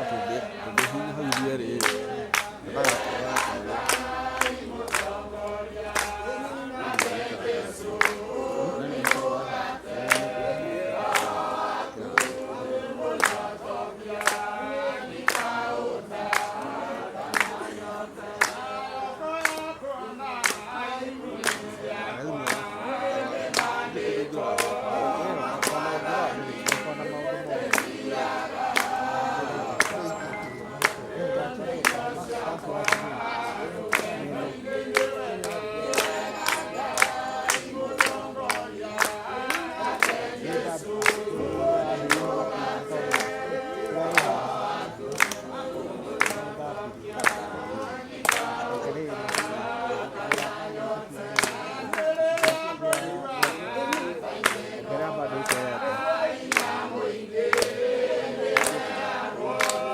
Tũngĩhihinya hau ithuerĩ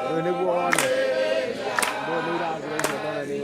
Rĩu nĩguo wone ndũĩ nĩ iragĩra icio ndone nĩ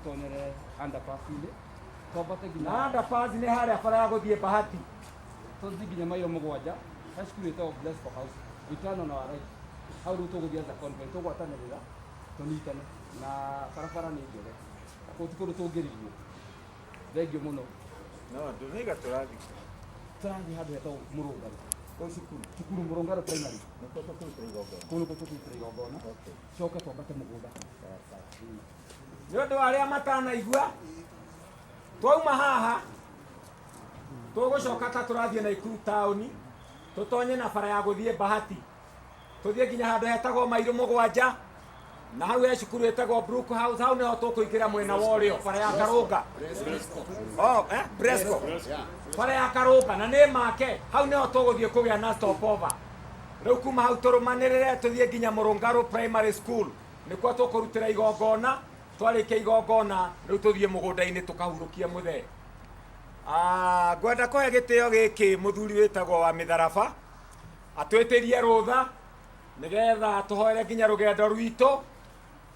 Tũtonyere underpass-inĩ, twambate nginya Na underpass nĩ harĩa bara ya gũthiĩ Bahati. Tũthiĩ nginya mairo 7 he cukuru ĩtagwo Blesco House, we turn on our right. Hau rĩu tũgũthiĩ as a convoy, tũgwatanĩrĩra tũnyitane na barabara nĩ njega, kũu ti kũndũ tũngĩrigio. Thengiũ mũno. No, ndũnaiga tũrathiĩ. Tũrathiĩ handũ hetagwo Mũrũngarũ. Kũu cukuru. Cukuru Mũrũngarũ Primary. Nĩkuo tũkũrutĩra igongona. Kũu nĩkuo tũkũrutĩra igongona. Okay. Coke twambate mũgũnda. Nĩ ũndũ wa arĩa matanaigua, twauma haha tũgũcoka ta tũrathiĩ Naikuru taũni, tũtonye na bara ya gũthiĩ Bahati, tũthiĩ nginya handũ hetagwo Mairũ 7, na hau he cukuru ĩtagwo Brook House, hau nĩho tũkũingĩra mwena wa ũrĩo, bara ya Karũnga. Oh, Bresco. Bara ya Karũnga na nĩ make, hau nĩho tũgũthiĩ kũgĩa na stopover. Rĩu kuma hau tũrũmanĩrĩre tũthiĩ nginya Mũrũngarũ Primary School, nĩkuo tũkũrutĩra igongona. Twarĩkia igongona rĩu tũthiĩ mũgũnda-inĩ tũkahurũkie mũthee. Ngwenda kũhe gĩtĩo gĩkĩ mũthuri wĩtagwo wa mĩtharaba atwĩtĩrie rũtha nĩgetha tũhoere nginya rũgendo rwitũ,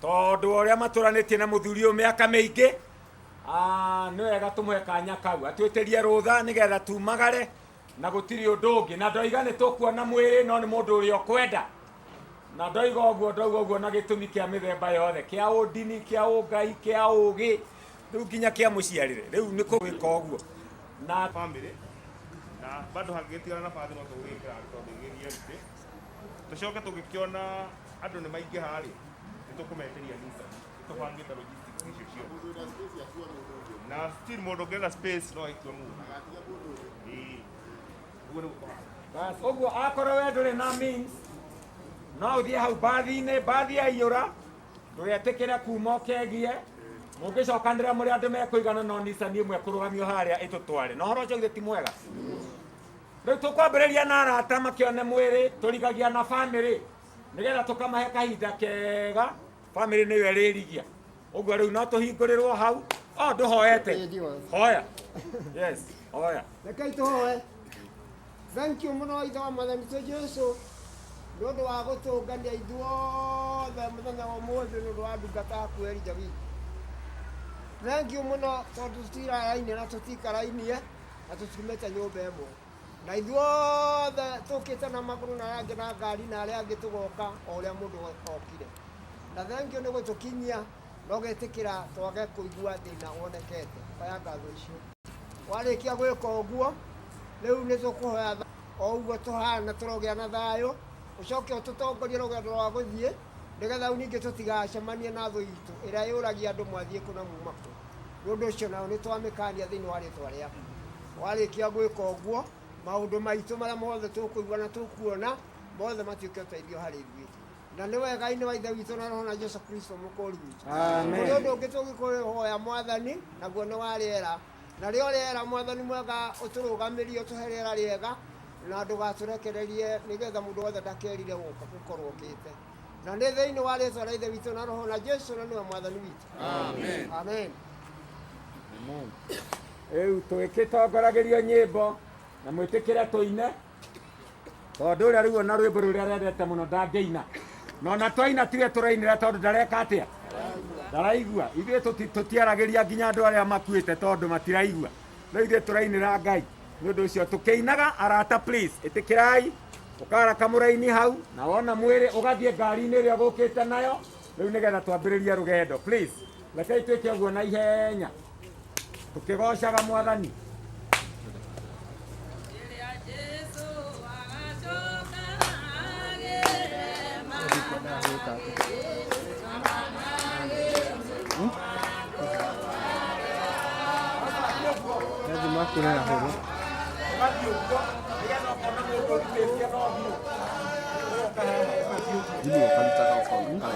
tondũ ũrĩa matũranĩtie na mũthuri ũyũ mĩaka mĩingĩ. Nĩ wega tũmũhe kanya kau atwĩtĩrie rũtha nĩgetha tumagare na gũtirĩ ũndũ ũngĩ. Na ndoiga nĩ tũkuona mwĩrĩ, no nĩ mũndũ ũrĩa ũkwenda. Na ndoiga ũguo, ndoiga ũguo na gĩtũmi kĩa mĩthemba yothe, kĩa ũndini, kĩa ũngai, kĩa ũgĩ, rĩu nginya kĩa mũciarĩre. Rĩu nĩ kũgwĩka ũguo. Na family na bado hangĩtigana na bathi no tũgwĩkĩra tondũ igĩthiĩ tũcoke tũgĩkĩona andũ nĩ maingĩha rĩ, nĩ tũkũmetĩria Nissan, tũbangĩte logistics icio ciothe. Na still mũndũ ũngĩenda space no aikue mũndũ. Ĩĩ. Ũguo nĩguo kũhana. Bas, ũguo akorwo we ndũrĩ na means, no ũthiĩ hau bathi-inĩ, bathi yaiyũra, ndũgetĩkĩre kuma ũkegie. Mũngĩcokanĩrĩra mũrĩ andũ mekũigana, no Nissan ĩmwe kũrũgamio harĩa ĩtũtware. Na ũhoro ũcio githĩ ti mwega? Rĩu tũkwambĩrĩria na arata makĩone mwĩrĩ, tũrigagia na family nĩgetha tũkamahe kahinda kega. Family nĩyo ĩrĩrigia. Ũguo rĩu no tũhingũrĩrwo hau. O ndũhoete. Hoya. Yes, hoya. Rekei tũhoe. Thank you mũno Ithe wa Mwathani witũ Jesũ nĩ ũndũ wa gũtũngania ithuothe mũthenya wa ũmũthĩ nĩ ũndũ wa ndungata yaku Elijah witũ. Thank you mũno tondũ tũtirarainie na tũtikarainie na tũtiumĩte nyũmba ĩmwe. Na ithuothe tũkĩte na magũrũ na arĩa angĩ na ngari na arĩa angĩ tũgoka o ũrĩa mũndũ okire. Na thank you nĩ gũtũkinyia na ũgetĩkĩra twage kũigua thĩna wonekete. Oya ngatho icio. Warĩkia gwĩka ũguo, rĩu nĩ tũkũhoya o ũguo tũhana tũrogĩa na thayũ, ũcoke ũtũtongorie rũgendo rwa gũthiĩ nĩgetha rĩu ningĩ tũtigacemanie na thũ itũ ĩrĩa yũragia andũ mwathiĩ kũ na muma kũ. Nĩ ũndũ ũcio nao nĩ twamĩkania thĩinĩ wa rĩtwa rĩaku. Warĩkia gwĩka ũguo, maũndũ maitũ marĩa mothe tũkũigua na tũkuona mothe matuĩke ũteithio harĩ ithuĩ. Na nĩ wega-inĩ wa Ithe witũ na Roho na Jesũ Kristo mũkũũri witũ. Amen. Kũrĩ ũndũ ũngĩ tũngĩkũhoya Mwathani, naguo nĩ wa rĩera. Na rĩo rĩera Mwathani mwega ũtũrũgamĩrie, ũtũhe rĩera rĩega na ndũgatũrekererie nĩgetha mũndũ wothe ndakerire gũka gũkorwo okĩte. Na nĩ thĩinĩ wa rĩtwa rĩa Ithe witũ na Roho na Jesũ na nĩwe Mwathani witũ. Amen. Amen. Amen. Rĩu tũgĩkĩtongoragĩrio nyĩmbo na mwĩtĩkĩre tũine, tondũ ũrĩa rĩu ona rwĩmbo rũrĩa arendete mũno ndangĩina. Na ona twaina tiwe tũrainĩra tondũ ndareka atĩa? Ndaraigua. Ithuĩ tũtiaragĩria nginya andũ arĩa makuĩte tondũ matiraigua. No ithuĩ tũrainĩra Ngai. Nĩ ũndũ ũcio tũkĩinaga, arata please, ĩtĩkĩrai ũkara kamũraini hau na wona mwĩrĩ ũgathiĩ ngari-inĩ ĩrĩa ũgũkĩte nayo rĩu nĩgetha twambĩrĩrie rũgendo. Please, rekei twĩke ũguo na ihenya tũkĩgocaga Mwathani. Ũgathiĩ ũguo nĩgetha ũkona mũndũ ũrutĩtie na ũthiũ. Ũgoka haha ũgathiĩ ũguo. Thimũ ũkarutaga ũkarenga.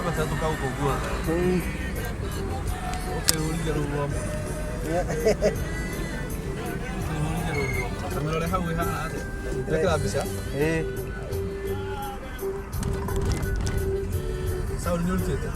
Gatatũ ka gũkũngua. Ũkĩhũrithia rũgwa. Ũkĩhũrithia rũgwa. Kamĩrore hau ĩhana atĩa? Wekĩra mbica? Ĩĩ. Sound nĩ ũrutĩte?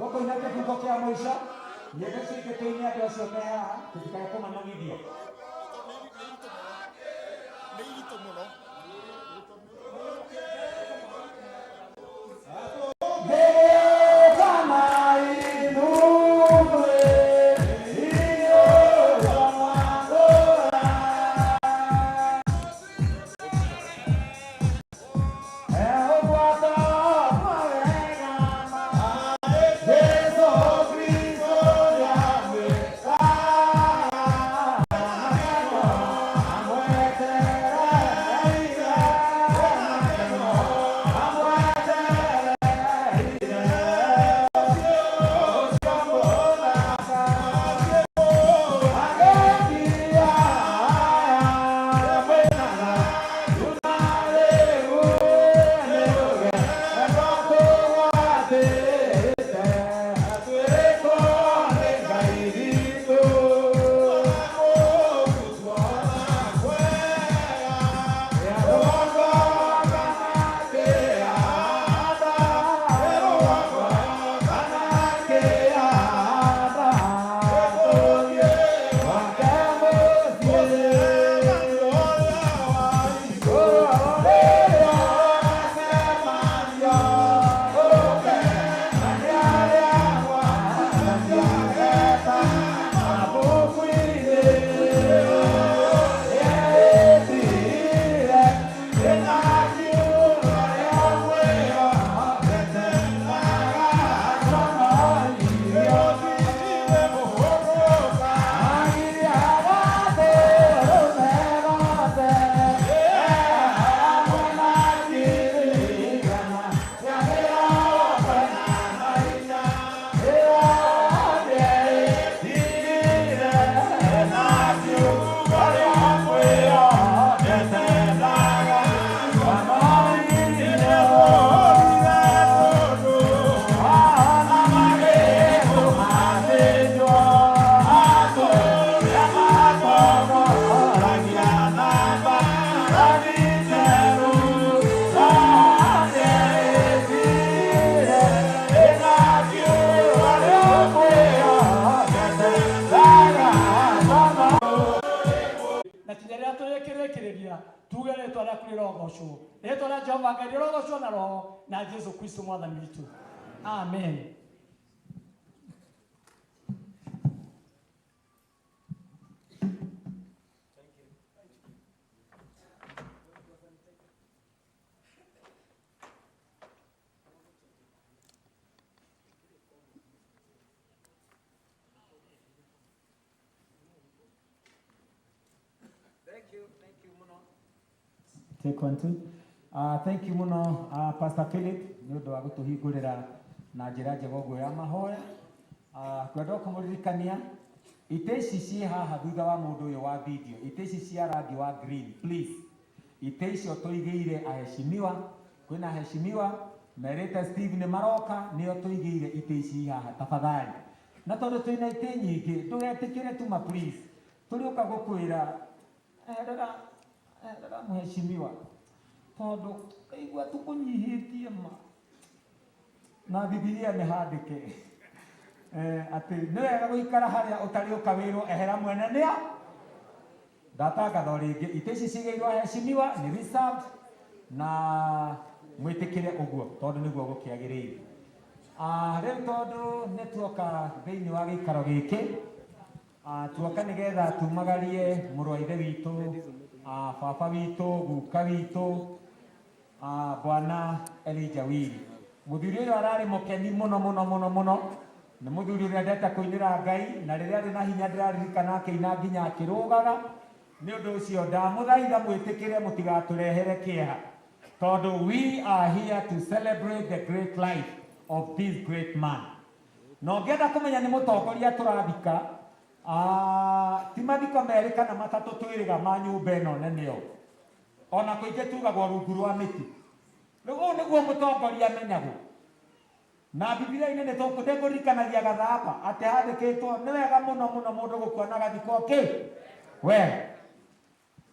Tũkũina kĩbungo kĩa mũico. Nyĩmbo icio ingĩ tũine andũ acio me haha tũtikae kũmanogithia. Nĩ iritũ mũno. Na kinya rĩrĩa tũrĩkĩrĩkĩrĩria tuge rĩtwa rĩaku rĩrogocwo, rĩtwa rĩa Jehova Ngai rĩrogocwo na roho na Jesu Kristo mwathani witũ, amen. Thank you, thank you mũno. Take one, two. Thank you mũno Pastor Philip nĩ ũndũ wa gũtũhingũrĩra na njĩra njega ũguo ya mahoya. Ngwenda o kũmũririkania itĩ ici ciĩ haha thutha wa mũndũ ũyũ wa video, itĩ ici cia rangi wa green, please. Itĩ icio tũigĩire aheshimiwa, kwĩna aheshimiwa merĩte Steve nĩ maroka, nĩo tũigĩire itĩ ici haha tafadhali. Na tondũ twĩna itĩ nyingĩ, ndũgetĩkĩre tuma please. Tũrĩũka gũkwĩra eherera eherera mheshimiwa tondũ ngaigua tũkũnyihĩtie ma na Bibilia nĩ handĩke atĩ nĩ wega gũikara harĩa ũtarĩ ũkawĩrwo ehera mwene nĩa ndatangatha o rĩngĩ itĩ ici cigĩirwo aheshimiwa nĩ reserved na mwĩtĩkĩre ũguo tondũ nĩguo gũkĩagĩrĩire. Rĩu tondũ nĩ tuoka thĩinĩ wa gĩikaro gĩkĩ, tuoka nĩgetha tumagarie mũrũ wa ithe witũ, baba witũ, guka witũ, Bwana Elijah Wili. Mũthuri ũyũ ararĩ mũkeni mũno mũno mũno mũno, nĩ mũthuri ũrĩa endete kũinĩra Ngai, na rĩrĩa arĩ na hinya ndĩraririkana akĩina nginya akĩrũgaga. Nĩ ũndũ ũcio ndamũthaitha mwĩtĩkĩre mũtigatũrehere kĩeha, tondũ we are here to celebrate the great life of this great man. Na ũngĩenda kũmenya nĩ mũtongoria tũrathika, ti mathiko merĩ kana matatũ twĩrĩga ma nyũmba ĩno nene ũũ. Ona kũingĩ tugagwo rungu rwa mĩtĩ. Rĩu ũũ nĩguo mũtongoria amenyagwo. Na Bibilia-inĩ nĩ ndĩkũririkanagia gathamba atĩ handĩkĩtwo nĩ wega mũno mũno mũndũ gũkua na agathikwo kĩ wega.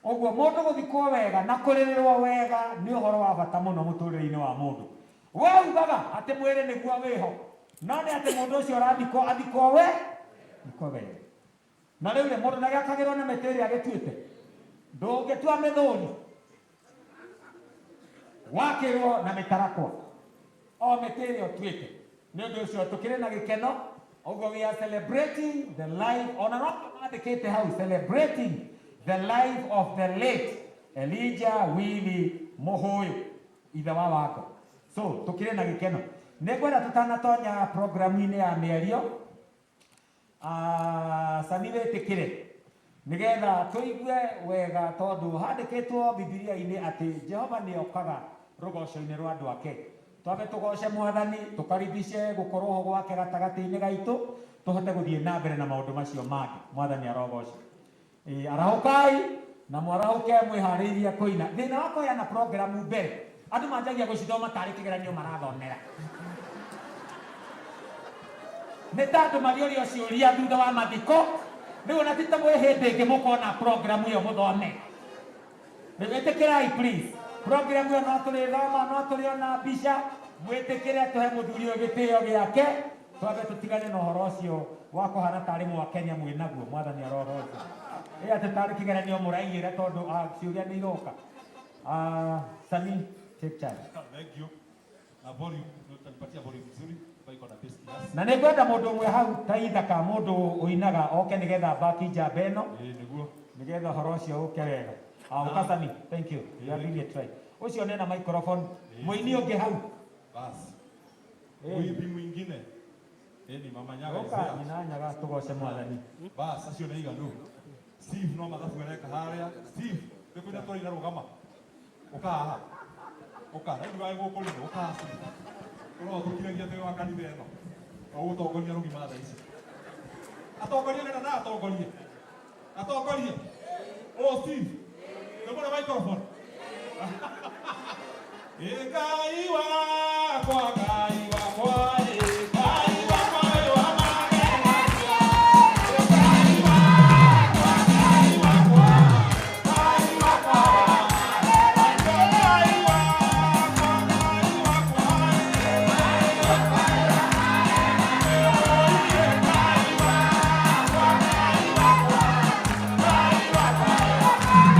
Ũguo mũndũ gũthikwo wega na kũrĩrĩrwo wega nĩ ũhoro wa bata mũno mũtũrĩre-inĩ wa mũndũ. We ugaga atĩ mwĩrĩ nĩguo wĩho. No nĩ atĩ mũndũ ũcio ũrathikwo athikwo we thikwo wega. Na rĩu rĩ, mũndũ ndagĩakagĩrwo na mĩtĩ ĩrĩa agĩtuĩte. Ndũngĩtua mĩthũri wakĩrwo na mĩtarakwa o mĩtĩ ĩrĩa ũtuĩte. Nĩ ũndũ ũcio tũkĩrĩ na gĩkeno ũguo, we are celebrating the life, ona no mandĩkĩte hau, celebrating the life of the late Elijah Willy Muhuyu, ithe wa Wango. So tũkĩrĩ na gĩkeno. Nĩ ngwenda tũtanatonya programu-inĩ ya mĩario, Sami, wĩtĩkĩre nĩgetha tũigue wega, tondũ handĩkĩtwo Bibilia-inĩ atĩ Jehova nĩ okaga rũgoco-inĩ rwa andũ ake. Twambe tũgoce Mwathani, tũkaribice gũkorwo ho gwake gatagatĩ-inĩ gaitũ, tũhote gũthiĩ na mbere na maũndũ macio mangĩ. Mwathani arogocwo. Ĩĩ, arahũkai na mwarahũke mwĩharĩirie kũina. Thĩna wa kũheana programu mbere, andũ manjagia gũcithoma tarĩ kĩgeranio marathomera. Nĩ ta andũ mariũrio ciũria thutha wa mathiko. Rĩu ona ti ta mwĩ hĩndĩ ĩngĩ mũkona programu ĩyo mũthome. Rĩu ĩtĩkĩrai please. Programu ĩyo no tũrĩthoma, no tũrĩona mbica. Mwĩtĩkĩre tũhe mũthuri ũyũ gĩtĩo gĩake. Twambe tũtigane na ũhoro ũcio wa kũhana tarĩ mwakenya mwĩ naguo. Mwathani arogocwo. Ĩ atĩ tarĩ kĩgeranio mũraiyĩra, tondũ ciũria nĩ iroka. Sami, take charge. Thank you. Na volume, utanipatia volume nzuri ambayo iko na bass kiasi. Na nĩ ngwenda mũndũ ũmwe hau ta ithaka, mũndũ ũinaga oke nĩgetha baki njamba ĩno. Ĩĩ nĩguo. Nĩgetha ũhoro ũcio ũke wega. Ũka Sami, thank you. You are doing it right. Ũcio nena microphone. Mũini ũngĩ hau. Bas. Muimbi mwingine. Ĩni mama Nyaga Ũka is there. Nyina Nyaga, tũgoce Mwathani. Bas, acio nĩ iganu. Steve no mathabu areka harĩa. Steve, nĩ kwĩna tũraina, rũgama. Ũka haha. Ũka, rĩu ndũgae gũkũrino, ũka haha Steve. Ũroa tũkiragia twĩ wa kanitha ĩno. Ũgũtongoria rũgima thaa ici. Atongoria nena na atongorie. Atongorie. Oh Steve. Nĩ microphone. Ĩ Ngai wakwa, Ngai wakwa, ĩ Ngai wakwa ĩ wa magegania. Ngai wakwa, Ngai wakwa, Ngai wakwa wa magegania. Ngai wakwa, Ngai wakwa, ĩ Ngai wakwa ĩ wa magegania. Ngai wakwa, Ngai wakwa, Ngai wakwa ĩ wa magegania.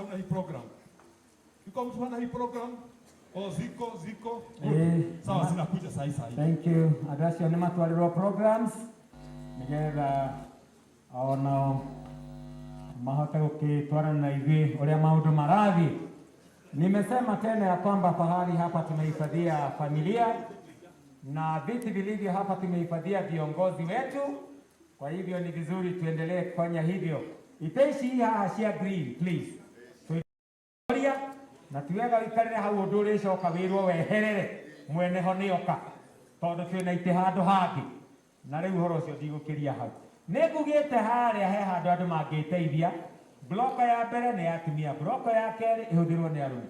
hauna hii program? Yuko mtu hana hii program? Oh, ziko ziko. Good. Sawa, zinakuja sahi sahi. Thank you. Andũ acio nĩ matwarĩrwo programs nĩgetha onao mahote gũgĩtwarana na ithuĩ ũrĩa maũndũ marathiĩ. Nimesema tena ya kwamba pahali hapa tumehifadhia familia na viti vilivyo hapa tumehifadhia viongozi wetu. Kwa hivyo ni vizuri tuendelee kufanya hivyo. Iteici hii haha cia green please. Tuiria na ti wega wikarire hau ũndũ ũrĩcoka wĩrwo weherere mwene ho nĩoka tondũ twĩna itĩ handũ hangĩ na rĩu ũhoro ũcio ndigũkĩria hau. Nĩ ngugĩte harĩa he handũ andũ mangĩteithia. Bloko ya mbere nĩ ya atumia, bloko ya kerĩ ĩhũthĩrwo nĩ arũme,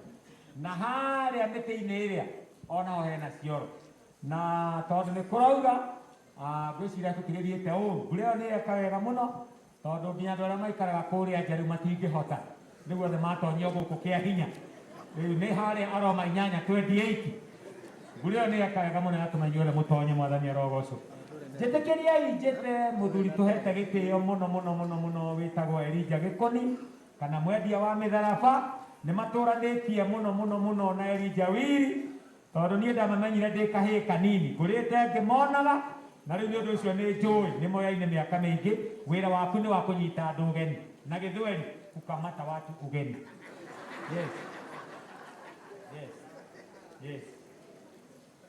na harĩa mĩtĩ-inĩ ĩrĩa onaho hena cioro, na tondũ nĩ kũraura ngwĩciria tũtigĩthiĩte ũũ, mbura ĩyo nĩ yeka wega mũno tondũ nginya andũ arĩa maikaraga kũrĩa nja rĩu matingĩhota nĩguo othe matonyio gũkũ kĩa hinya. Rĩu nĩ harĩa Aroma 8:28. Mbura ĩyo nĩ yeka wega mũno yatũma inyuothe mũtonye, Mwathani arogocwo. Njĩtĩkĩriai njĩte mũthuri tũhete gĩtĩo mũno mũno mũno mũno wĩtagwo Elijah Gĩkũni kana mwendia wa mĩtharaba. Nĩ matũranĩtie mũno mũno mũno na Elijah Wiri tondũ niĩ ndamamenyire ndĩ kahĩĩ kanini ngũrĩte ngĩmonaga, na rĩu nĩ ũndũ ũcio nĩ njũĩ nĩ moyaine mĩaka mĩingĩ. Wĩra waku nĩ wa kũnyita andũ ũgeni na gĩthweri kukamata watu ugeni. Yes. Yes. Yes.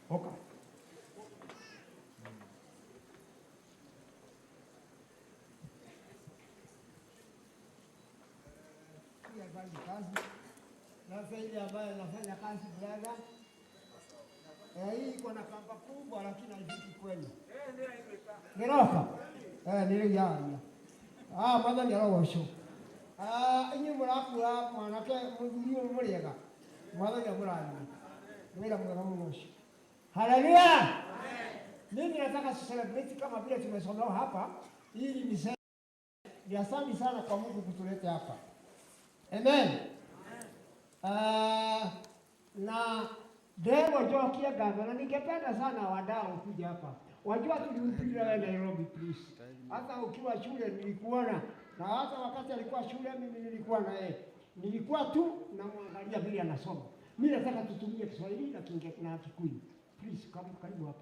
Oka. Kazi. Sasa ile ambayo nafanya kazi brother, hii iko na kamba kubwa lakini haifiki kwenu. Nĩroka? Nĩ rĩu yaria. Mwathani arogocwo. Inyuĩ mũrakua mwanake mũthuri ũyũ mũrĩega. Mwathani amũrathime. Nĩ wĩra mwega mũno ũcio. Haleluya! Mimi nataka celebrate kama vile tumesomewa hapa ili niseme ni asante sana kwa Mungu kutuleta hapa. Amen. Na ndegwa njokie ngatho na ningependa sana wadau kuja hapa. Wajua tulihubiri wewe Nairobi please. Hata ukiwa shule nilikuona, na hata wakati alikuwa shule mimi nilikuwa na yeye. Nilikuwa tu namwangalia vile anasoma. Mimi nataka tutumie Kiswahili na Kiingereza na Kikuyu. Please karibu hapa.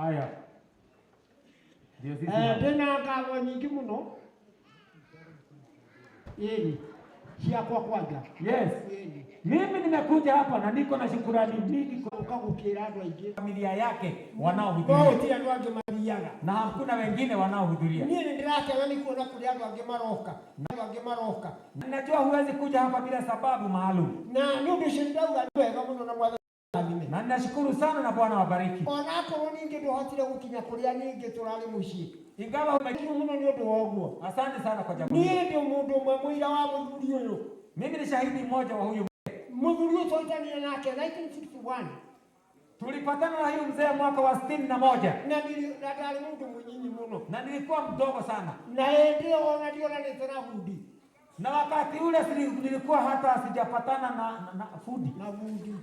Haya. Ndio sisi. Tena ngatho nyingi muno. Yeni. Ciakwa kwanja. Yes. Mimi nimekuja hapa na niko na shukurani nyingi kwa gukira andũ aingĩ. Familia yake wanaohudhuria. No gũtirĩ andũ angĩ mathiaga. Na hakuna wengine wanaohudhuria. Niĩ nĩ ndĩrakena nĩ kuona kũrĩ andũ angĩ maroka. Andũ angĩ maroka. Najua huwezi kuja hapa bila sababu maalum. Na nĩ ũndũ ũcio ndauga nĩ wega mũno na Mwathani athime. Na ninashukuru sana na Bwana wabariki. Onakorwo ningĩ ndwahotire gũkinya kũrĩa ningĩ tũrarĩ mũciĩ. Ingawa mũno nĩ ũndũ wa ũguo. Asante sana kwa jambo. Niĩ ndĩ mũndũ ũmwe mũira wa mũthuri ũyũ. Mimi ni shahidi mmoja wa huyu mũthuri ũyũ twaitanire nake 1961. Tulipatana na huyu mzee mwaka wa 61. Na ndarĩ mũndũ mũnyinyi mũno. Na nilikuwa mdogo sana. Na hĩndĩ ĩyo ona ndionanĩte na bundi. Na wakati ule nilikuwa hata sijapatana na fundi. Na fundi.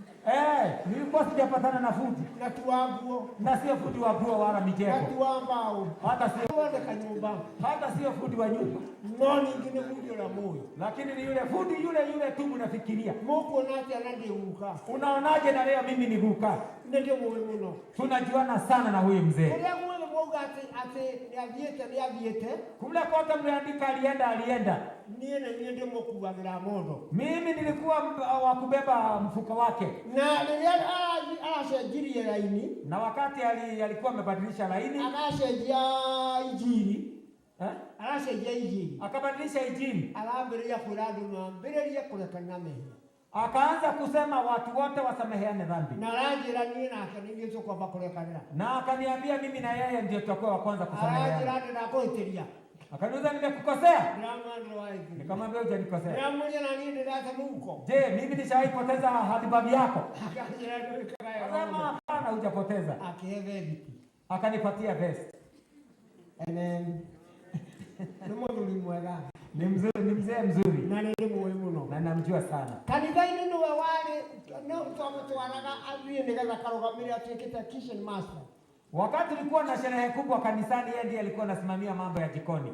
Nilikuwa sijapatana na fundi. Na tu wa nguo. Na sio fundi wa nguo wala mijengo. Na tu wa mbao. Hata sio Wale nyumba. Hata sio fundi wa nyumba. No nyingine fundi la moyo. Lakini ni yule fundi yule yule tu mnafikiria. Mungu anaje anandiuka. Unaonaje na leo mimi ni guka? Ndio muwe muno. Tunajuana sana na huyu mzee. Kule muwe mwauga ati ni athiete. Kule kote mliandika alienda alienda. Niĩ na niĩ ndĩmũkuagĩra mondo. Mimi nilikuwa wa kubeba mfuko wake. Na rĩrĩa aracenjirie laini. Na wakati alikuwa amebadilisha laini. Agacenjia injiri. Aracenjia injiri. Akabadilisha injili. Arambĩrĩria kwĩra andũ mambĩrĩrie kũrekana mehia. Akaanza kusema watu wote wasameheane dhambi. Na aranjĩra niĩ nake nĩ niĩ tũkwamba kũrekanĩra. Na akaniambia mimi na yeye ndio tutakuwa wa kwanza kusameheana. Aranjĩra ndĩrakũhĩtĩria. Akaniuliza nimekukosea? Nikamwambia hujanikosea. Je, mimi nishawahi poteza handbag yako? Akasema hapana, hujapoteza. Akanipatia vest. Amen. Ni mzuri, ni mzee mzuri. Na nĩ mũno. Na namjua sana. Kanitha-inĩ nĩwe warĩ no twamũtwaraga athiĩ nĩgetha karũgamĩre atuĩkĩte kitchen master. Wakati tulikuwa na sherehe kubwa kanisani, yeye ndiye alikuwa anasimamia mambo ya jikoni.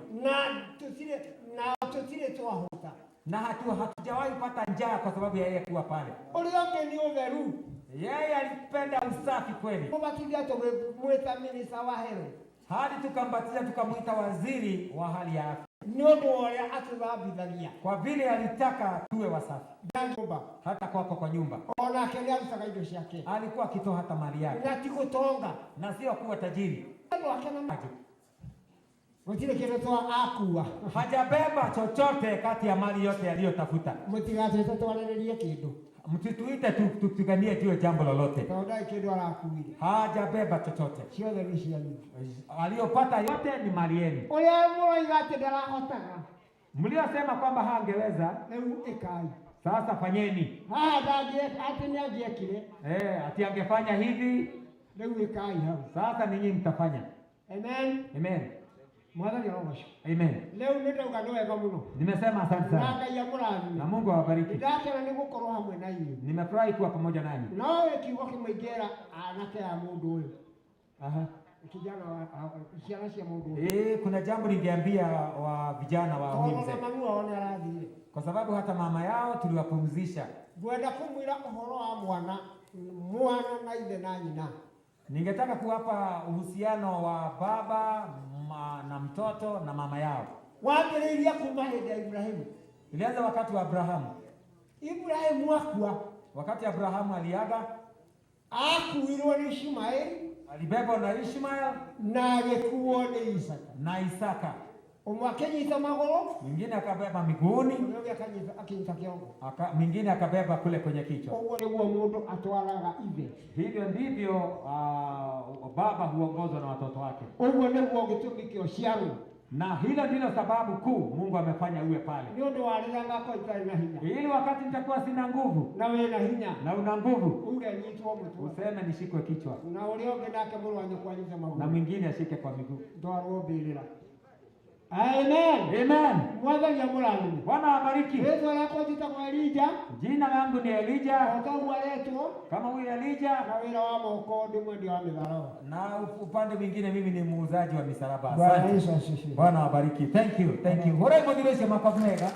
Na tutire twahũta. Na hatujawahi pata njaa kwa sababu ya yeye kuwa pale. Ũrĩa ũngĩ nĩ ũtheru. Yeye alipenda usafi kweli, Mũbatithia tũgĩmwĩta minista wa health hadi tukambatiza tukamwita waziri wa hali ya afya nĩ ũndũ wa ũrĩa atũthambithagia kwa vile alitaka tuwe wasafi, nyũmba. Hata kwako kwa nyumba. Onake nĩ arutaga indo ciake Alikuwa akitoa hata mali yake, na ti gũtonga na sio kuwa tajiri. Andũ ake na gũtirĩ kĩndũ twa akua. Hajabeba chochote kati ya mali yote aliyotafuta. Mũtigatwĩte twarĩrĩrie kĩndũ. Msituite tupiganie juu ya jambo lolote. Tondũ ndarĩ kĩndũ arakuire. Hajabeba chochote, Ciothe nĩ cianyu. Aliyopata yote ni mali yenu. Ũrĩa mũroiga atĩ ndarahotaga, Mliosema kwamba hangeweza, rĩu ĩkai. Sasa fanyeni. Haha atĩ nĩ angĩekire. Ati angefanya hivi, Rĩu ĩkai hau. Sasa ninyi mtafanya. Amen. Amen. Mwathani arogocwo. Amen. Rĩu nĩ ndauga nĩ wega mũno. Nimesema asante Na sana. Ngai amũrathime. Na Mungu awabariki. Ndakena nĩ gũkorwo hamwe na inyuĩ. Nimefurahi kuwa pamoja nanyi. No kiugo kĩmwe ingĩra anake a mũndũ ũyũ. Aha. Kijana ciana cia mũndũ ũyũ. Kuna jambo ningeambia wa vijana wa huyu Tondũ mzee. na mami wao nĩ arathire. Kwa sababu hata mama yao tuliwapumzisha. Ngwenda kũmwĩra ũhoro wa mwana, mwana na ithe na nyina. Ningetaka kuwapa uhusiano wa baba na mtoto na mama yao. Wambĩrĩirie kuma hĩndĩ ya Ibrahimu. Ilianza wakati wa Abrahamu. Ibrahimu akua. Wakati Abrahamu aliaga, akuirwo nĩ Ishmaeli, alibebwa na Ishmael na agĩkuo nĩ Isaka. Na Isaka. Ũmwe akĩnyita magũrũ, mwingine akabeba miguuni, ũrĩa ũngĩ akĩnyita kĩongo. Mwingine akabeba kule kwenye kichwa. Ũguo nĩguo mũndũ atwaraga ithe. Hivyo ndivyo baba huongozwa na watoto wake. Ũguo nĩguo gĩtũmi kĩa ũciarwo. Na hilo ndilo sababu kuu Mungu amefanya uwe pale. Nĩ ũndũ wa rĩrĩa ngakorwo itarĩ na hinya. Ili wakati nitakuwa sina nguvu na wĩ na hinya, na una nguvu, uge nyitwo mũtwe, useme nishikwe kichwa, na ũrĩa ũngĩ nake mũrũ wa nyũkwa anyite magũrũ, na mwingine ashike kwa miguu, ndwarwo mbĩrĩra. Amen. Amen. Mwathani amũrathime. Bwana awabariki. Rĩtwa rĩakwa njĩtagwo Elijah. Jina langu ni Elijah. O ta ũguo aretwo. Kama huyu Elijah. Na wĩra wa moko ndi mwendia wa mĩtharaba. Na upande mwingine mimi ni muuzaji wa misalaba. Bwana Asante. Yesu asifiwe. Bwana awabariki. Thank you. Thank you. Horai mudirishe makofi mega.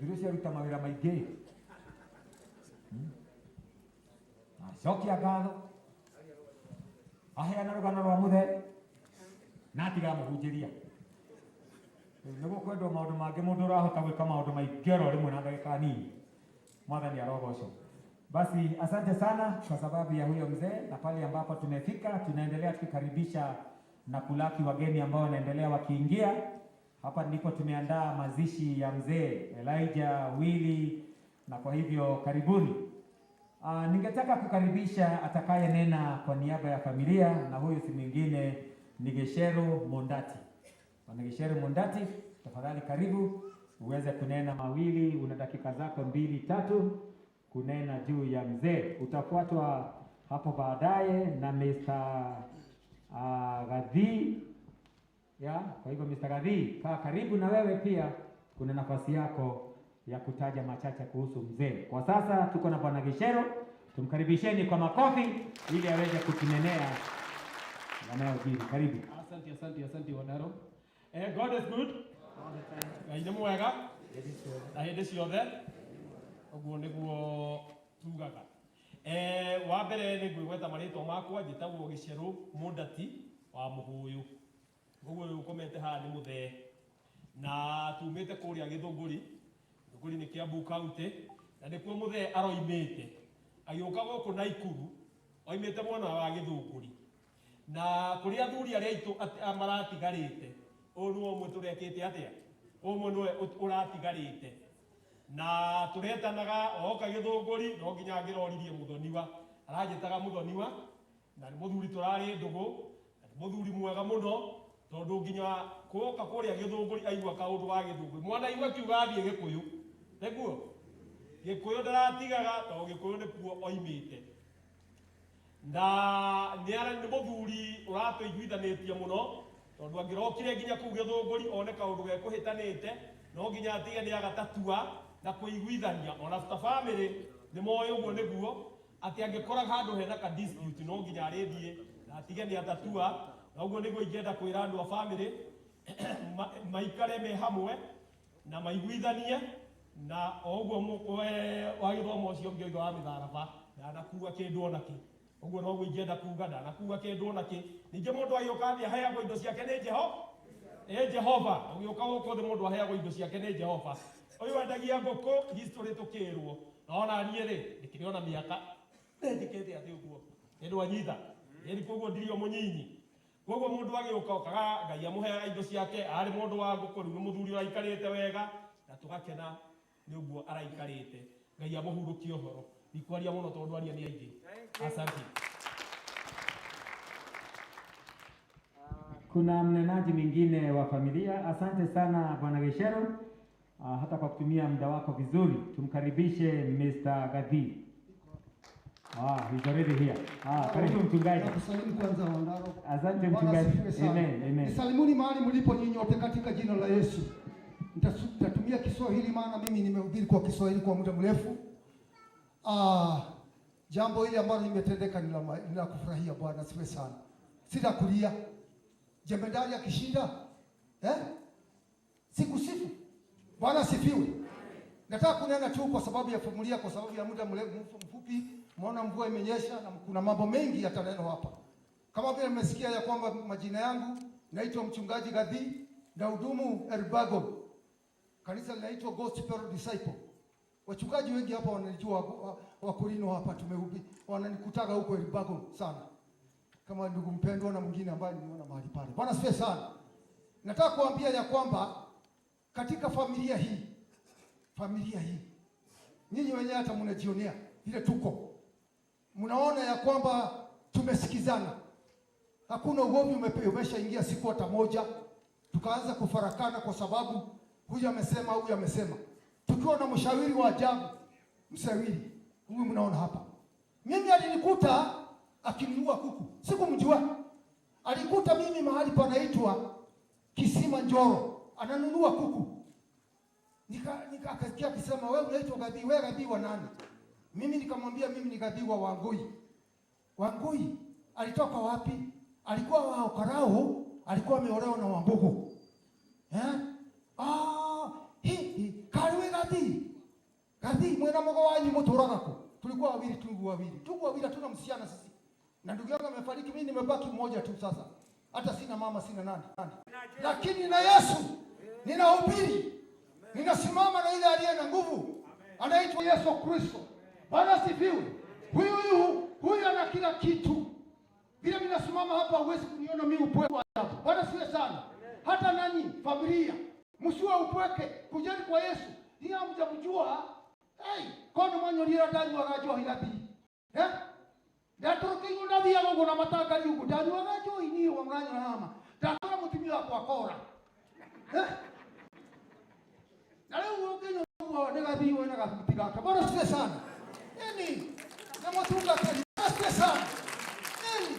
Dirisha ruta mawĩra maingĩ. Acokia ngatho. Aheana rũgano rwa mũthe na atigamũhunjĩria. Nĩ gũkwendwo maũndũ mangĩ mũndũ ũrahota gwĩka maũndũ maingĩ oro rĩmwe na ndagĩka nini. Mwathani arogocwo. Basi asante sana kwa sababu ya huyo mzee, na pale ambapo tumefika tunaendelea tukikaribisha na kulaki wageni ambao wanaendelea wakiingia. Hapa ndipo tumeandaa mazishi ya mzee Elijah Willy, na kwa hivyo karibuni. Ningetaka kukaribisha atakayenena kwa niaba ya familia, na huyu si mwingine ni Gesheru Mondati. Bwana Gesheru Mondati, tafadhali karibu uweze kunena mawili, una dakika zako 2-3 kunena juu ya mzee. Utafuatwa hapo baadaye na Mr. Gadhi. Ya, kwa hivyo Mr. Gadhi, kaa karibu na wewe pia kuna nafasi yako ya kutaja machache kuhusu mzee. Kwa sasa tuko na Bwana Gishero, tumkaribisheni kwa makofi ili aweze kutunenea yanayojiri. Karibu. Asante, asante, asante Wadaro. God is good. Ngai nĩ mwega na hĩndĩ ciothe. Ũguo nĩguo tugaga. Wa mbere nĩ ngwĩgweta marĩtwa makwa, njĩtagwo Gĩcerũ Mũndati wa Mũhũyũ. Ũguo ũyũ ũkomete haha nĩ mũthee. Na tumĩte kũrĩa Gĩthũngũri. Gĩthũngũri nĩ Kiambu County, na nĩkuo mũthee aroimĩte. Agĩũka gũkũ Naikuru, oimĩte mwena wa Gĩthũngũri. Na kũrĩ athuri arĩa aitũ maratigarĩte, ũyũ nĩwe ũmwe tũrekĩte atĩa? Ũmwe nĩwe ũratigarĩte. Na tũretanaga oka Gĩthũngũri, no nginya ngĩroririe mũthoniwa. Aranjĩtaga mũthoniwa, na nĩ mũthuri tũrarĩ ndũgũ, na nĩ mũthuri mwega mũno, tondũ nginya kũoka kũrĩa Gĩthũngũri aigua kaũndũ ga Gĩthũngũri. Mwana aigua akiuga athiĩ Gĩkũyũ. Nĩguo? Gĩkũyũ ndaratigaga, tondũ Gĩkũyũ nĩkuo oimĩte. Na nĩ mũthuri ũratũiguithanĩtie mũno, tondũ angĩrokire nginya kũu Gĩthũngũri one kaũndũ gekũhĩtanĩte, no nginya atige nĩ agatatua na kũiguithania. Ona ta bamĩrĩ nĩ moĩ ũguo nĩguo, atĩ angĩkora handũ hena ka dispute no nginya arĩthiĩ na atige nĩ atatua. Na ũguo nĩguo ingĩenda kwĩra andũ a bamĩrĩ maikare me hamwe na maiguithanie na o ũguo wa gĩthomo ũcio ũngĩ oiga wa mĩtharaba ndanakua kĩndũ ona kĩ. Ũguo noguo ingĩenda kuga, ndanakua kĩndũ ona kĩ. Ningĩ mũndũ agĩũka thĩ aheagwo indo ciake nĩ Jehova. Nĩ Jehova. Ũgĩũka gũkũ thĩ mũndũ aheagwo indo ciake nĩ Jehova. Ũyũ endagia ngũkũ history tũkĩrwo. Na ona niĩ rĩ, ndĩkĩrĩ ona mĩaka njĩkĩte atĩ ũguo. Nĩ ndwanyita. Ĩni koguo ndirĩ o mũnyinyi. Koguo mũndũ agĩũka okaga Ngai amũheaga indo ciake, arĩ mũndũ wa ngũkũ, rĩu nĩ mũthuri ũraikarĩte wega, na tũgakena nĩ ũguo araikarĩte. Ngai amũhurũkie ũhoro. Ndikwaria mũno tondũ aria nĩ aingĩ. Asante. Kuna mnenaji mwingine wa familia. Asante sana Bwana Geshero, hata kwa kutumia muda wako vizuri. Tumkaribishe Mr. Gadhi. He's already here. Karibu mchungaji. Nakusalimu kwanza Wandaro. Asante Bwana mchungaji. asifiwe sana. Amen, amen. Nisalimuni mahali mlipo nyinyi wote katika jina la Yesu. Nitatumia Kiswahili maana mimi nimehubiri kwa Kiswahili kwa muda mrefu. Jambo hili ambalo limetendeka ni la kufurahia. Bwana asifiwe sana. Sitakulia. Jemedari akishinda, Sikusifu. Bwana asifiwe. Nataka kunena tu kwa sababu ya familia, kwa sababu ya muda mfupi. Muona mvua imenyesha na kuna mambo mengi yatanenwa hapa. Kama vile mmesikia ya kwamba majina yangu naitwa Mchungaji Gadhi na hudumu Elburgon. Kanisa linaitwa Gospel Disciple. Wachungaji wengi hapa wananijua, Wakorino hapa tumehubiri, wananikutaga huko Elburgon sana. Kama ndugu mpendwa na mwingine ambaye niliona mahali pale. Bwana asifiwe sana. Nataka kuambia ya kwamba katika familia hii, nyinyi wenyewe hata mnajionea vile tuko. Mnaona ya kwamba tumesikizana. Hakuna ugomvi umeshaingia siku hata moja. Tukaanza kufarakana kwa sababu huyu amesema, huyu amesema. Tukiwa na mshauri wa ajabu, mshauri huyu mnaona hapa. Mimi alinikuta akinunua kuku, sikumjua. Alikuta mimi mahali panaitwa Kisima Njoro, ananunua kuku. Akasikia akisema wewe unaitwa Gadhi, wewe Gadhi wa nani? Mimi nikamwambia mimi ni Gadhi wa Wangui. Wangui alitoka wapi? Alikuwa wa Okarau, alikuwa ameolewa na Wambugu. Hi, kariwe Gadhi. Gadhi mwena mogo wanyu muturaga ku. Tulikuwa wawili, tungu wawili. Tungu wawili, hatuna msichana sisi. Na ndugu yangu amefariki, mimi nimebaki mmoja tu sasa. Hata sina mama, sina nani. Lakini na Yesu ninahubiri. Ninasimama na ile aliye na nguvu. Anaitwa Yesu Kristo. Bwana asifiwe. Huyu ana kila kitu. Vile mimi nasimama hapa huwezi kuniona mimi upweke hapa. Bwana asifiwe sana. Hata nanyi familia msiwe upweke, kujeni kwa Yesu. Ni hamjamjua. Hey, kono mwanyo lira ndanyuaga njohi gathi. Ndatũrũkĩirwo ndathiaga ũguo na matanga nyungu, ndanyuaga njohi niĩ wa mũranyona hama. Ndatũra mũtumia wakwa akora. Na rĩu ũngĩnyua ũguo nĩ gathi wena gathuti gake. Bwana asifiwe sana. Ĩni, nĩ mũtungatĩri. Bwana asifiwe sana. Ĩni,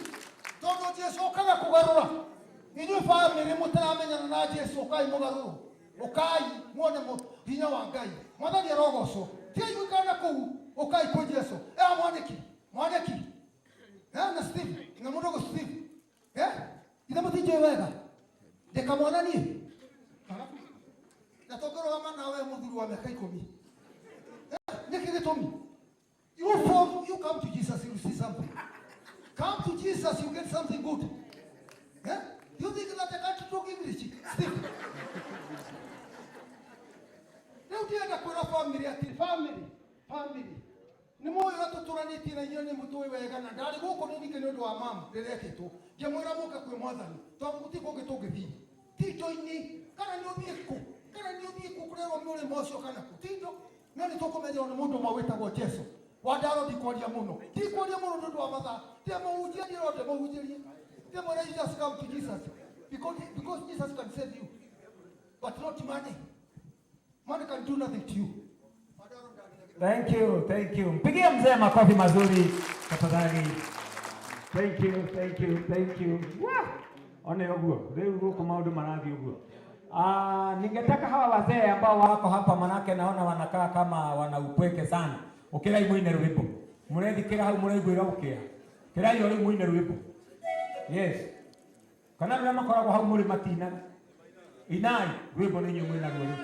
tondũ Jesũ okaga kũgarũra. Inyuĩ bamĩrĩ mũtaramenyana na Jesũ, ũkai mũgarũrwo. Ũkai muone hinya wa Ngai. Mwathani arogocwo. Tiaiguĩkana na kũu, ũkai kwĩ Jesũ. Mwanĩki, mwanĩki. Na Steve, na mũdogo Steve. Ithe mũtinjũĩ wega. Ndĩkamwana niĩ. Na tũngĩrũgama nawe mũthuri wa mĩaka 10. Nĩkĩ gĩtũmi? You form, you come to Jesus, you see something. Come to Jesus, you get something good. You think that I can't talk English? Steve. Rĩu ndĩrenda kwĩra family atĩ family, family. Nĩ mũĩ ũrĩa tũtũranĩtie na inyuĩ nĩ mũtũĩ wega na ndarĩ gũkũ nĩ ningĩ nĩ ũndũ wa mama rĩrĩa etĩtwo. Ngĩmwĩra mũke kwĩ Mwathani tondũ gũtirĩ kũngĩ tũngĩthiĩ. Ti indo-inĩ, kana nĩ ũthiĩ kũ? Kana nĩ ũthiĩ kũ kũrerwo mũrĩmo ũcio kana kũ? Ti indo. No nĩ tũkũmenyerwo nĩ mũndũ ũmwe wĩtagwo Jesũ. Wandaro ndikwaria mũno. Ndikwaria mũno nĩ ũndũ wa mathaa. Ndĩmũhunjia ndĩrona ndĩmũhunjĩrie. Ndĩmwĩre you just come to Jesus. Because Jesus can save you. But not money. Money can do nothing to you. Thank you, thank you. Mpigie mzee makofi mazuri tafadhali. Thank you, thank you, thank you. Wah! One ũguo, rĩu gũkũ maũndũ marathiĩ ũguo. Ningetaka hawa wazee ambao wako hapa manake naona wanakaa kama wana upweke sana. Ũkĩrai mũine rwĩmbo. Mũrethikĩra hau mũraiguĩra ũkĩa. Kĩrai o rĩu mũine rwĩmbo. Yes. Kana andũ arĩa makoragwo hau mũrĩ matinaga. Inai rwĩmbo nĩ inyuĩ mwĩna ruo rĩu.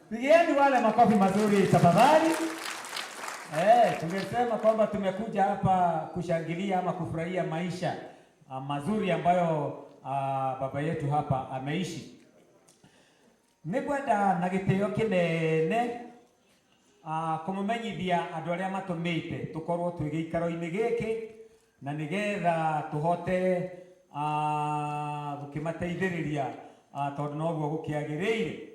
Pigieni wale makofi mazuri tafadhali. Tungesema kwamba tumekuja hapa kushangilia ama kufurahia maisha mazuri ambayo baba yetu hapa ameishi. Nĩngwenda na gĩtĩo kĩnene kũmũmenyithia andũ arĩa matũmĩte tũkorwo twĩ gĩikaro-inĩ gĩkĩ na nĩgetha tũhote gũkĩmateithĩrĩria tondũ noguo gũkĩagĩrĩire.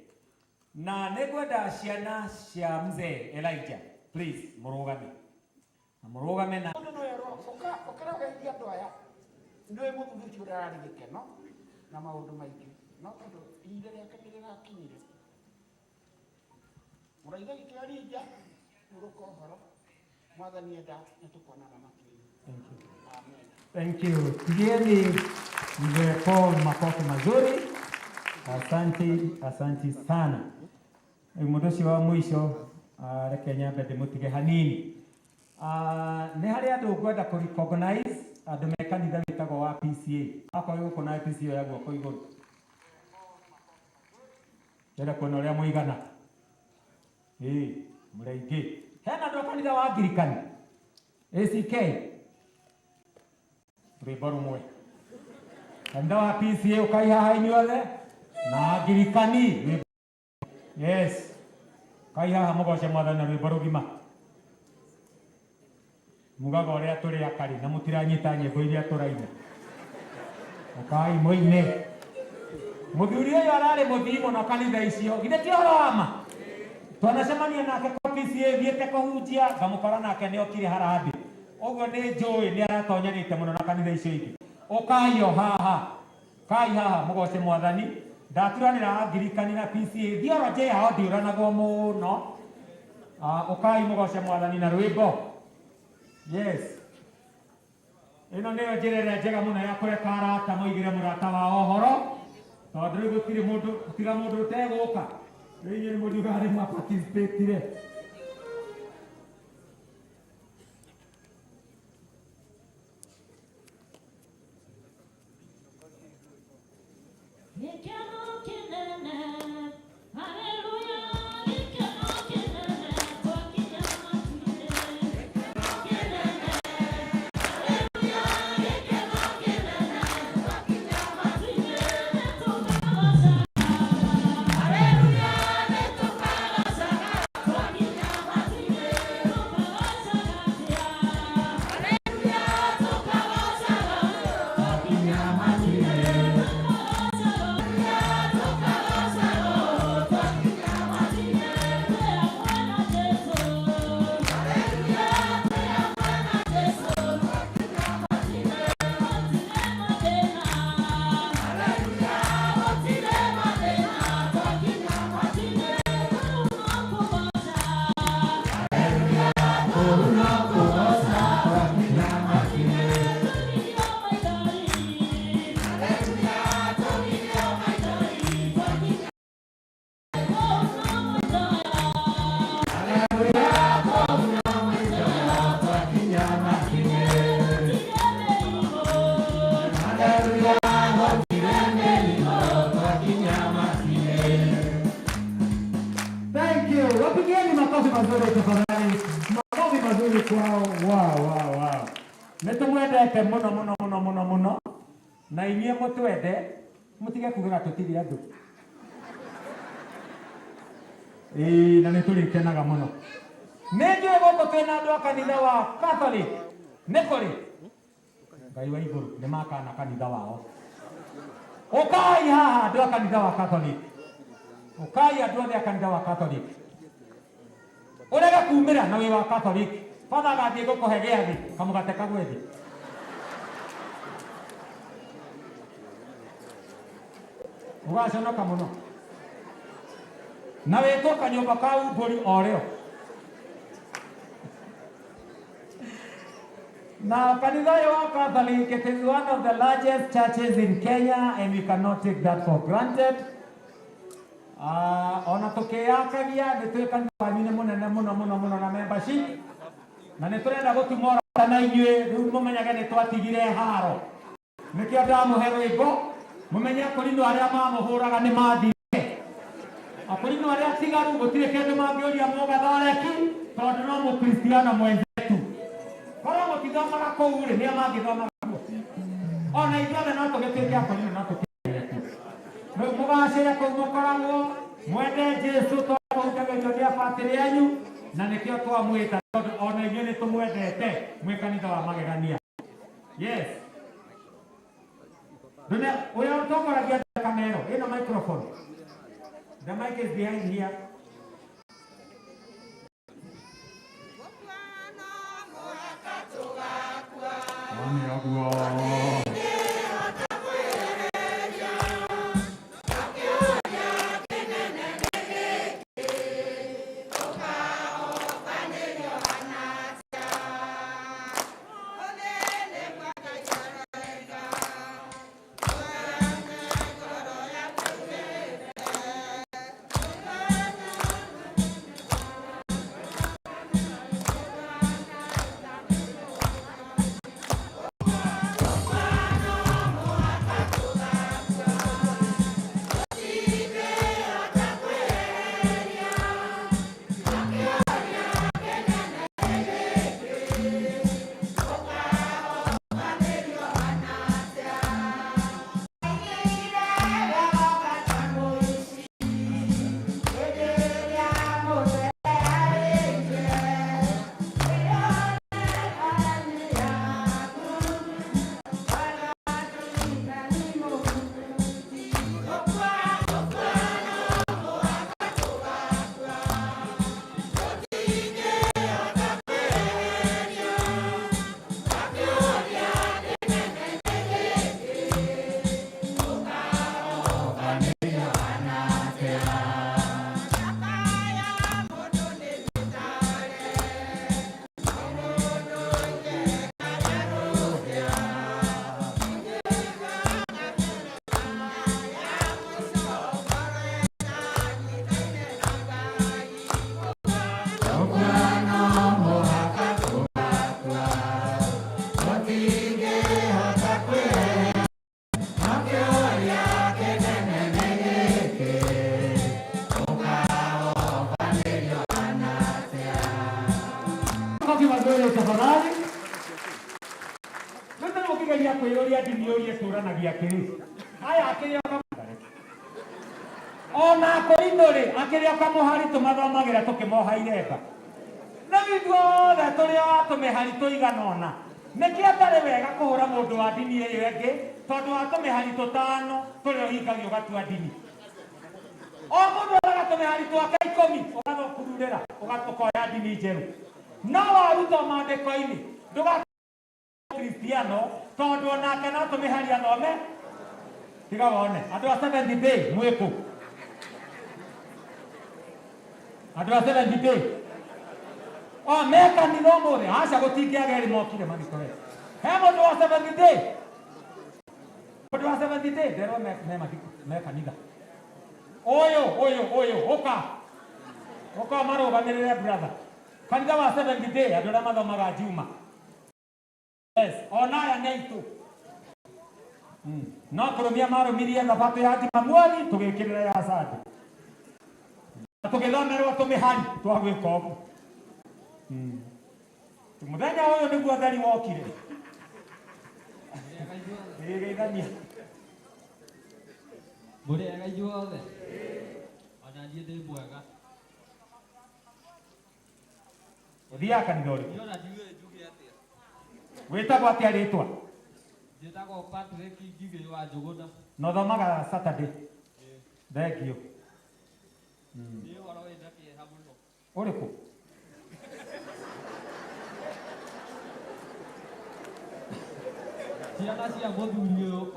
Na nĩngwenda ciana cia mzee Elijah, please mũrũgame. Na mũrũgame na Mũndũ no erwo ũkĩra ũgeithie andũ aya nĩũĩ mũthuri ũcio ũrĩa ararĩ gĩkeno na maũndũ maingĩ no tondũ ihinda rĩake nĩ rĩrakinyire. Mũraithe gĩkĩ Elijah hurũka ũhoro Mwathani enda nĩ tũkonana matu-inĩ. Thank you. Amen. Thank you. Pigieni mzee Paul makofi mazuri. Asanti, asanti sana. Mũndũ ũcio wa mũico reke nyambe ndĩmũtige hanini. Nĩ harĩ andũ ngwenda kũ recognize andũ me kanitha wĩtagwo wa PCA. Akorwo gũkũ na PCA ya guoko igũrũ. Ndĩrenda kuona ũrĩa mũigana. Ĩĩ, mũrĩ aingĩ. Hena andũ a kanitha wa Angirikani. ACK. Rwĩmbo rũmwe. Kanitha wa PCA ũkai haha inyuothe na Angirikani. Yes. Kai haha mũgoce Mwathani na rwĩmbo rũgima. Mugaga ũrĩa tũrĩ akari na mũtiranyita nyĩmbo iria tũraina. Ũkai mũine. Mũthuri ũyũ ararĩ mũthii mũno kanitha icio. Githĩ ti ũhoro wa ma? Twanacemania nake kwa PCA thiĩte kũhunjia ngamũkora nake nĩ okire harambĩ. Ũguo nĩ njũĩ nĩ aratonyanĩte mũno na kanitha icio ingĩ. Ũkai o haha. Kai haha mũgoce Mwathani. Ndaturanĩra Angirikani na PCA. Theology yao ndĩũranagwo mũno. Ũkai mũgoce Mwathani na rwĩmbo. Yes. Ĩno nĩyo njĩra ĩrĩa njega mũno ya kũreka arata moigĩre mũrata wao ũhoro. Tondũ rĩu gũtirĩ mũndũ tiga mũndũ ũtegũka. Rĩu inyuĩ nĩ mũngiuga nĩ mwaparticipatire. Thank you. Wapigieni makofi mazuri tafadhali. Makofi mazuri kwao. Wow, wow, wow. Nĩtũmwendete mũno mũno mũno mũno mũno na inyuĩ mũtwende mũtige kugaga tũtirĩ andũ. Ĩĩ na nĩtũrĩkenaga mũno. Nĩ njũĩ gũkũ twĩna andũ a kanitha wa Catholic. Nĩ kũrĩ? Ngai wa igũrũ nĩ makana kanitha wao. Ũkai haha andũ a kanitha wa Catholic. Ũkai andũ othe a kanitha wa Catholic. Ũrege kumĩra na wĩ wa Catholic. Father agathiĩ gũkũhe gĩathĩ kamũgate kagwe thĩ. Ũgaconoka mũno. Na wĩtwo kanyũmba ka umbũri o rĩo. Now, kanitha ũyũ wa Catholic, it is one of the largest churches in Kenya and we cannot take that for granted. Ona tukiyakagia nĩ twĩ kanitha wanyu nĩ mũnene mũno mũno mũno na membership na nĩ tũrenda gũtuma ũrata na inyuĩ rĩu mũmenyage nĩ twatigire haro nĩkĩo ndamũhe rwĩmbo mũmenye akũrinũ arĩa mamũhũraga nĩ mathire akũrinũ arĩa tigaru gũtirĩ kĩndũ mangĩũria mũgatholeki tondũ no mũkristiano mwenzetu korwo mũtithomaga kũu rĩ nĩa mangĩthomaga kuo ona ithuothe no tũgĩtuĩke akũrinũ no tũkĩre kuo rĩu mũgacĩre kũu mũkoragwo mwende Jesu tondũ mũhunjagĩrio nĩ abatĩrĩ anyu na nĩkĩo twamwĩta tondũ ona inyuĩ nĩ tũmwendete mwĩ kanitha wa magegania. Yes. Ndune ũrĩa ũtongoragia kamero ĩno microphone. The mic is behind here. One ũguo. Mwĩrĩ tafadhali. Rĩu ta ũkĩgeria kwĩyũria ndini ũria ĩtũranagia atĩrĩ. Aya akĩrĩ o ona Akorintho rĩ, akĩrĩ o kamũhari tũmathomagĩra tũkĩmoha iremba. Rĩu ithuothe tũrĩ o a tũmĩhari tũigana ũna. Nĩkĩ atarĩ wega kũhũra mũndũ wa ndini ĩyo ĩngĩ tondũ wa tũmĩhari tũtano tũrĩa ũhingagia ũgatua ndini? O mũndũ ethaga tũmĩhari twake 10 ũgatũkururĩra ũkoya ndini njerũ. No warutwo maandĩko-inĩ ndũga Kristiano tondũ onake no tũmĩhari athome. Tiga wone andũ a Seventh Day mwĩkũ? Andũ a Seventh Day o me kanitha ũmũthĩ? Aca, gũtingĩaga erĩ mokire magĩtore. He mũndũ wa Seventh Day, mũndũ wa Seventh Day nderwo me mathiko me kanitha ũyũ ũyũ ũyũ. Ũka ũka marũgamĩrĩre, brother. Kanitha wa Seventh Day, andũ arĩa mathomaga Juma. Yes, ona aya nĩ aitũ. No kũrũmia marũmirie thabatũ ya Jumamothi, tũgĩkĩrĩra ya Sunday na tũgĩthomerwo tũmĩhari twa gwĩka ũguo. Mũthenya ũyũ nĩguo theri wokire. Ĩgeithania. Mũrĩega inyuothe? Ona niĩ ndĩ mwega. Ũthiaga kanitha ũrĩkũ? Niĩ ona ndiũĩ njuge atĩa. Wĩtagwo atĩa rĩtwa? Njĩtagwo Patrick Ngigĩ wa Njũgũna. Na ũthomaga Saturday? Thank you. Nĩ ũhoro wĩna kĩeha mũno. Ũrĩkũ? Ciana cia mũthuri ũyũ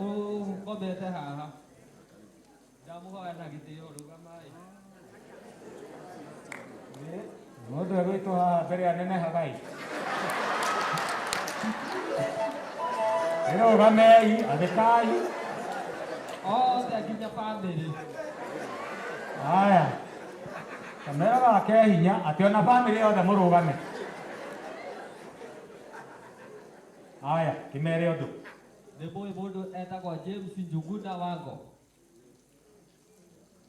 ũkomete haha, ndamũhoya na gĩtĩo, rũgamai. Mũndũ egwĩtwo haha mbere anenehagai. Ĩrũgamei, athĩkai. Othe nginya bamĩrĩ. Haya, kamera gake hinya atĩ ona bamĩrĩ yothe mũrũgame. Haya, kĩmere ũndũ. Nĩ mũĩ mũndũ etagwo James Njuguna Wango?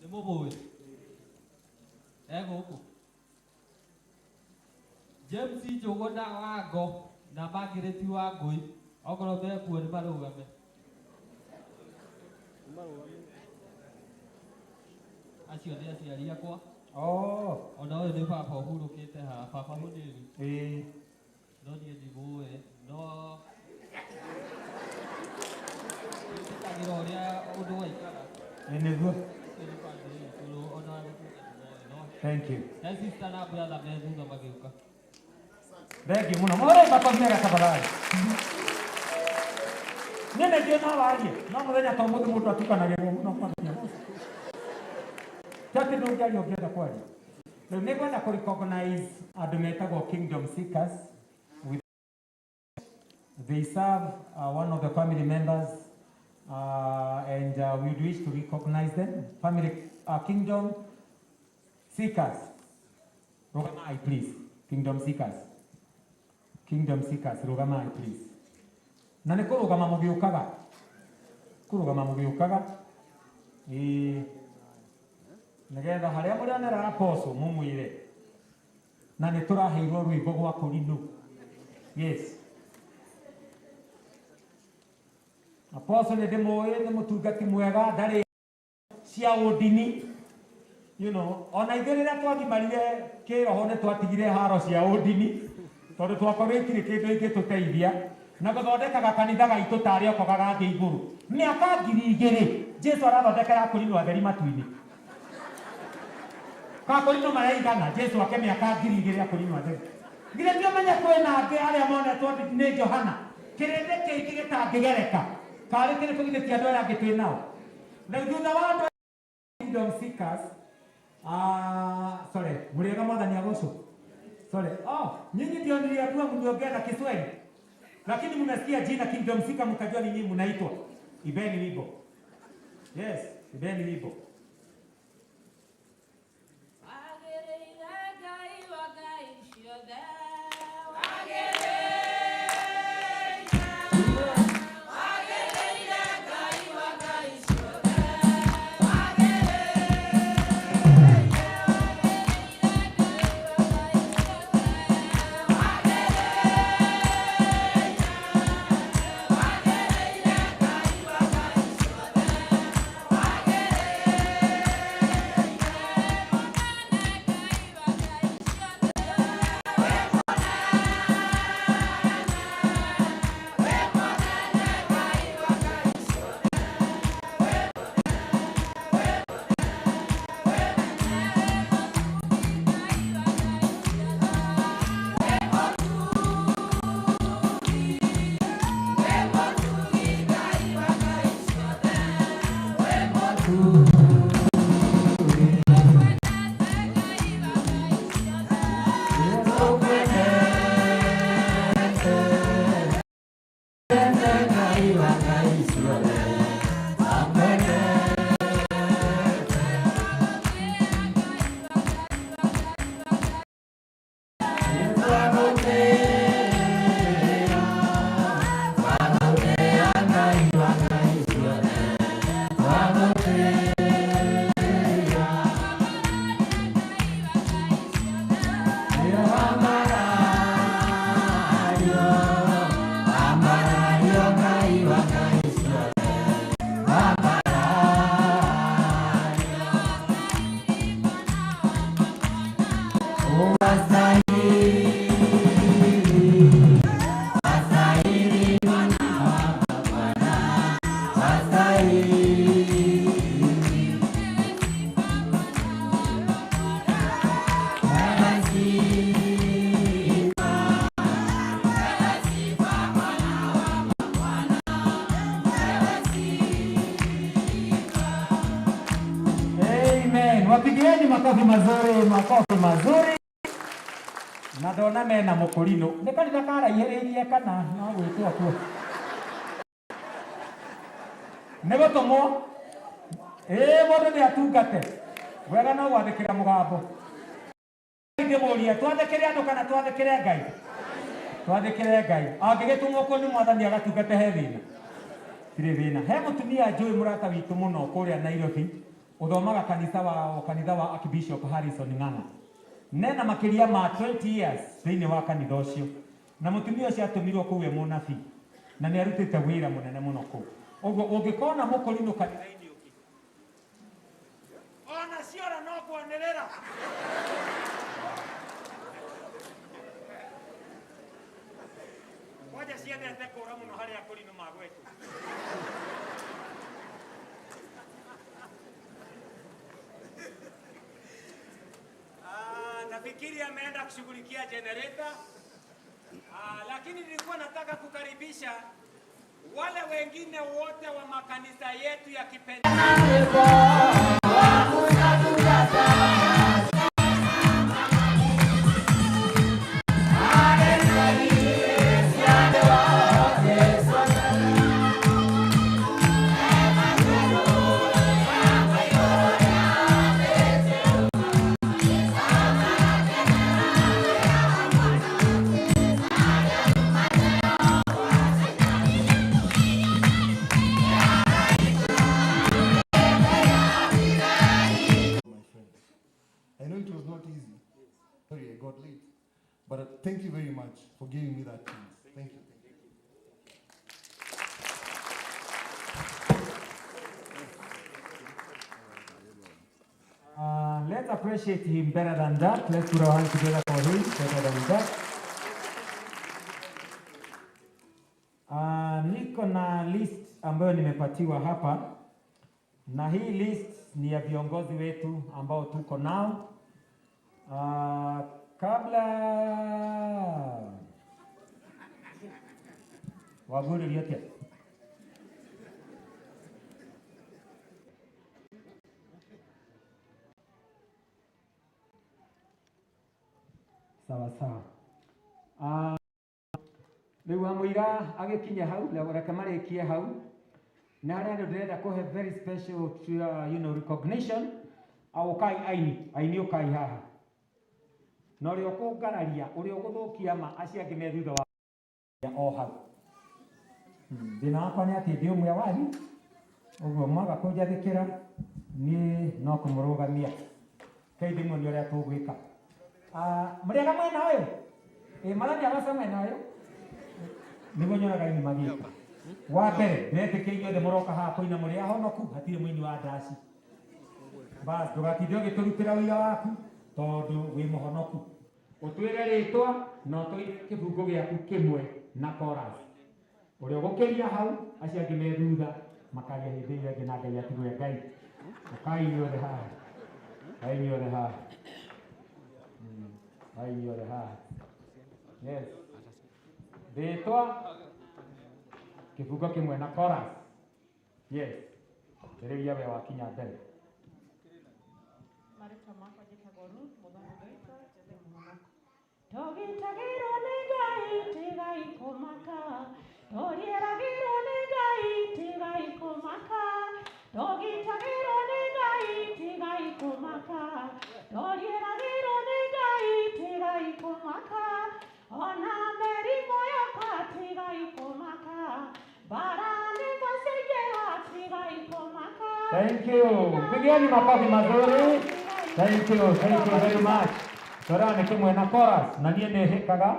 Nĩ mũmũĩ? E gũkũ James Njuguna Wango na Margaret Wangũi, okorwo mekuo nĩ marũgame. Acio nĩ aciari akwa. Oh. Ona ũyũ nĩ baba ũhurũkĩte haha, baba mũnini. No niĩ ndimũĩ, no twĩtĩkagĩra ũrĩa ũndũ waikara. Ĩ nĩguo. Ũcio nĩ bamĩrĩ itũ, ona gũtuĩka ndimoĩ, no Thank you. he sister na brother me thutha magĩũka. Thank you mũno. Mũhũre makofi mega tafadhali. Niĩ nĩ ndiĩ no warie, no mũthenya ta ũmũthĩ mũndũ atukanagĩrwo mũno mwathani agocwo. Ti atĩ ndũngĩaria ũngĩenda kwaria. Rĩu nĩ ngwenda kũ recognize andũ metagwo Kingdom Seekers. With they serve one of the family members and we would wish to recognize them. Family Kingdom Seekers. Rũgamai please. Kingdom Seekers. Kingdom Seekers, rũgamai please. Na nĩ kũrũgama mũgĩũkaga. Kũrũgama mũgĩũkaga. Ĩĩ. Nĩgetha harĩa mũrĩonera apostle mũmwĩre. Na nĩ tũraheirwo rwĩmbo gwa kũrinũ. Yes. Apostle nĩ ndĩmũĩ, nĩ mũtungati mwega, ndarĩ cia ũndini. Ona ithuĩ rĩrĩa twagimarire kĩroho nĩ twatigire haro cia ũndini tondũ twakorwo itirĩ kĩndũ ingĩtũteithia na gũthondekaga kanitha gaitũ tarĩ oko gagathiĩ igũrũ. Mĩaka 2000 Jesu arathondeka ya kũrinwo atheri matu-inĩ. Kakũrinwo maraigana Jesu ake mĩaka 2000 ya kũrinwo atheri. Githĩ ti ũmenye kwĩna angĩ arĩa monetwo nĩ Johana kĩrĩndĩ kĩingĩ gĩtangĩgereka karĩ kĩrĩkũ? Githĩ ti andũ aya angĩ twĩ nao? Rĩu thutha wa andũ Kingdom Seekers, sorry, mũrĩega, mwathani agocwo. Sorry. Oh, nyinyi ndio niliambiwa mniongee na Kiswahili. Lakini mmesikia jina Kingdom Seeker mkajua ni nyinyi mnaitwa. Ibeni wimbo. Yes, ibeni wimbo. Wagĩrĩire Ngai wa ngai ciothe, wagĩrĩire Ngai wa ngai ciothe, wagĩrĩire Ngai wa ngai ciothe, wagĩrĩire. Mazuri, makofi mazuri. Na ndona mena mũkũrinũ. Nĩ kanitha karaihĩrĩirie kana no gwĩtwo kuo? Nĩ gũtũmwo. Ĩĩ mũndũ nĩ atungate. Wega no gwathĩkĩra mũgambo. Ndĩmũrie twathĩkĩre andũ kana twathĩkĩre Ngai? Twathĩkĩre Ngai. Angĩgĩtũmwo kũu nĩ mwathani agatungate he thĩna? Tirĩ thĩna. He mũtumia njũĩ mũrata witũ mũno kũrĩa Nairobi ũthomaga kanitha wa kanitha wa Archbishop Harrison Ng'ang'a. Nena makĩria ma 20 years thĩinĩ wa kanitha ũcio. Na mũtumia ũcio atũmirwo kũu e mũnabii na nĩ arutĩte wĩra mũnene mũno kũu. Ũguo ũngĩkona mũkũrinũ kanitha-inĩ ũngĩ ona ciora no kwanĩrĩra. Kwanja ciendete kũra mũno harĩa akũrinũ magwetwo. Nafikiri ameenda kushughulikia generator. Lakini nilikuwa nataka kukaribisha wale wengine wote wa makanisa yetu ya My friends. I know it was not easy. Sorry, I got late. But thank you very much for giving me that chance. Thank you. Let's appreciate him better than that. Let's put our hands together for him better than that. Niko na list ambayo nimepatiwa hapa, na hii list ni ya viongozi wetu ambao tuko nao. Kabla waguri yote sawa sawa. Rĩu amũira agĩkinya hau, reke marĩkie hau na harĩa andũ ndĩrenda kũhe very special recognition. Ũkai aini, aini ũkai haha, na ũrĩa ũkũngararia, ũrĩa ũgũthũkia ma acio angĩ me thutha wa o hau. Thĩna wakwa nĩ atĩ ndĩ ũmwe wanyu, ũguo mwaga kũnjathĩkĩra niĩ no kũmũrũgamia. Kei ndĩmuonie ũrĩa tũgwĩka. Mũrĩega mwena ũyũ? Ĩ mwathani agoce mwena ũyũ. Nĩguo nyonaga aini magĩka. Wa mbere ndĩretĩkia inyuothe mũroka haha kũina mũrĩ ahonoku, hatirĩ mũini wa ndaci. Bas, ndũgatinde ũgĩtũrutĩra ũira waku tondũ wĩ mũhonoku. Ũtwĩre rĩtwa na ũtwĩre kĩbungo gĩaku kĩmwe na chorus. Ũrĩa ũgũkĩria hau, acio angĩ me thutha makaria hĩndĩ ĩyo ĩngĩ na Ngai atigwe Ngai. Ũkai inyuothe haha. Ũkai inyuothe haha. Ũkai inyuothe haha. Yes. Rĩtwa kĩbungo kĩmwe na chorus. Yes. Rĩrĩa we wakinya mbere. Marĩtwa makwa njĩtagwo Ruth Mũthoni Ngoito, ndĩ mũhonoku. Tũgitagĩrwo nĩ Ngai tigai kũmaka, tũrieragĩrwo nĩ Ngai tigai kũmaka, tũgitagĩrwo nĩ Ngai tigai kũmaka, tũrieragĩrwo nĩ Ngai tigai kũmaka, ona mĩrimũ yoka tigai kũmaka, mbara nĩmo ciaingĩha tigai kũmaka. Thank you. Pigieni makofi mazuri. Thank you very much. Tora nĩ kĩmwe na chorus na niĩ nĩ hĩkaga.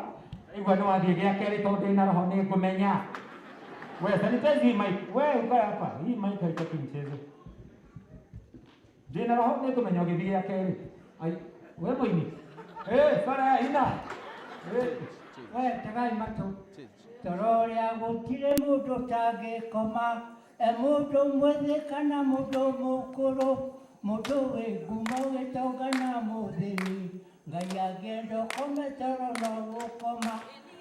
Igua nĩ wathiĩ gĩa kerĩ tondũ ndĩna roho nĩ ngũmenya. We sanitize hii mic. We ukae hapa. Hii mic haitaki mchezo. Ndĩna roho nĩ ngũmenya ũgĩthiĩ gĩa kerĩ. Ai, we mũini. Sara ina. We tegai matũ. Toro ũrĩa gũtirĩ mũndũ ũtangĩkoma, e mũndũ mwĩthĩ kana mũndũ mũkũrũ, mũndũ wĩ ngumo gĩtonga na mũthĩni, Ngai angĩenda ũkome toro no gũkoma.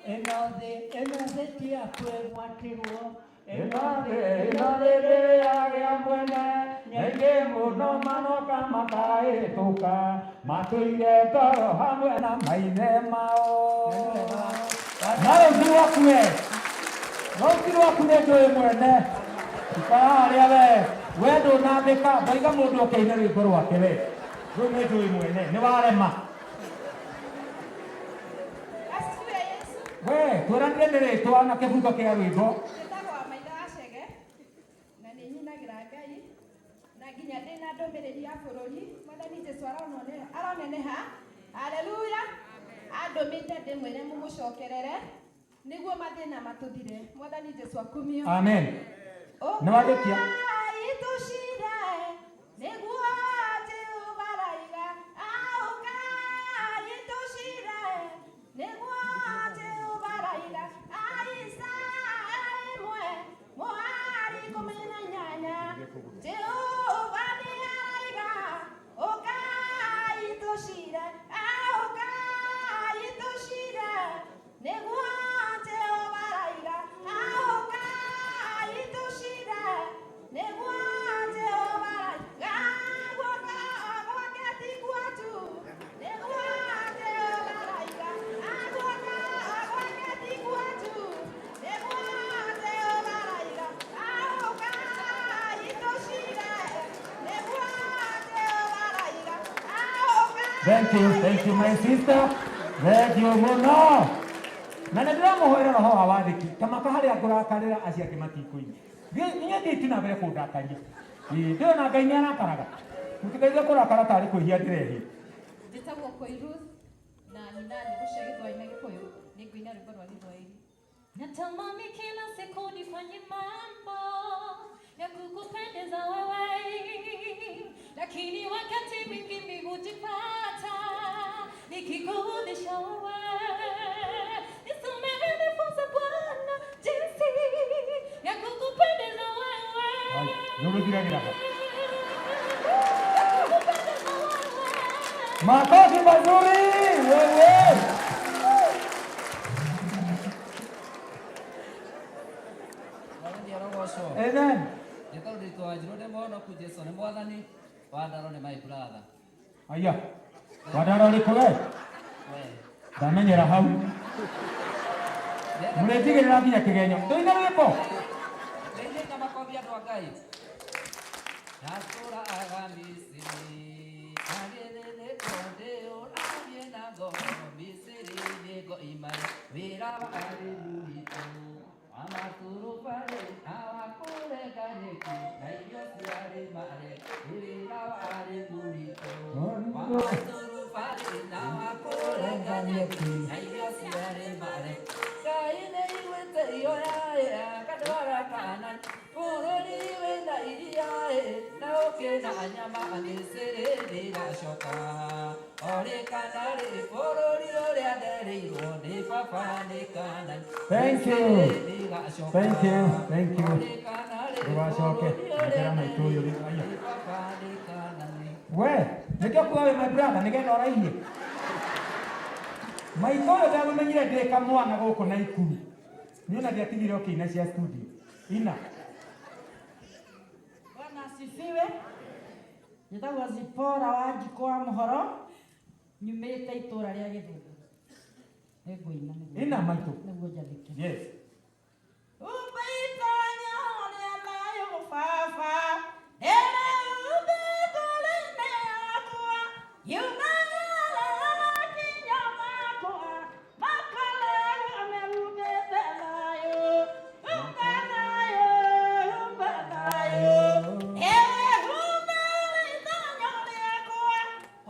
Ĩno thĩ ti ya kwĩgwatĩrwo. Ĩno thĩ ndĩrĩ yagĩa mwene. Nĩ aingĩ mũno manoka makahĩtũka matũire toro hamwe na maithe mao. Na rĩu ti rwaku we, rũu ti rwaku nĩ njũĩ mwene. Ikara harĩa we, we ndũnathĩka, ndaiga mũndũ oke aine rwĩmbo rwake we. Rũu nĩ njũĩ mwene, nĩ warema. Asifiwe Yesu. We, twĩranire nĩ rĩtwa na kĩbungo kĩa rwĩmbo. Njĩtagwo Wamaitha wa Chege na nĩ nyinagĩra Ngai na nginya ndĩ na ndũmĩrĩri ya bũrũri. Mwathani Jesu aroneneha. Haleluya. Andũmĩte ndĩmwĩre mũmũcokerere nĩguo mathĩna matũthire. Mwathani Jesu akumio. Amen. Nĩ warĩkia. Ũkai tũcire nĩguo Jehova araiga. Ũkai tũcire nĩguo Jehova araiga. Isaya 1:18. Jehova nĩ araiga. Ũkai tũcire. Ũkai tũcire nĩguo Jehova araiga. Ũkai tũcire nĩguo Jehova araiga. Guoko gwake ti kuonju nĩguo Jehova araiga. Guoko gwake ti kuonju nĩguo Jehova araiga. Ũkai tũcire nĩguo Jehova araiga. Thank you my sister. Thank you mũno. Na nĩ ndĩramũhoera roho wa wathĩki kamaka harĩa ngũrakarĩra acio angĩ matikũina. Niĩ thiĩti na mbere kũndakaria. Ĩĩ, ndĩrona Ngai nĩ arakaraga. Mũtikaige kũrakara tarĩ kwĩhia ndĩrehia. Njĩtagwo Koiruth na nyina nyĩmbo cia Gĩthwaĩri na Gĩkũyũ. Nĩ ngũina rwĩmbo rwa Gĩthwaĩri. Natamani kila siku nifanye mambo ya kukupendeza wewe, lakini wakati mwingi mimi hujipata nikikuudhisha wewe. Nisamehe, nifunze Bwana jinsi ya kukupendeza wewe. Nĩ ũrũthiragĩra ha. Makofi mazuri wewe. Mwathani arogocwo. Amen. Njĩtagwo Ndiritu wa Njirũ, ndĩ mũhonoku. Jesu nĩ Mwathani. Wandaro nĩ my brother. Aya. Wandara ũrĩkũ we? We. Ndamenyera hau. Mũrĩnjigĩrĩra nginya kĩgenyo. Tũine rwĩmbo. Ndeithia na makobi andũ a Ngai. Ndatũraga Misiri, agĩthĩnĩkwo ndĩũragie na ngoro. Misiri nĩngoima wĩra wa arĩmi witũ wa maturubarĩ na wa kũrenga nyeki na irio ciarĩ mare nĩ wĩra wa arĩmi witũ wa maturubarĩ na wa kũrenga nyeki na irio ciarĩ mare. Ngai nĩaiguĩte ihoya akandwara Kanani bũrũri wĩna iria na ũkĩ na nyama. Misiri ndĩgacoka orĩ kana rĩ bũrũri ũrĩa nderĩirwo nĩ baba nĩ Kanani. Thank you. Ndĩgacoka Thank you. Thank you. orĩ kana rĩ Ndũgacoke. bũrũri ũrĩa Ndera maitũ ũyũ rĩu. Aya. nĩ baba nĩ Kanani. We, nĩkĩo kuga wĩ my brother nĩgetha ũraihie. Maitũ ũyũ ndamũmenyire ndĩ kamwana gũkũ Naikuru. Niĩ ona ndiatigire ũkĩina cia studio. Ina. Bwana asifiwe. Njĩtagwo Zipora wa Njikũ wa Mũhoro, nyumĩte itũra rĩa Gĩthũngũ. Nĩngũina nĩguo. Ina maitũ. Nĩguo njathĩke. Yes. Umba itonyo rĩa thayũ baba, ndĩrĩumbe ngoro-inĩ yakwa, yumagĩra makinya makwa, makoragwo mehumbĩte thayũ. Umba thayũ, umba thayũ. Ewe humba itonyo rĩakwa,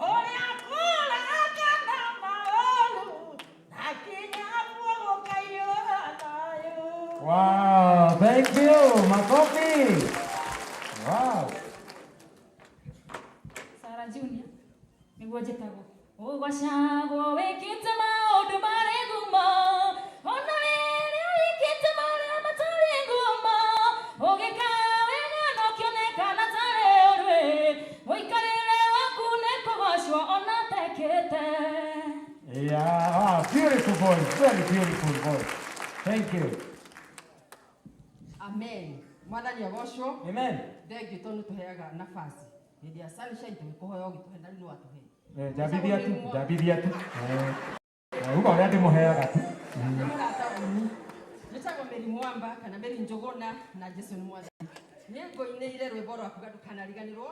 ũrĩa kũrakana maũru, na kinya kuo gũkaiyũra thayũ. Wow, thank you. Makofi. Wow. Sara Junior nĩguo njĩtagwo. Ũgocagwo wĩkĩte maũndũ marĩ ngumo, ona rĩrĩa wĩkĩte marĩa matarĩ ngumo, ũgĩka wega na ũkĩonekana tarĩ ũrĩ, mũikarĩre waku nĩ kũgocwo ona ũtekĩte. Yeah, wow, beautiful voice, very beautiful voice. Thank you. Amen. Mwathani agocwo. Amen. Thengiũ tondũ nĩtũheaga nafasi hĩndĩ ya sunshine tũgĩkũhoya ũgĩtũhe na rĩu nĩwatũhe. Njambithia tu, njambithia tu. Uga ũrĩa ndĩmũheaga tu. Nĩ mũrata wanyu. Njĩtagwo Mary Mwamba kana Mary Njũgũna na Jesu nĩ mwathani. Niĩ ngũinĩire rwĩmbo rwakuga ndũkanariganĩrwo.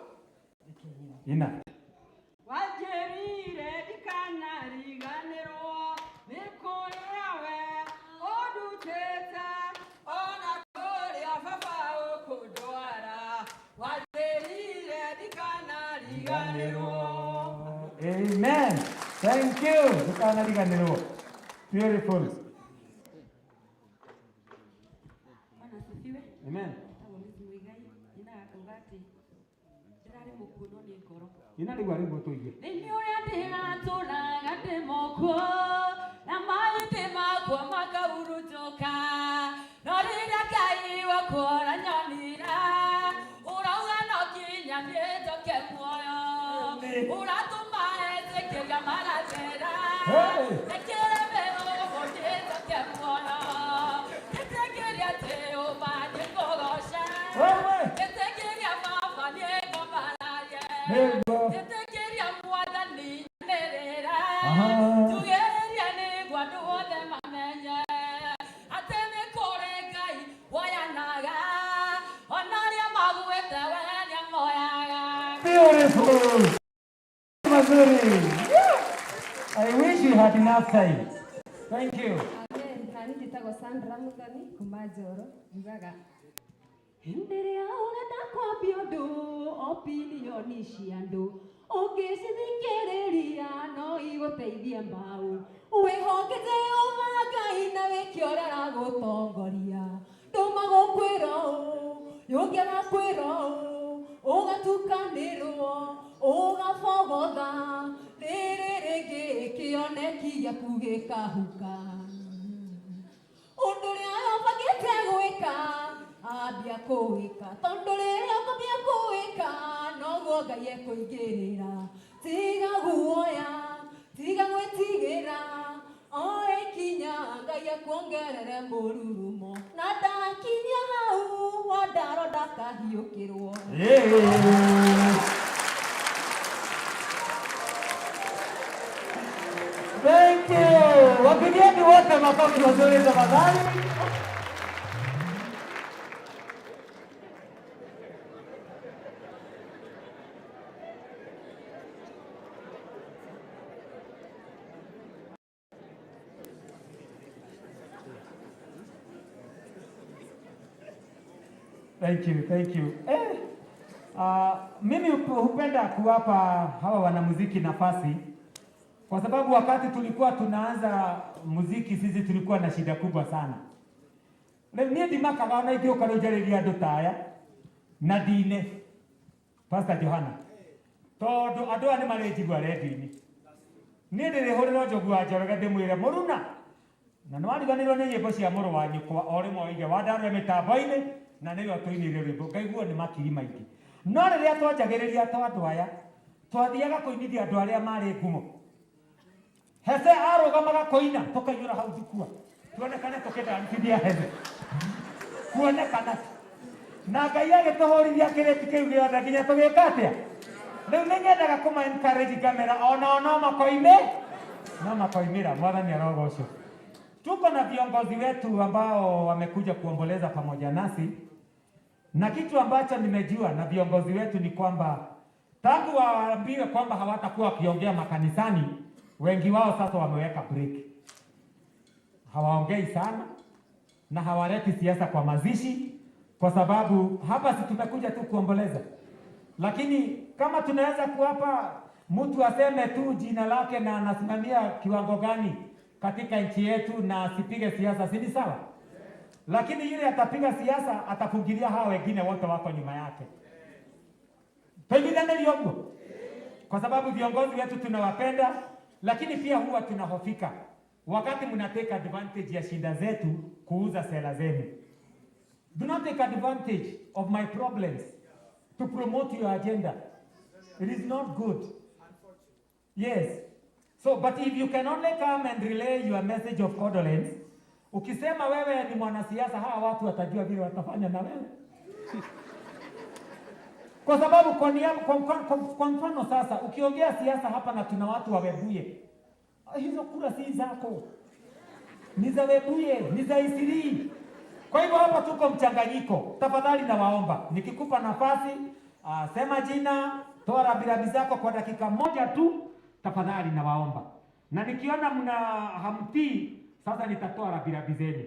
Reke nyine. Ina. Wanjĩrire ndikanariganĩrwo nĩ kũrĩa we ũndutĩte ona kũrĩa baba ũkũndwara. Wanjĩrire ndikanariganĩrwo. Amen. Thank you. Ndũkanariganĩrwo. Beautiful. Bwana asifiwe. Amen. Njĩtagwo Miss Muigai, nyinaga kuga atĩ ndĩrarĩ mũkuũ no nĩ ngoro. Ina rĩu arĩguo tũigue. Thĩinĩ ũrĩa ndĩratũraga ndĩ mũkuũ, na maithe makwa makahurunjũka. No rĩrĩa Ngai wakwa ũranyonire, ũrauga no nginya niĩ njoke muoyo. Ũratũma etĩkĩria marathera, ĩkĩre mĩhũmũ niĩ njoke muoyo. Njĩtĩkĩrie Jehova nĩngũgooca, njĩtĩkĩria Baba nĩngũmararie. Nĩguo. Njĩtĩkĩria Mwathani nyanĩrĩre, Aha. njugĩrĩrie nĩguo andũ othe mamenye atĩ nĩ kũrĩ Ngai woyanaga, ona arĩa maguĩte we nĩamoyaga. Beautiful. Mazuri. Yeah. I wish you had enough time. Thank you. Amen. Nani njĩtagwo Sandra Muthoni kuma Njoro njugaga hĩndĩ ĩrĩa ũrenda kwambia ũndũ opinioni cia andũ ũngĩcithikĩrĩria no igũteithie mbaũ wĩhoke Jehova Ngai na wĩke ũrĩa aragũtongoria ndũma gũkwĩra ũũ yũngĩaga kwĩra ũũ ũgatukanĩrwo ũgabogotha rĩrĩ rĩngĩ kĩoneki gĩaku gĩkahuka ũndũ ũrĩa ũbangĩte gwĩka ambia kũwĩka tondũ rĩrĩa ũkwambia kũwĩka noguo Ngai ekũingĩrĩra tiga guoya tiga gwĩtigĩra oe ikinya Ngai akuongerere mũrurumo na ndakinya hau wandaro ndakahiũkĩrwo. Yeah. Thank you. Wapigieni wote makofi mazuri tafadhali. Thank you, thank you. Mimi hupenda kuwapa hawa wanamuziki nafasi kwa sababu wakati tulikuwa tunaanza muziki sisi tulikuwa na shida kubwa sana. Rĩu niĩ ndimakaga ona ingĩũka rĩu njarĩrie andũ ta aya na ndine Pastor Johana tondũ andũ aya nĩ marĩnjigua redio-inĩ. Niĩ ndĩrĩhũrĩra Njogu wa Njoroge ndĩmwĩre mũruna na nĩwariganĩrwo nĩ nyĩmbo cia mũrũ wa nyũkwa o rĩmwe oige wandarũre mĩtambo-inĩ na nĩyo tũinĩire rwĩmbo ngaiguo nĩ makiri maingĩ. No rĩrĩa twanjagĩrĩria ta andũ aya twathiaga kũinithia andũ arĩa marĩ ngumo. Hese arũgamaga kũina tũkaiyũra hau njukua tuonekane tũkĩdancithia Hese kuonekana na Ngai agĩtũhũrithia kĩrĩti kĩu gĩothe nginya tũgĩka atĩa. Rĩu nĩ nyendaga kũma encourage ngamera onao no makoime no makoimĩra. Mwathani arogocwo. Tuko na viongozi wetu ambao wamekuja kuomboleza pamoja nasi, na kitu ambacho nimejua na viongozi wetu ni kwamba tangu waambiwe kwamba hawatakuwa wakiongea makanisani, wengi wao sasa wameweka break. Hawaongei sana na hawaleti siasa kwa mazishi, kwa sababu hapa si tumekuja tu kuomboleza. Lakini kama tunaweza kuwapa mtu aseme tu jina lake na anasimamia kiwango gani katika nchi yetu na asipige siasa, si ni sawa? Lakini yule atapiga siasa atafungilia hawa wengine wote wako nyuma yake. Pengine ndio kwa sababu viongozi wetu tunawapenda, lakini pia huwa tunahofika wakati mnatake advantage ya shida zetu kuuza sera zenu. Do not take advantage of my problems to promote your agenda. It is not good. Yes. So, but if you can only come and relay your message of condolence, ukisema wewe ni mwanasiasa, hawa watu watajua vile watafanya na wewe. Kwa sababu kwa, niaba, kwa mfano sasa ukiongea siasa hapa na tuna watu wa Webuye, hizo kura si zako, ni za Webuye, ni za Isiri. Kwa hivyo hapa tuko mchanganyiko. Tafadhali nawaomba, nikikupa nafasi sema jina, toa rabirabi zako kwa dakika moja tu, tafadhali nawaomba. Na nikiona mna hamtii, sasa nitatoa rabirabi zenu.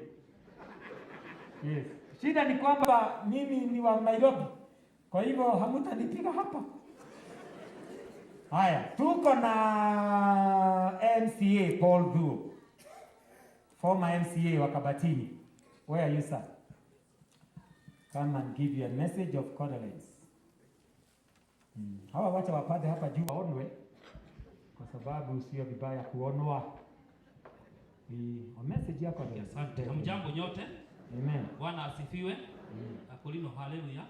Yes. Shida ni kwamba mimi ni wa Nairobi, kwa hivyo hamutanipiga hapa. Haya, tuko na MCA Paul Thuo, former MCA wa Kabatini. Where are you, sir? Come and give you a message of condolence. Hawa wacha wapande hapa juu waonwe, kwa sababu sio vibaya kuonwa. A message ya condolence. Asante. Hamjambo nyote. Amen. Bwana asifiwe. Akolino, haleluya.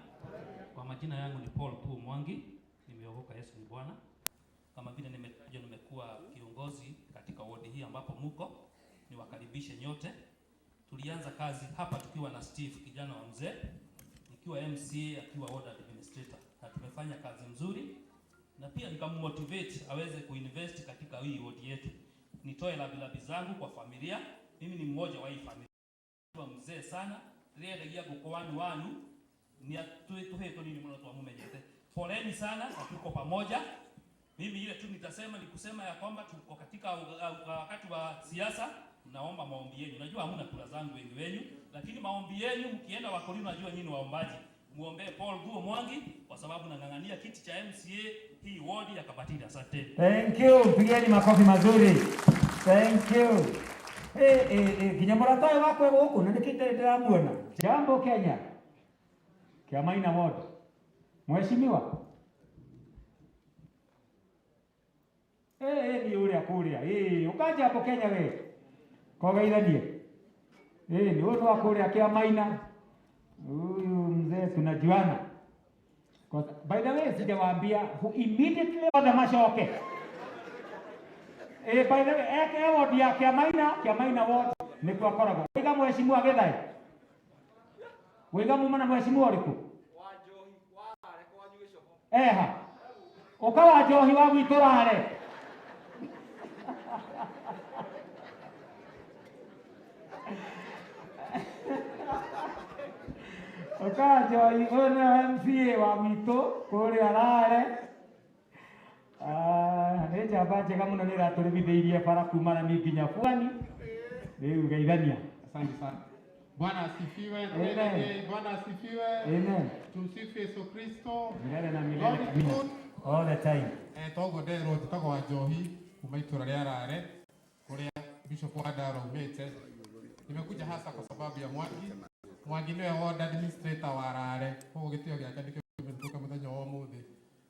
Kwa majina yangu ni Paul Thuo Mwangi, nimeokoka, Yesu ni Bwana. Kama vile nimekuja, nimekuwa kiongozi katika wodi hii ambapo muko, niwakaribishe nyote. Tulianza kazi hapa tukiwa na Steve, kijana wa mzee, nikiwa MCA akiwa ward administrator, na tumefanya kazi nzuri, na pia nikammotivate aweze kuinvest katika hii wodi yetu. Nitoe labilabi zangu kwa familia, mimi ni mmoja wa hii familia wa mzee sana, rĩendagia ngũkũ wanu wanu ni tuhetwo nini mũno twamumenyete. Poleni sana na tuko pamoja. Mimi ile tu nitasema ni kusema ya kwamba tuko katika wakati wa siasa, naomba maombi yenu. Najua hamuna kura zangu wengi wenu, lakini maombi yenu mkienda Wakorino, najua nyinyi waombaji. Muombee Paul Thuo Mwangi kwa sababu nang'ang'ania kiti cha MCA hii wodi ya Kabatini. Asante. Thank you. Pigeni makofi mazuri. Thank you. Nginya mũrata ũyũ wakwa gũkũ na nĩkĩte ndĩramuona. Jambo Kenya. Kiamaina ward. Mheshimiwa. Ni ũrĩa kũrĩa. Ũka Jambo Kenya we. Kogeithanie. Ni ũyũ wa kũrĩa Kiamaina. Huyu mzee tunajuana. By the way, sijawaambia who immediately othe macoke. By the way, eke ward ya Kiamaina, Kiamaina ward nikuo akoragwo. Waiga mheshimiwa Githai. Waiga muma na mheshimiwa ũrĩkũ? Eha. Ũka wa njohi wa gwitũ Rare. Ũka njohi, ũyũ nĩwe MCA wa gwitũ kũrĩa Rare. Nĩ njamba njega mũno nĩ ĩratũrĩmithĩirie bara kuma na nginya Pwani. Rĩu geithania. Asante sana. Bwana asifiwe. Amen. Bwana asifiwe. Amen. Tumsifu Yesu Kristo. Milele na milele. Amina. All the time. Toguo nderwo njĩtagwo wa Njohi kuma itũra rĩa Rare kũrĩa Bishop wa Ndaro aumĩte. Nimekuja hasa kwa sababu ya Mwangi. Mwangi niwe ward administrator wa Rare. Koguo gĩtĩo gĩake nĩkĩo kĩmĩtuĩka mũthenya wa ũmũthĩ.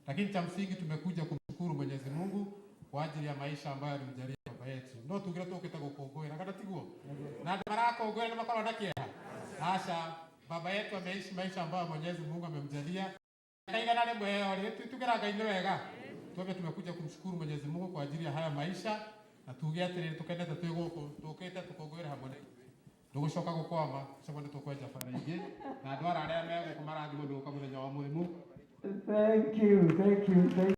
Lakini cha msingi tumekuja kumshukuru Mwenyezi Mungu kwa ajili ya maisha ambayo alimjalia baba yetu. No tugire tukite gukungũĩra kana tiguo? Na andũ marakũngũĩra nĩ makoragwo na kĩeha? Aca, baba yetu ameishi maisha ambayo Mwenyezi Mungu amemjalia. Kaigana rĩmwe ĩyo tugera Ngai nĩ wega. Twebwe tumekuja kumshukuru Mwenyezi Mungu kwa ajili ya haya maisha na tuge atĩrĩrĩ tũkenete twĩ gũkũ tũkĩte tũkũngũĩre hamwe na ithuĩ. Ndũgũcoka gũkwama cemo nĩ tũkwenja bara ingĩ na andũ aya arĩa me gũkũ marathimwo nĩ gũka mũthenya wa ũmũthĩ. Thank you, thank you, thank you.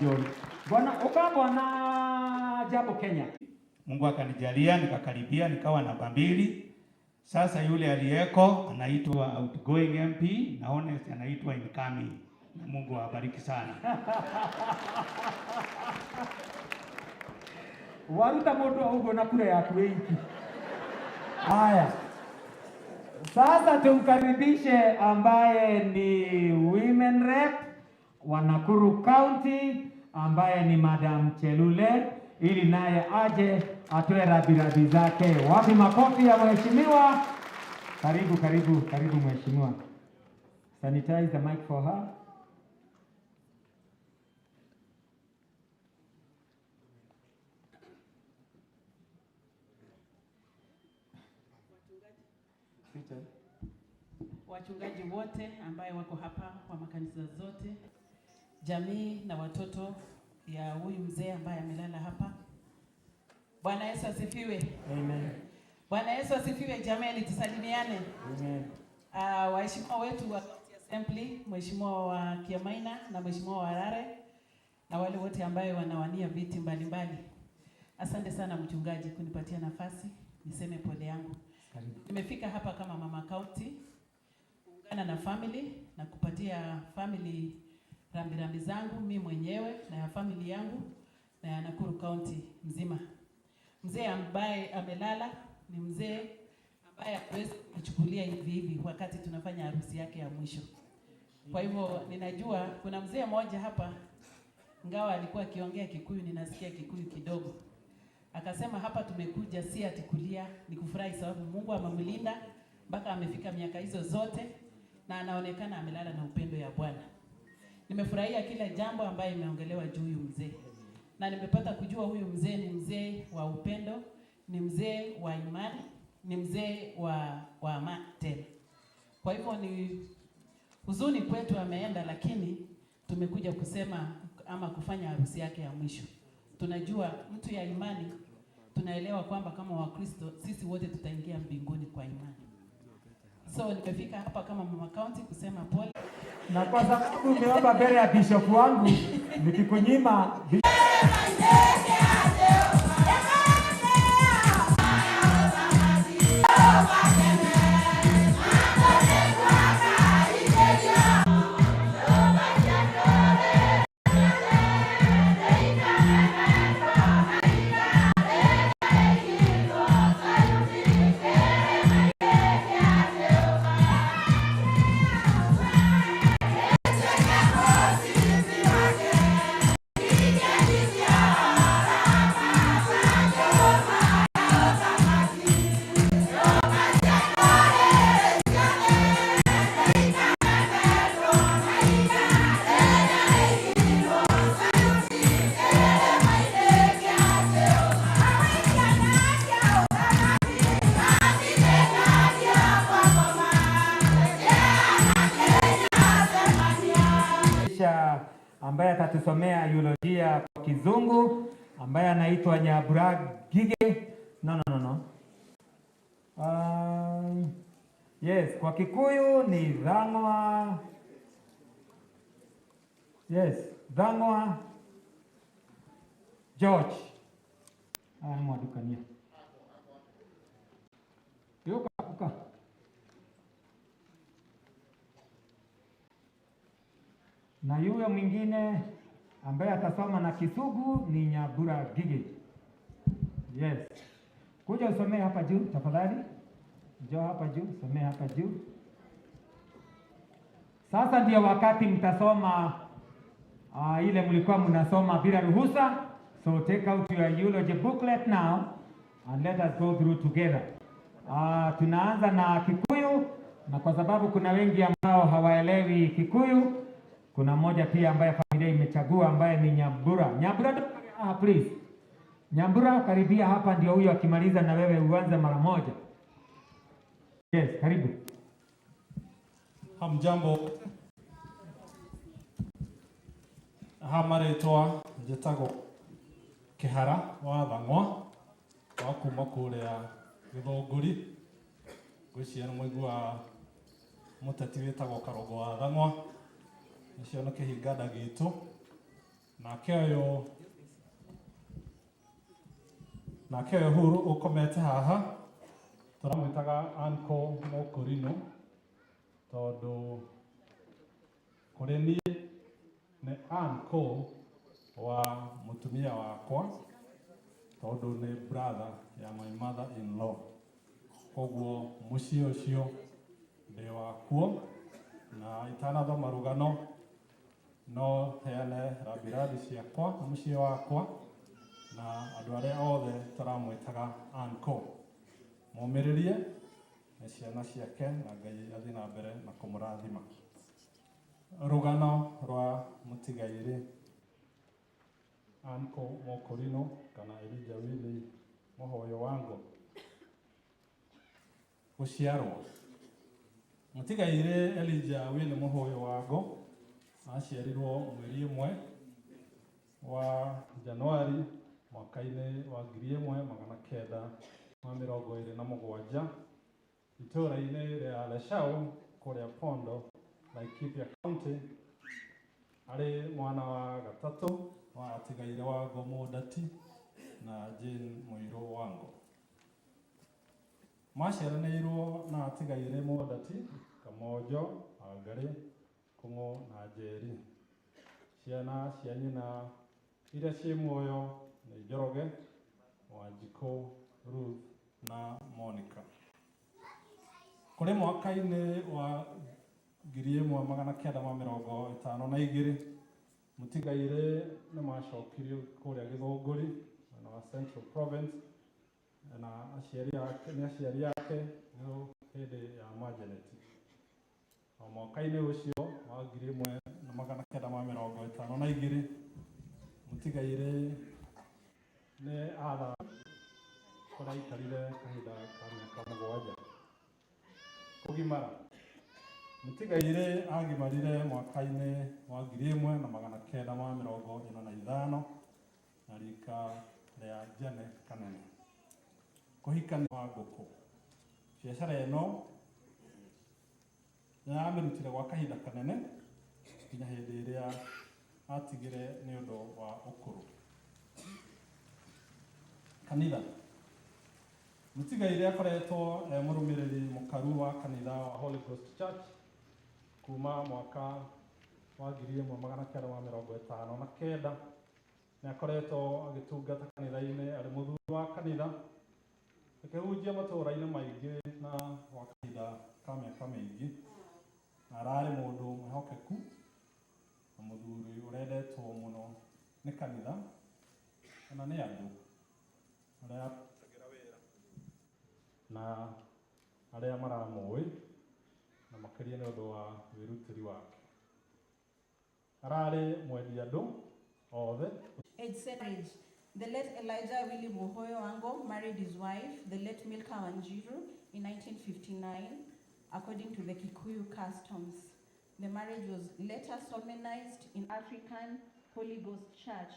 John. Bwana uka bwana Jambo Kenya. Mungu akanijalia nikakaribia nikawa namba 2. Sasa yule aliyeko anaitwa outgoing MP na Honest anaitwa incoming. Na Mungu awabariki sana. Waruta mundu uguo na kura yaku wiki. Haya. Sasa tumkaribishe ambaye ni women rep wa Nakuru County ambaye ni Madam Chelule ili naye aje atoe rabirabi zake. Wapi makofi ya mheshimiwa? Karibu, karibu, karibu mheshimiwa. Sanitize the mic for her. Wachungaji wote ambaye wako hapa wa makanisa zote, jamii na watoto ya huyu mzee ambaye amelala hapa. Bwana Yesu asifiwe. Amen. Bwana Yesu asifiwe jamani, tusalimiane. Amen. Waheshimiwa wetu wa County Assembly, Mheshimiwa wa Kiamaina na Mheshimiwa wa Harare na wale wote ambayo wanawania viti mbalimbali. Asante sana mchungaji kunipatia nafasi niseme pole yangu. Nimefika hapa kama mama county kuungana na family na kupatia family rambirambi zangu mi mwenyewe na ya family yangu na ya Nakuru County mzima. Mzee ambaye amelala ni mzee ambaye hatuwezi kuchukulia hivi hivi wakati tunafanya harusi yake ya mwisho. Kwa hivyo ninajua kuna mzee mmoja hapa, ingawa alikuwa akiongea Kikuyu, ninasikia Kikuyu kidogo. Akasema hapa tumekuja si ati kulia, ni kufurahi sababu Mungu amemlinda mpaka amefika miaka hizo zote na anaonekana amelala na upendo ya Bwana. Nimefurahia kila jambo ambayo imeongelewa juu huyu mzee, na nimepata kujua huyu mzee ni mzee wa upendo, ni mzee wa imani, ni mzee wa amani tena. Kwa hivyo ni huzuni kwetu ameenda, lakini tumekuja kusema ama kufanya harusi yake ya mwisho. Tunajua mtu ya imani, tunaelewa kwamba kama Wakristo sisi wote tutaingia mbinguni kwa imani. So nimefika hapa kama mama county kusema pole. Na kwa sababu umeomba mbele ya bishop wangu, nikikunyima Kisha ambaye atatusomea eulojia kwa Kizungu ambaye anaitwa Nyabura Gige. No, no, no, no. Yes, kwa Kikuyu ni Dhang'wa. Yes, Dhang'wa George. Mwadukania. Yuka, uka. Na yule mwingine ambaye atasoma na Kisugu ni Nyabura Gige. Yes. Kuja usomee hapa juu tafadhali. Njoo hapa juu, somee hapa juu. Sasa ndio wakati mtasoma ile mlikuwa mnasoma bila ruhusa. So take out your eulogy booklet now and let us go through together. Tunaanza na Kikuyu, na kwa sababu kuna wengi ambao hawaelewi Kikuyu, kuna mmoja pia ambaye familia imechagua ambaye ni Nyambura. Nyambura, please. Nyambura, karibia hapa, ndio huyo akimaliza na wewe uanze mara moja. Yes, karibu. Hamjambo. Hamaretwa njĩtagwo Kĩhara wa Thang'wa wa kuma kũrĩa Gĩthũngũri. Ngwĩciria nĩ mũiguaga mũteti wĩtagwo Karũngũ wa Thang'wa, ũcio nĩ kĩhinganda gitũ. Nake ũyũ Huru ũkomete haha tũramwĩtaga Uncle Mũkũrinũ, tondũ kũrĩ niĩ nĩ uncle wa mũtumia wakwa, tondũ nĩ brother ya my mother in law. Koguo mũciĩ ũcio ndĩ wakuo, na itanathoma rũgano no heane rambirambi ciakwa na mũciĩ wakwa na andũ arĩa othe tũramwĩtaga uncle. Mũmĩrĩrie nĩ ciana ciake na Ngai athiĩ na mbere na kũmũrathima. Rũgano rwa mũtigairĩ Uncle Mũkũrinũ kana Elijah Willy Mũhoyo Wango gũciarwo. Mũtigairĩ Elijah Willy Mũhoyo Wango aciarirwo mweri 1 wa Januari mwaka-inĩ wa 1927 itũũra-inĩ rĩa Leshau kũrĩa Pondo, Laikipia County, arĩ mwana wa gatatũ wa atigaire Wango Mũndati na Jane Mũirũ Wango. Maciaranĩirwo na atigaire Mũndati, Kamonjo, Wangarĩ, Kũng'ũ na Njeri. Ciana cia nyina iria ciĩ muoyo nĩ Njoroge, Wanjikũ, Ruth na Monica. Kũrĩ mwaka-inĩ wa 1952 mũtigaire nĩ macokirio kũrĩa Gĩthũngũri mwena wa Central Province na aciari ake nĩ aciari ake hĩndĩ ya Manjeneti. O mwaka-inĩ ũcio wa 1952 mũtigaire nĩ atha kũrĩa aikarire kahinda ka mĩaka 7. Kũgimara mũtigaire agimarire mwaka-inĩ wa 1945 na rika rĩa Jane Kanene. Kũhikania wa ngũkũ. Biacara ĩno nĩyamĩrutire gwa kahinda kanene nginya hĩndĩ ĩrĩa atigire nĩ ũndũ wa ũkũrũ. Kanitha. Mũtigaire akoretwo e mũrũmĩrĩri mũkaru wa kanitha wa Holy Ghost Church kuma mwaka wa 1959. Nĩ akoretwo agĩtungata kanitha-inĩ arĩ mũthuri wa kanitha, akĩhunjia matũũra-inĩ maingĩ na gwa kahinda ka mĩaka mĩingĩ. Na ararĩ mũndũ mwĩhokeku na mũthuri ũrendetwo mũno nĩ kanitha ona nĩ andũ arĩa na arĩa maramũĩ, na makĩria nĩ ũndũ wa wĩrutĩri wake. Ararĩ mwendi andũ othe. Age. The late Elijah Willy Muhoyo Wango married his wife, the late Milka Wanjiru, in 1959, according to the Kikuyu customs. The marriage was later solemnized in African Holy Ghost Church.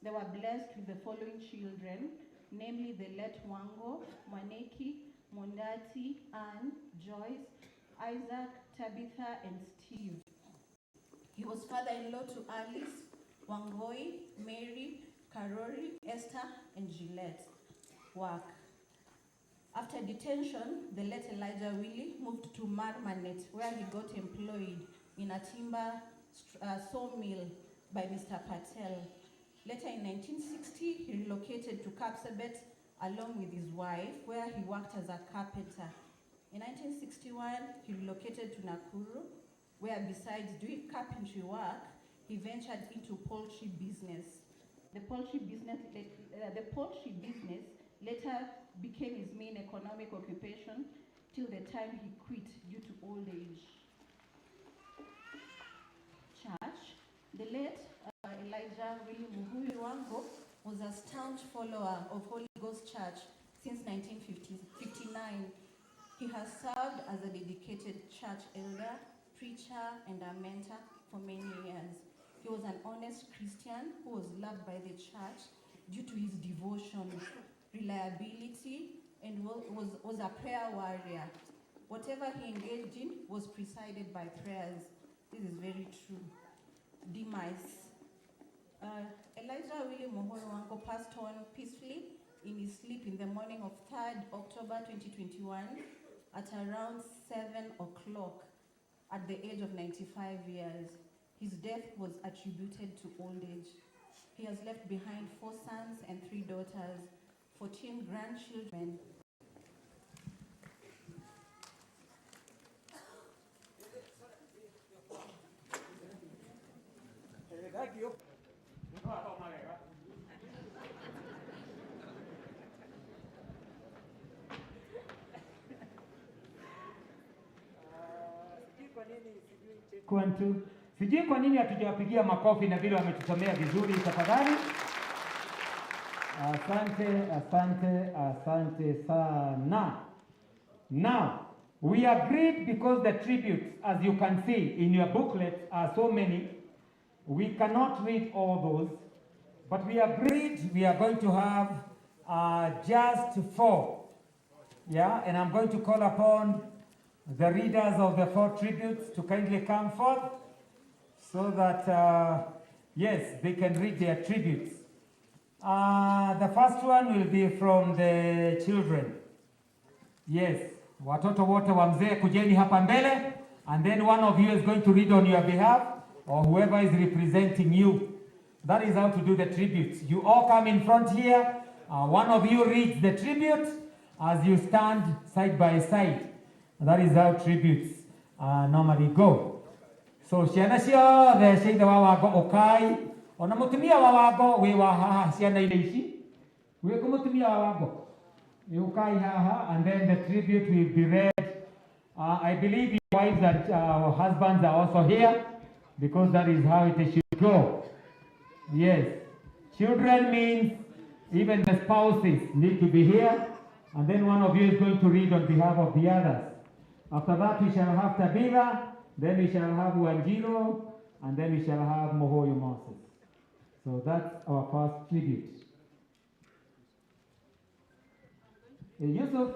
They were blessed with the following children, namely the late Wango, Mwaneki, Mondati, Ann, Joyce, Isaac, Tabitha, and Steve. He was father-in-law to Alice, Wangoi, Mary, Karori, Esther, and Gillette. Work. After detention, the late Elijah Willy moved to Marmanet, where he got employed in a timber sawmill by Mr. Patel. Later in 1960, he relocated to Kapsabet along with his wife, where he worked as a carpenter. In 1961, he relocated to Nakuru, where besides doing carpentry work, he ventured into poultry business. The poultry business later became his main economic occupation till the time he quit due to old age. Church. The late Elijah Willy Muhuyu Wango was a staunch follower of Holy Ghost Church since 1959. He has served as a dedicated church elder, preacher, and a mentor for many years. He was an honest Christian who was loved by the church due to his devotion, reliability, and was a prayer warrior. Whatever he engaged in was presided by prayers. This is very true. Demise. Elijah Willy Muhoyo Wango passed on peacefully in his sleep in the morning of 3rd October 2021 at around 7 o'clock at the age of 95 years. His death was attributed to old age. He has left behind 4 sons and 3 daughters, 14 grandchildren. Thank you. Kwantu. Sijui kwa nini hatujawapigia makofi na vile wametusomea vizuri tafadhali. Asante, asante, asante sana. Now, we agreed because the tributes, as you can see in your booklet, are so many. We cannot read all those, but we agreed we are going to have just 4. Yeah, and I'm going to call upon the readers of the 4 tributes to kindly come forth so that, yes, they can read their tributes. The first one will be from the children. Yes, watoto wote wa mzee kujeni hapa mbele, and then one of you is going to read on your behalf, or whoever is representing you. That is how to do the tributes. You all come in front here. One of you reads the tribute as you stand side by side. That is how tributes normally go. So ciana ciothe cia ithe wa Wango ũkai, ona mũtumia wa Wango wĩ wa haha ciana-inĩ ici, wĩ kũ mũtumia wa Wango? Ũkai haha, and then the tribute will be read. I believe your wives and husbands are also here, because that is how it should go. Yes, children means even the spouses need to be here, and then one of you is going to read on behalf of the others. After that, we shall have Tabitha, then we shall have Wanjiru, and then we shall have Mohoyo Moses. So that's our first tribute. Hey, Yusuf.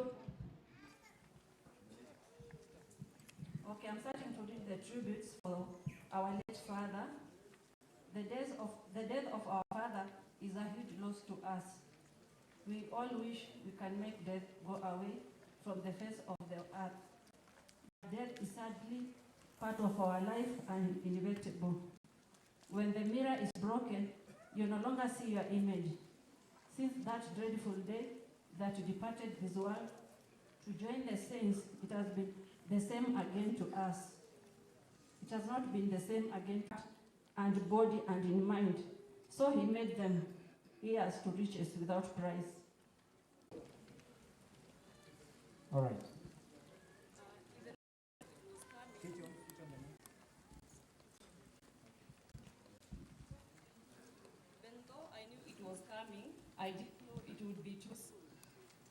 Okay, I'm starting to read the tributes for our late father. The death of our father is a huge loss to us. We all wish we can make death go away from the face of the earth. Death is sadly part of our life and inevitable. When the mirror is broken, you no longer see your image. Since that dreadful day that you departed this world to join the saints, it has been the same again to us. It has not been the same again and body and in mind. So he made them heirs to riches without price. All right. Even though I knew it was coming, I didn't know it would be too soon.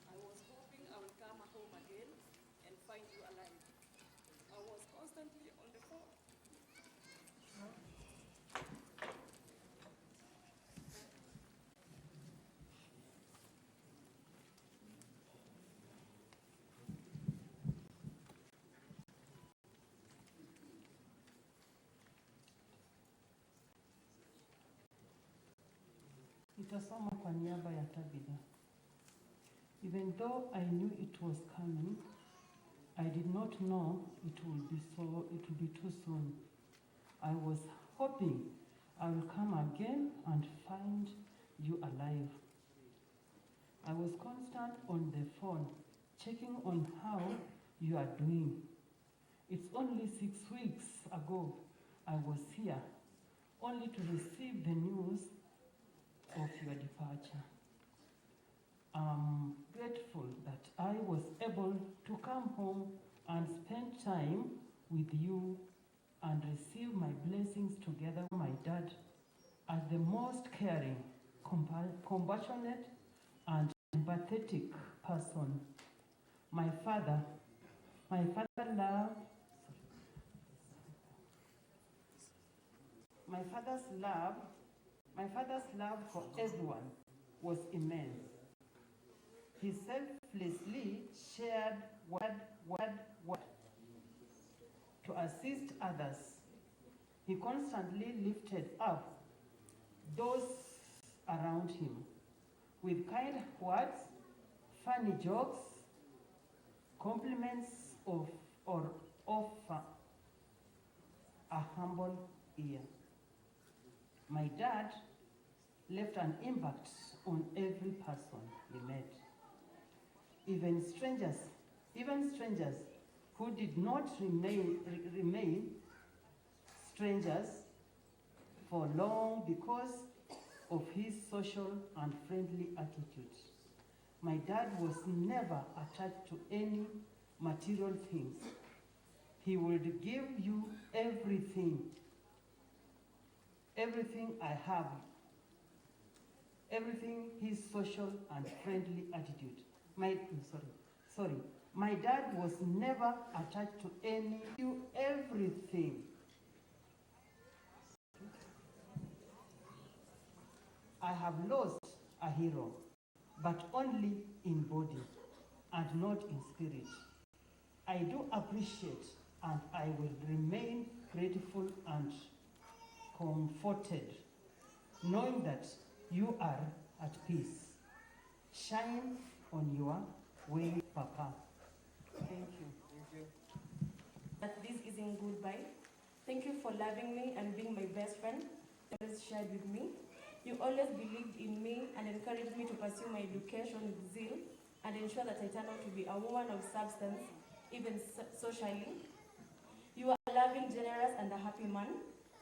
I was hoping I would come home again and find you alive. I was constantly on the phone. Nitasoma kwa niaba ya Tabitha. Even though I knew it was coming, I did not know it would be too soon. I was hoping I will come again and find you alive. I was constant on the phone, checking on how you are doing. It's only 6 weeks ago I was here, only to receive the news of your departure. I'm grateful that I was able to come home and spend time with you and receive my blessings together with my dad as the most caring, compassionate, and empathetic person. My father My father's love for everyone was immense. He selflessly shared what to assist others. He constantly lifted up those around him with kind words, funny jokes, compliments of or offer a humble ear. My dad left an impact on every person he met. Even strangers who did not remain strangers for long because of his social and friendly attitude. My dad was never attached to any material things. He would give you everything I have, everything his social and friendly attitude. My dad was never attached to any, you everything. I have lost a hero, but only in body and not in spirit. I do appreciate and I will remain grateful and comforted, knowing that you are at peace. Shine on your way, Papa. Thank you. That this isn't goodbye. Thank you for loving me and being my best friend. Always shared with me. You always believed in me and encouraged me to pursue my education with zeal and ensure that I turn out to be a woman of substance, even socially. You are a loving, generous, and a happy man.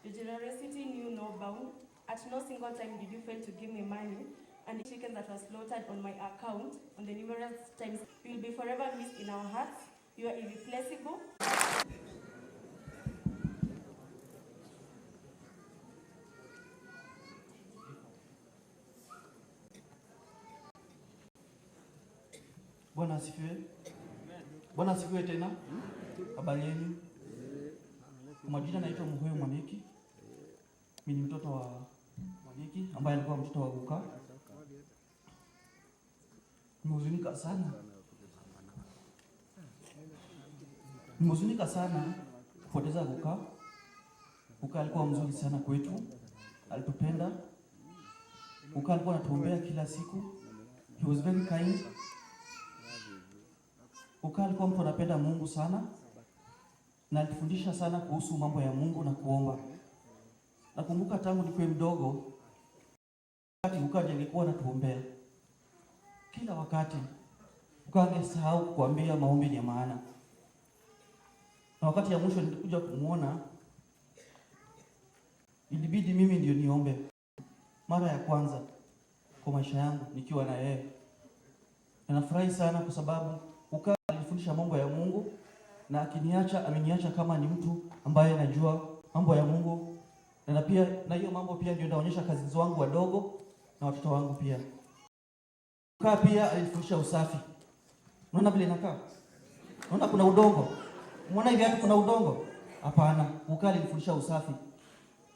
Your generosity knew no bound. At no single time did you fail to give me money and the chickens that were slaughtered on my account on the numerous times. You will be forever missed in our hearts. You are irreplaceable. Bwana asifiwe. Bwana asifiwe tena. Habari yenu? Kwa majina naitwa Muhoyo Mwaniki. Mimi ni mtoto wa Mwaniki ambaye alikuwa mtoto wa Guka. Nimehuzunika sana. Nimehuzunika sana kupoteza Guka. Guka alikuwa mzuri sana kwetu. Alitupenda. Guka alikuwa anatuombea kila siku. He was very kind. Guka alikuwa mtu anapenda Mungu sana na alitufundisha sana kuhusu mambo ya Mungu na kuomba. Nakumbuka tangu nikuwe mdogo, wakati Guka alikuwa anatuombea kila wakati. Guka angesahau kukuambia maombi ni ya maana. Na wakati ya mwisho nilikuja kumuona, ilibidi mimi ndio niombe mara ya kwanza kwa maisha yangu nikiwa na yeye. Na nafurahi sana kwa sababu Guka alifundisha mambo ya Mungu na akiniacha, ameniacha kama ni mtu ambaye najua mambo ya Mungu, na pia na hiyo mambo pia ndio naonyesha kazi wangu wadogo na watoto wangu pia. Guka pia alifundisha usafi. Unaona vile inakaa? Unaona kuna udongo? Unaona hivi hata kuna udongo? Hapana, Guka alifundisha usafi.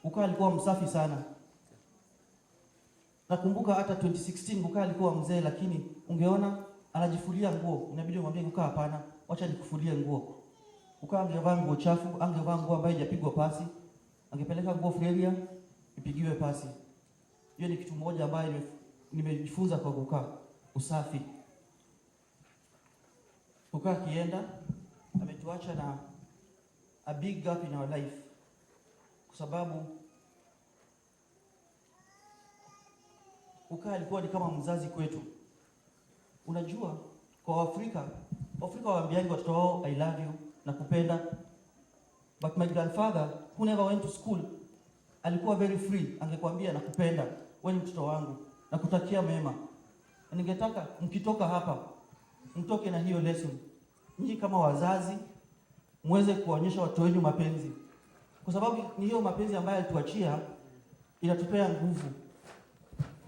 Guka alikuwa msafi sana. Nakumbuka hata 2016 Guka alikuwa mzee, lakini ungeona anajifulia nguo, inabidi umwambie Guka hapana, wacha nikufulie nguo. Guka angevaa nguo chafu, angevaa nguo ambayo haijapigwa pasi, angepeleka nguo Freria ipigiwe pasi. Hiyo ni kitu moja ambayo nimejifunza kwa Guka, usafi. Guka akienda ametuacha na a big gap in our life, kwa sababu Guka alikuwa ni kama mzazi kwetu. Unajua, kwa Waafrika, Waafrika waambiangi watoto wao I love you na kupenda. But my grandfather who never went to school alikuwa very free, angekwambia nakupenda, wewe ni mtoto wangu, nakutakia mema. Na ningetaka mkitoka hapa mtoke na hiyo lesson. Nyinyi kama wazazi muweze kuonyesha watoto wenu mapenzi, kwa sababu ni hiyo mapenzi ambayo alituachia inatupea nguvu.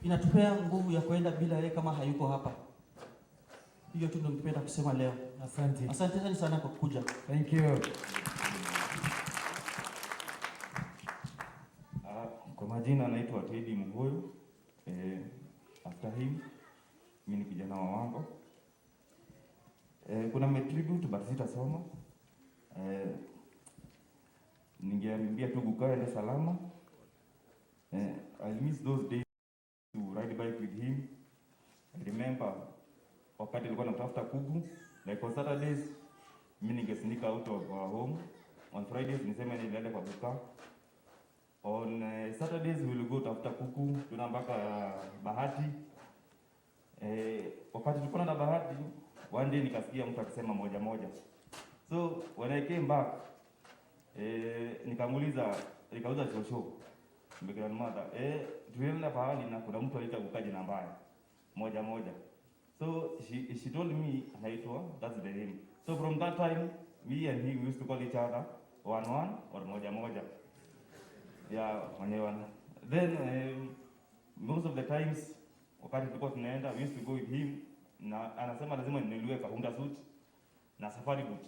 Inatupea nguvu ya kwenda bila yeye kama hayuko hapa. Hiyo tu ndio ningependa kusema leo. Asante. Asante sana kwa kuja. Thank you. Kwa majina naitwa Teddy Muhoyo. After him mimi ni kijana wa Wango. Kuna tribute but sitasoma. Ningeambia tu Guka aende salama. I miss those days to ride bike with him. I remember wakati nilikuwa natafuta kuku, like on Saturdays mimi ninge sneak out of our home. On Fridays niseme nilienda kwa Guka. On Saturdays we will go tafuta kuku, tuna mpaka Bahati. Wakati tulikuwa na Bahati, one day nikasikia mtu akisema moja moja. So when I came back, nikamuuliza, nikauza shosho, my grandmother, tulienda pahali na kuna mtu aliita Guka jina mbaya, moja moja. So she told me anaitwa, that's the name. So from that time, me and he used to call each other one one or moja moja. Yeah, one. Then most of the times wakati tulikuwa tunaenda, we used to go with him, na anasema lazima ninunuliwe kahunda suit na safari boot.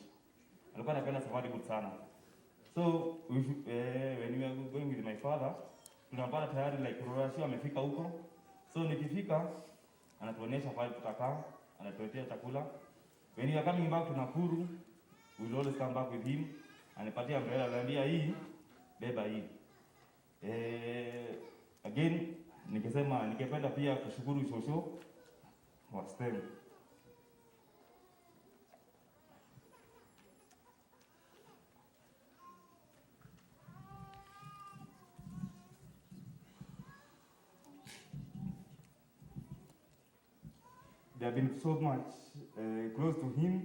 Alikuwa anapenda safari boot sana. So when we were going with my father, tunapata tayari like Rorashio amefika huko. So nikifika anatuonyesha pale tutakaa, anatuletea chakula. When we are coming back to Nakuru, We will always come back with him. Anipatia umbrella, ananiambia hii, beba hii. Again, nikisema ningependa pia kushukuru shosho wa STEM. They have been so much close to him.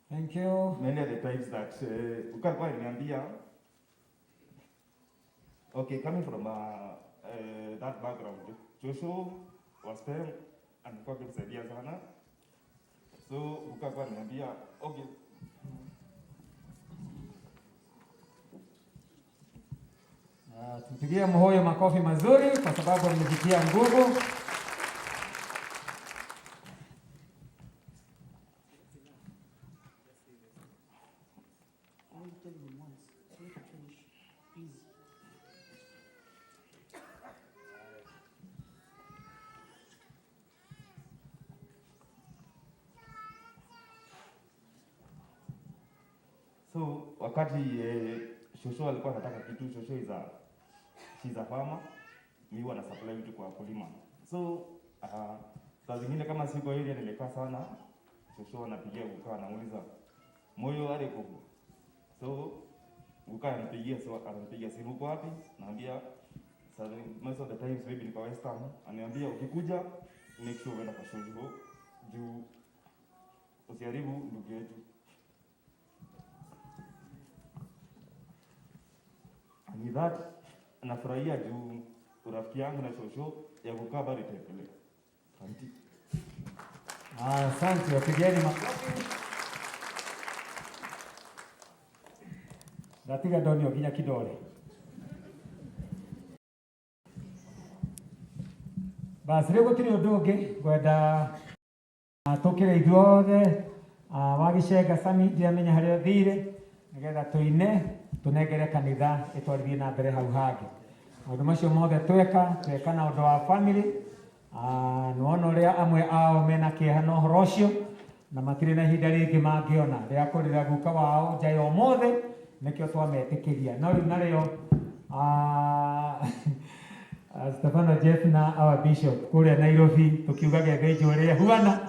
Thank you. Many of the times that ukakuwa aliniambia, okay, coming from that background, Joshua was there alikuwa akinisaidia sana, so ukakuwa aliniambia okay. Tumpigie Muhoyo makofi mazuri kwa sababu amejitia nguvu. I will tell him once. Let me finish. Please. So wakati shosho alikuwa anataka kitu, shosho is a she's a farmer, mi huwa na supply vitu kwa wakulima. So saa zingine kama siko area nimekaa sana, shosho anapigia kukaa anauliza moyo are kuku. So kukaa anampigia, so anampigia simu, uko wapi? Naambia most of the times maybe niko Western, ananiambia ukikuja make sure uenda kwa shosho juu usiharibu ndugu yetu. Ni that nafurahia juu urafiki yangu na shosho ya kukaa bado itaendelea. Asante. Asante, wapigeni makofi. Ndatiga ndonio nginya kidole. Basi rĩu gũtirĩ ũndũ ũngĩ ngwenda tũkĩre ithuothe wa Gĩcenga Sami ndiramenya harĩa ũthire nĩgetha tũine tũnengere kanitha ĩtwarithie na mbere hau hangĩ. Maũndũ macio mothe tweka na ũndũ wa family. Nĩwona ũrĩa amwe ao mena kĩeha na ũhoro ũcio na matirĩ na ihinda rĩngĩ mangĩona rĩa kũrĩra guka wao nja ya ũmũthĩ, nĩkĩo twametĩkĩria. No rĩu narĩo Stefano Jeff na our bishop kũrĩa Nairobi tũkiuga gĩthĩnjwo ũrĩa huana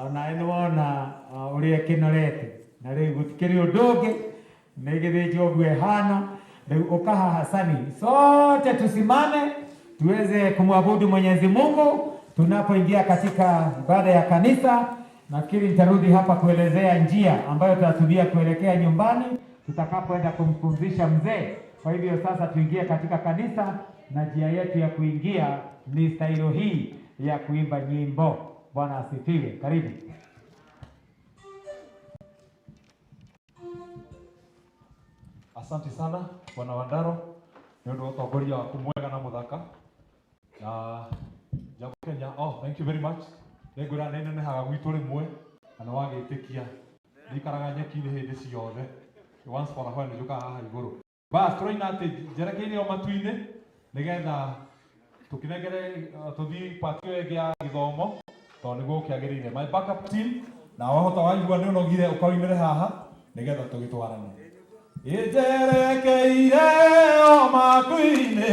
onawe nĩwona ũrĩa ĩkĩnorete na rĩu gũtikĩrĩ ũndũ ũngĩ nĩ gĩthĩnjwo ũguo ĩhana. Rĩu ũkaha Hasani, sote tusimame tuweze kumwabudu Mwenyezi Mungu tunapoingia katika ibada ya kanisa. Nafikiri nitarudi hapa kuelezea njia ambayo tutatumia kuelekea nyumbani tutakapoenda kumpumzisha mzee. Kwa hivyo sasa tuingie katika kanisa, na njia yetu ya kuingia ni stailo hii ya kuimba nyimbo. Bwana asifiwe. Karibu. Asante sana Bwana Wandaro nĩ ũndũ wa ũtongoria waku mwega na mũthaka na Jambo Kenya. Oh, thank you very much. Nĩngwĩra nĩ nenehaga gwitũ rĩmwe na nĩwagĩtĩkia ndikaraga nyeki-inĩ hĩndĩ ciothe, once for a while nĩnjũkaga haha igũrũ. Bas tũraina atĩ njerekeire o matu-inĩ nĩgetha tũkĩnengere tũthiĩ part ĩyo ĩngĩ ya gĩthomo tondũ nĩguo gũkĩagĩrĩire. My backup team na wahota waigua nĩ ũnogire ũkaũinĩre haha nĩgetha tũgĩtwarane. Njerekeire o matu-inĩ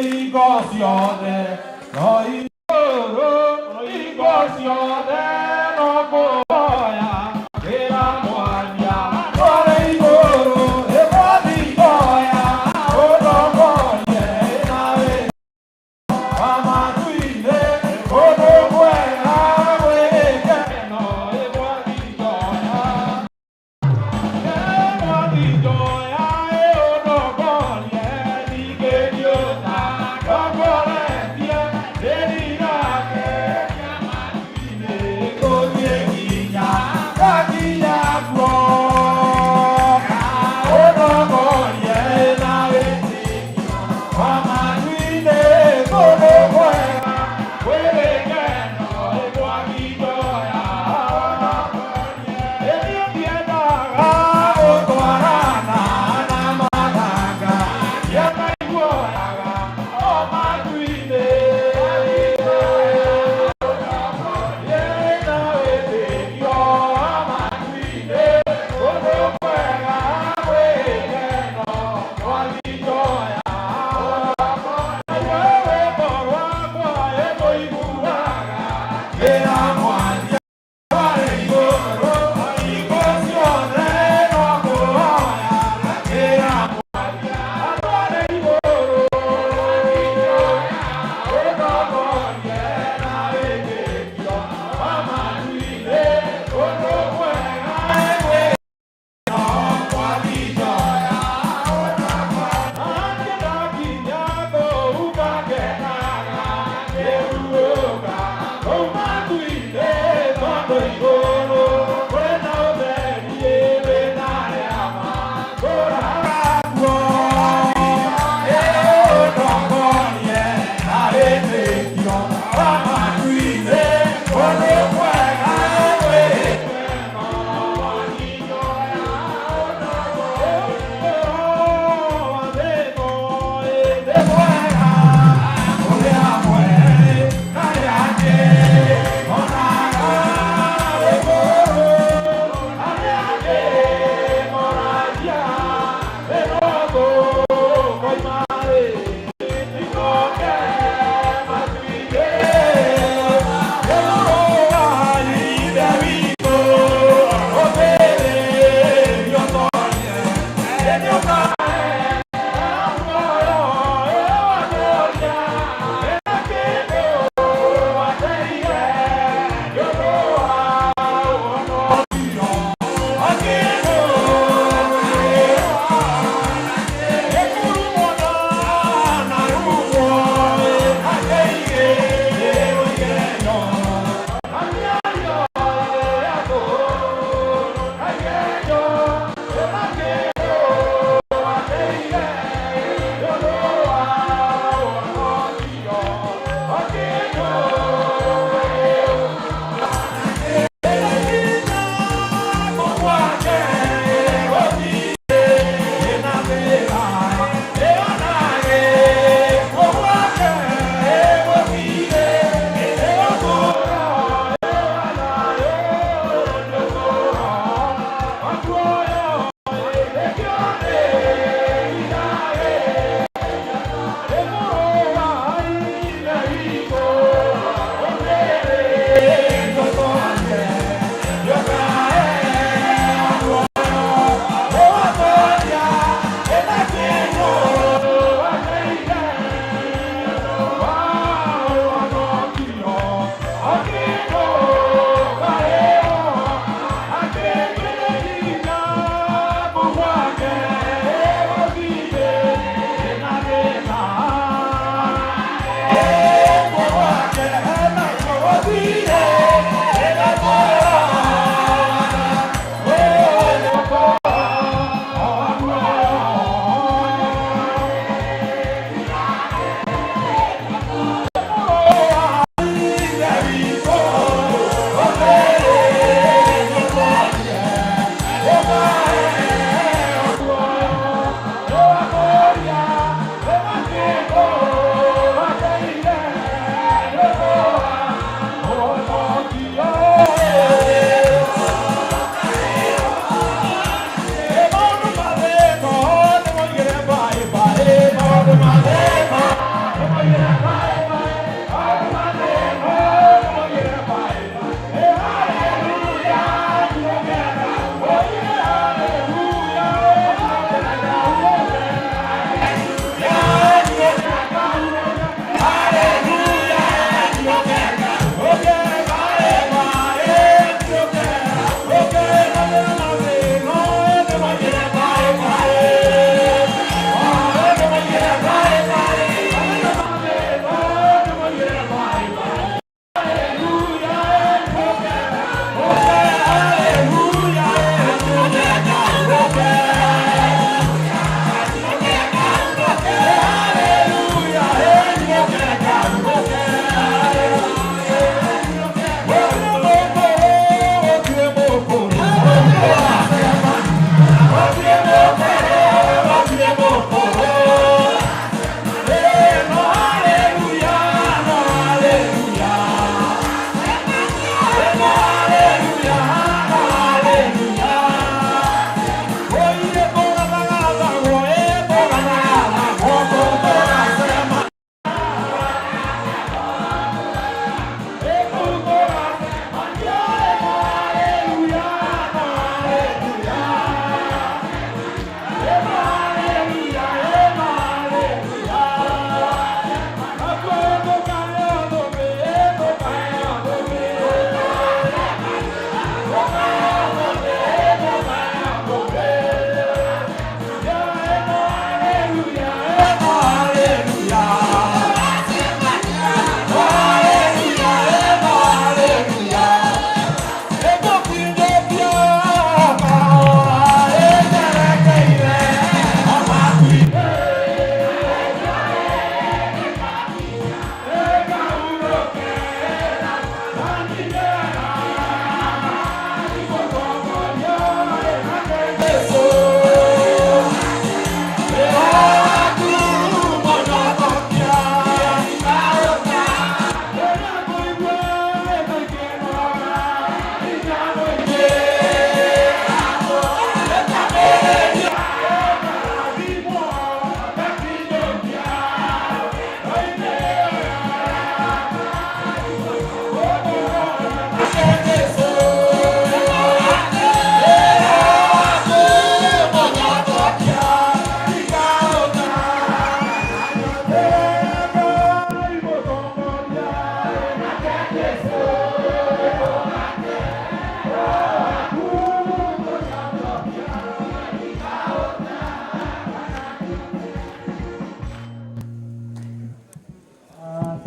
hingo ciothe no igũrũ hingo ciothe no kũhoya wĩra mwanya tware igũrũ ĩmwathi ngoya ũndongorie na wĩra wa matu-inĩ kũndũ kwega gwĩ gĩkeno ĩmwathi njoya ĩmwathi njoya ĩũndongorie ningĩ ndiũta ndongoretie ndĩrirake matu-inĩ.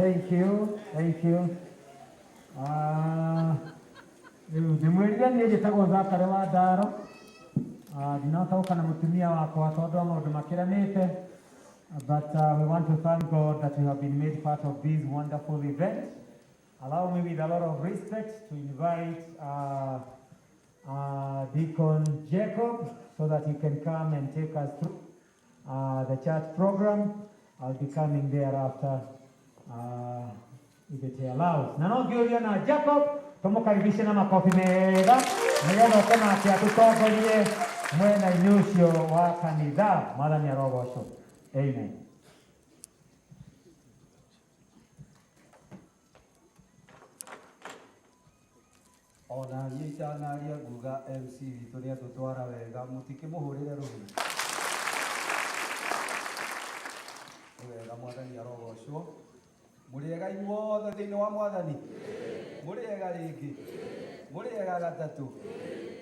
Thank you, thank you. Rĩu ndĩmwĩrire niĩ njĩtagwo Zakare wa Ndaro. Ndinahota na mũtumia wakwa tondũ wa maũndũ makĩranĩte, but we want to thank God that we have been made part of this wonderful event. Allow me with a lot of respect to invite Deacon Jacob so that he can come and take us through the church program. I'll be coming thereafter if it allows. Na no ngĩũria na Jacob tũmũkaribishe na makobi mega nĩgetha oke nake atũtongorie mwena-inĩ ũcio wa kanitha. Mwathani arogocwo. Amen. Ona niĩ itanaria nguga MC witũ nĩ atũtwara wega, mũtikĩmũhũrĩre rũhĩ. Nĩ wega, mwathani arogocwo. Mũrĩega inyuothe thĩinĩ wa mwathani? Mũrĩega rĩngĩ? Mũrĩega gatatũ?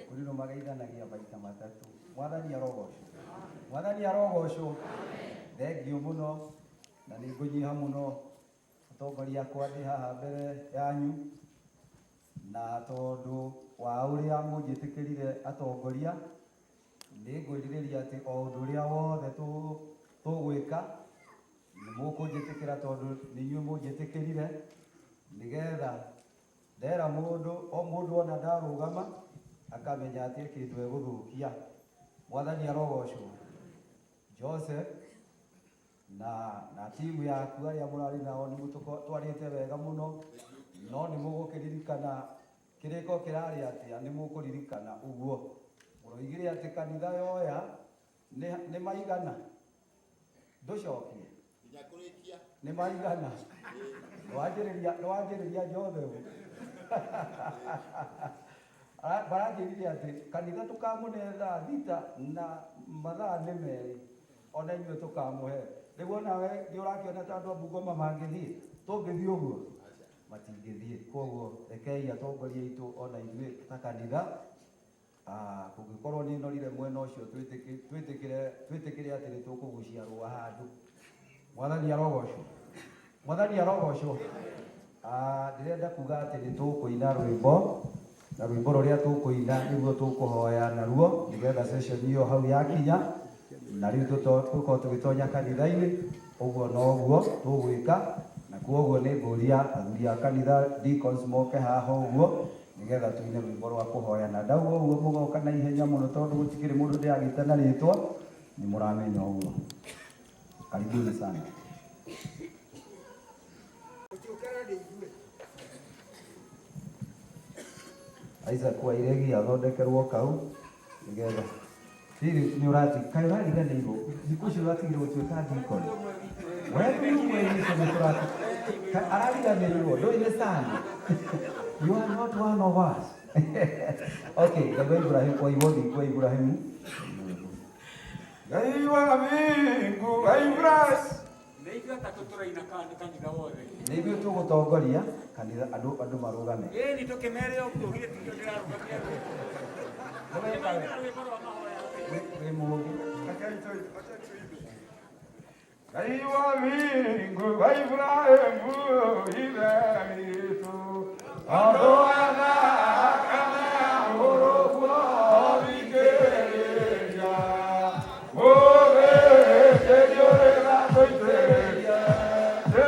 Kũrĩ no mageithanagia maita matatũ. Mwathani arogocwo. Mwathani arogocwo. Thengiũ mũno na nĩ ngũnyiha mũno atongoria akwa ndĩ haha mbere yanyu, na tondũ wa ũrĩa mũnjĩtĩkĩrire atongoria, nĩ ngwĩrirĩria atĩ o ũndũ ũrĩa wothe tũgwĩka nĩ mũkũnjĩtĩkĩra tondũ nĩ inyuĩ mũnjĩtĩkĩrire, nĩgetha ndera mũndũ o mũndũ ona ndarũgama akamenya atĩ kĩndũ egũthũkia. Mwathani arogocwo. Joseph na timu yaku arĩa mũrarĩ nao nĩ mũtwarĩte wega mũno, no nĩ mũgũkĩririkana kĩrĩko kĩrarĩ atĩa, nĩ mũkũririkana ũguo mũroigire atĩ kanitha yoya nĩ maigana, ndũcokie nĩ maigana, nĩwanjĩrĩria Joseph baranjĩrire atĩ kanitha tũkamũne thaa 6 na mathaa nĩ 2 ona inyuĩ tũkamũhe. Rĩu onawe nĩ ũrakĩona ta andũ a Bungoma mangĩthiĩ, tũngĩthiĩ ũguo matingĩthiĩ. Koguo rekei atongoria aitũ ona ithuĩ ta kanitha, kũngĩkorwo nĩ norire mwena ũcio twĩtĩkĩre atĩ nĩ tũkũgucia rũa handũ. Mwathani arogocwo. Mwathani arogocwo. Ndĩrenda kuga atĩ nĩ tũkũina rwĩmbo, na rwĩmbo rũrĩa tũkũina nĩguo tũkũhoya naruo nĩgetha session ĩyo hau yakinya na rĩu tũkorwo tũgĩtonya kanitha-inĩ. Ũguo noguo tũgwĩka, na koguo nĩ ngũria athuri a kanitha deacons moke haha ũguo nĩgetha tuine rwĩmbo rwa kũhoya. Na ndauga ũguo mũgoka na ihenya mũno tondũ gũtikĩrĩ mũndũ ndĩragĩta na rĩtwa, nĩ mũramenya ũguo. Karibuni sana. Isaac Wairegi athondekerwo kau nĩgetha rĩrĩ nĩ ũrati kaĩ ũrariganĩirwo thikũ icio ũratigire gũtuĩka deacon. We nĩ ũmwe witũ nĩ tũrati arariganĩirwo ndũĩ nĩ sana. You are not one of us. Okay, Ngai wa Ibrahim wa Iwothi wa Ibrahimu. Ngai wa mbingu wa Ibrahim. Nĩ ithuĩ atatũ tũraina kanitha wothe. Nĩ ithuĩ tũgũtongoria kanitha andũ marũgame. Ĩĩ nĩ tũkĩmere ũguo githĩ ti ithuĩ ndĩrarũgamia rwĩmbo. Nĩmaina rwĩmbo rwa mahoya. Wĩ mũũgĩ. Ngai wa mbingu wa Ibrahimu ithe witũ. Andũ athakame ahũrũkwo thikĩrĩria. Mũthĩnjĩri ũrĩa tũitĩrĩrie. Nĩ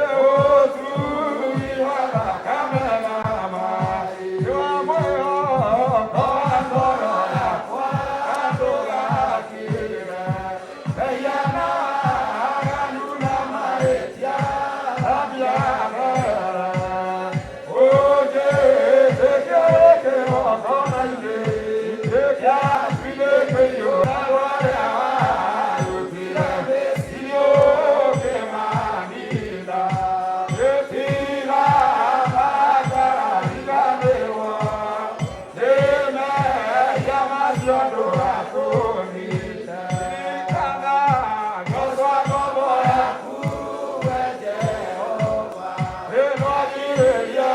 ũtugi wa thakame na maĩ. Nĩ wa mwĩhoko wa ngoro yakwa ndũgakire. Mehia na waganu na mahĩtia thambia mbere. Ũnjĩtĩkie kĩgongona-inĩ kĩa twinĩ kũiyũra rũrĩa warutire Misiri ũkĩmanina. Gĩtiga makarariganĩrwo nĩ mehia macio ndũgatũnine. Ririkana ngocwa ngombo yaku we Jehova. Nĩnwagirĩrie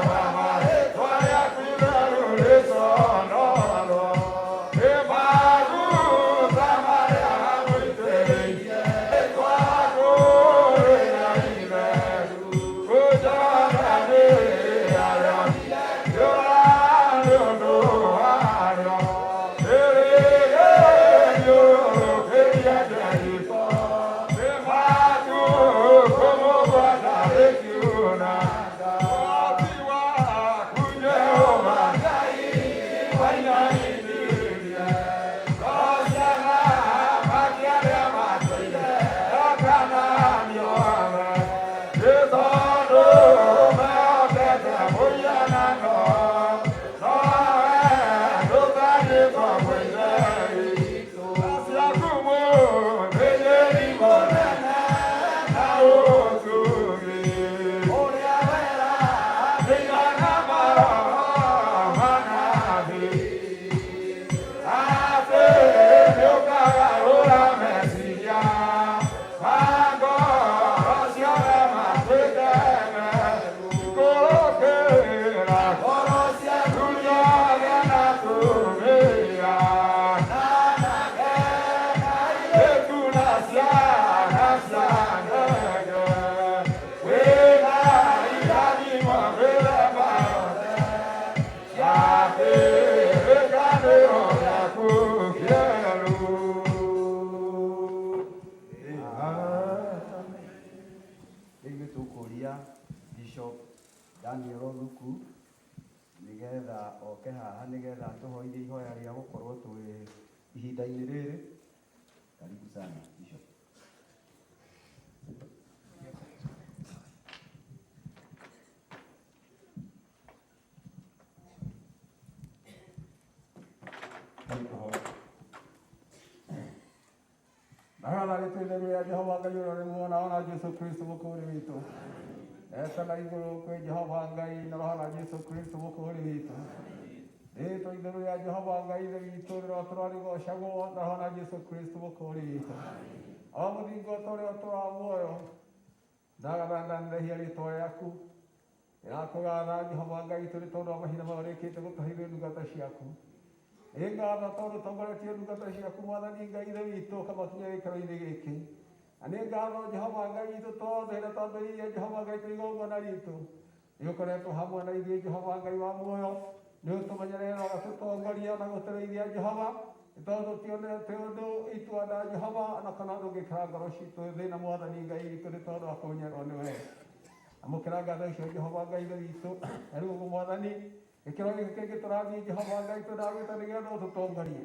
wa marĩtwa rĩaku itheru rĩconorwo. Nĩ maguta marĩa mũitĩrĩirie. Rĩtwa kũrĩa itheru. nĩgetha atũhoithie ihoya rĩa gũkorwo twĩ ihinda-inĩ rĩrĩ. Karibu sana Bishop. Ndagatha rĩtwa itheru rĩa Jehova Ngai ũrĩa ũrĩ muoyo na ona Jesũ Kristo mũkũũri witũ. Etana igũrũ kwĩ Jehova Ngai na Roho na Jesũ Kristo mũkũũri witũ. Rĩtwa itheru rĩa Jehova Ngai Ithe witũ rĩrotũra rĩgocagwo na Roho na Jesũ Kristo mũkũũri witũ. O mũthingo ũrĩa ũtũũraga muoyo, ndagatha ndanĩrehia rĩtwa rĩaku. Ndĩrakũgatha Jehova Ngai witũ nĩ tondũ wa mahinda maya ũrĩkĩte gũtũhe ithuĩ ndungata ciaku. Nĩ ngatho tondũ ũtongoretie ndungata ciaku Mwathani Ngai Ithe witũ ũkamakinyia gĩikaro-inĩ gĩkĩ. Na nĩ ngatho Jehova Ngai witũ tondũ hĩndĩ ĩrĩa twambĩrĩirie Jehova Ngai twĩ igongona ritũ, nĩ ũkoretwo hamwe na ithuĩ Jehova Ngai wa muoyo, nĩ ũtũmenyerere na ũgatũtongoria na gũtũrĩithia Jehova, nĩ tondũ tũtionete ũndũ ituanda Jehova ona kana ũndũ ũngĩkĩra ngoro citũ thĩna Mwathani Ngai witũ nĩ tondũ wa kũmenyererwo nĩwe. Amũkĩra ngatho icio Jehova Ngai Ithe witũ, na rĩu ũguo Mwathani gĩkĩro gĩkĩ kĩngĩ tũrathiĩ Jehova Ngai tũndagwĩta nĩgetha ũtũtongorie.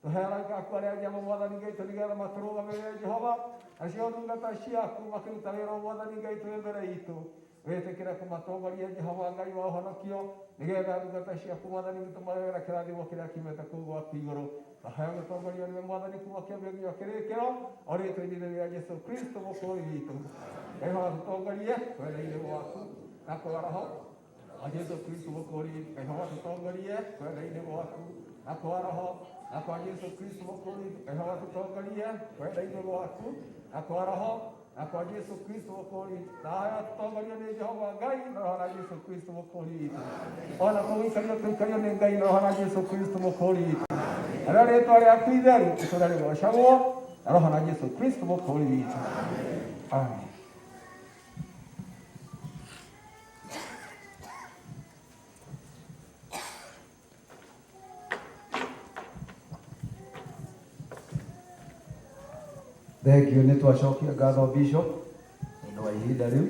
Tũhe araika aku arĩa njamba Mwathani Ngai witũ nĩgetha matũrũgamĩrĩre Jehova, nacio ndungata ciaku makĩruta wĩra Mwathani Ngai witũ wĩ mbere itũ. Wĩtĩkĩre kũmatongoria Jehova Ngai wa ũhonokio nĩgetha ndungata ciaku Mwathani witũ magĩre kĩrathimo kĩrĩa kiumĩte kũu gwaku igũrũ. Tũheo gũtongorio nĩwe Mwathani kuma kĩambĩrĩria nginya kĩrĩkĩro, o rĩtwa-inĩ rĩa Jesũ Kristo mũkũũri witũ. Ngai tũtongorie kwenda-inĩ gwaku na kwa Roho wa Jesũ Kristo mũkũũri witũ. Ngai tũtongorie kwenda-inĩ gwaku na kwa Roho na kwa Jesũ Kristo mũkũũri witũ. Ngai tũtongorie kwenda-inĩ gwaku na kwa Roho na kwa Jesũ Kristo mũkũũri witũ. Nayo tũtongorio nĩ Jehova Ngai na Roho na Jesũ Kristo mũkũũri witũ. Ona tũgũikario tũikario nĩ Ngai na Roho na Jesũ Kristo mũkũũri witũ. Narĩo rĩtwa rĩaku itheru itũũra rĩgocagwo na Roho na Jesũ Kristo mũkũũri witũ. Amen. Thank you nĩ twacokia ngatho Bishop nĩ wa ihinda rĩu.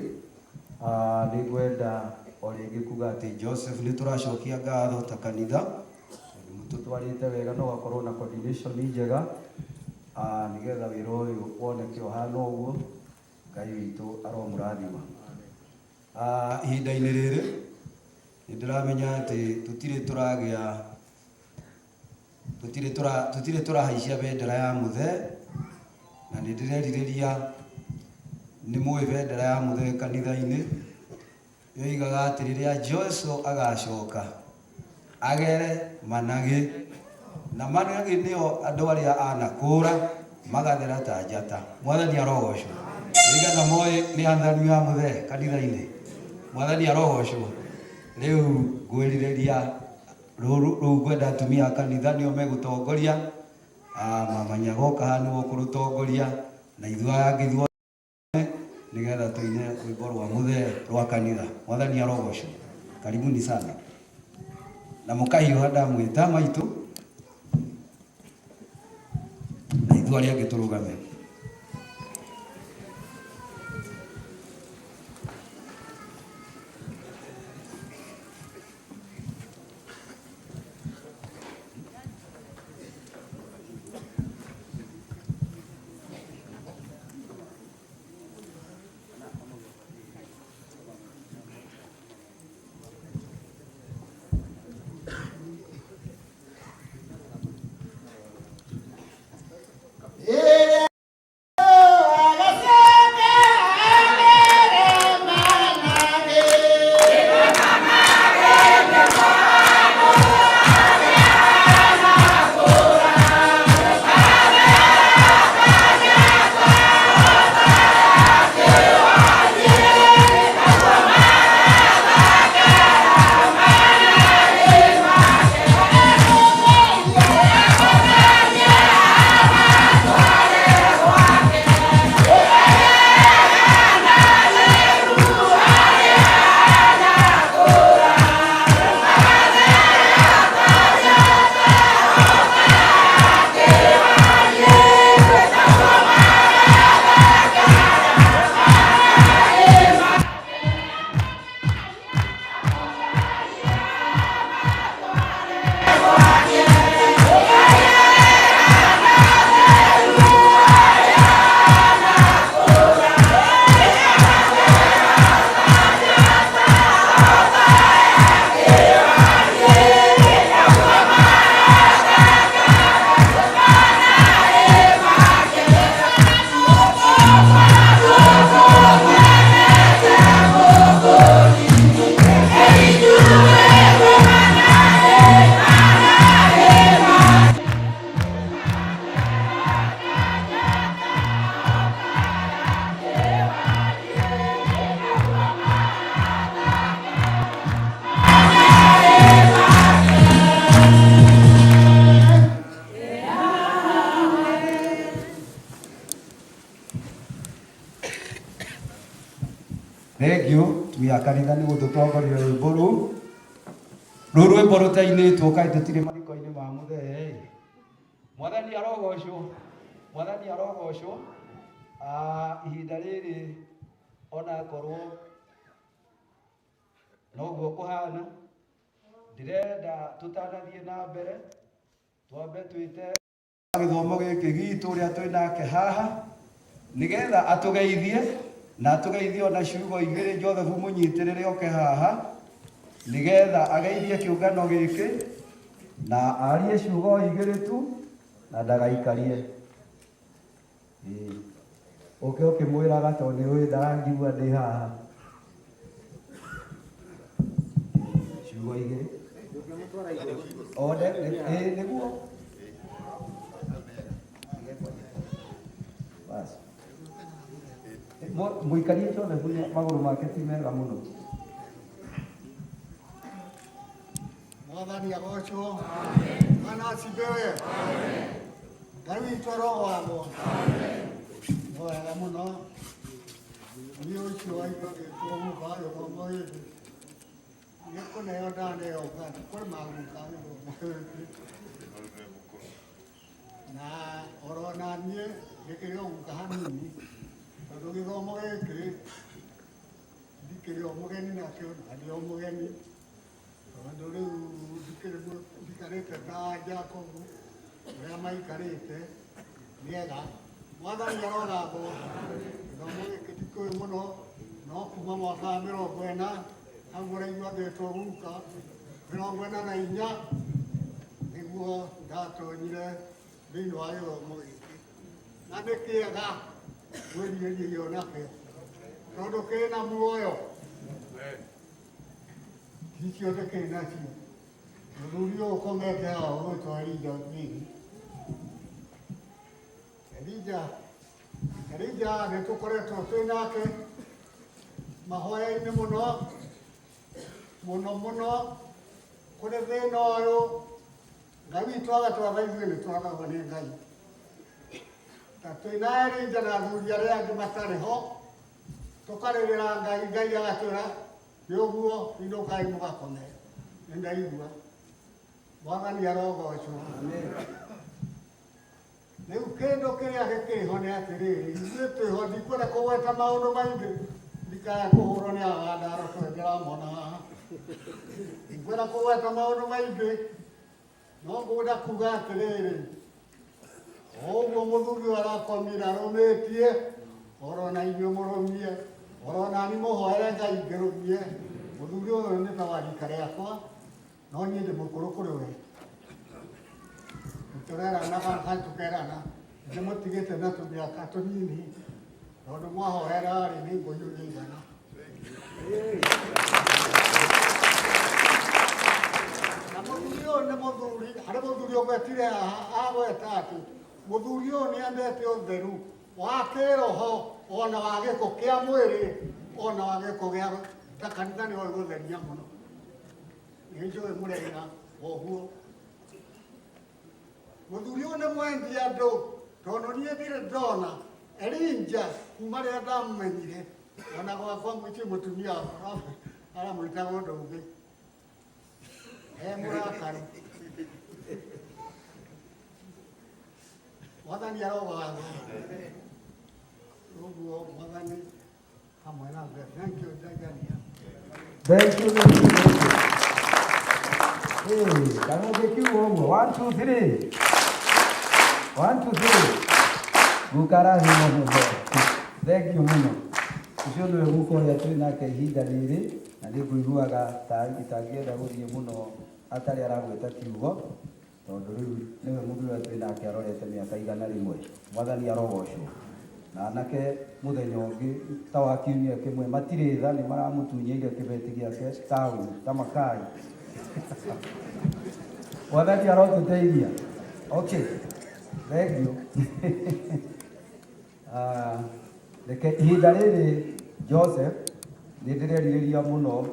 Nĩ ngwenda o rĩngĩ kuga atĩ Joseph nĩ tũracokia ngatho ta kanitha tondũ mũtũtwarĩte wega na ũgakorwo na coordination njega nĩgetha wĩra ũyũ woneke ũhana ũguo. Ngai witũ aromũrathima. Ihinda-inĩ rĩrĩ nĩ ndĩramenya atĩ tũtirĩ tũragĩa tũtirĩ tũrahaicia bendera ya mũthee na nĩ ndĩrerirĩria nĩ mũĩ bendera ya mũthee kanitha-inĩ yoigaga atĩ rĩrĩa Jesũ agacoka agere managĩ na managĩ nĩo andũ arĩa anakũra magathera ta njata. Mwathani arogocwo. Nĩgetha moĩ nĩ athani ya mũthee kanitha-inĩ. Mwathani arogocwo. Rĩu ngwĩrirĩria rũu ngwenda atumia a kanitha nĩo megũtongoria. Mama Nyagoka haha nĩwe ũkũrũtongoria na ithuĩ aya angĩ ithuothe nĩgetha tũine rwĩmbo rwa mũthee rwa kanitha. Mwathani arogocwo. Karibuni sana. Na mũkahiũha ndamwĩta maitũ na ithuĩ arĩa angĩ tũrũgame. Thank you tumia kanitha nĩ gũtũtongoria rwĩmbo rũu. Rũu rwĩmbo rũtainĩtwo kaĩ tũtirĩ mathiko-inĩ ma mũthee ĩ. Mwathani arogocwo. Mwathani arogocwo. Ihinda rĩrĩ onakorwo noguo kũhana, ndĩrenda tũtanathiĩ na mbere twambe twĩte gĩthomo gĩkĩ gitũ ũrĩa twĩ nake haha nĩgetha atũgeithie na atũgeithie ona ciugo igĩrĩ. Joseph mũnyitĩrĩre oke haha nĩgetha ageithie kĩũngano gĩkĩ na arie ciugo igĩrĩ tu na ndagaikarie. Ĩĩ. Ũke ũkĩmwĩraga tondũ nĩ ũĩ ndarangigua ndĩ haha. Ciugo igĩrĩ. Ode, ĩĩ nĩguo. Basi. Mũikarie Joseph magũrũ make ti mega mũno. Mwathani agocwo. Bwana asifiwe. Ngai witũ arogocwo. Nĩ wega mũno. Niĩ ũcio waigua gĩtwo guka gĩthomo gĩkĩ. Nĩ kũneo ndaneo kana kũrĩ maguka gĩthomo gĩkĩ. Na oro na niĩ ndĩkĩrĩ o guka hanini tondũ gĩthomo gĩkĩ ndikĩrĩ o mũgeni nakĩo na ndĩ o mũgeni tondũ rĩu ndikarĩte ta Jacobu ũrĩa maikarĩte nĩega. Mwathani arogathwo. Gĩthomo gĩkĩ ndikũĩ mũno no kuma mwaka wa 40 hau ũraigua ngĩtwo guka 44 nĩguo ndatonyire thĩinĩ wa gĩthomo gĩkĩ na nĩ kĩega gwĩrirĩria nakĩo tondũ kĩna muoyo ti ciothe kĩ nacio. Mũthuri ũyũ ũkomete haha ũgwĩtwo Elija Nini. Elija nĩ tũkoretwo twĩ nake mahoya-inĩ mũno mũno mũno kũrĩ thĩna ũyũ Ngai witũ agatwatha ithuĩ nĩ twathagwo nĩ Ngai ta twĩna Elija na athuri arĩa angĩ matarĩ ho tũkarĩrĩra Ngai, Ngai agatwĩra nĩ ũguo inũkai mũgakome. Nĩ ndaigua Mwathani arogocwo. Rĩu kĩndũ kĩrĩa gĩkĩrĩ ho nĩ atĩrĩrĩ, ithuĩ twĩho, ndikwenda kũgweta maũndũ maingĩ ndikae kũhũrwo nĩ aya ndaro tondũ ndĩramona haha. Ndikwenda kũgweta maũndũ maingĩ no ngwenda kuga atĩrĩrĩ, ũguo mũthuri ũyũ arakomire arũmĩtie, oro na inyuĩ mũrũmie, oro nani mũhoere Ngai ngĩrũmie. Mũthuri ũyũ nĩ ta wa rika rĩakwa, no niĩ ndĩ mũkũrũ kũrĩ we. Tũreranaga tũkerana ndĩmũtigĩte na tũmĩaka tũnini tondũ mwahoera rĩ nĩ ngũiyũria igana. Na mũthuri ũyũ nĩ mũthuri, harĩ mũthuri ũgwetire haha agweta atĩ mũthuri ũyũ nĩ endete ũtheru wa kĩroho ona wa gĩko kĩa mwĩrĩ ona wa gĩko gĩa ta kanitha nĩ oĩ gũtheria mũno. Nĩ njũĩ mũrega ũguo. Mũthuri ũyũ nĩ mwendi andũ tondũ niĩ ndirĩ ndona Elija kuma rĩrĩa ndamũmenyire ona gwakwa mũciĩ mũtumia wakwa aramwĩtaga ũndũ ũngĩ e mũrakaru. Mwathani arogathwo. Ũguo Mwathani hamwe nawe. Thank you, Ndaigania. Thank you, thank you, thank you. Hey, kana ũngĩkiuga ũguo 1 2 3 1 2 3 guka arathimwo mũno. Thank you mũno. Ũcio nĩwe guka ũrĩa twĩ nake ihinda rĩrĩ na nĩ ngũiguaga ta itangĩenda gũthiĩ mũno atarĩ aragwĩta kiugo tondũ rĩu nĩwe mũndũ ũrĩa twĩ nake arorete mĩaka 100. Mwathani arogocwo. Na anake mũthenya ũngĩ ta wa kiumia kĩmwe matirĩ tha nĩ maramũtunyĩire kĩbeti gĩake taũni ta makai. Mwathani arotũteithia. Okay, thank you. Reke ihinda rĩrĩ Joseph nĩ ndĩrerirĩria mũno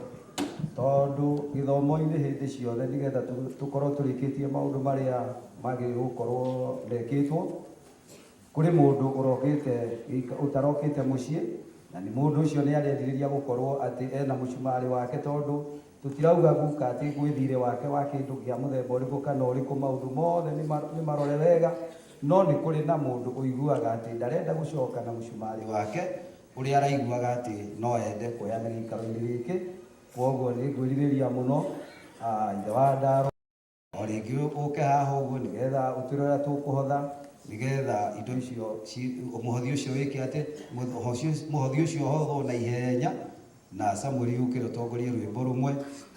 tondũ gĩthomo-inĩ hĩndĩ ciothe nĩgetha tũkorwo tũrĩkĩtie maũndũ marĩa magĩrĩirwo gũkorwo mekĩtwo. Kũrĩ mũndũ ũrokĩte ũtarokĩte mũciĩ Na nĩ mũndũ ũcio nĩ arerirĩria gũkorwo atĩ ena mũcumarĩ wake, tondũ tũtirauga guka atĩ gwĩ thirĩ wake wa kĩndũ kĩa mũthemba ũrĩkũ kana ũrĩkũ, maũndũ mothe nĩ marore wega, no nĩ kũrĩ na mũndũ ũiguaga atĩ ndarenda gũcoka na mũcumarĩ wake ũrĩa araiguaga atĩ no ende kũheana gĩikaro-inĩ gĩkĩ. Kwoguo nĩ ngwĩrirĩria mũno ithe wa Ndaro o rĩngĩ ũke haha ũguo nĩgetha ũtwĩre ũrĩa tũkũhotha, nĩgetha indo icio mũhothi ũcio wĩke atĩ mũhothi ũcio ũhothwo na ihenya, na Samuel yũkĩre ũtongorie rwĩmbo rũmwe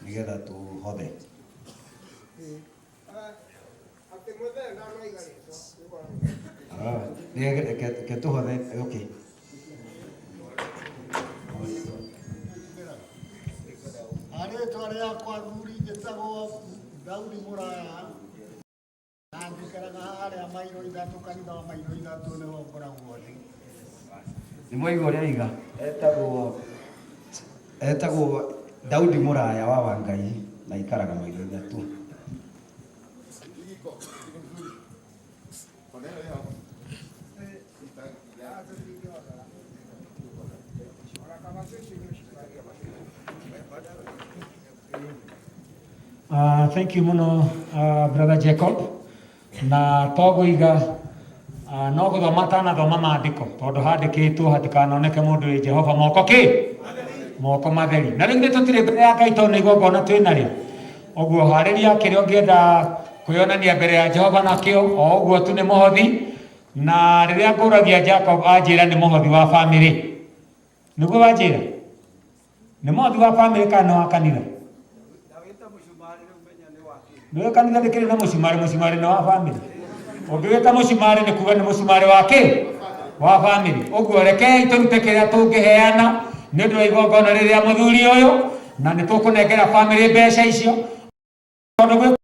nĩgetha tũhothe. Reke tũhothe. Okay. Rĩtwa rĩakwa thuri njĩtagwo Daudi Mũraya, na njikaraga harĩa mairo 3, kanitha wa mairo 3 nĩho ngoragwo ndĩ. Nĩ mwaigua ũrĩa aiga, etagwo Daudi Mũraya wa Wangai na aikaraga mairo 3. Thank you muno, Brother Jacob. Na togũiga no gũthoma tanathoma maandĩko, tondũ handĩkĩtwo hatikanoneke mũndũ wĩ Jehova moko kĩ moko matheri. Na rĩu nĩ tũtirĩ mbere ya Ngai tondũ nĩ igongona twĩ narĩo. Ũguo harĩria kĩrĩa ũngĩenda kwĩyonania mbere ya Jehova nakĩo, o ũguo tu nĩ mũhothi. Na rĩrĩa ngũragia Jacob anjĩra nĩ mũhothi wa famĩlĩ. Nĩguo wanjĩra? Nĩ mũhothi wa famĩlĩ kana nĩ wa kanitha? Nĩwe kanitha ndĩkĩrĩ na mũcumarĩ, mũcumarĩ nĩ wa famĩlĩ. Ũngĩwĩta mũcumarĩ nĩ kuga nĩ mũcumarĩ wa kĩ? Wa famĩlĩ. Ũguo rekei tũrute kĩrĩa tũngĩheana nĩ ũndũ wa igongona rĩrĩa mũthuri ũyũ, na nĩ tũkũnengera famĩlĩ mbeca icio. Tondũ gwĩ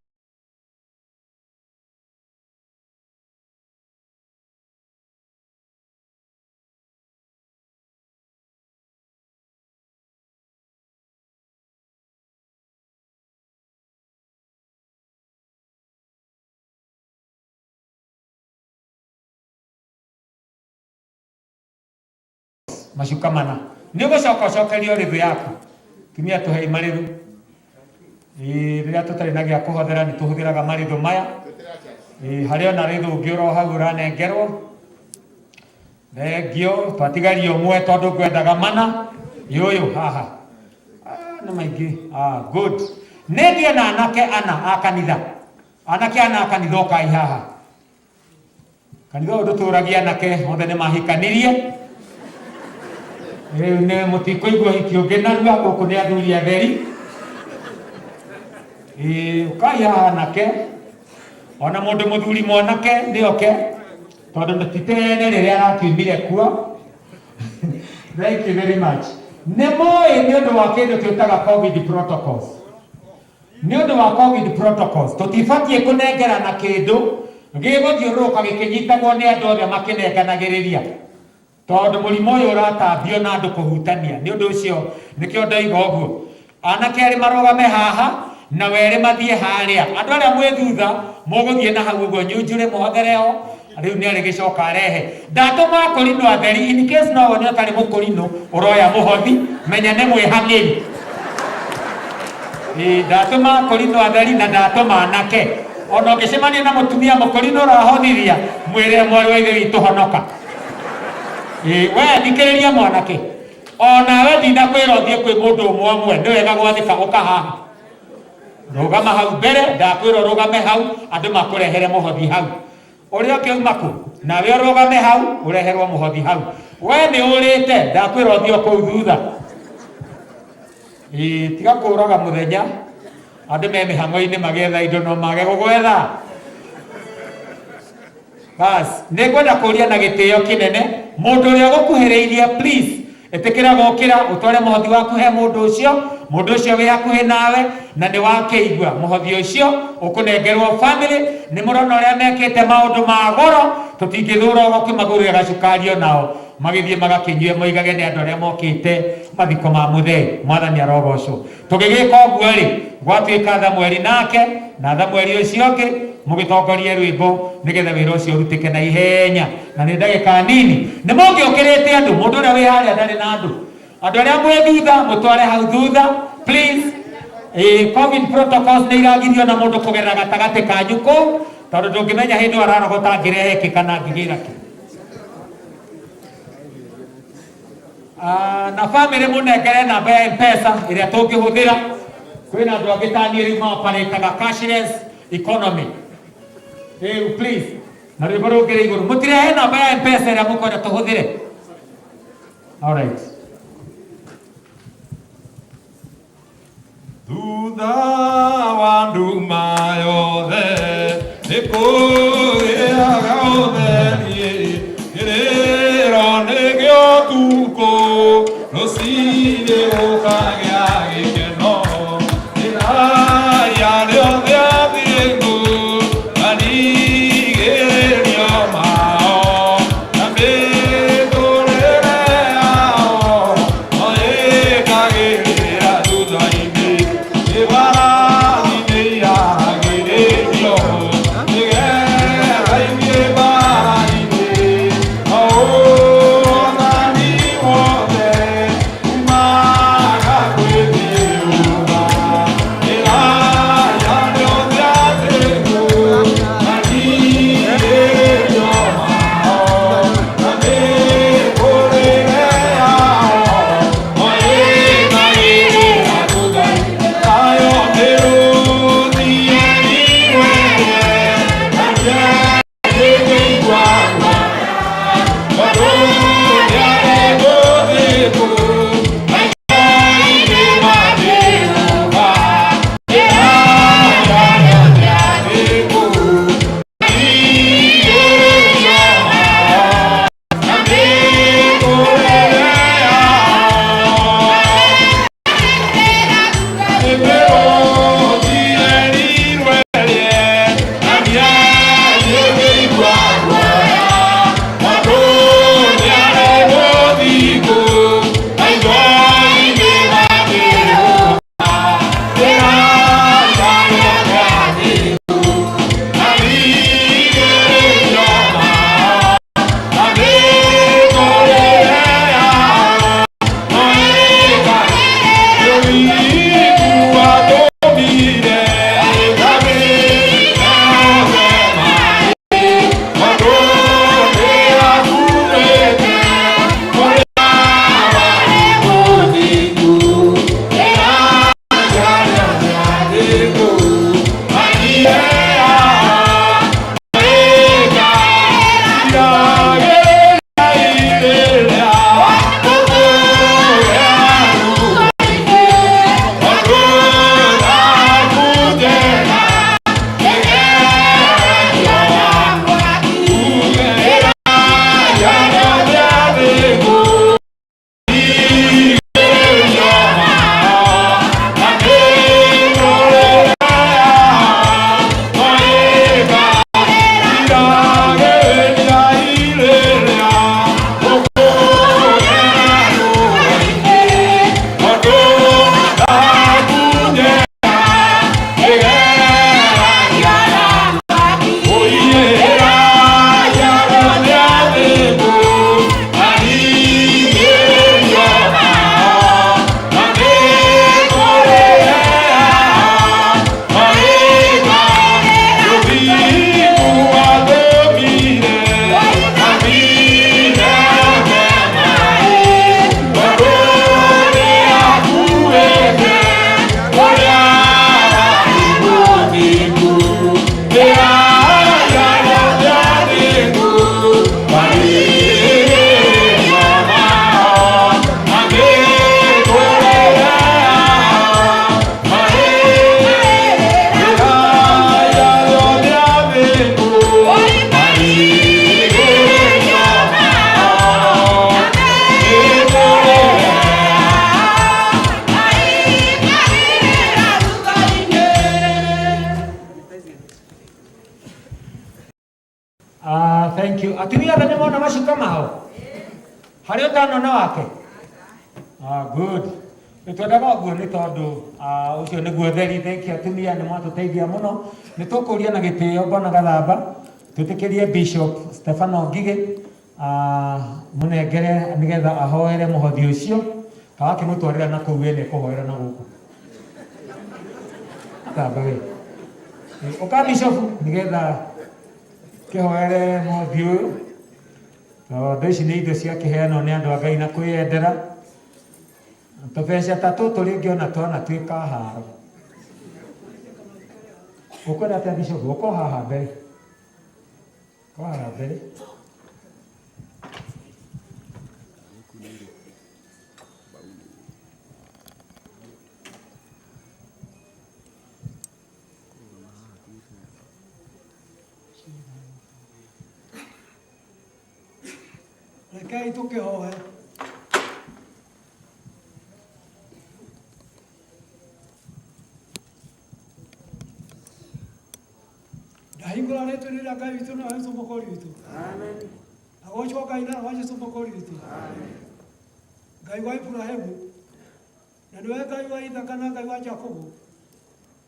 macuka mana nĩ ũgũcoka ũcokerio rĩthũ yaku. Tumia tũhei marĩthũ. Ĩĩ, rĩrĩa tũtarĩ na gĩa kũhothera nĩ tũhũthĩraga marĩthũ maya. Ĩĩ, harĩ ona rĩthũ ũngĩ oro hau ũranengerwo. Thengio, twatigaria ũmwe tondũ ngwendaga mana. Ĩ ũyũ haha. Nĩ maingĩ. Good. Nĩ ngĩe na anake ana a kanitha. Anake ana a kanitha ũkai haha. Kanitha ũyũ ndũtũragia anake othe nĩ mahikanirie. Rĩu nĩ mũtikũigua hiki ũngĩ narua, gũkũ nĩ athuri atheri. Ĩĩ, ũkai haha anake. Ona mũndũ mũthuri mwanake nĩ oke, tondũ ti tene rĩrĩa arakiumire kuo. Thank you very much. Nĩ mũĩ nĩ ũndũ wa kĩndũ twĩtaga COVID protocols. Nĩ ũndũ wa COVID protocols, tũtibatiĩ kũnengerana kĩndũ gĩgũthiũrũrũka gĩkĩnyitagwo nĩ andũ othe makĩnenganagĩrĩria, tondũ mũrimũ ũyũ ũratambio na andũ kũhutania. Nĩ ũndũ ũcio nĩkĩo ndoiga ũguo, anake erĩ marũgame haha na werĩ mathiĩ harĩa, andũ arĩa mwĩ thutha mũgũthiĩ na hau ũguo nyunjure mũhothere ho. Rĩu nĩ arĩgĩcoka arehe ndatũma akũrinũ atheri, in case no wone ũtarĩ mũkũrinũ ũroya mũhothi, menya nĩ mwĩhang'ĩri. Ĩĩ, ndatũma akũrinũ atheri na ndatũma anake. Ona ũngĩcemania na mũtumia mũkũrinũ ũrahothithia, mwĩre mwarĩ wa ithe witũ honoka. Ĩĩ, we thikĩrĩria mwanake, onawe ndinakwĩra ũthiĩ kwĩ mũndũ ũmwe ũmwe, nĩ wega gwathĩka ũka haha. Rũgama hau mbere, ndakwĩra ũrũgame hau, andũ makũrehere mũhothi hau. Ũrĩa ũngĩ auma kũ? Nawe ũrũgame hau, ũreherwo mũhothi hau. We nĩ ũrĩte, ndakwĩra ũthiĩ o kũu thutha. Ĩĩ, tiga kũraga mũthenya, andũ me mĩhang'o-inĩ magĩetha indo no mage gũgwetha. Bas, nĩ ngwenda kũria na gĩtĩo kĩnene, mũndũ ũrĩa ũgũkuhĩrĩirie, please, ĩtĩkĩra gũkĩra, ũtware mũhothi waku he mũndũ ũcio, mũndũ ũcio wĩ hakuhĩ nawe, na nĩ wakĩigua mũhothi ũcio ũkũnengerwo family. Nĩ mũrona ũrĩa mekĩte maũndũ ma goro, tũtingĩthũra ũgũkĩmagũrĩra gacukari onao magĩthiĩ magakĩnyue, moigage nĩ andũ arĩa mokĩte mathiko ma mũthee. Mwathani arogocwo. Tũgĩgĩka ũguo rĩ, gwatuĩka Thamueli nake na Thamueli ũcio ũngĩ Mũgĩtongorie rwĩmbo nĩgetha wĩra ũcio ũrutĩke na ihenya, na nĩ ndagĩka nini. Nĩ mũngĩũkĩrĩte andũ, mũndũ ũrĩa wĩ harĩa ndarĩ na andũ, andũ arĩa mwĩ thutha mũtware hau thutha, please. Covid protocols nĩ iragirio na mũndũ kũgerera gatagatĩ kanyu kũu, tondũ ndũngĩmenya hĩndĩ ĩyo ararogota angĩrehe kĩ kana angĩgĩra kĩ. Na bamĩrĩ mũnengere namba ya M-Pesa ĩrĩa tũngĩhũthĩra. Kwĩna andũ angĩ ta niĩ rĩu maoparĩtaga cashless economy. Rĩu please, na rwĩmbo rũngĩrĩ igũrũ, mũtirehe namba ya M-Pesa ĩrĩa mũkwenda tũhũthĩre. All right. Thutha wa nduma yothe nĩ kũgĩaga ũtheri, kĩrĩro nĩ gĩotukũ, rũcinĩ gũkagĩa gĩkeno. Ĩraya rĩothe athingu marigĩrĩrio mao, na mĩtũrĩre yao no ĩkagĩrĩra thutha-inĩ. Ĩbarathi nĩ yagĩrĩrio nĩgetha ithiĩ mbara-inĩ, no ũhootani wothe umaga kwĩ Jehova. Ĩraya rĩothe athingu marigĩrĩrio mao, na mĩtũrĩre yao no ĩkagĩrĩra thutha-inĩ. Nayo mĩrũthi yerirwerie, na ndĩngĩigua guoya, tondũ nĩarĩ mũthingu maitho-inĩ ma Jehova. Ĩraya rĩothe athingu marigĩrĩrio mao, na mĩtũrĩre yao. Mĩrũthi yerirwerie, na ndĩngĩigua guoya, tondũ nĩarĩ mũthingu maitho-inĩ ma Jehova. Ĩraya rĩothe athingu marigĩrĩrio mao, na mĩtũrĩre yao no ĩkagĩrĩra. Ũigu watũmire thamĩte othe maĩ, tondũ nĩakuĩte ũrĩa warĩ mũthingu. Ĩraya rĩothe athingu marigĩrĩrio Ah, thank you. Atumia othe nĩ mona macuka mao? Harĩ ũtanona wake? Ah, good. Twendaga ũguo nĩ tondũ ũcio nĩguo theri. Thengi atumia nĩ mwatũteithia mũno. Nĩ tũkũria na gĩtĩo Bwana Gathamba twĩtĩkĩrie Bishop Stefano Ngigĩ mũnengere nĩgetha ahoere mũhothi ũcio, kawa akĩmũtwarĩra na kũu we nĩekũhoera na gũkũ. Gathamba we. Ũka Bishop nĩgetha kĩhoere mũhothi ũyũ, tondũ ici nĩ indo ciakĩheanwo nĩ andũ a Ngai na kwĩyendera. Tũbeca ta tũtũ rĩngĩ ona twanatuĩka haro. Ũkwenda atĩa Bishop? Ũka o haha mbere. Ũka haha mbere. Rekei tũkĩhoe. Ndahingũra rĩtwa rĩrĩa Ngai witũ na Jesũ Mũkũũri witũ. Agocwo Ngai na Roho Jesũ Mũkũũri witũ. Ngai wa Iburahĩmu na nĩwe Ngai wa Ithaka na Ngai wa Jakubu.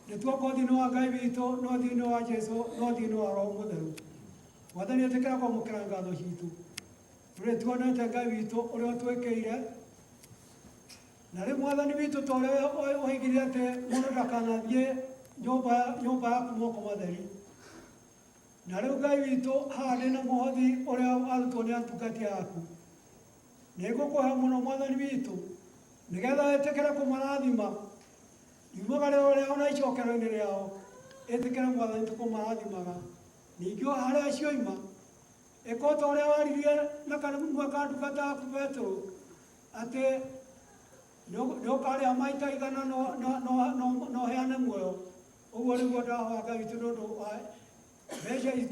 Nĩ tuoka ũthiũ-inĩ wa Ngai witũ na ũthiũ-inĩ wa Jesũ na ũthiũ-inĩ wa Roho Mũtheru. Mwathani ĩtĩkĩra kwamũkĩra ngatho citũ. Tũrĩ tuonete Ngai witũ ũrĩa ũtwĩkĩire. Na rĩu Mwathani witũ ta ũrĩa oigire atĩ mũndũ ndakanathiĩ nyũmba yaku moko matheri. Na rĩu Ngai witũ haha ndĩna mũhothi ũrĩa warutwo nĩ atungati aku. Nĩngũkũhe mũno Mwathani witũ nĩgetha ĩtĩkĩre kũmarathima riumaga rĩao na icokero-inĩ rĩao, ĩtĩkĩre Mwathani witũ kũmarathimaga. Ningĩ o harĩa cioima ĩka ta ũrĩa waririe na kanua ka ndungata yaku Petero atĩ nĩ ũkarĩha maita igana no ũheane muoyo. Ũguo nĩguo ndahoya Ngai witũ nĩ ũndũ wa mbeca ici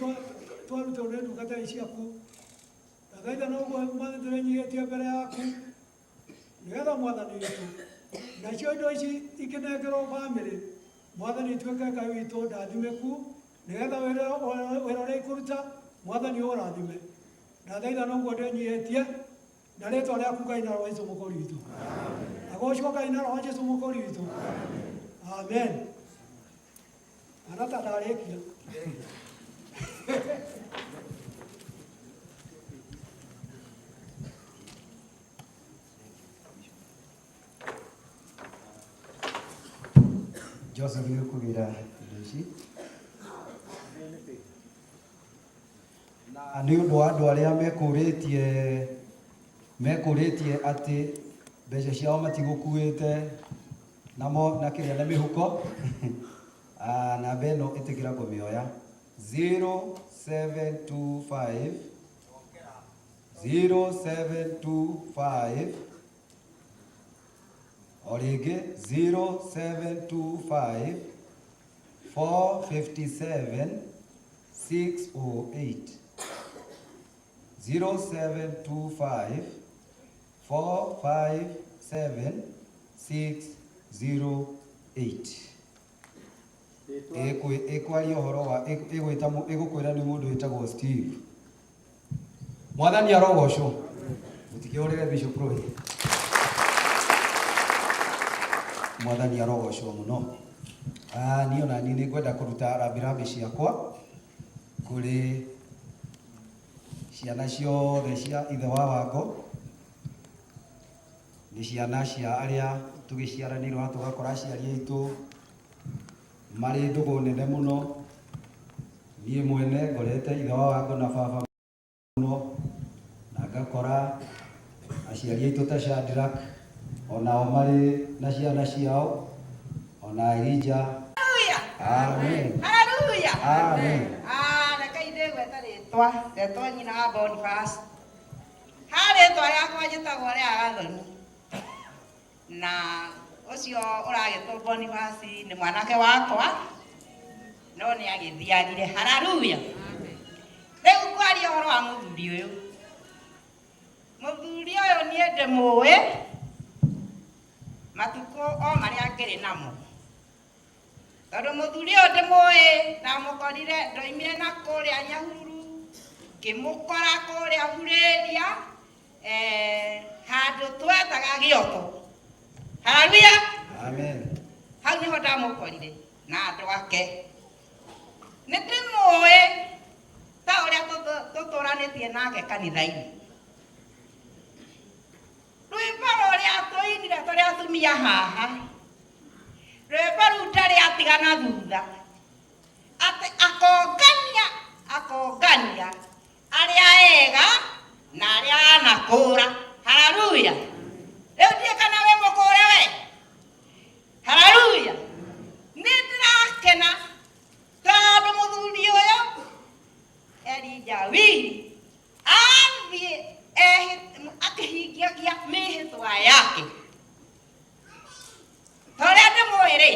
twarutwo nĩ ndungata ici ciaku. Ndathaitha na ũguo Mwathani tũrĩnyihĩtie mbere yaku nĩgetha Mwathani witũ nacio indo ici ikĩnengerwo bamĩrĩ, Mwathani ituĩke Ngai witũ ndathimĩku nĩgetha wĩra ũrĩa ikũruta Mwathani ũrathime. Ndathaitha na ũguo ndĩnyihĩtie na rĩtwa rĩaku Ngai na Roho Jesũ Mũkũũri witũ. Agocwo Ngai na Roho Jesũ Mũkũũri witũ. Amen. Ana ta ndarĩkia. Joseph nĩ ũkũgĩra indo ici na nĩ ũndũ wa andũ arĩa mekũrĩtie atĩ mbeca ciao matigũkuĩte namo na kĩrĩa na mĩhuko. Namba ĩno ĩtĩkĩra kũmĩoya 0725 0725 o rĩngĩ 0725 457 608 0725 457 608. Ĩkwaria ũhoro wa ĩgwĩta ĩgũkwĩra nĩ mũndũ wĩtagwo Steve. Mwathani arogocwo. Mũtikĩhũrĩre Bishop Roy. Mwathani arogocwo mũno. Niĩ ona niĩ nĩngwenda kũruta rambirambi ciakwa kũrĩ ciana ciothe cia ithe wa Wango. Nĩ ciana cia arĩa tũgĩciaranĩirwo na tũgakora aciari aitũ marĩ ndũgũ nene mũno. Niĩ mwene ngorete ithe wa Wango na baba mũno, na ngakora aciari aitũ ta Shadrack onao marĩ na ciana ciao, ona Elijah. Amen. Hallelujah. Amen. Reke ndĩgwete rĩtwa, ndetwo nyina wa Boniface. Ha rĩtwa rĩakwa njĩtagwo rĩa Gathoni. Na ũcio ũragĩtwo Boniface nĩ mwanake wakwa, no nĩ agĩthiagire. Hallelujah. Rĩu ngwaria ũhoro wa mũthuri ũyũ. Mũthuri ũyũ niĩ ndĩmũĩ matukũ o marĩa ngĩrĩ namo. Tondũ mũthuri ũyũ ndĩmũĩ, ndamũkorire ndoimire na kũrĩa Nyahururu, ngĩmũkora kũrĩa Burĩria, handũ twetaga Gĩoto. Haleluya. Amen. Hau nĩho ndamũkorire na andũ ake. Nĩ ndĩmũĩ ta ũrĩa tũtũranĩtie nake kanitha-inĩ. Rwĩmbo rũrĩa tũinire tũrĩ atumia haha, rwĩmbo rũu ndarĩ atigana thutha, atĩ akongania akongania arĩa ega na arĩa anakũra. Haleluya. Rĩu ndiĩ kana wĩ mũkũre we. Haleluya. Nĩ ndĩrakena tondũ mũthuri ũyũ Elijah Wili athiĩ akĩhingagia mĩhĩtwa yake. Ta ũrĩa ndĩmũĩ rĩ,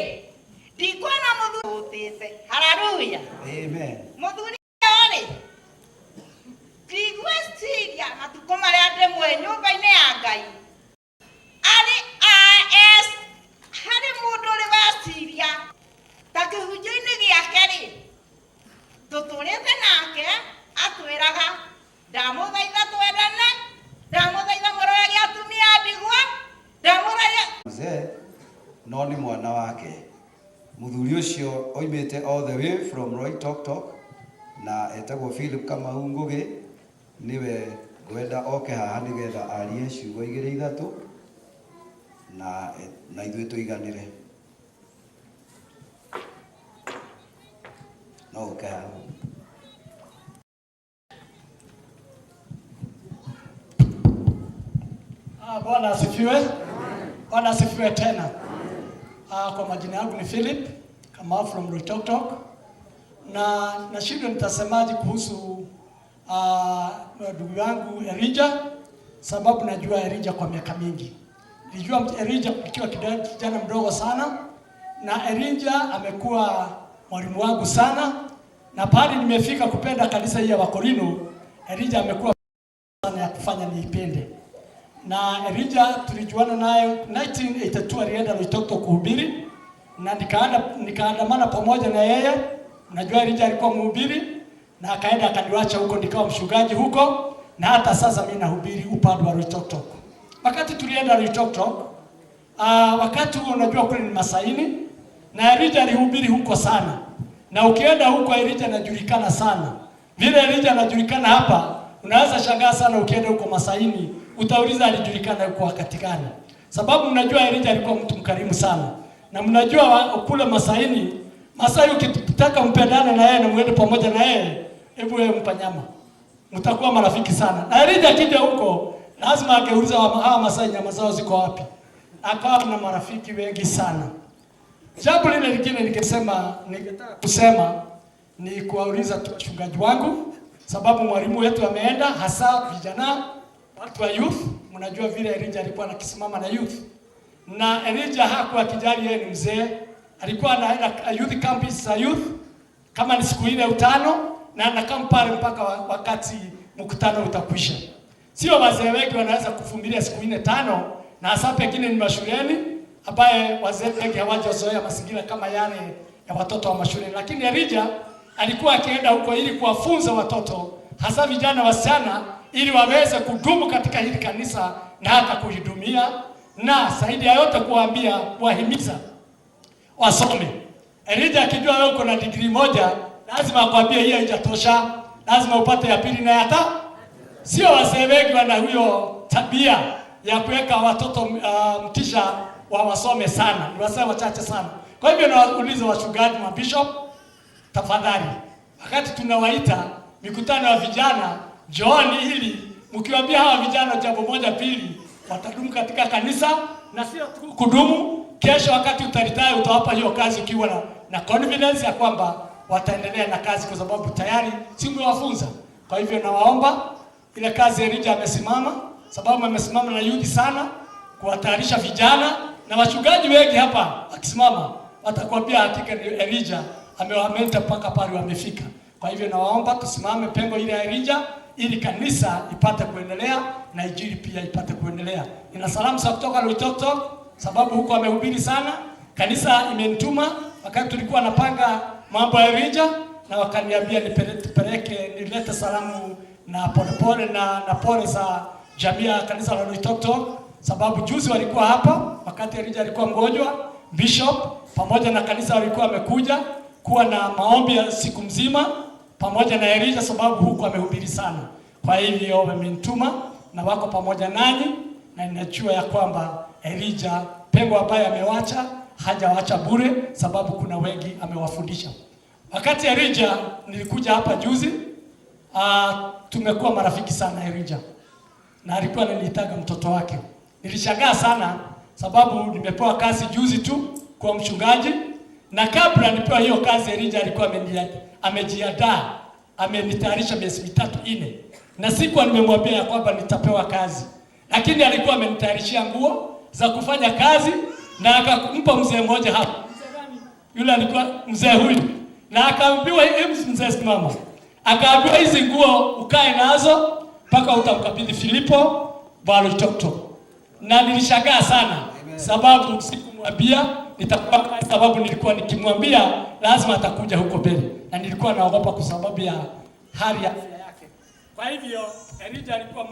ndikuona mũthuri ũtĩte. Haleluya. Amen. Mũthuri ũyũ rĩ, ndigwĩciria matukũ marĩa ndĩmũĩ nyũmba-inĩ ya Ngai arĩ AS harĩ mũndũ ũrĩ weciria ta kĩhunjio-inĩ gĩake rĩ, tũtũrĩte nake atwĩraga ndamũthaitha twendane, ndamũthaitha mũrorage atumia a ndigwa, ndamũthaitha. Mzee no nĩ mwana wake. Mũthuri ũcio oimĩte all the way from Loitoktok na etagwo Philip Kamau Ngugi, nĩwe ngwenda oke haha nĩgetha arie ciugo igĩrĩ ithatũ na ithuĩ tũiganĩre. No ũke haha. Bwana asifiwe. Bwana asifiwe tena. Kwa majina yangu ni Philip Kamau from Loitoktok, na nashindwa nitasemaje kuhusu ndugu yangu Elijah, sababu najua Elijah kwa miaka mingi. Nilijua Elijah nikiwa kijana mdogo sana, na Elijah amekuwa mwalimu wangu sana, na pale nimefika kupenda kanisa hii ya Wakorino, Elijah amekuwa sana ya kufanya niipende. Na Elijah tulijuana naye 1982, alienda Loitoktok kuhubiri na nikaandamana pamoja na yeye. Unajua Elijah alikuwa mhubiri na akaenda akaniacha huko, nikawa mchungaji huko, na hata sasa mimi nahubiri upande wa Loitoktok. Wakati tulienda Loitoktok, wakati huo unajua kule ni Masaini, na Elijah alihubiri huko sana. Na ukienda huko Elijah anajulikana sana. Vile Elijah anajulikana hapa, unaweza shangaa sana ukienda huko Masaini, utauliza alijulikana huko wakati gani. Sababu mnajua Elijah alikuwa mtu mkarimu sana. Na mnajua kule Masaini, Masai ukitaka mpendane na yeye na muende pamoja na yeye, hebu wewe mpa nyama. Mtakuwa marafiki sana. Na Elijah akija huko, lazima angeuliza hawa Masai nyama zao ziko wapi. Akawa na marafiki wengi sana. Jambo lile lingine ningetaka kusema ni kuwauliza tu wachungaji wangu, sababu mwalimu wetu ameenda, hasa vijana, watu wa youth. Mnajua vile Elijah alikuwa anakisimama na youth. Na Elijah hakuwa akijali yeye ni mzee, alikuwa anaenda youth camps za youth kama ni siku 4 au 5, na anakaa pale mpaka wakati mkutano utakwisha. Sio wazee wengi wanaweza kuvumilia siku 4 5, na hasa pengine ni mashuleni ambaye wazee wengi hawajazoea mazingira kama yale ya watoto wa mashuleni. Lakini Elijah alikuwa akienda huko ili kuwafunza watoto, hasa vijana wasichana, ili waweze kudumu katika hili kanisa na hata kuhudumia, na zaidi ya yote kuwaambia, kuwahimiza wasome. Elijah akijua wewe uko na degree moja, lazima akwambie hiyo haijatosha, lazima upate ya pili na ya tatu. Sio wazee wengi wana huyo tabia ya kuweka watoto mtisha wa wasome sana, ni wazee wachache sana. Kwa hivyo nawauliza wachungaji wa bishop, tafadhali, wakati tunawaita mikutano ya vijana, njooni ili mkiwaambia hawa vijana jambo moja pili, watadumu katika kanisa, na sio tu kudumu. Kesho wakati utaretire utawapa hiyo kazi ukiwa na confidence ya kwamba wataendelea na kazi, kwa sababu tayari si umewafunza. Kwa hivyo nawaomba, ile kazi Elijah amesimama, sababu amesimama na youth sana kuwatayarisha vijana, na wachungaji wengi hapa wakisimama watakwambia hakika ni Elijah amewamenta mpaka pale wamefika. Kwa hivyo nawaomba tusimame pengo ile ya Elijah ili kanisa ipate kuendelea na injili pia ipate kuendelea. Nina salamu za kutoka Loitoktok, sababu huko amehubiri sana. Kanisa imenituma wakati tulikuwa napanga mambo ya Elijah, na wakaniambia nipeleke nilete salamu na polepole na pole za jamii ya kanisa la Loitoktok, sababu juzi walikuwa hapa wakati Elijah alikuwa mgonjwa. Bishop pamoja na kanisa walikuwa wamekuja kuwa na maombi ya siku mzima pamoja na Elijah, sababu huku amehubiri sana. Kwa hivyo wamenituma na wako pamoja nanyi, na ninajua ya kwamba Elijah pengo ambaye amewacha hajawacha bure, sababu kuna wengi amewafundisha. Wakati Elijah nilikuja hapa juzi, tumekuwa marafiki sana Elijah, na alikuwa ananiitaga mtoto wake. Nilishangaa sana sababu nimepewa kazi juzi tu kuwa mchungaji, na kabla nipewa hiyo kazi Elijah alikuwa amejiandaa, amenitayarisha miezi 3 4, na sikuwa nimemwambia ya kwamba nitapewa kazi, lakini alikuwa amenitayarishia nguo za kufanya kazi na akampa mzee mmoja hapa, yule alikuwa mzee huyu, na akaambiwa, mzee simama, akaambiwa hizi nguo ukae nazo mpaka utamkabidhi Filipo Baloitoktok. Na nilishangaa sana sababu sikumwambia nitakuwa kazi, sababu nilikuwa nikimwambia lazima atakuja huko mbele, na nilikuwa naogopa kwa sababu ya hali ya afya yake. Kwa hivyo Elijah alikuwa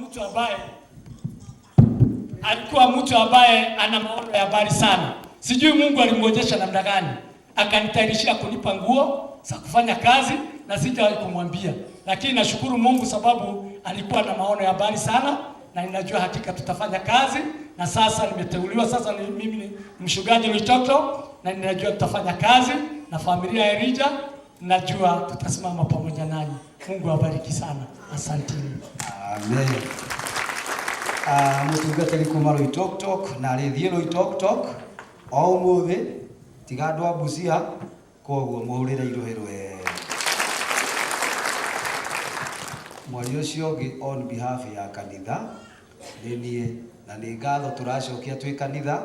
mtu ambaye ana maono ya habari sana. Sijui Mungu alimwonyesha namna gani, akanitayarishia kunipa nguo za kufanya kazi na sijawahi kumwambia, lakini nashukuru Mungu sababu alikuwa na maono ya habari sana, na ninajua hakika tutafanya kazi. Na sasa nimeteuliwa, sasa ni mimi ni mchungaji Loitokitok, na ninajua tutafanya kazi na familia ya Elijah, najua tutasimama pamoja nanyi. Mungu awabariki sana, asanteni. Amen. Mutungatĩri kuma Loitoktok na arĩthiĩ Loitoktok o ũmũthĩ tiga andũ a Busia, koguo mũhũrĩre irũhĩ rwega. Mwaria ũcio ũngĩ on behalf ya kanitha nĩ niĩ, na nĩ ngatho tũracokia twĩ kanitha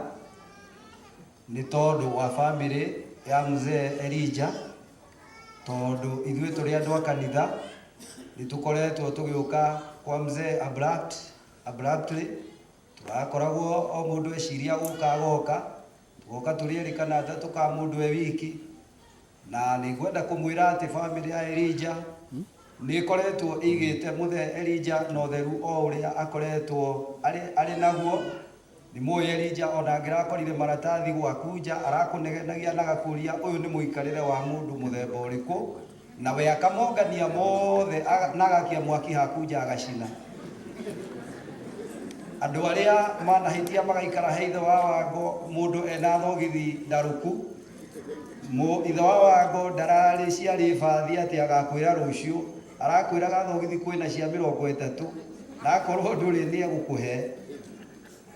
nĩ tondũ wa family ya mzee Elijah, tondũ ithuĩ tũrĩ andũ a kanitha nĩ tũkoretwo tũgĩũka kwa mzee abruptly, tũrakoragwo o mũndũ eciria gũka agoka, tũgoka tũrĩ erĩ kana atatũ ka mũndũ e wiki, na nĩ ngwenda kũmwĩra atĩ family ya Elijah nĩ ĩkoretwo ĩigĩte mũthee Elijah na ũtheru o ũrĩa akoretwo arĩ naguo. Nĩ mũĩ Elijah ona angĩrakorire maratathi gwaku nja arakũnegenagia na agakũria ũyũ nĩ mũikarĩre wa mũndũ mũthemba ũrĩkũ, na we akamongania mothe na agakia mwaki haku nja agacina. Andũ arĩa manahĩtia magaikara he ithe wa Wango mũndũ ena thogithi ndarũku, ithe wa Wango ndararĩ ciarĩ bathi atĩ agakwĩra rũciũ, arakwĩraga thogithi kwĩna cia 30 na akorwo ndũrĩ nĩ egũkũhe.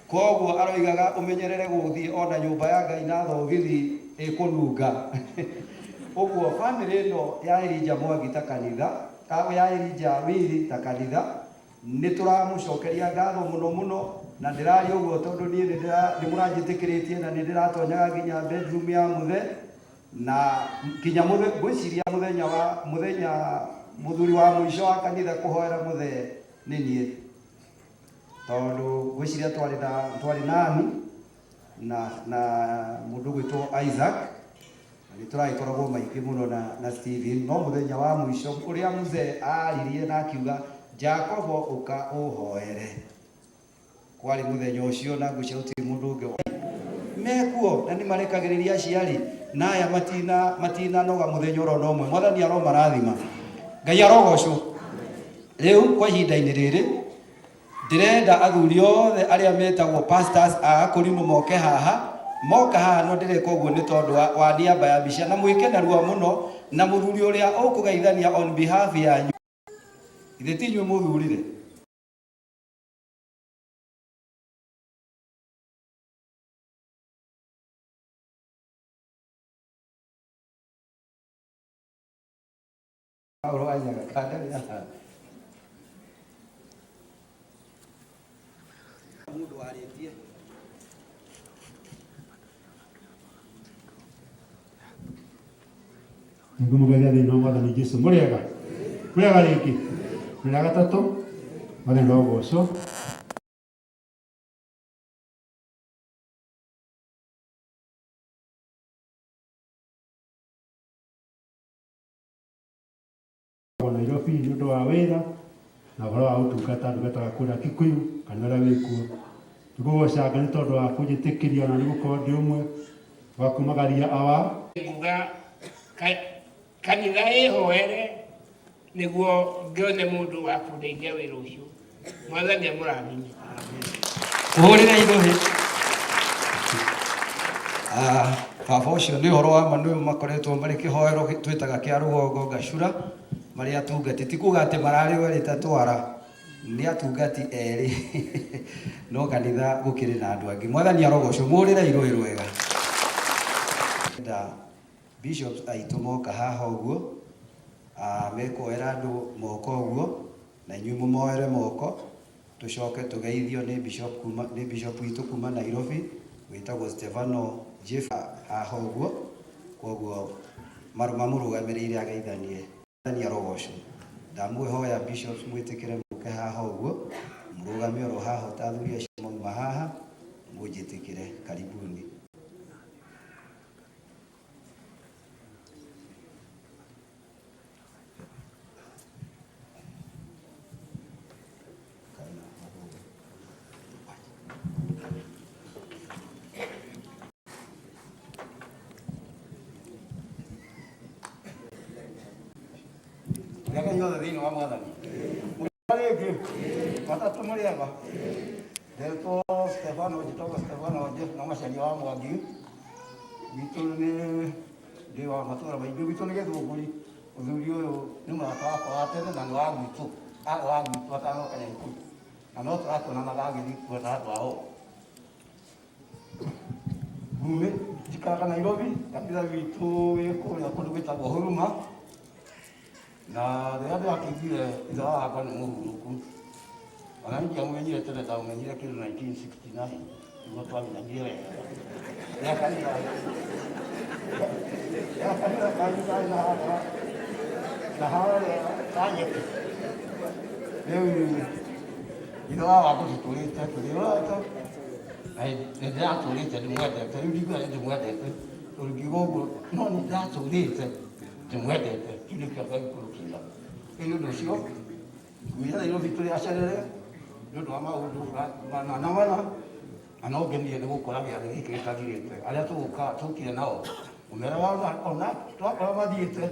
Koguo aroigaga ũmenyerere gũthiĩ ona nyũmba ya Ngai na thogithi ĩkũnunga. Ũguo family ĩno ya Elijah Mwangi ta kanitha, ya Elijah Wili ta kanitha, nĩ tũramũcokeria ngatho mũno mũno, na ndĩraria ũguo tondũ niĩ nĩ mũranjĩtĩkĩrĩtie na nĩ ndĩratonyaga nginya bedroom ya mũthe, na nginya ngwĩciria mũthenya wa mũthenya mũthuri wa mũico wa kanitha kũhoera mũthe nĩ niĩ, tondũ ngwĩciria twarĩ nani na mũndũ ũgwĩtwo Isaac, na nĩ tũragĩkoragwo maingĩ mũno na Steven, no mũthenya wa mũico ũrĩa mzee aririe na akiuga Jacobo ũka ũhoere, kwarĩ mũthenya ũcio, na ngwĩciria gũtirĩ mũndũ ũngĩ mekuo, na nĩ marekagĩrĩria aciari na aya matinanoga mũthenya oro na ũmwe. Mwathani aromarathima, Ngai arogocwo. Rĩu kwa ihinda-inĩ rĩrĩ ndĩrenda athuri othe arĩa metagwo pastors a Akũrinũ moke haha, moka haha no ndĩreka ũguo nĩ tondũ wa niaba ya mbica, na mwĩke narua mũno, na mũthuri ũrĩa ũkũgeithania on behalf yanyu, ithe ti inyuĩ mũthurire. Paulo anyaga kanda rĩa mũndũ warĩtie. Nĩngũmũgeria thĩinĩ wa Mwathani Jesũ. Mũrĩega? Mũrĩega rĩngĩ? Mũrĩega gatatũ? Mwathani arogocwo. Nairobi nĩ ũndũ wa wĩra na ũhoro wa ũtungata, ndungataga kũrĩa Kikuyu kanitha ũrĩa wĩkuo. Ngũgoca Ngai nĩ tondũ wa kũnjĩtĩkĩria ona nĩ gũkorwo ndĩ ũmwe wa kumagaria awa. Nguga kanitha ĩhoere nĩguo ngĩone mũndũ wa kũndeithia wĩra ũcio. Mwathani amũrathime. Ũhũrĩre ithũhĩ. Baba ũcio nĩ ũhoro wa ma nĩ makoretwo marĩ kĩhoero twĩtaga kĩa rũgongo Gacura marĩ atungati. Ti kuga atĩ mararĩ o erĩ ta twara, nĩ atungati erĩ no kanitha gũkĩrĩ na andũ angĩ. Mwathani arogocwo, mũhũrĩre irũĩ rwega. Nda bishops aitũ moka haha ũguo, mekuoera andũ moko ũguo, na inyuĩ mũmoere moko, tũcoke tũgeithio nĩ bishop kuma nĩ bishop witũ kuma Nairobi wĩtagwo Stefano Jeff haha ũguo, koguo mamũrũgamĩrĩire ageithanie. Mwathani arogocwo. Ndamwĩhoya bishops mwĩtĩkĩre mũke haha ũguo, mũrũgame oro haha ta athuri acio mauma haha, mũnjĩtĩkĩre. Karibuni. Rĩega inyuothe thĩinĩ wa Mwathani. Mũrĩega rĩngĩ? Matatũ mũrĩega? Ndetwo Stefano, njĩtagwo Stefano na Macharia wa Mwangi. Gwitũ nĩ ndĩ wa matũũra maingĩ, gwitũ nĩ Gĩthũngũri. Mũthuri ũyũ nĩ mũrata wakwa wa tene na nĩ wa gwitũ, arĩ wa gwitũ atanoka Nyaikuru. Na no tũratuonanaga agĩthiĩ kuona andũ ao. Ngumĩ, njikaraga Nairobi, kanitha witũ wĩ kũrĩa kũndũ gwĩtagwo Huruma. Na rĩrĩa ndĩrakĩiguire ithe wakwa nĩ mũhurũku, ona niĩ ndiamũmenyire tene, ndamũmenyire kĩndũ 1969 nĩguo twamenyanire wega. Rĩrĩa kanitha rĩrĩa kanitha kanyu karĩ na harĩa na harĩa Kanyeki. Rĩu ithe wa wakwa tũtũrĩte tũrĩ ũrata, na nĩ ndĩratũrĩte ndĩmwendete, rĩu ndingiuga nĩ ndĩmwendete tondũ ngiuga ũguo, no nĩ ndĩratũrĩte ndĩmwendete, kĩu nĩkĩo Ngai kũrũkĩra. Rĩu nĩ ũndũ ũcio ngwĩra Nairobi tũrĩ acerere nĩ ũndũ wa maũndũ mana na mana, na no ngenire nĩ gũkora gĩathĩ gĩkĩ gĩtathirĩte. Arĩa tũgũka tũkire nao ũmeraga ona twakora mathiĩte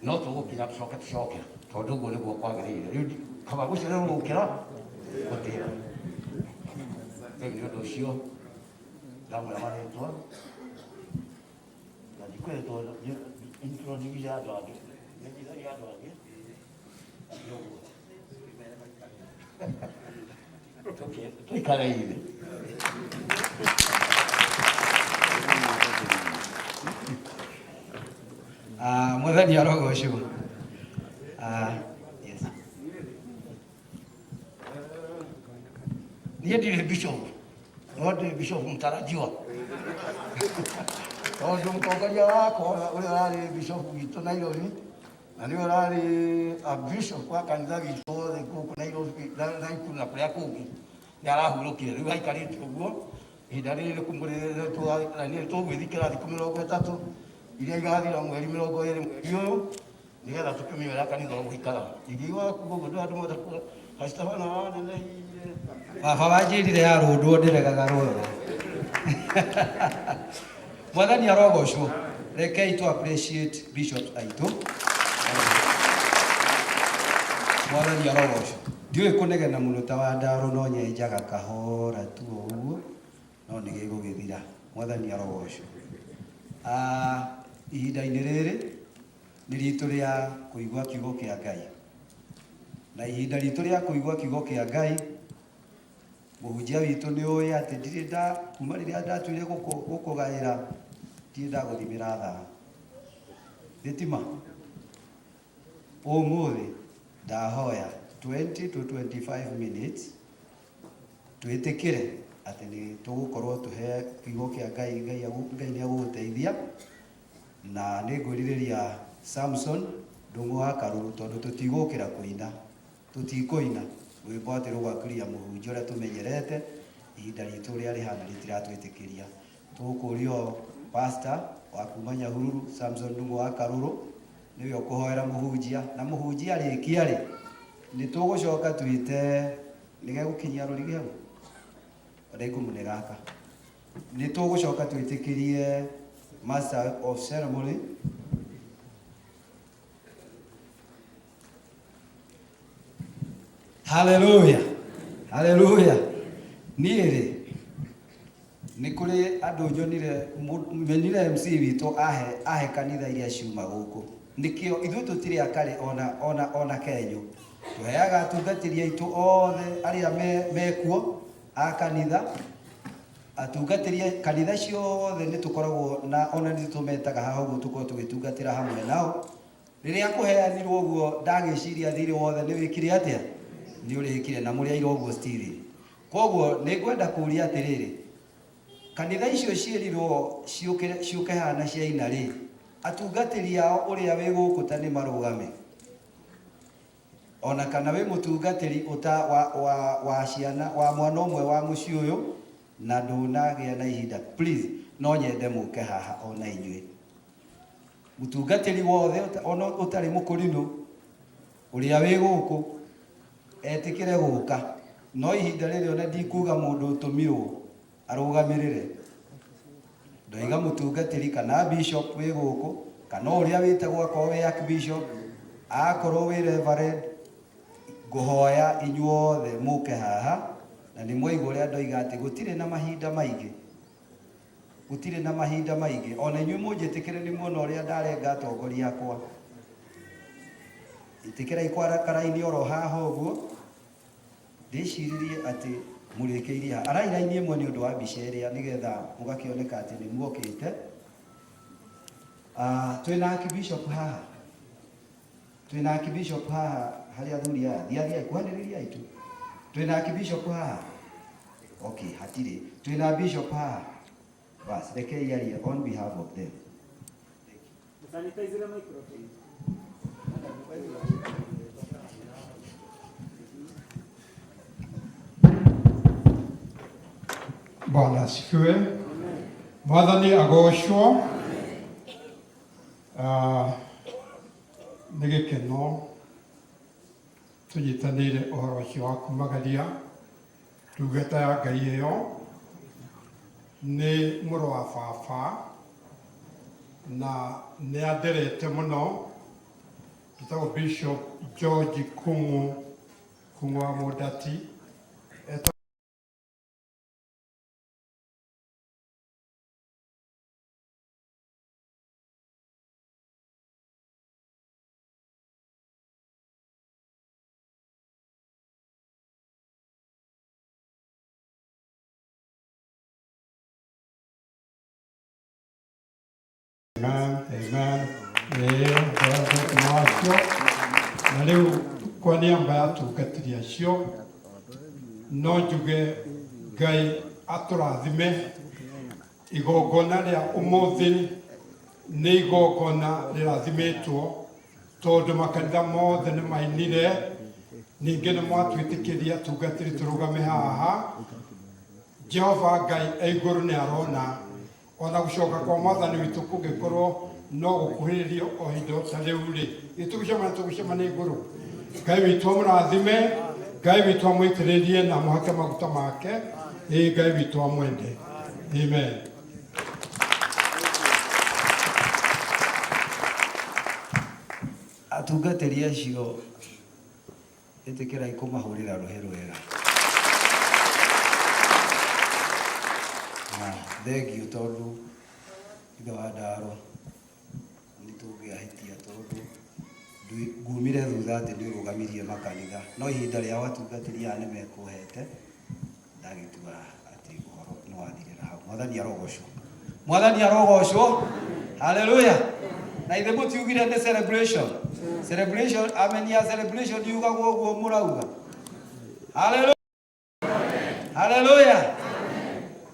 no tũgũkinya tũcoke tũcoke, tondũ ũguo nĩguo kwagĩrĩire. Rĩu kaba gũcererwo gũkĩra gũtĩra. Rĩu nĩ ũndũ ũcio ndamwĩra marĩtwa na ndikwĩrĩtwo introduce andũ angĩ, menyithagia andũ angĩ nĩ ũguo tũikare ithe. Mwathani arogocwo. Yes. Niĩ ndirĩ bishop, no ndĩ bishop mũtarajiwa, tondũ mũtongoria wakwa ũrĩa ũrarĩ bishop witũ Nairobi na nĩwe ũrarĩ a bishop wa kanitha witũ wothe gũkũ Nairobi na Naikuru na kũrĩa kũngĩ nĩ arahurũkire. Rĩu aikarĩte ũguo ihinda rĩrĩ nĩ tũgwĩthikĩra thikũ 30 iria igathira mweri 20 mweri ũyũ, nĩgetha tũkĩmenye ũrĩa kanitha ũgũikara. Ingiuga kuga ũguo ndũ andũ mothe Pastor waneneire. Baba wanjĩrire yarũndwo ndĩregaga rwega. Mwathani arogocwo. Rekei tu appreciate bishops aitũ. Mwathani arogocwo. Ndiũĩ kũnegena mũno ta Wandaro, no nyenjaga kahora tu o ũguo, no nĩ gĩgũgĩthira. Mwathani arogocwo. Ihinda-inĩ rĩrĩ nĩ ritũ rĩa kũigua kiugo kĩa Ngai, na ihinda ritũ rĩa kũigua kiugo kĩa Ngai, mũhunjia witũ nĩ ũĩ atĩ ndirĩ nda kuma rĩrĩa ndatuire gũkũgaĩra, ndirĩ ndagũthimĩra thaa thitima. Ũmũthĩ ndahoya 20 to 25 minutes twĩtĩkĩre atĩ nĩ tũgũkorwo tũhe kiugo kĩa Ngai. Ngai Ngai nĩ agũgũteithia, na nĩ ngwĩrirĩria Samson Ndũng'ũ wa Karũrũ, tondũ tũtigũkĩra kũina, tũtikũina rwĩmbo atĩ rũgwakiria mũhunjia ũrĩa tũmenyerete. Ihinda ritũ ũrĩa rĩhana rĩtiratwĩtĩkĩria. Tũgũkũrio pastor wa kuma Nyahururu, Samson Ndũng'ũ wa Karũrũ, nĩwe ũkũhoera mũhunjia, na mũhunjia arĩkia rĩ, nĩ tũgũcoka twĩte nĩgegũkinyia rũrigi hau. Nĩngũmũne gaka. Nĩ tũgũcoka twĩtĩkĩrie master of ceremony Haleluya. Haleluya. Niĩ rĩ nĩ kũrĩ andũ nyonire menire MC witũ ahe kanitha iria ciuma gũkũ. Nĩkĩo ithuĩ tũtirĩ akarĩ ona kenyũ. Tũheaga atungatĩri aitũ othe arĩa mekuo a kanitha. Atungatĩri kanitha ciothe nĩ tũkoragwo na ona nĩ tũmetaga haha ũguo tũkorwo tũgĩtungatĩra hamwe nao. Rĩrĩa kũheanirwo ũguo ndagĩciria thirĩ wothe nĩ wĩkire atĩa? Nĩ ũrĩkire na mũrĩ aira ũguo Stephen. Koguo nĩ ngwenda kũria atĩrĩrĩ, kanitha icio ciĩrirwo ciũke haha na ciaina rĩ, atungatĩri ao ũrĩa wĩ gũkũ ta nĩ marũgame. Ona kana wĩ mũtungatĩri ũta wa ciana wa mwana ũmwe wa mũciĩ ũyũ na ndũnagĩa na ihinda, please no nyende mũke haha ona inyuĩ. Mũtungatĩri wothe ona ũtarĩ mũkũrinũ ũrĩa wĩ gũkũ etĩkĩre gũka, no ihinda rĩrĩ ona ndikuga mũndũ ũtũmirwo arũgamĩrĩre. Ndoiga mũtungatĩri kana bishop wĩ gũkũ kana ũrĩa wĩtagwo akorwo wĩ archbishop, akorwo wĩ reverend, ngũhoya inyuothe mũke haha. Na nĩ mwaigua ũrĩa ndoiga atĩ gũtirĩ na mahinda maingĩ. Gũtirĩ na mahinda maingĩ. Ona inyuĩ mũnjĩtĩkĩre nĩ muona ũrĩa ndarenga atongoria akwa. Ĩtĩkĩrai kwara karaini oro haha ũguo. Ndĩciririe atĩ mũrĩkĩirie haha. Arai raini ĩmwe nĩ ũndũ wa mbica ĩrĩa nĩgetha mũgakĩoneka atĩ nĩ muokĩte. Twĩna archbishop haha. Twĩna archbishop haha harĩa athuri aya. Thiathiai, kuhanĩrĩriai tu. Twĩna archbishop haha. Okay, hatirĩ. Twĩna bishop haha. Bas, rekei arie on behalf of them. Sanitize microphone. Bwana asifiwe. Mwathani agocwo. Nĩ gĩkeno tũnyitanĩire ũhoro ũcio wa kumagaria ndungata ya Ngai ĩyo nĩ mũrũ wa baba na nĩ anderete mũno. Etagwo Bishop George Kung'u, Kung'u wa Mũndati. Amen, amen. Macio na rĩu kwa niaba ya atungatĩri acio no njuge Ngai atũrathime. Igongona rĩa ũmũthĩ nĩ igongona rĩrathimĩtwo tondũ makanitha mothe nĩ mainire, ningĩ nĩ mwatwĩtĩkĩria atungatĩri tũrũgame haha. Jehova Ngai e igũrũ nĩ arona ona gũcoka kwa mwathani witũ kũngĩkorwo no gũkuhĩrĩrio o ihinda ta rĩu rĩ, gĩtũgũcemania tũgũcemania igũrũ. Ngai witũ amũrathime, Ngai witũ amũitĩrĩrie na amũhake maguta make. Ĩĩ, Ngai witũ amwende. Amen. Atungatĩri acio ĩtĩkĩrai kũmahũrĩra rũhĩ rwega. Na thengiũ tondũ ithe wa ndaro nĩ tũngĩahĩtia tondũ ngumire thutha atĩ nĩ ũrũgamirie makanitha, no ihinda rĩa atungatĩri aya nĩ mekũhete, ndagĩtua atĩ ũhoro nĩ wathirĩra hau. Mwathani arogocwo. Mwathani arogocwo. Haleluya. Na ithe mũtiugire nĩ celebration. Celebration, amen ya celebration yugagwo ũguo mũrauga. Haleluya. Haleluya.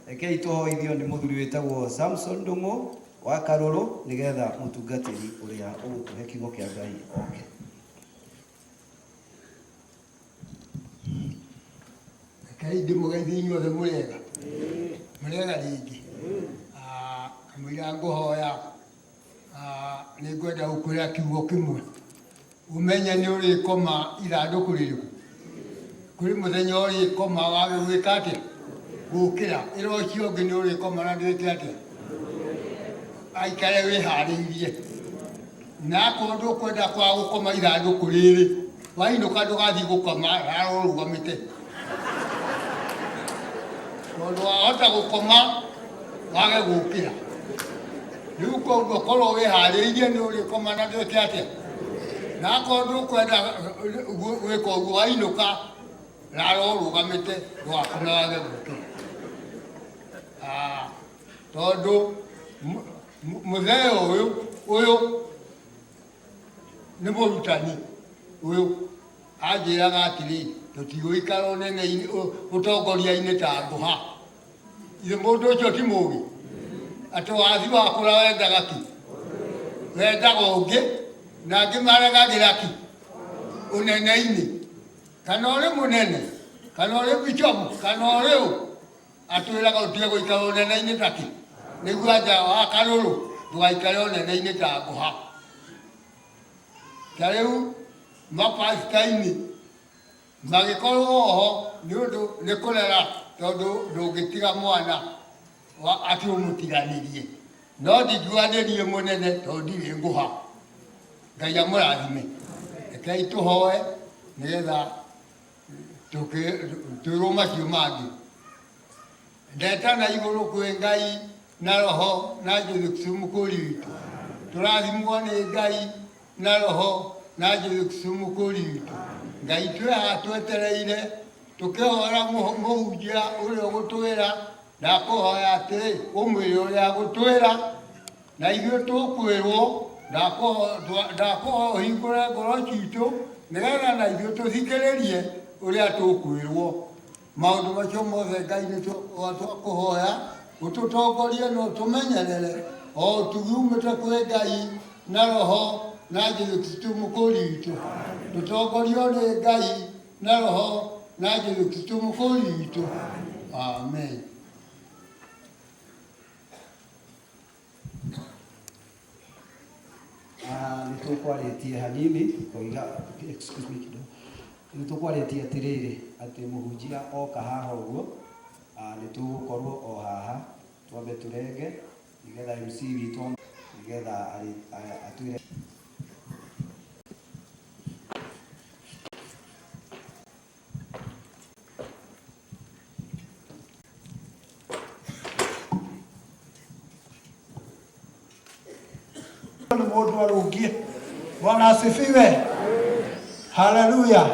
Rekei tũhoithio nĩ mũthuri wĩtagwo Samson Ndung'u wa Karũrũ nĩgetha mũtungatĩri ũrĩa ũgũtũhe kiugo kĩa Ngai oke. Rekei ndĩmũgeithie inyuothe mũrĩega. Mũrĩega rĩngĩ. Kamũira ngũhoya, nĩ ngwenda gũkwĩra kiugo kĩmwe. Ũmenye nĩ ũrĩkoma ithandũkũ rĩrĩkũ. Kũrĩ mũthenya ũrĩkoma wage gwĩka atĩa? Gũkĩra ĩra ũcio ũngĩ nĩ ũrĩkoma na ndwĩke atĩa aikare wĩharĩirie na akorwo ndũkwenda kwaga gũkoma ithandũkũ rĩrĩ wainũka ndũgathiĩ gũkoma rara ũrũgamĩte tondũ wahota gũkoma wage gũkĩra rĩu koguo korwo wĩharĩirie nĩ ũrĩkoma na ndwĩke atĩa na akorwo ndũkwenda gwĩka ũguo wainũka rara ũrũgamĩte ndũgakome wage gũkĩra tondũ mũthee ũyũ ũyũ nĩ mũrutani ũyũ anjĩraga atĩrĩ tũtigũikara ũnene-inĩ ũtongoria-inĩ ta ngũha ithe mũndũ ũcio ti mũgĩ atĩ wathi wakũra wendaga ki wendaga ũngĩ na angĩ maregagĩra ki ũnene-inĩ kana ũrĩ mũnene kana ũrĩ bicobu kana ũrĩ ũ atwĩraga ũtige gũikara ũnene-inĩ ta kĩ nĩguo anja wa karũrũ ndũgaikare ũnene-inĩ ta ngũha ta rĩu mapasta-inĩ magĩkorwo oho nĩ ũndũ nĩ kũrera tondũ ndũngĩtiga mwana atĩ ũmũtiganĩrie no ndingiuga nĩ niĩ mũnene tondũ ndirĩ ngũha Ngai amũrathime rekei tũhoe nĩgetha twĩrwo macio mangĩ ndetana igũrũ kwĩ Ngai na roho na Jesũ Kristo mũkũri witũ tũrathimwo nĩ Ngai na roho na Jesũ Kristo mũkũri witũ Ngai twĩ haha twetereire tũkĩhoera mũhunjia ũrĩa ũgũtwĩra ndakũhoya atĩrĩ ũmwĩre ũrĩa agũtwĩra na ithuĩ tũkwĩrwo ndakũhoya ũhingũre ngoro citũ nĩgetha na ithuĩ tũthikĩrĩrie ũrĩa tũkwĩrwo maũndũ macio mothe Ngai nĩ twakũhoya ũtũtongorie na ũtũmenyerere o ũtugi umĩte kwĩ Ngai na roho na Jesũ Kristo mũkũri witũ tũtongorio nĩ Ngai na roho na Jesũ Kristo mũkũri witũ amen. Nĩ tũkwarĩtie hanini koiga excuse me kidogo nĩ tũkwarĩtie atĩrĩrĩ atĩ mũhunjia oka haha ũguo nĩ tũgũkorwo o haha twambe tũrenge nĩgetha MC witũ nĩgetha atwĩre. Nĩ mũndũ arũngie. Bwana asifiwe. Haleluya.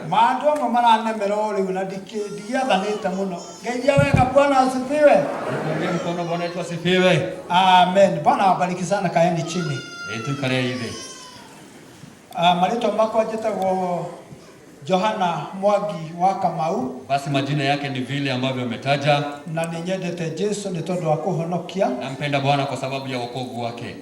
Maandũ amwe maranemera o rĩu na ndigiathanĩte mũno. Ngeithia wega. Bwana asifiwe. Pungie mkono. Bwana wetu asifiwe. Amen. Bwana awabariki sana. Kaeni chini. Tuikare thĩ. Marĩtwa makwa njĩtagwo Johana Mwangi wa Kamau. Basi majina yake ni vile ambavyo ametaja. Na nĩ nyendete Jesu nĩ tondũ wa kũhonokia. Nampenda Bwana kwa sababu ya wokovu wake,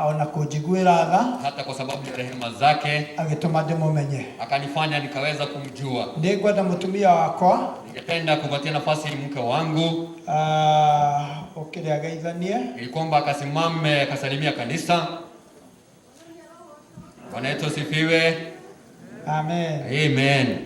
ona kũnjiguĩra tha, hata kwa sababu ya rehema zake agĩtũma ndĩmũmenye. akanifanya nikaweza kumjua. Nĩ ngwenda mũtumia wakwa Ningependa kupatia nafasi mke wangu ũkĩrĩ ageithanie. ili kwamba akasimame akasalimia kanisa. Bwana yetu asifiwe. Amen. Amen.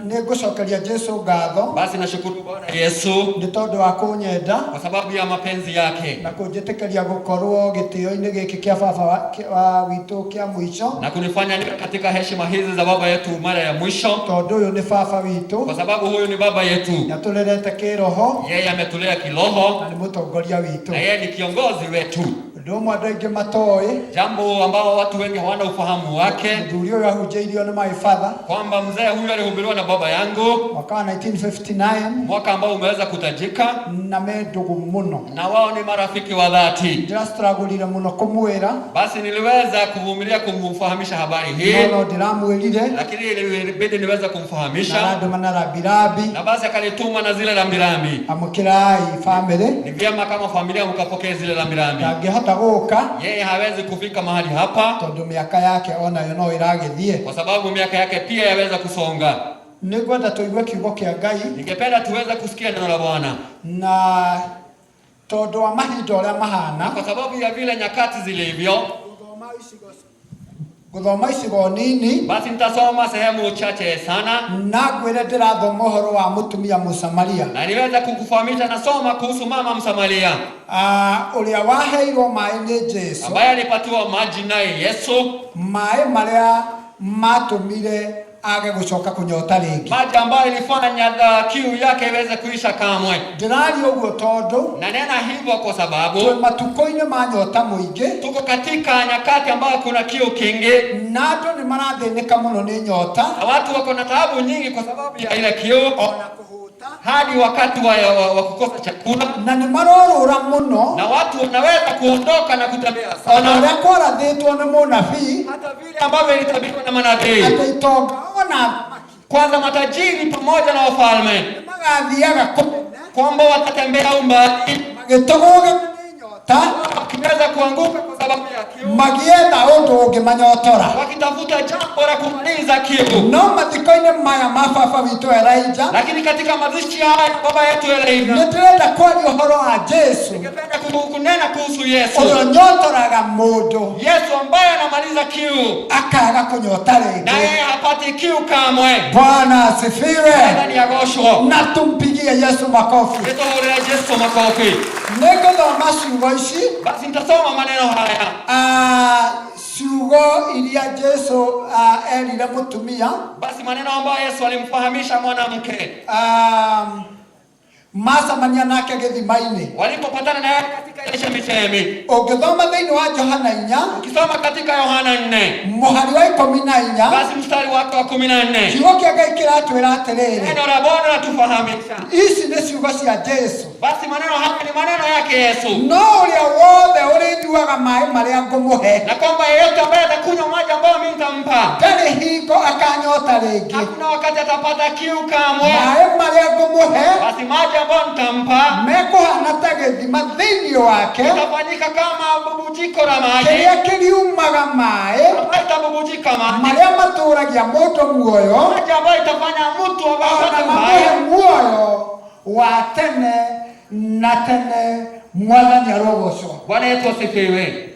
Nĩ ngũcokeria Jesu ngatho. Basi nashukuru Bwana Yesu nĩ tondũ wa kũnyenda kwa sababu ya mapenzi yake na kũnjĩtĩkĩria gũkorwo gĩtĩo-inĩ gĩkĩ kĩa baba wa witũ kĩa mũico, na kunifanya niwe katika heshima hizi za baba yetu mara ya mwisho, tondũ ũyũ nĩ baba witũ, kwa sababu huyu ni baba yetu, nĩatũrerete kĩroho, yeye ametulea kiroho na nĩ mũtongoria witũ. na yeye ni kiongozi wetu. Ũndũ ũmwe andũ aingĩ matoĩ, Jambo ambao watu wengi hawana ufahamu wake, mũthuri ũyũ ahunjĩirio nĩ my father kwamba mzee huyu alihubiriwa na baba yangu mwaka wa 1959, mwaka ambao umeweza kutajika, na me ndũgũ mũno. na wao ni marafiki wa dhati. Ndĩrastruggle mũno kũmwĩra, Basi niliweza kuvumilia kumfahamisha habari hii, no ndĩramwĩrire, lakini ilibidi niweze na kumfahamisha, arandũma na rambirambi. na basi akanituma na zile rambirambi. Amũkĩrai family. Ni vyema kama familia mkapokea zile rambirambi. Ndangĩhota gũka Yeye hawezi kufika mahali hapa tondũ mĩaka yake onayo no ĩragĩthiĩ. kwa sababu miaka yake pia yaweza kusonga. Nĩ ngwenda tũigue kiugo kĩa Ngai, Ningependa tuweze kusikia neno la Bwana, na tondũ wa mahinda ũrĩa mahana, na kwa sababu ya vile nyakati zilivyo, Ngũthoma icigo nini. Basi nitasoma sehemu chache sana. Na ngwĩre ndĩrathoma ũhoro wa mũtumia Mũsamaria. Na niweza kukufahamisha nasoma kuhusu mama Msamaria. Ah, ũrĩa waheirwo maĩ nĩ Jesu. Ambaye alipatiwa maji naye Yesu. Maĩ marĩa matũmire age gũcoka kũnyota rĩngĩ. Maji ambayo ilifanya kiu yake iweze kuisha kamwe. Ndĩraria ũguo tondũ Na nena hivyo kwa sababu twĩ matukũ-inĩ ma nyota mũingĩ. Tuko katika nyakati ambayo kuna kiu kingi. Na andũ nĩ marathĩnĩka mũno nĩ nyota. Na watu wako na taabu nyingi kwa sababu ya ile kiu. Hadi wakati wa kukosa chakula. Na nĩ marorũra mũno. Na watu wanaweza kuondoka na kutembea Ona sana. ũrĩa kwarathĩtwo nĩ mũnabii. Hata vile ambavyo ilitabiriwa na manabii. Atĩ itonga ona kwanza matajiri pamoja na wafalme magathiaga kũnene kwamba watatembea umbali magĩtũgũgĩra nĩ nyota wakiweza kuanguka kwa sababu ya kiu, magĩetha ũndũ ũngĩmanyotora. Wakitafuta jambo la kumaliza kiu. No mathiko-inĩ maya ma baba witũ Elijah, Lakini katika mazishi haya baba yetu Elijah, nĩ ndĩrenda kwaria ũhoro wa Jesu. Ningependa kunena kuhusu Yesu. Ũrĩa ũnyotoraga mũndũ. Yesu ambaye anamaliza kiu, akaga kũnyota rĩngĩ. Na yeye hapati kiu kamwe. Bwana asifiwe. Bwana ni agoshwo. Na tumpigie Yesu makofi. Nĩtũhũrĩre Yesu makofi. Nĩngũthoma ciugo ici. Basi nitasoma maneno haya. Ah, ciugo iria Jesu erire mũtumia. Basi maneno ambayo Yesu alimfahamisha mwanamke. Macemania nake gĩthima-inĩ. Walipopatana na yeye katika ile chemichemi. Ũngĩthoma thĩinĩ wa Johana 4, Ukisoma katika Yohana 4, mũhari wa 14, basi mstari wake wa 14, kiugo kĩa Ngai kĩratwĩra atĩrĩrĩ, neno la Bwana latufahamisha. Ici nĩ ciugo cia Jesu. Basi maneno haya ni maneno yake Yesu. No ũrĩa wothe ũrĩnyuaga maĩ marĩa ngũmũhe, na kwamba yeyote ambaye atakunywa maji ambayo mimi nitampa, ndarĩ hingo akanyota rĩngĩ. Hakuna wakati atapata kiu kamwe. Maĩ marĩa ngũmũhe, basi maji ambayo nitampa mekũhana ta gĩthima thĩinĩ wake, itafanyika kama bubujiko la maji, kĩrĩa kĩriumaga maĩ ambayo itabubujika maji marĩa matũragia mũndũ muoyo, maji ambayo itafanya mtu ona apate mamũhe uhai muoyo wa tene na tene. Mwathani arogocwo. Bwana yetu asifiwe.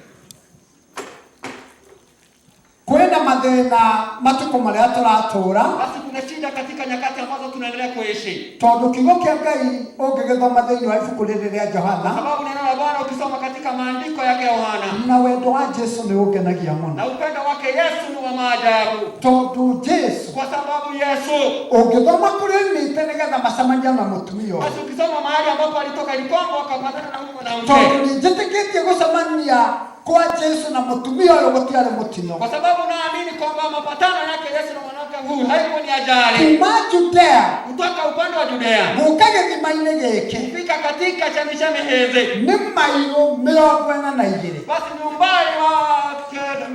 Kwĩna mathĩna matukũ marĩa tũratũra, Basi kuna shida katika nyakati ambazo tunaendelea kuishi, tondũ kiugo kĩa Ngai ũngĩgĩthoma thĩinĩ wa ibuku rĩrĩ rĩa Johana, sababu neno la Bwana ukisoma katika maandiko yake Yohana, na wendo wa Jesu nĩ ũngenagia mũno, na upendo wake Yesu ni wa maajabu, tondũ Jesu, kwa sababu Yesu, ũngĩthoma kũrĩa oimĩte nĩgetha macemania na mũtumia ũyũ, basi ukisoma mahali ambapo alitoka ili kwamba wakapatana na huyu mwanamke, tondũ nĩ njĩtĩkĩtie gũcemania kwa Jesu na mũtumia ũyũ gũtiarĩ mũtino. kwa sababu naamini kwamba mapatano yake Yesu na mwanamke huyu haikuwa ni ajali. Kuma Judea kutoka upande wa Judea gũka gĩthima-inĩ gĩkĩ kufika katika chemichemi hizi nĩ mairũ 42. basi ni umbali wa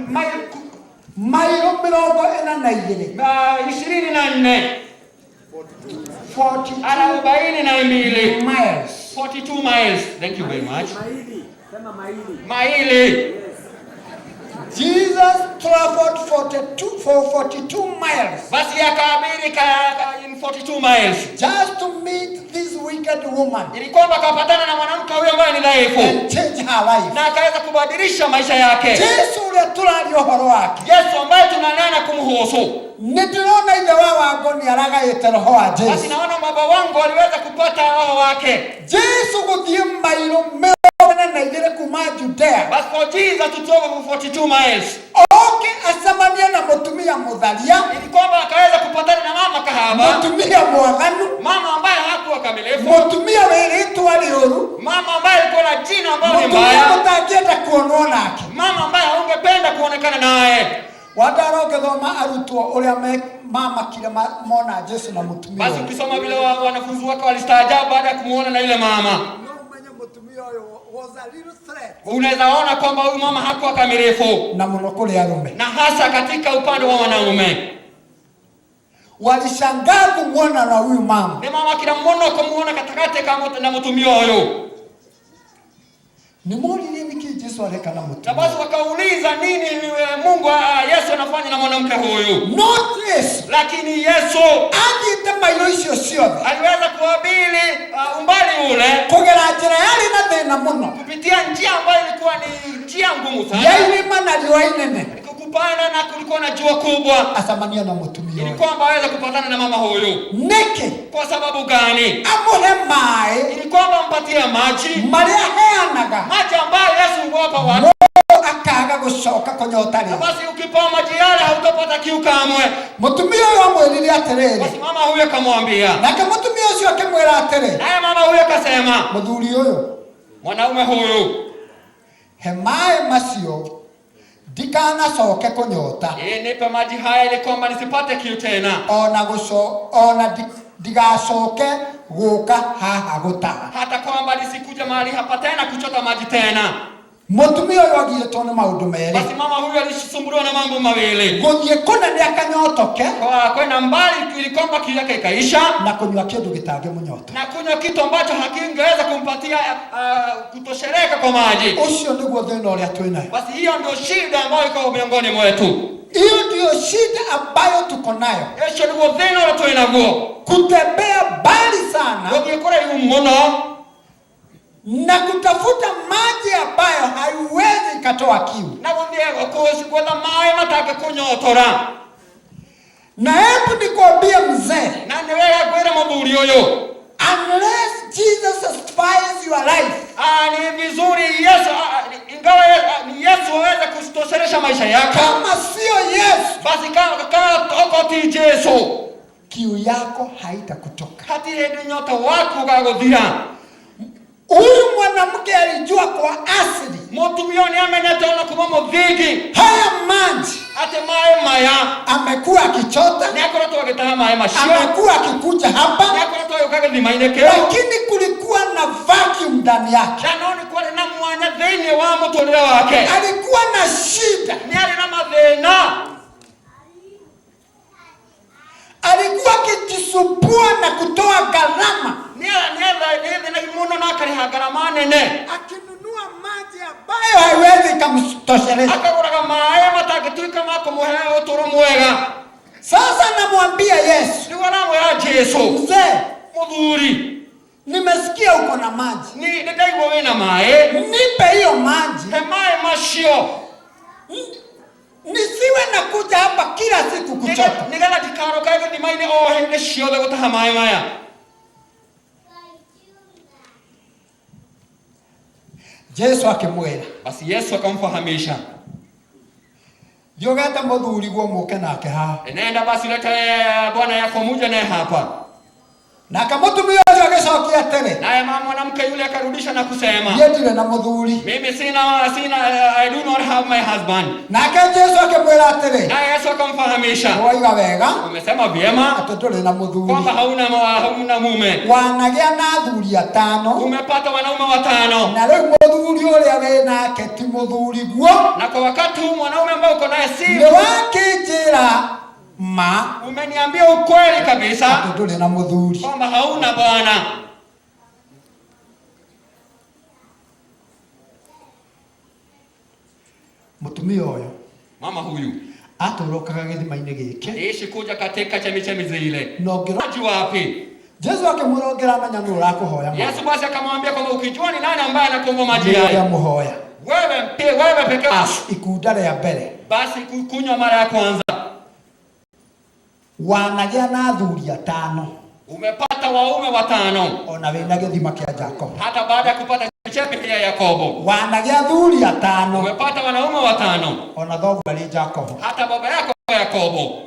maili mairũ 42. 24. 42 miles. 42 miles. Thank you very much. Maili. Jesus traveled 42 for 42 miles. Basi akaabiri in 42 miles. Just to meet this wicked woman. Ili kwamba akapatana na mwanamke huyo ambaye ni dhaifu. And change her life. Na akaweza kubadilisha maisha yake. Jesu ũrĩa tũraria ũhoro wake. Yesu ambaye tunanena kumhusu. Nĩ ndĩrona ithe wa Wango nĩ aragaĩte roho wa Jesu. Basi naona baba wangu aliweza kupata roho wake. Jesu gũthiĩ mairũ 42 kuma Judea. Basi for Jesus to travel for 42 miles. Oke acemanie na mũtumia mũtharia. Ili kwamba akaweza kupatana na mama kahaba. Mũtumia mwaganu. Mama ambaye hakuwa kamilifu. Mũtumia wĩ rĩtwa rĩũru. Mama ambaye alikuwa na jina ambalo ni Mũtumia mbaya. mũtangĩenda kuonwo nake. Mama ambaye haungependa kuonekana naye. Wandara ũngĩthoma arutwo ũrĩa mamakire mona Jesu na mũtumia Basi ũyũ. ukisoma vile wanafunzi wake walistaajabu baada ya kumuona na yule mama. Unaweza ona kwamba huyu mama hakuwa kamilifu. Na mũno kũrĩ arũme. Na hasa katika upande wa wanaume. Walishangaa kumwona na huyu mama. Ni mama kila mmoja kumuona katikati kama na mũtumia ũyũ. Nĩ moririe nĩkĩ Jesu areka na mũtumia. Na basi wakauliza nini Mungu Yesu anafanya na mwanamke huyu? No Yesu. Lakini Yesu athiĩte mairo icio ciothe. Aliweza kuabiri umbali ule kũgera njĩra yarĩ na thĩna mũno, kupitia njia ambayo ilikuwa ni njia ngumu sana, ya irĩma na riũa inene, Kupanda na kulikuwa na jua kubwa, acemanie na mũtumia ili ũyũ. kwamba aweze kupatana na mama huyu. Nĩkĩ? Kwa sababu gani? Amũhe maĩ Ili kwamba ampatie maji, marĩa aheanaga maji ambayo Yesu huwapa watu. mũndũ akaga gũcoka kũnyota Na rĩngĩ. basi ukipewa maji yale hautapata kiu kamwe. Mũtumia ũyũ amwĩrire atĩrĩrĩ, Basi mama huyu akamwambia, nake mũtumia ũcio akĩmwĩra atĩrĩ, naye mama huyu akasema, mũthuri ũyũ, mwanaume huyu, he maĩ macio ndikanacoke kũnyota eh, nipe maji haya ili kwamba nisipate kiu tena, ona gũco ona ndigacoke gũka haha gũtaha. hata kwamba nisikuja mahali hapa tena kuchota maji tena. Mũtumia ũyũ agiĩtwo nĩ maũndũ merĩ, Basi mama huyu alisumbuliwa na mambo mawili, gũthiĩ kũnene akanyotoke kwa kwenda mbali ili kwamba kiu yake ikaisha, na kũnyua kĩndũ gĩtangĩmũnyota. na kunywa kitu ambacho hakingeweza kumpatia kutosheleka kwa maji. Ũcio nĩguo thĩna ũrĩa twĩ nayo. Basi hiyo ndio shida ambayo iko miongoni mwetu. Hiyo ndiyo shida ambayo tuko nayo, Icio niguo thĩna ũrĩa twĩ naguo, kutembea mbali sana gũthiĩ kũraihu mũno na kutafuta maji ambayo haiwezi ikatoa kiu. na gũthiĩ gwetha maĩ matangĩkũnyotora. Na hebu nikwambie mzee, Na nĩ wega ngwĩre mũthuri ũyũ, unless Jesus satisfies your life, ni vizuri Yesu, ingawa ni Yesu aweze kutoshelesha maisha yako, kama sio Yesu, basi kama oko ti Jesu, kiu yako haitakutoka. hatirĩ hĩndĩ nyota waku ũgagũthira. Huyu mwanamke alijua kwa asili Mũtumia ũyũ nĩamenyete ona kuma mũthingi haya maji atĩ maĩ maya amekuwa akichota, nĩakoretwo agĩtaha maĩ macio, amekuwa akikuja hapa, nĩakoretwo agĩũka gĩthima-inĩ kĩu, lakini kulikuwa na vacuum ndani yake. na no nĩ kwarĩ na mwanya thĩinĩ wa mũtũrĩre wake. Alikuwa na shida, Nĩarĩ na mathĩna, alikuwa akijisumbua na kutoa gharama nĩethĩnagia mũno na akarĩha ngarama nene, akinunua maji ambayo haiwezi ikamtosheleza. akagũraga maĩ matangĩtuĩka ma kũmũhe ũtũũro mwega. Sasa namwambia Yesu, Nĩguo aramwĩra Jesu, mzee, mũthuri, nimesikia uko na maji, nĩ ndaigua wĩna maĩ, nipe hiyo maji, he maĩ macio nisiwe nakuja hapa kila siku kuchota. nĩgetha ndikaroke gĩthima-inĩ o hĩndĩ ciothe gũtaha maĩ maya. Jesu akimwĩra, Basi Yesu akamfahamisha, thiĩ ũgete mũthuri guo mũke nake haha. nenda basi ulete bwana yako muje naye hapa. Nake mũtumia ũcio agĩcokia atĩrĩ, Naye mama mwanamke yule akarudisha na kusema, niĩ ndirĩ na mũthuri. mimi sina sina I do not have my husband. Nake Jesu akĩmwĩra atĩrĩ, Naye Yesu akamfahamisha, waiga wega umesema vyema atĩ ndũrĩ na mũthuri, kwamba hauna mume, wanagĩa na athuri atano, umepata wanaume watano, na rĩu mũthuri ũrĩa wĩ nake ti mũthuri guo. na kwa wakati huu mwanaume ambaye uko naye si Nĩ wakĩnjĩra ma umeniambia ukweli kabisa atĩ ndũrĩ na mũthuri. kwamba hauna bwana. Mũtumia ũyũ Mama huyu atũrũkaga gĩthima-inĩ gĩkĩ aliishi kuja katika chemichemi zile, na ũngĩro maji wapi? Jesu akĩmwĩra ũngĩramenya nũ ũrakũhoya maĩ, Yesu basi akamwambia kwamba ukijua ni nani ambaye anakuomba maji nĩ ũrĩa haya, mũhoya. wewe pekee Ikunda rĩa mbere basi kunywa mara ya kwanza wanagĩa na athuri atano umepata waume watano, ona wĩna gĩthima kĩa Jakobo. hata baada ya kupata chemichemi ya Yakobo Wanagĩa athuri atano umepata wanaume watano, ona thoguo arĩ Jakobo. hata baba yako Yakobo.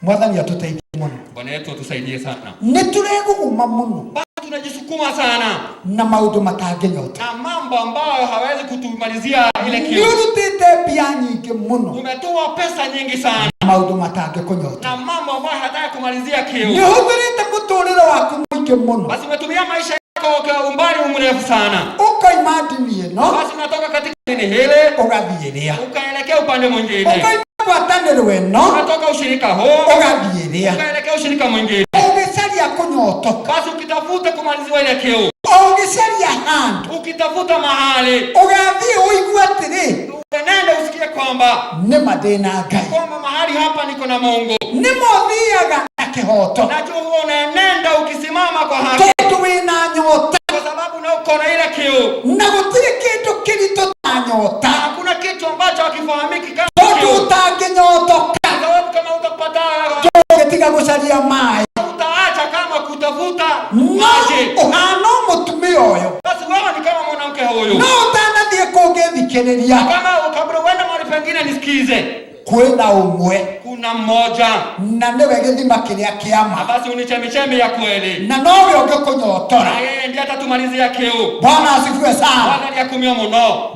Mwathani atũteithie mũno. Bwana yetu atusaidie sana. Nĩ tũregũguma mũno Bado tunajisukuma sana na maũndũ matangĩnyota. na mambo ambayo hawezi kutumalizia ile Nĩ kiu. ũrutĩte mbia nyingĩ mũno Umetoa pesa nyingi sana na maũndũ matangĩkũnyota. na mambo ambayo hataki kumalizia Nĩ kiu. ũhũthĩrĩte mũtũrĩre waku mũingĩ mũno Basi umetumia maisha yako kwa umbali mrefu sana, ũkoima ndini ĩno basi unatoka katika dini hili ũgathiĩ ĩrĩa, ukaelekea upande mwingine, ũkoima ngwatanĩro ĩno unatoka ushirika huu ũgathiĩ ĩrĩa, ukaelekea ushirika mwingine, ũgĩcaria kũnyotoka, basi ukitafuta kumaliziwa ile kiu, ũgĩcaria handũ ukitafuta mahali ũgathiĩ ũigue atĩrĩ, uenende usikie kwamba nĩ ma ndĩ na Ngai, kwamba mahali hapa niko na Mungu. nĩ ma ũthiaga na kĩhoto Najua huwa unaenenda ukisimama kwa haki, tondũ wĩna nyota kwa sababu na uko na ile kiu, na gũtirĩ kĩndũ kĩritũ ta nyota. na hakuna kitu haifahamiki kama Tondũ kiu. ũtangĩnyotoka Kwa sababu kama utapata ndũngĩtiga gũcaria maĩ. utaacha kama kutafuta No maji. ũhana mũtumia ũyũ. Basi wewe ni kama mwanamke huyu. No ũtanathiĩ kũngĩ thikĩrĩria. Kama kabla uende mahali pengine nisikize. Kwĩna ũmwe Kuna mmoja na nĩwe gĩthima kĩrĩa kĩa ma na basi ni chemichemi ya kweli, na nowe ũngĩkũnyotora. na yeye ndiye atatumalizia kiu. Bwana asifiwe sana. Bwana ndiye akumia muno.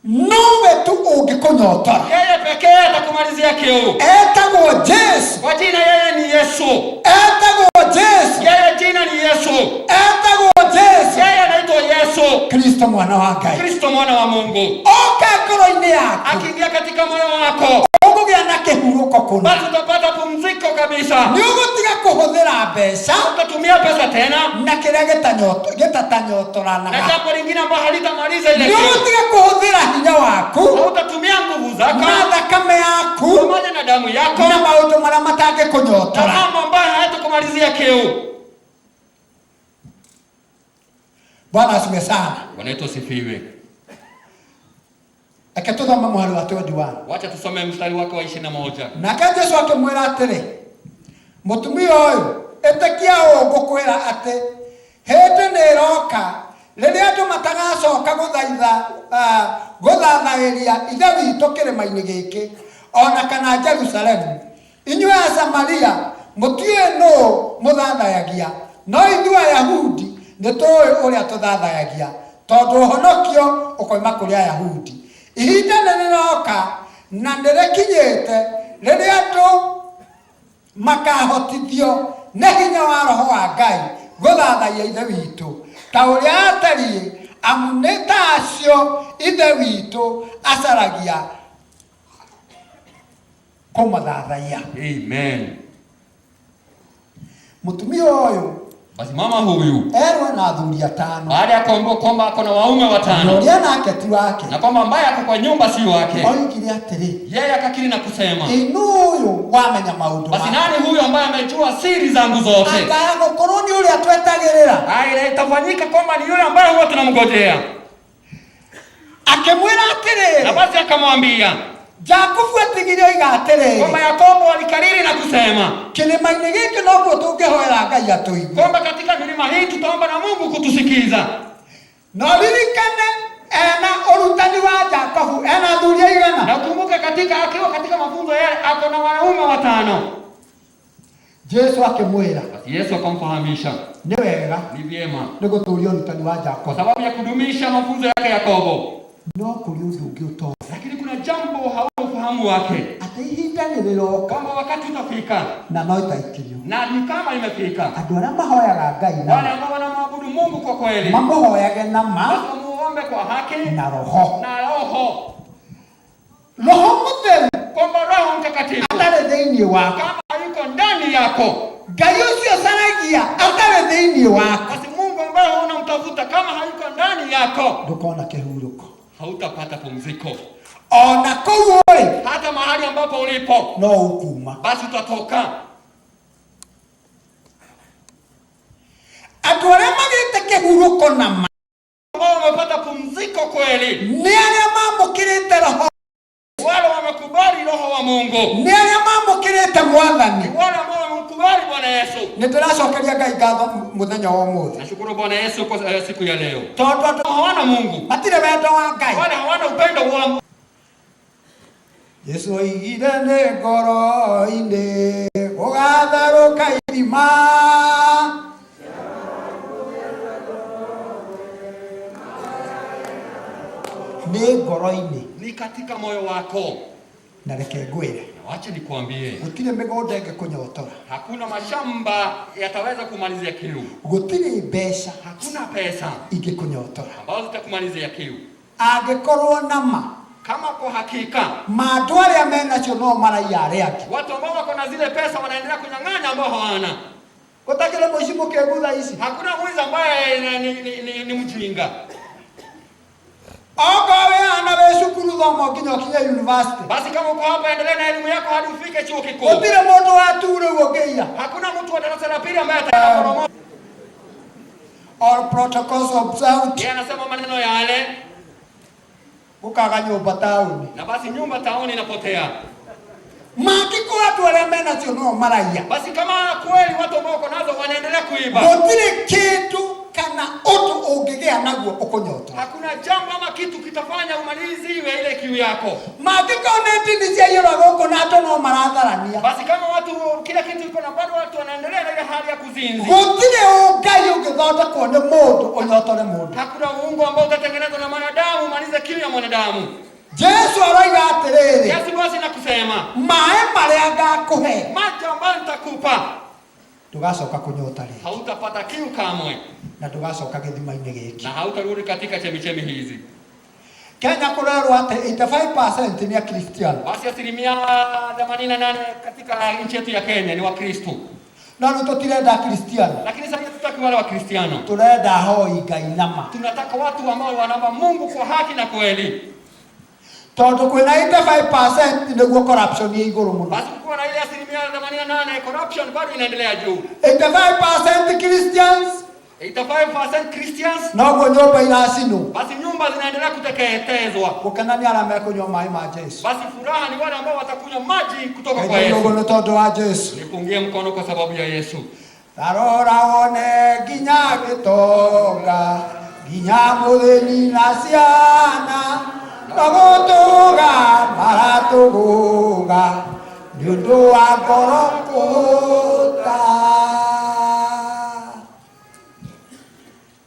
Nowe tu ũngĩkũnyotora. Yeye pekee atakumalizia kiu. Etagwo Jesu. Kwa jina yeye ni Yesu. Etagwo Jesu. Yeye jina ni Yesu. Etagwo Jesu. Yeye anaitwa Yesu. Kristo mwana wa Ngai. Kristo mwana wa Mungu. Oka ngoro-inĩ yaku. Akiingia katika moyo wako, Ũkũgĩa na kĩhurũko kũna. basi utapata pumziko kabisa. Nĩ ũgũtiga kũhũthĩra mbeca Utatumia pesa tena na kĩrĩa na gĩtatanyotoranaga. jambo lingine ambalo halitamaliza ile Nĩ kiu. ũgũtiga kũhũthĩra hinya waku Hautatumia nguvu zako na thakame yaku pamoja na damu yako na maũndũ marĩa na matangĩkũnyotora. mambo ambayo hayatakumalizia kiu. Bwana asifiwe sana. Bwana yetu asifiwe. Reke tũthome mũhari wa 21. Wacha tusome mstari wake wa 21. Nake Jesu akĩmwĩra atĩrĩ, mũtumia ũyũ, ĩtĩkia ũũ ngũkwĩra atĩ hĩndĩ nĩ ĩroka rĩrĩa andũ matagacoka gũthaitha gũthathaĩria Ithe witũ kĩrĩma-inĩ gĩkĩ ona kana Jerusalemu. Inyuĩ Asamaria mũtiũĩ nũũ mũthathayagia, no ithuĩ Ayahudi nĩ tũũĩ ũrĩa tũthathayagia, tondũ ũhonokio ũkoima kũrĩ Ayahudi. Ihinda nĩ rĩroka na nĩ rĩkinyĩte rĩrĩa andũ makahotithio nĩ hinya wa roho wa Ngai gũthathaiya Ithe witũ ta ũrĩa atariĩ, amu nĩ ta acio Ithe witũ acaragia kũmathathaiya. Amen. Mũtumia ũyũ Basi mama huyu erwo na athuri atano baada ya kuambiwa kwamba ako na waume na watano ũrĩa nake ti wake, na kwamba ambaye ako kwa nyumba si wake, oigire atĩrĩ, yeye akakiri na kusema, ĩ nũ ũyũ wamenya maũndũ basi makwa? nani huyu ambaye amejua siri zangu zote? Angaya gũkorwo nĩ ũrĩa twetagĩrĩra. Aya, itafanyika kwamba ni yule ambaye huwa tunamngojea. Akĩmwĩra Na atĩrĩrĩ, basi akamwambia Jakubu atigire oiga atĩrĩrĩ, kwamba Yakobo alikariri na kusema kĩrĩma-inĩ gĩkĩ nokuo tũngĩhoera Ngai atũigue. kwamba katika milima hii tutaomba na Mungu kutusikiza. No ririkane ena ũrutani wa Jakubu ena athuri aigana? Na ukumbuke katika akiwa katika mafunzo yale ako na wanaume watano. Jesu akĩmwĩra Basi Yesu akamfahamisha nĩ wega ni vyema nĩ gũtũũria ũrutani wa kwa Jakubu, sababu ya kudumisha mafunzo yake Yakobo, no kũrĩ ũndũ ũngĩ ũtoĩ, lakini kuna jambo hauna ufahamu wake, atĩ ihinda nĩ rĩroka kwamba wakati utafika na no itaikirio na ni kama imefika, andũ arĩa mahoyaga Ngai na wale ma ambao wanamwabudu Mungu kwa kweli mamũhoyage na ma basi wamuombe kwa haki na roho. na roho, Roho Mũtheru kwamba Roho Mtakatifu atarĩ thĩinĩ waku, kama yuko ndani yako, Ngai ũcio ũcaragia atarĩ thĩinĩ waku, basi Mungu ambaye unamtafuta kama hayuko ndani yako, ndũkona kĩhurũko hautapata pumziko. ona kũu ũrĩ Hata mahali ambapo ulipo, no ũkuma. basi utatoka. Andũ arĩa magĩte kĩhurũko na ma Ambao wamepata pumziko kweli, nĩ arĩa maamũkĩrĩte roho, wale wamekubali Roho wa Mungu, nĩ arĩa maamũkĩrĩte Mwathani. wale ambao wamemkubali Bwana Yesu. Nĩ ndĩracokeria Ngai ngatho mũthenya wa ũmũthĩ Nashukuru Bwana Yesu kwa siku ya leo. tondũ andũ Hawana Mungu, matirĩ wendo wa Ngai. wale hawana upendo wa Mungu. Jesu oigire nĩ ngoro-inĩ gũgatherũka irima nĩ ngoro-inĩ Ni katika moyo wako. na reke ngwĩre Na wacha nikuambie, gũtirĩ mĩgũnda ĩngĩkũnyotora, hakuna mashamba yataweza kumalizia kiu, gũtirĩ mbeca hakuna pesa ingĩkũnyotora ambazo zitakumalizia kiu. angĩkorwo na ma Kama kwa hakika ma andũ arĩa menacio no maraiya arĩa angĩ. watu ambao wako na zile pesa wanaendelea kunyang'anya ambao hawana. Gũtakĩrĩ mũici mũkĩgu thaa ici. Hakuna mwizi ambaye ni mjinga. Okorwo wĩ haha na wĩ cukuru thoma nginya ũkinye university. Basi kama uko hapa, endelea na elimu yako hadi ufike chuo kikuu. Gũtirĩ mũndũ wa tu rĩu ũngĩiya. Hakuna mtu wa darasa la pili ambaye ataporomoka. All protocols observed. Yeye anasema maneno yale. Gukaga nyumba tauni. Na basi nyumba tauni inapotea. Mangĩkorwo andũ arĩa menacio no maraiya. Basi kama kweli watu ambao wako nazo wanaendelea kuiba, Gũtirĩ kĩndũ kana ũndũ ũngĩgĩa naguo ũkũnyotora. Hakuna jambo ama kitu kitafanya umaliziwe ile kiu yako. Mangĩkorwo nĩ ndini ciaiyũra gũkũ na andũ no maratharania. Basi kama watu kila kitu iko na bado watu wanaendelea na ile hali ya kuzinzi, Gũtirĩ ũngai ũngĩthondekwo nĩ mũndũ ũnyotore mũndũ. Hakuna uungu ambao utatengenezwa na mwanadamu umalize kiu ya mwanadamu. Jesu aroiga atĩrĩrĩ, Yesu basi nakusema, maĩ marĩa ngakũhe maji ambayo nitakupa ndũgacoka kũnyota rĩngĩ hautapata kiu kamwe na ndũgacoka gĩthima-inĩ gĩkĩ. Na hautarudi katika chemichemi hizi. Kenya kũrerwo atĩ 85% nĩ akristiano. Basi 88% katika nchi yetu ya Kenya ni Wakristo, No rĩu tũtirenda akristiano, lakini sasa hatutaki wale Wakristiano. Tũrenda ahoi Ngai nama. Tunataka watu ambao wanaomba Mungu kwa haki na kweli. Tondũ kwĩna 85% nĩguo corruption ĩ igũrũ mũno. Basi kukiwa na ile 88% corruption bado inaendelea juu. 85% Christians 85% Christians, noguo nyũmba iracinwo. Basi nyumba zinaendelea kuteketezwa. Gũkena nĩ arĩa mekũnyua maĩ ma Jesu. Basi furaha ni wale ambao watakunywa maji kutoka kwa Ngai ũguo Yesu. nĩ tondũ wa Jesu. Nipungie mkono kwa sababu ya Yesu. Tarora wone nginya gĩtonga nginya mũthĩni na ciana no gũtũga maratũgũga nĩ ũndũ wa ngoro kũhũta.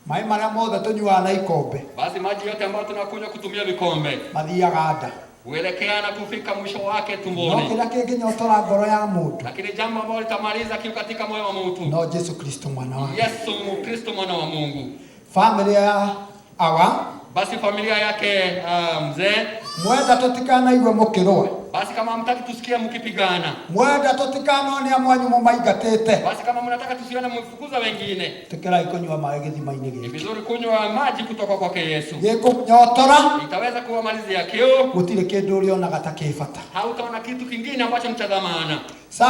Maĩ marĩa mothe tũnyuaga na ikombe, Basi maji yote ambayo tunakunywa kutumia vikombe mathiaga nda, huelekea na kufika mwisho wake no tumboni, kĩrĩa kĩngĩnyotora ngoro ya mũndũ lakini jambo ambalo litamaliza kiu katika moyo wa mtu no Jesu Kristo mwana wa Yesu Kristo mwana wa Mungu. Famĩlĩ ya awa, Basi familia yake mzee, mwenda tũtikanaigue mũkĩrũa, basi kama hamtaki tusikie mkipigana, mwenda tũtikanone amwanyu mũmaingatĩte, basi kama mnataka tusione mfukuza wengine, tĩkĩrai kũnyua maĩ gĩthima-inĩ ni gĩkĩ vizuri kunywa maji kutoka kwake Yesu. Gĩkũnyotora. Itaweza kuwamalizia kiu, Gũtirĩ kĩndũ ũrĩonaga ta kĩ bata. Hautaona kitu kingine ambacho ni cha dhamana. Sa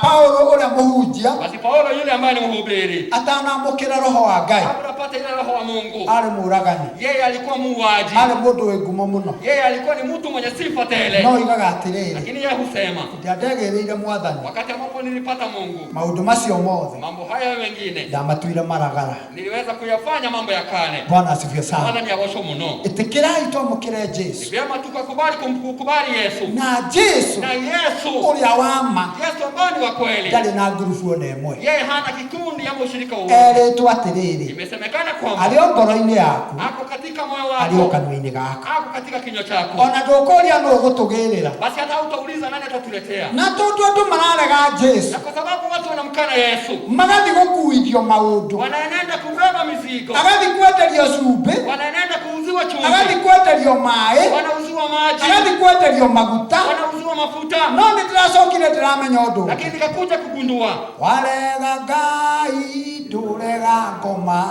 Paulo ũrĩa mũhunjia, Basi Paulo yule ambaye ni mhubiri, atanamũkĩra roho wa Ngai, kabla apate ile roho wa Mungu, arĩ mũũragani, yeye alikuwa muuaji, arĩ mũndũ wĩ ngumo mũno, yeye alikuwa ni mtu mwenye sifa tele, no oigaga atĩrĩrĩ, lakini yeye husema, hĩndĩ ĩrĩa ndegĩrĩire Mwathani, wakati ambapo nilipata Mungu, maũndũ macio mothe mambo haya mengine ndamatuire maragara. Niliweza kuyafanya mambo ya kale. Bwana asifiwe sana. Bwana ni awosho muno. Ĩtĩkĩrai twamũkĩre Ni Jesu vyema tukakubali kumkubali Yesu na Jesu na Yesu ũrĩa wa ma Yesu ambaye ni wa kweli, ndarĩ na ngurubu ona ĩmwe. Yeye hana kikundi ama ushirika wowote. Erĩtwo atĩrĩrĩ, Imesemekana kwamba arĩ o ngoro-inĩ yaku, ako katika moyo arĩ o wako, kanua-inĩ gaku, ako katika kinywa chako. Ona ndũkũria nũ ũgũtũgĩrĩra. Basi hata hautauliza nani atatuletea, Na tondũ andũ mararega Jesu, na kwa sababu watu wanamkana Yesu, magathiĩ gũkuithio maũndũ, wanaenenda kubeba mizigo, agathiĩ kwenderio cumbĩ, wanaenenda kuuziwa chumvi, agathiĩ kwenderio maĩ, wanauziwa maji, agathiĩ kwenderio maguta, wanauziwa mafuta. No nĩ ndĩracokire ndĩramenya ũndũ ũngĩ. Lakini nikakuja kugundua, Warega Ngai ndũrega ngoma,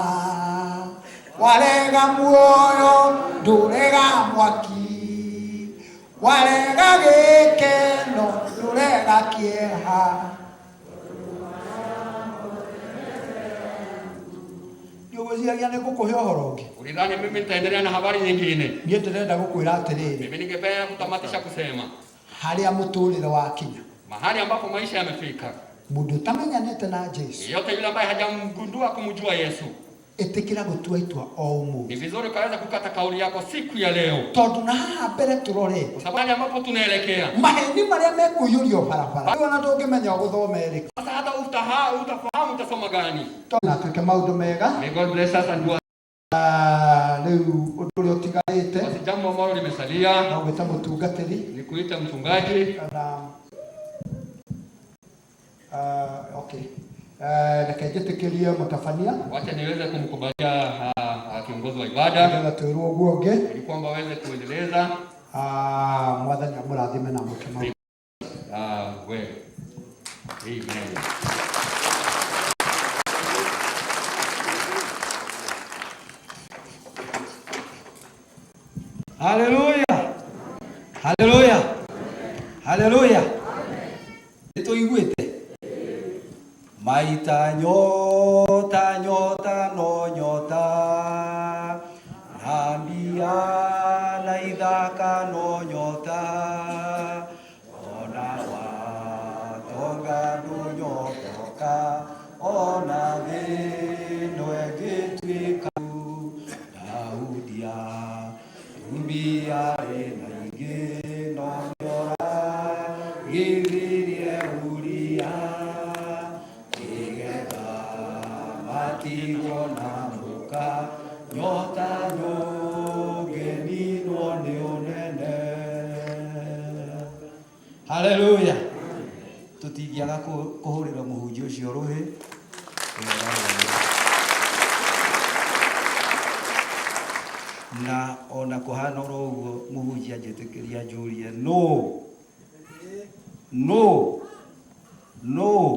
warega muoyo ndũrega mwaki, warega gĩkeno ndũrega kĩeha. Nĩũgwĩciragia nĩ ngũkũhe ũhoro ũngĩ? Ulidhani mimi nitaendelea na habari nyingine? Niĩ ndĩrenda gũkwĩra atĩrĩrĩ, Mimi ningependa kutamatisha kusema, harĩa mũtũrĩre wakinya, mahali ambapo maisha yamefika, mũndũ ũtamenyanĩte na Jesu, yeyote yule ambaye hajamgundua kumjua Yesu, ĩtĩkĩra gũtua itua o ũmũthĩ, ni vizuri ukaweza kukata kauli yako siku ya leo, tondũ na haha mbere tũrorete, kwa sababu mahali ambapo tunaelekea maheni marĩa mekũiyũrio barabara ona ndũngĩmenya ũgũthoma ĩrĩkũ. Sasa, hata utafahamu utasoma gani. Na tuĩke maũndũ mega. May God bless us and do us. Ah, rĩu ũndũ ũrĩa ũtigarĩte, Basi jambo ambalo limesalia no gwĩta mũtungatĩri ni kuita mchungaji. Kana okay. Reke njĩtĩkĩrie mũtabania, Wacha niweze kumkubalia kiongozi wa ibada nĩgetha twĩrwo ũguo ũngĩ. Ili kwamba aweze kuendeleza. Ah, Mwathani amũrathime na amwĩke maũndũ. Well. Amen. Haleluya. Haleluya. Haleluya. Nĩtũiguĩte? Maita nyota nyota no nyota na mbia na itha Nĩaiguithirie Uria nĩgetha matigwo na mũka nyota ndũngĩninwo nĩ ũnene. Haleluya. Tũtingĩaga kũhũrĩra mũhunjia ũcio rũhĩ. Na ona kũhana oro ũguo mũhunjia njĩtĩkĩria njũrie nũ nũ nũ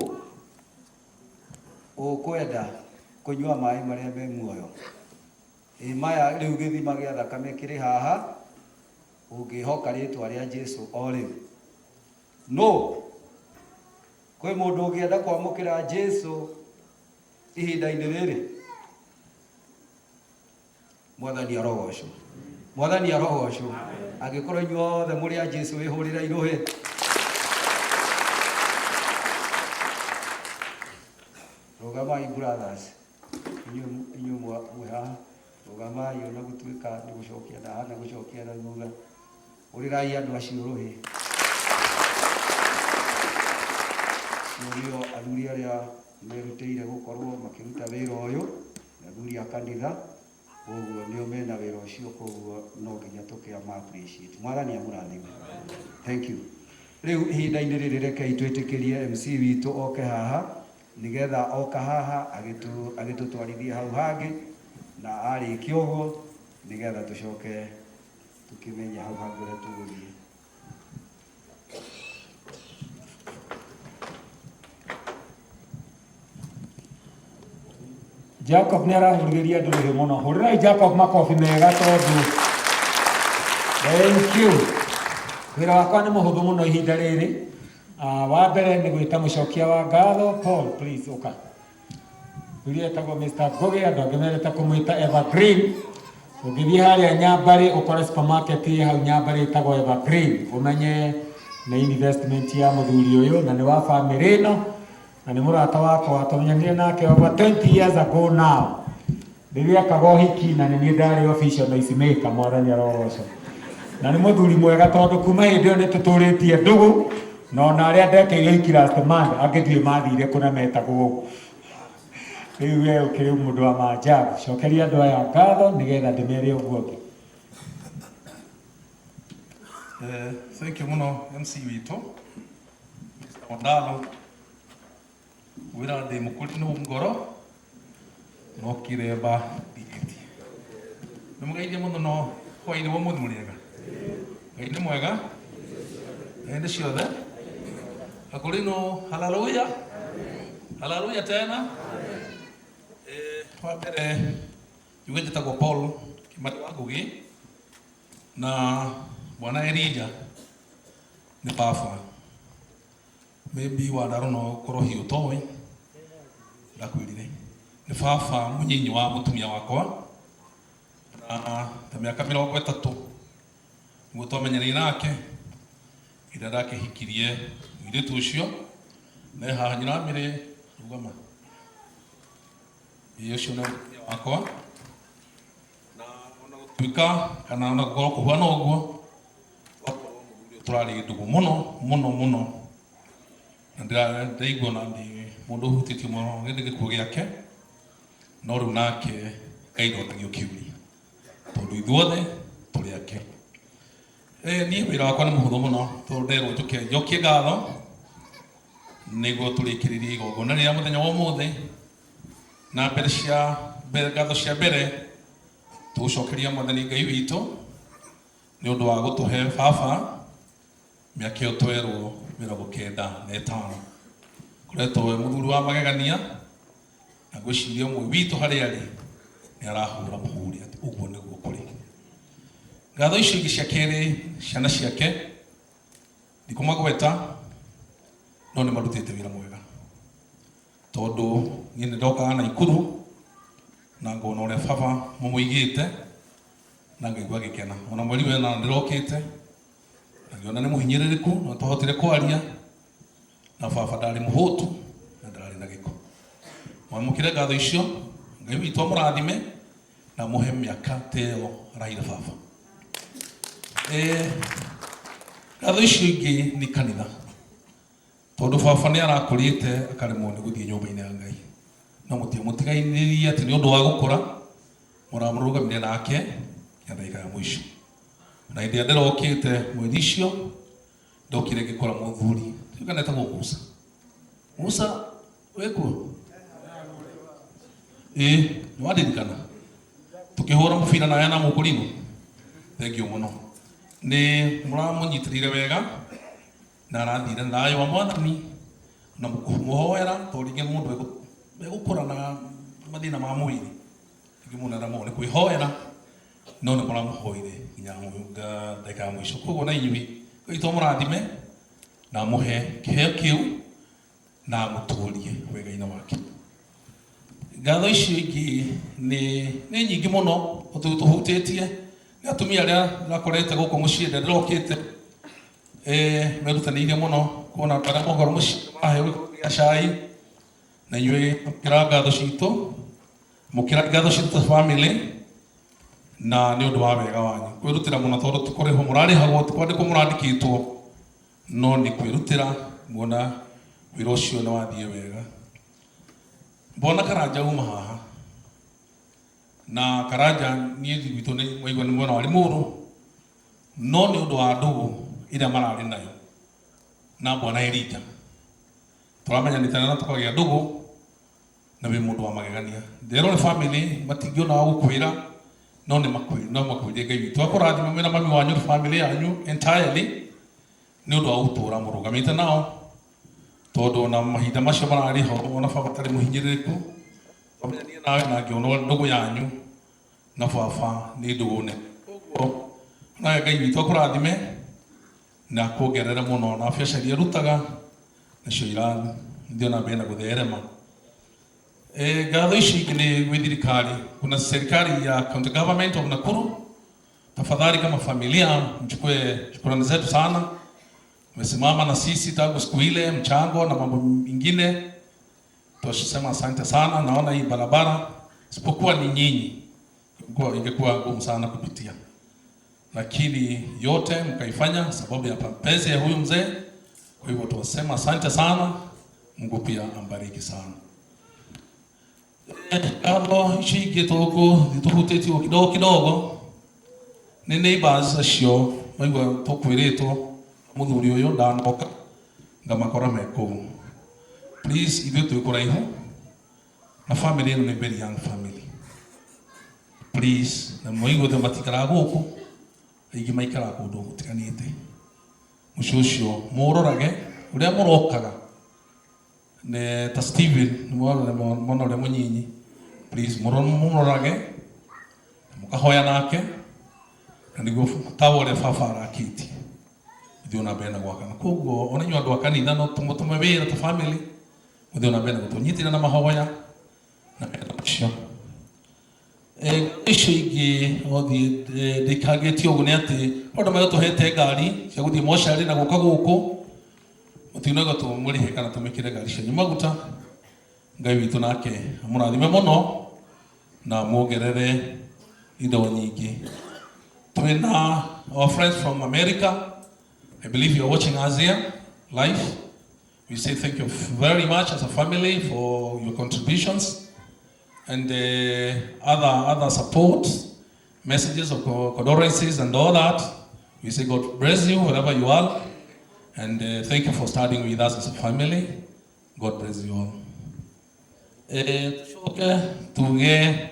ũkwenda kũnyua maĩ marĩa me muoyo. Ĩ maya rĩu gĩthima gĩa thakame kĩrĩ haha, ũngĩhoka rĩtwa rĩa Jesu o rĩu. Nũ kwĩ mũndũ ũngĩenda kwamũkĩra Jesu ihinda-inĩ rĩrĩ? Mwathani arogocwo. Mwathani arogocwo. Angĩkorwo inyuothe mũrĩ a Jesu, wĩhũrĩre irũhĩ. Rũgamai brothers, inyuĩ mwĩ haha, rũgamai ona gũtuĩka nĩ gũcokia ndahana gũcokia na thutha. Hũrĩrai andũ acio rũhĩ. Acio nĩo athuri arĩa merutĩire gũkorwo makĩruta wĩra ũyũ, nĩ athuri a kanitha, koguo nĩo mena wĩra ũcio, koguo no nginya tũkĩama appreciate. Mwathani amũrathime. Thank you. Rĩu ihinda-inĩ rĩrĩ rekei twĩtĩkĩrie MC witũ oke haha, nĩgetha oka haha agĩtũtwarithie hau hangĩ, na arĩkia ũguo nĩgetha tũcoke tũkĩmenye hau hangĩ ũrĩa tũgũthiĩ. Jacob nĩ arahũrĩrĩria andũ rũhĩ mũno. Hũrĩrai Jacob makobi mega tondũ thank you. Wĩra wakwa nĩ mũhũthũ mũno ihinda rĩrĩ. Wa mbere nĩ gwĩta mũcokia wa ngatho Paul, please ũka. Ũrĩa etagwo Mr. Ngugi, andũ angĩ mendete kũmwĩta Evergreen. Ũngĩthiĩ harĩa Nyambarĩ ũkore supermarket ĩ hau Nyambarĩ ĩtagwo Evergreen, ũmenye nĩ investment ya mũthuri ũyũ na nĩ wa family ĩno na nĩ mũrata wakwa, twamenyanire nake over 20 years ago now rĩrĩa ekaga ũhiki, na nĩ niĩ ndarĩ official noise maker. Mwathani arogocwo. Na nĩ mũthuri mwega tondũ kuma hĩndĩ ĩyo nĩ tũtũrĩtie ndũgũ, na ona arĩa ndekeire ũhiki last month angĩ ndiũĩ mathire kũna metagwo ũguo. Rĩu we ũkĩrĩ mũndũ wa maajabu. Cokeria andũ aya ngatho nĩgetha ndĩmere ũguo ũngĩ. Thank you mũno MC witũ Mr. Wandalo, wĩra ndĩ mũkũrinũ ngoro no kĩremba ndigĩtie. Nĩ mũgeithie mũno no hwainĩ wa ũmũthĩ. Mũrĩega? Ngai nĩ mwega hĩndĩ ciothe. Akũrinũ, haleluya, haleluya tena. Wa mbere njuge njĩtagwo Paul Kimani wa Ngugi, na bwana Elijah nĩ baba. Maybe Wandaro no ũkorwo hihi ũtoĩ, ndakwĩrire nĩ baba mũnyinyi wa mũtumia wakwa, na ta mĩaka 30 nĩguo twamenyanire nake ĩrĩa ndakĩhikirie mũirĩtu ũcio ne haha nyina mĩrĩ rũgama ĩ ũcio nĩ mũtumia wakwa. Na ona gũtuĩka kana ona gũkorwo kũhuana ũguo, twakorwo mũthuri ũyũ tũrarĩ ndũgũ mũno mũno mũno, na ndĩraigua na ndĩ mũndũ ũhutĩtio mũno nĩ gĩkuũ gĩake. No rĩu nake Ngai ndonagio kĩũria tondũ ithuothe tũrĩ ake. Niĩ wĩra wakwa nĩ mũhũthũ mũno tondũ nderwo njũke njokie ngatho nĩguo tũrĩkĩrĩrie igongona rĩa mũthenya wa ũmũthĩ. Na mbere cia mbere, ngatho cia mbere tũgũcokeria Mwathani Ngai witũ nĩ ũndũ wa gũtũhe baba mĩaka ĩyo twerwo 95. Koretwo wĩ mũthuri wa magegania, na ngwĩciria ũmwe witũ harĩa arĩ nĩ arahũra mũhũri atĩ ũguo nĩguo kũrĩ. Ngatho icio ingĩ cia kerĩ, ciana ciake ndikũmagweta, no nĩ marutĩte wĩra mwega tondũ niĩ nĩ ndokaga Naikuru na ngona ũrĩa baba mũmũigĩte na ngaigua gĩkena. Ona mweri wena ndĩrokĩte na ngĩona nĩ mũhinyĩrĩrĩku, na twahotire kwaria na baba ndarĩ mũhũtu na ndarĩ na gĩko. Mwamũkĩre ngatho icio, Ngai witũ amũrathime na mũhe mĩaka ta ĩyo araire baba. Ngatho icio ingĩ nĩ kanitha. Tondũ baba nĩ arakũrĩte akaremwo nĩ gũthiĩ nyũmba-inĩ ya Ngai. No mũtiamũtiganĩrie atĩ nĩ ũndũ wa gũkũra, mũramũrũgamire nake nginya ndagĩka ya mũico. Na hĩndĩ ĩrĩa ndĩrokĩte mweri icio, ndokire ngĩkora mũthuri, ndiũĩ kana etagwo Musa. Musa, wĩkuo? Ĩĩ, nĩ wandirikana? Tũkĩhũra mũbira nawe na mũkũrinũ. Thengiũ mũno. Nĩ mũramũnyitĩrĩire wega na arathire na thayũ wa Mwathani na kũmũhoera tondũ rĩngĩ mũndũ egũkũra na mathĩna ma mwĩrĩ. Rĩngĩ mũndũ nĩaremagwo nĩ kwĩhoera no nĩ mũramũhoire nginya ndagĩka ya mũico. Koguo na inyuĩ Ngai witũ amũrathime na amũhe kĩheo kĩu na amũtũrie wega-inĩ wake. Ngatho icio ingĩ nĩ nĩ nyingĩ mũno tũhutĩtie nĩ atumia arĩa ndĩrakorete gũkũ mũciĩ rĩrĩa ndĩrokĩte merutanĩirie mũno kuona andũ arĩa mohoro mũciĩ maheo gĩkombe gĩa cai na inyuĩ mũkĩra ngatho citũ mũkĩra ngatho citũ ta family na nĩ ũndũ wa wega wanyu kwĩrutĩra mũno tondũ ti kũrĩhwo mũrarĩhagwo ti kwandĩkwo mũrandĩkĩtwo no nĩ kwĩrutĩra muona wĩra ũcio nĩ wathiĩ wega. Mbona Karanja uma haha na Karanja niĩ gwitũ nĩ waigua nĩ mwena wa Limuru no nĩ ũndũ wa ndũgũ ĩrĩa mararĩ nayo na bwana Elijah tũramenyanĩte na tũkagĩa ndũgũ na wĩ mũndũ wa magegania. Nderore family matingĩona wa gũkwĩra no nĩ makwĩre no makwĩre Ngai witũ akũrathime mwĩna mami wanyu na family yanyu entirely nĩ ũndũ wa gũtũra mũrũgamĩte nao tondũ ona mahinda macio mararĩ ho ona baba atarĩ mũhinyĩrĩrĩku twamenyanie nawe na ngĩona ndũgũ yanyu na baba nĩ ndũgũ nene. Koguo nawe Ngai witũ akũrathime na akuongerere mũno na biacara iria ũrutaga nacio irathiĩ na mbere na gũtherema. Ngatho ici ingĩ nĩ gwĩ thirikari. Kuna serikali ya county government of Nakuru. Tafadhali kama familia mchukue shukrani zetu sana. Mmesimama na sisi tangu siku ile, mchango na mambo mengine. Tunasema asante sana. Naona hii barabara isipokuwa ni nyinyi ingekuwa ngumu sana kupitia, lakini yote mkaifanya sababu ya mapenzi ya huyu mzee. Kwa hivyo tunasema asante sana. Mungu pia ambariki sana. Ngatho ici ingĩ tũhutĩtio kidogo kidogo nĩ neighbors acio maigua tũkwĩrĩtwo mũthuri ũyũ ndanoka ngamakora me kũu. Please, ithuĩ twĩ kũraihu na family ĩno nĩ very young family. Please, na maiguĩte matikaraga gũkũ, aingĩ maikaraga kũndũ gũtiganĩte. Mũciĩ ũcio mũrorage ũrĩa mũrokaga nĩ ta Steven, nĩ mwana ũrĩa mũnyinyi. Please, mũrorage na mũkahoya nake na nĩguo tawa ũrĩa baba arakĩtie ũthiĩ na mbere na gwakana. Koguo ona inyuĩ andũ a kanitha no tũmũtũme wĩra ta family mũthiĩ na mbere na gũtũnyitĩrĩra na mahoya na wendo ũcio. Icio ingĩ othiĩ ndĩkangĩtie ũguo nĩ atĩ andũ magatũhete ngari cia gũthiĩ mocarĩ na gũka gũkũ mũtinauga tũmũrĩhe kana tũmĩkĩre ngari cianyu maguta. Ngai witũ nake amũrathime mũno na muongerere indo nyingĩ. Twĩna our friends from America. I believe you're watching us here live. We say thank you very much as a family for your contributions and other support, messages of condolences and all that. We say God bless you wherever you are, and thank you for starting with us as a family. God bless you all. Tucoke tuge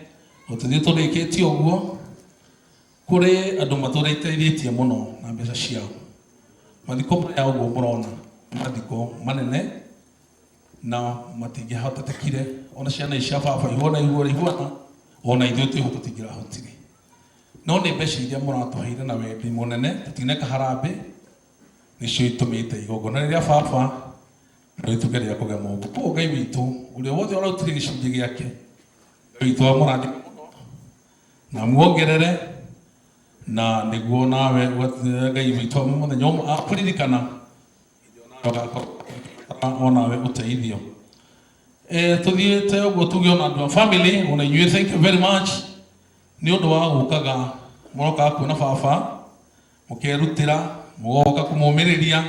gũtũthiĩ tũrĩkĩtie ũguo kũrĩ andũ matũrĩteithĩtie mũno na mbeca ciao. Mathiko maya ũguo mũrona nĩ mathiko manene na matingĩhotetekire ona ciana ici cia baba ihuana ihuana ihuana ona ithuĩ twĩho tũtingĩrahotire, no nĩ mbeca iria mũratũheire na wendi mũnene tũtineka harambĩ nĩcio itũmĩte igongona rĩrĩa baba rĩtuĩke rĩa kũgema ũguo. Koguo Ngai witũ ũrĩa wothe ũrarutire gĩcunjĩ gĩake, Ngai witũ amũrathime mũno na amuongerere na nĩguo nawe Ngai witũ mũthenya ũmwe akũririkana onawe ũteithio. Tũthiĩte ũguo tuge ona andũ a family ona inyuĩ thank you very much nĩ ũndũ wa gũkaga mũrokaga kuona baba mũkerutĩra mũgoka kũmũmĩrĩria.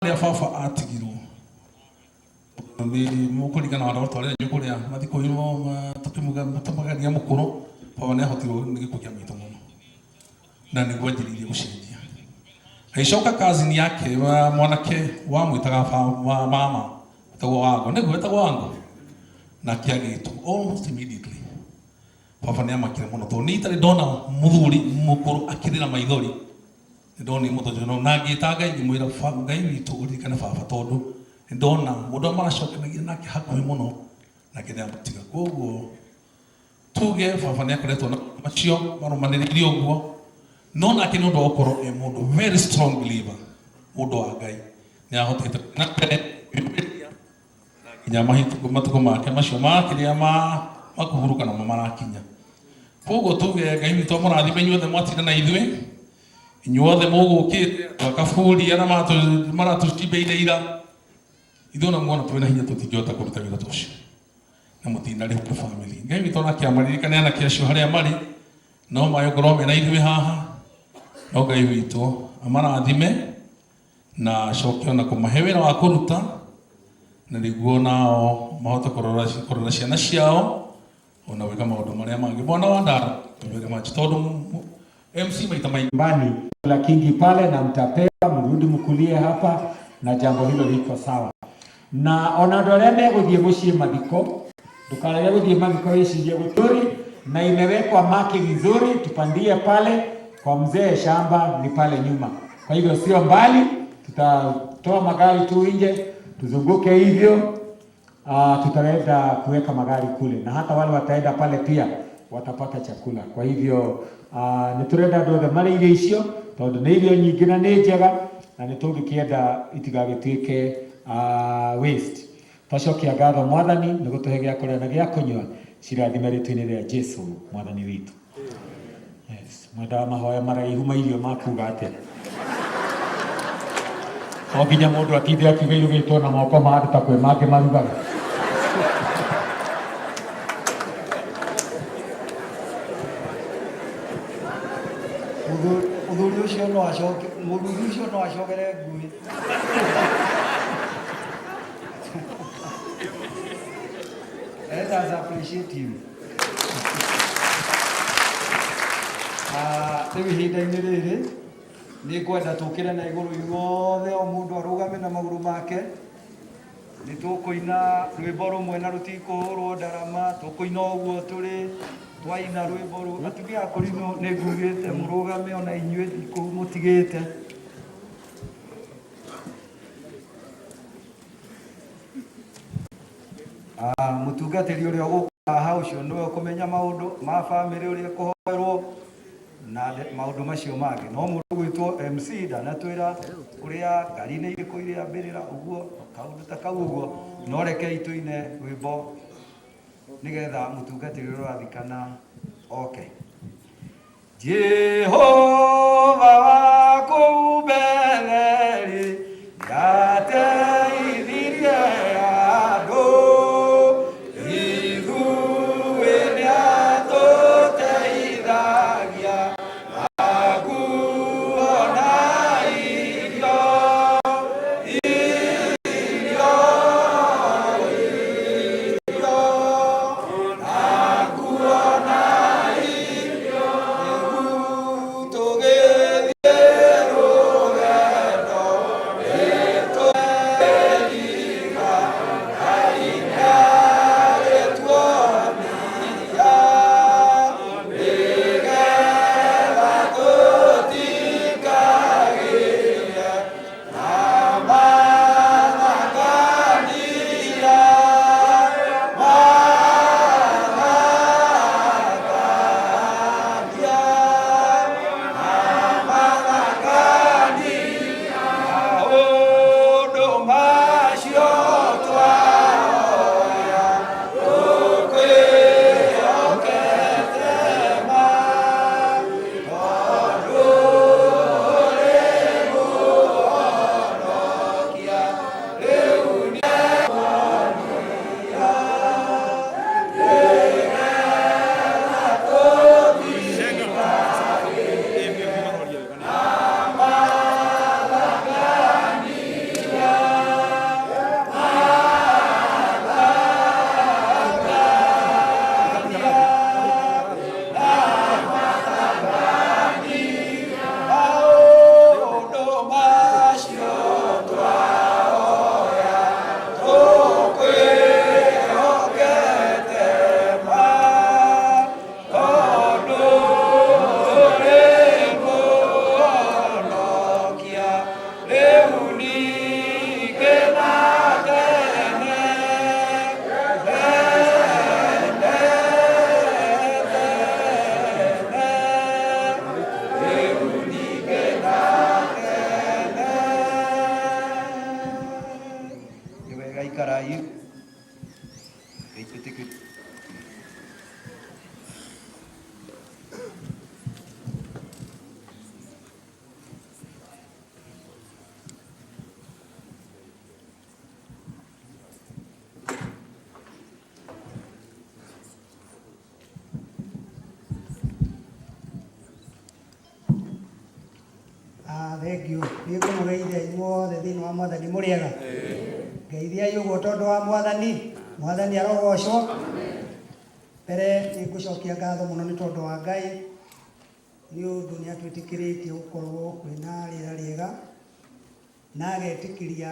Harĩa baba atigirwo nĩ mũkũringana wa ndagũtwarĩra inyuĩ kũrĩa mathiko-inĩ tũkĩmũgania mũkũrũ, baba nĩ ahotirwo nĩ gĩkuũ kĩa maitũ mũno na nĩguo anjĩrĩirie gũcenjia. Agĩcoka cousin yake wa mwanake wamwĩtaga mama wetagwo Wango, nĩguo wetagwo Wango, nake agĩtwo almost immediately. Baba nĩ amakire mũno tondũ niĩ itarĩ ndona mũthuri mũkũrũ akĩrĩra maithori, nĩ ndonire mũthuri ũcio na ngĩta Ngai ngĩmwĩra, Ngai witũ ũririkane baba tondũ nĩ ndona mũndũ ũrĩa maracokanagia nake hakuhĩ mũno nake nĩ amũtiga. Koguo tuge baba nĩ akoretwo na macio marũmanĩrĩire ũguo, no nake nĩ ũndũ wa gũkorwo e mũndũ very strong believer, mũndũ wa Ngai, nĩ ahotete na mbere kwĩyũmĩrĩria na nginya matukũ make macio ma kĩrĩa ma makũhurũka namo marakinya. Koguo tuge Ngai witũ amũrathime inyuothe mwatinda na ithuĩ, inyuothe mũgũkĩte, andũ a Kaburi arĩa maratũcimbeire ira, ithuĩ ona muona twĩna hinya tũtingĩhota kũruta wĩra ta ũcio na mũtinarĩhwo nĩ family. Ngai witũ onake amaririkane anake acio harĩa marĩ, no magĩkorwo mena ithuĩ haha, no Ngai witũ amarathime na acoke ona kũmahe wĩra wa kũruta na nĩguo nao mahote kũrora ciana ciao ona gwĩka maũndũ marĩa mangĩ. Mwana wa Ndara, thank you very much tondũ MC maita maingĩ nyumbani la kingi pale na mtapewa mrudi mkulie hapa na jambo hilo liko sawa. Na ona andũ arĩa megũthiĩ mũciĩ mathiko, ndũkarege gũthiĩ mathiko wĩcirie gũtũri na imewekwa marking nzuri, tupandie pale kwa mzee, shamba ni pale nyuma, kwa hivyo sio mbali, tutatoa magari tu nje tuzunguke hivyo. Tutaenda kuweka magari kule na hata wale wataenda pale pia watapata chakula. Kwa hivyo nĩ tũrenda andũ othe marĩ irio icio tondũ nĩ irio nyingĩ na nĩ njega na nĩ tũngĩkĩenda itigagĩtuĩke waste. Twacokia ngatho Mwathani nĩ gũtũhe gĩa kũrĩa na gĩa kũnyua, cirathime rĩtwa-inĩ rĩa Jesu Mwathani witũ. Yes, mwendaga mahoya maraihu ma irio makuga atĩa? No nginya mũndũ atinde akiuga irugĩtwo na moko ma andũ ta kwĩ mangĩ marugaga. Mũthuri ũcio no acoke, mũthuri ũcio no acokere ngui. Let us appreciate him. Rĩu ihinda-inĩ rĩrĩ nĩ ngwenda tũkĩre na igũrũ ithuothe, o mũndũ arũgame na magũrũ make. Nĩ tũkũina rwĩmbo rũmwe na rũtikũhũrwo ndarama, tũkũina ũguo tũrĩ twaina rwĩmbo rũu. Atumia a Korinũ nĩ ngugĩte mũrũgame ona inyuĩ ndikũmũtigĩte. Mũtungatĩri ũrĩa ũgũka haha ũcio nĩwe ũkũmenya maũndũ ma bamĩrĩ ũrĩa ĩkũhoerwo na maũndũ macio mangĩ. No mũndũ ũgwĩtwo MC ndanatwĩra ũrĩa ngari nĩ irĩkũ irĩambĩrĩra ũguo, kaũndũ ta kau ũguo. No rekei tũine rwĩmbo nĩgetha mũtungatĩri ũrĩa ũrathikana oke. Jehova wa kũu Betheli nĩateithirie andũ, ithuĩ nĩatũteithagia na kuona irio, irio, irio, na kuona irio, rĩu tũgĩthiĩ Wega ikarai. Ngai Ah, thank you. Nĩ ngũmũgeithia inyuothe thĩinĩ wa mwathani mũrĩ ega. Ngeithiai ũguo tondũ wa mwathani. Mwathani arogocwo. Mbere nĩ ngũcokia ngatho mũno nĩ tondũ wa Ngai nĩ ũndũ nĩ atwĩtĩkĩrĩtie gũkorwo kwĩna rĩera rĩega na agetĩkĩria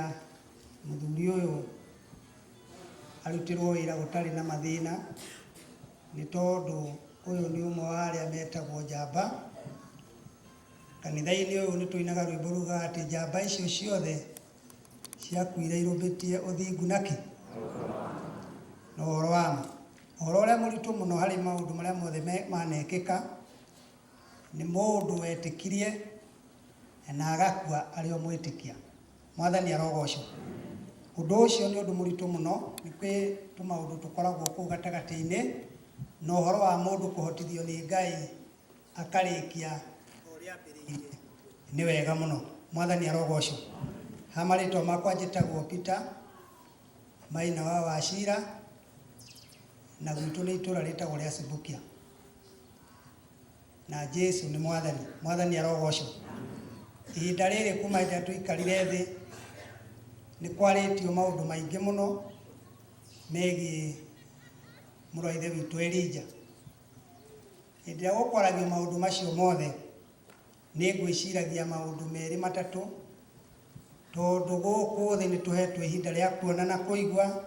mũthuri ũyũ arutĩrwo wĩra gũtarĩ na mathĩna nĩ tondũ ũyũ nĩ ũmwe wa arĩa metagwo njamba. Kanitha-inĩ ũyũ nĩ tũinaga rwĩmbo rugaga atĩ njamba icio ciothe ciakuire irũmbĩtie ũthingu na kĩ na ũhoro wa ma. Ũhoro ũrĩa mũritũ mũno harĩ maũndũ marĩa mothe manekĩka nĩ mũndũ wetĩkirie na agakua arĩ o mwĩtĩkia. Mwathani arogocwo. Ũndũ ũcio nĩ ũndũ mũritũ mũno, nĩ kwĩ tũmaũndũ tũkoragwo kũu gatagatĩ-inĩ na ũhoro wa mũndũ kũhotithio nĩ Ngai akarĩkia ũrĩa ambĩrĩirie nĩ wega mũno. Mwathani arogocwo. Ha marĩtwa makwa njĩtagwo Peter Maina wa Wachira na gwitũ nĩ itũra rĩtagwo rĩa Subukia. Na Jesu nĩ mwathani. Mwathani arogocwo. Ihinda rĩrĩ kuma hĩndĩ ĩrĩa tũikarire thĩ nĩ kwarĩtio maũndũ maingĩ mũno megiĩ mũrũ wa ithe witũ Elijah. Hĩndĩ ĩrĩa gũkwaragio maũndũ macio mothe nĩ ngwĩciragia maũndũ merĩ matatũ tondũ gũkũ thĩ nĩ tũhetwo ihinda rĩa kuona na kũigua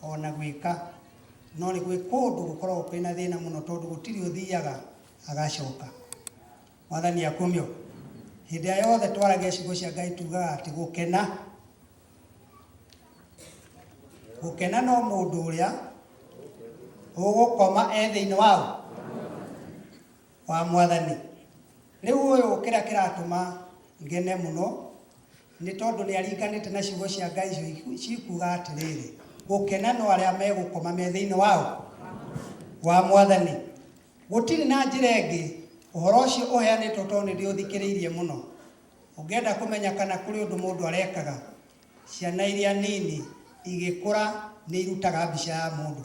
ona gwĩka no nĩ gwĩ kũndũ gũkoragwo kwĩna thĩna mũno tondũ gũtirĩ ũthiaga agacoka. Mwathani akumio. Hĩndĩ ĩrĩa yothe twaragia ciugo cia Ngai tugaga atĩ gũkena gũkena no mũndũ ũrĩa ũgũkoma e thĩinĩ wao wa mwathani. Rĩu ũyũ kĩrĩa kĩratũma ngene mũno nĩ tondũ nĩ aringanĩte na ciugo cia Ngai icio cikuga atĩrĩrĩ, gũkena no arĩa megũkoma me thĩinĩ wao wa mwathani. Gũtirĩ na njĩra ĩngĩ ũhoro ũcio ũheanĩtwo tondũ nĩ ndĩũthikĩrĩirie mũno. Ũngĩenda kũmenya kana kũrĩ ũndũ mũndũ arekaga, ciana iria nini igĩkũra nĩ irutaga mbica ya mũndũ.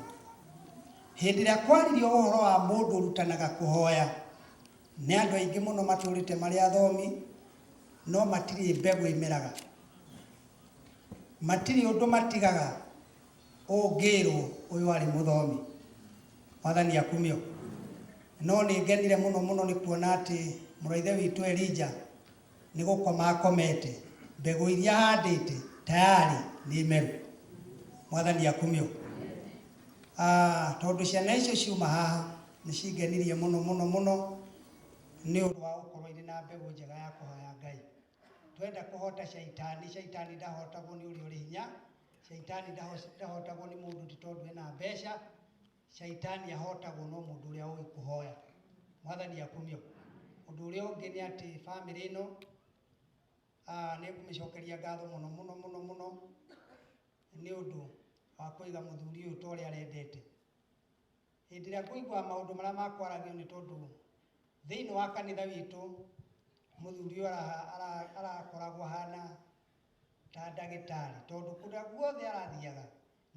Hĩndĩ ĩrĩa kwaririo ũhoro wa mũndũ ũrutanaga kũhoya, nĩ andũ aingĩ mũno matũrĩte marĩ athomi, no matirĩ mbegũ ĩmeraga. Matirĩ ũndũ matigaga ũngĩrwo ũyũ arĩ mũthomi. Mwathani akumio. No nĩ ngenire mũno mũno nĩ kuona atĩ mũrũ wa ithe witũ Elijah nĩ gũkoma akomete, mbegũ iria ahandĩte tayari nĩ meru. Mwathani akumio. Ah, tondũ ciana icio ciuma haha nĩ cingenirie mũno mũno mũno nĩ ũndũ wa gũkorwo irĩ na mbegũ njega ya kũhoya Ngai. Twenda kũhota shaitani, shaitani ndahotagwo nĩ ũrĩa ũrĩ hinya, shaitani ndahotagwo nĩ mũndũ ti tondũ ena mbeca, shaitani ahotagwo no mũndũ ũrĩa ũĩ kũhoya. Mwathani akumio. Ũndũ ũrĩa ũngĩ nĩ atĩ bamĩrĩ ĩno nĩ ngũmĩcokeria ngatho mũno mũno mũno mũno nĩ ũndũ wa kũiga mũthuri ũyũ ta ũrĩa arendete. Hĩndĩ ĩrĩa ngũigua maũndũ marĩa makwaragio nĩ tondũ thĩinĩ wa kanitha witũ mũthuri ũyũ arakoragwo ahana ta ndagĩtarĩ tondũ kũrĩa guothe arathiaga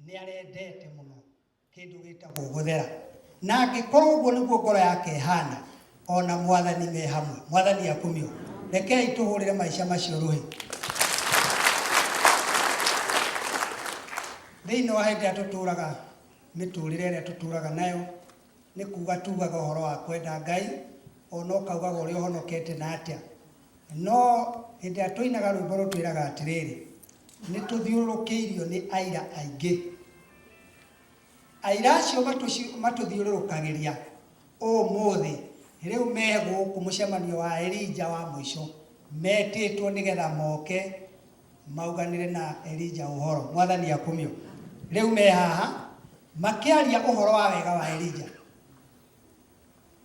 nĩ arendete mũno kĩndũ gĩtagwo gũthera. Na angĩkorwo ũguo nĩguo ngoro yake ĩhana, ona mwathani me hamwe. Mwathani akumio. Rekei tũhũrĩre maica macio rũhĩ. Thĩinĩ wa hĩndĩ ĩrĩa tũtũraga mĩtũrĩre ĩrĩa tũtũraga nayo, nĩ kuga tugaga ũhoro wa kwenda Ngai, ona ũkaugaga ũrĩa ũhonokete na atĩa. No hĩndĩ ĩrĩa tũinaga rwĩmbo rũtwĩraga atĩrĩrĩ, nĩ tũthiũrũrũkĩirio nĩ aira aingĩ. Aira acio matũthiũrũrũkagĩria ũmũthĩ rĩu me gũkũ mũcemanio wa Elijah wa mũico, metĩtwo nĩgetha moke mauganĩre na Elijah ũhoro. Mwathani akumio. Rĩu me haha makĩaria ũhoro wa wega wa Elijah.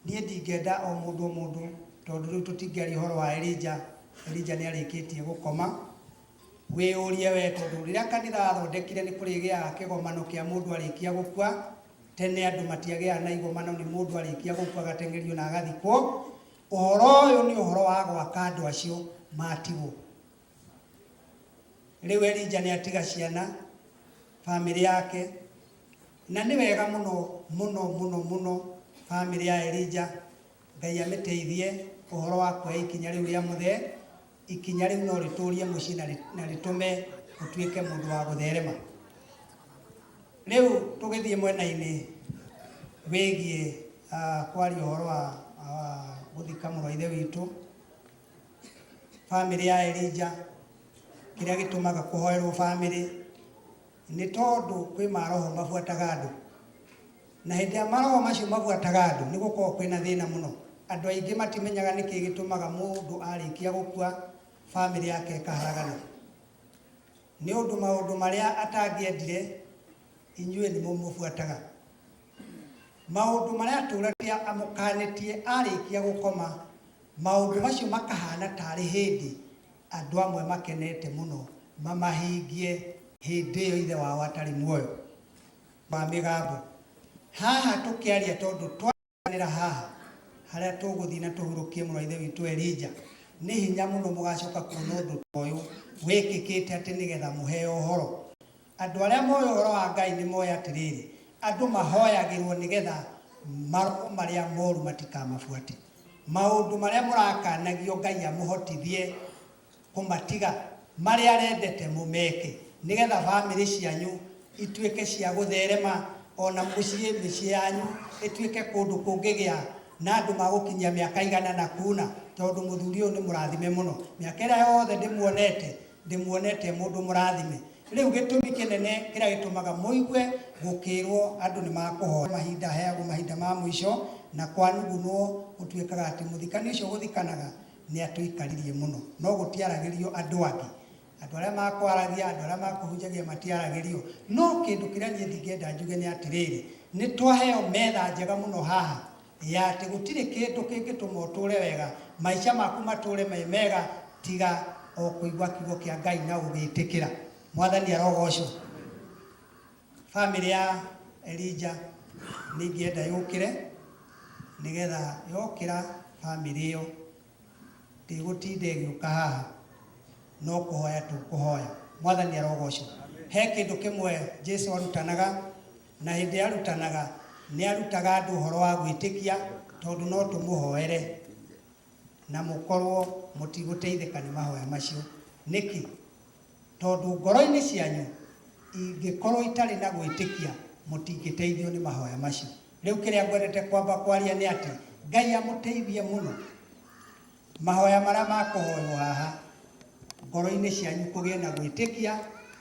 Niĩ ndingĩenda o mũndũ o mũndũ tondũ rĩu tũtingĩaria ũhoro wa Elijah. Elijah nĩ arĩkĩtie gũkoma. Wĩyũrie we, tondũ rĩrĩa kanitha wathondekire nĩ kũrĩgĩaga kĩgomano kĩa mũndũ arĩkia gũkua. Tene andũ matiagĩaga na igomano, nĩ mũndũ arĩkia gũkua agateng'erio na agathikwo. Ũhoro ũyũ nĩ ũhoro wa gwaka andũ acio matigwo. Rĩu Elija nĩ atiga ciana, bamĩrĩ yake, na nĩ wega mũno mũno mũno mũno bamĩrĩ ya Elija, Ngai amĩteithie ũhoro wa kuoya ikinya rĩu rĩa mũthee. Ikinya rĩu no rĩtũrie mũciĩ na rĩtũme ũtuĩke mũndũ wa gũtherema. Rĩu tũgĩthiĩ mwena-inĩ wĩgiĩ kwaria ũhoro wa gũthika mũrũ wa ithe witũ, bamĩrĩ ya Elija, kĩrĩa gĩtũmaga kũhoerwo bamĩrĩ nĩ tondũ kwĩ maroho mabuataga andũ, na hĩndĩ ya maroho macio mabuataga andũ nĩ gũkoragwo kwĩna thĩna mũno. Andũ aingĩ matimenyaga nĩkĩ gĩtũmaga mũndũ arĩkia gũkua bamĩrĩ yake ĩkaharagana, nĩ ũndũ maũndũ marĩa atangĩendire inyuĩ nĩmo mũbuataga. Maũndũ marĩa atũragia amũkanĩtie arĩkia gũkoma, maũndũ macio makahana tarĩ hĩndĩ andũ amwe makenete mũno mamahingie hĩndĩ ĩyo ithe wao atarĩ muoyo. Wa mĩgambo haha tũkĩaria, tondũ twanĩra haha harĩa tũgũthiĩ na tũhurũkie mũrũ wa ithe witũ Elija, nĩ hinya mũno mũgacoka kuona ũndũ ta ũyũ wĩkĩkĩte atĩ nĩgetha mũheo ũhoro. Andũ arĩa moĩ ũhoro wa Ngai nĩ moĩ atĩrĩrĩ, andũ mahoyagĩrwo nĩgetha maroho marĩa moru matikamabuate. Maũndũ marĩa mũrakanagio Ngai amũhotithie kũmatiga, marĩa arendete mũmeke, nĩgetha bamĩrĩ cianyu ituĩke cia gũtherema, ona mũciĩ mĩciĩ yanyu ĩtuĩke kũndũ kũngĩgĩa na andũ magũkinyia mĩaka igana na kuna, tondũ mũthuri ũyũ nĩ mũrathime mũno. Mĩaka ĩrĩa yothe ndĩmuonete, ndĩmuonete mũndũ mũrathime. Rĩu gĩtũmi kĩnene kĩrĩa gĩtũmaga mũigue gũkĩrwo andũ nĩ makũhoya mahinda, heagwo mahinda ma mũico, na kwanugunwo gũtuĩkaga atĩ mũthikani ũcio gũthikanaga nĩ atũikaririe mũno, no gũtiaragĩrio andũ angĩ. Andũ arĩa makwaragia, andũ arĩa makũhunjagia matiaragĩrio. No kĩndũ kĩrĩa niĩ ndingĩenda njuge nĩ atĩrĩrĩ, nĩ twaheo metha njega mũno haha ya atĩ gũtirĩ kĩndũ kĩngĩtũma ũtũre wega, maica maku matũre me mega, tiga o kũigua kiugo kĩa Ngai na gũgĩtĩkĩra. Mwathani arogocwo. Bamĩrĩ ya Elija nĩ ingĩenda yũkĩre, nĩgetha yokĩra bamĩrĩ ĩyo ndĩgũtinda ĩgĩũka haha, no kũhoya tũkũhoya. Mwathani arogocwo. He kĩndũ kĩmwe Jesu arutanaga, na hĩndĩ arutanaga nĩ arutaga andũ ũhoro wa gwĩtĩkia, tondũ no tũmũhoere na mũkorwo mũtigũteithĩka nĩ mahoya macio. Nĩkĩ? Tondũ ngoro-inĩ cianyu ingĩkorwo itarĩ na gwĩtĩkia, mũtingĩteithio nĩ mahoya macio. Rĩu kĩrĩa ngwendete kwamba kwaria nĩ atĩ Ngai amũteithie mũno mahoya marĩa makũhoywo haha, ngoro-inĩ cianyu kũgĩe na gwĩtĩkia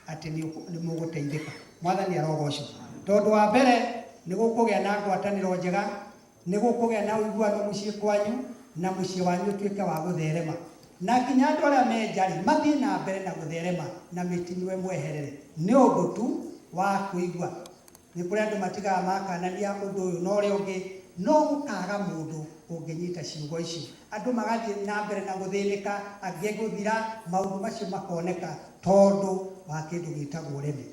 atĩ nĩ mũgũteithĩka. Mwathani arogocwo. Tondũ wa mbere nĩ gũkũgĩa na ngwatanĩro njega, nĩ gũkũgĩa na ũiguano mũciĩ kwanyu, na mũciĩ wanyu ũtuĩke wa gũtherema, na nginya andũ arĩa me nja rĩ mathiĩ na mbere na gũtherema na mĩtino ĩmweherere nĩ ũndũ tu wa kũigua. Nĩ kũrĩ andũ matigaga makanania ũndũ ũyũ na ũrĩa ũngĩ, no gũkaga mũndũ ũngĩnyita ciugo icio. Andũ magathiĩ na mbere na gũthĩnĩka, angĩ gũthira, maũndũ macio makoneka tondũ wa kĩndũ gĩtagwo ũremi.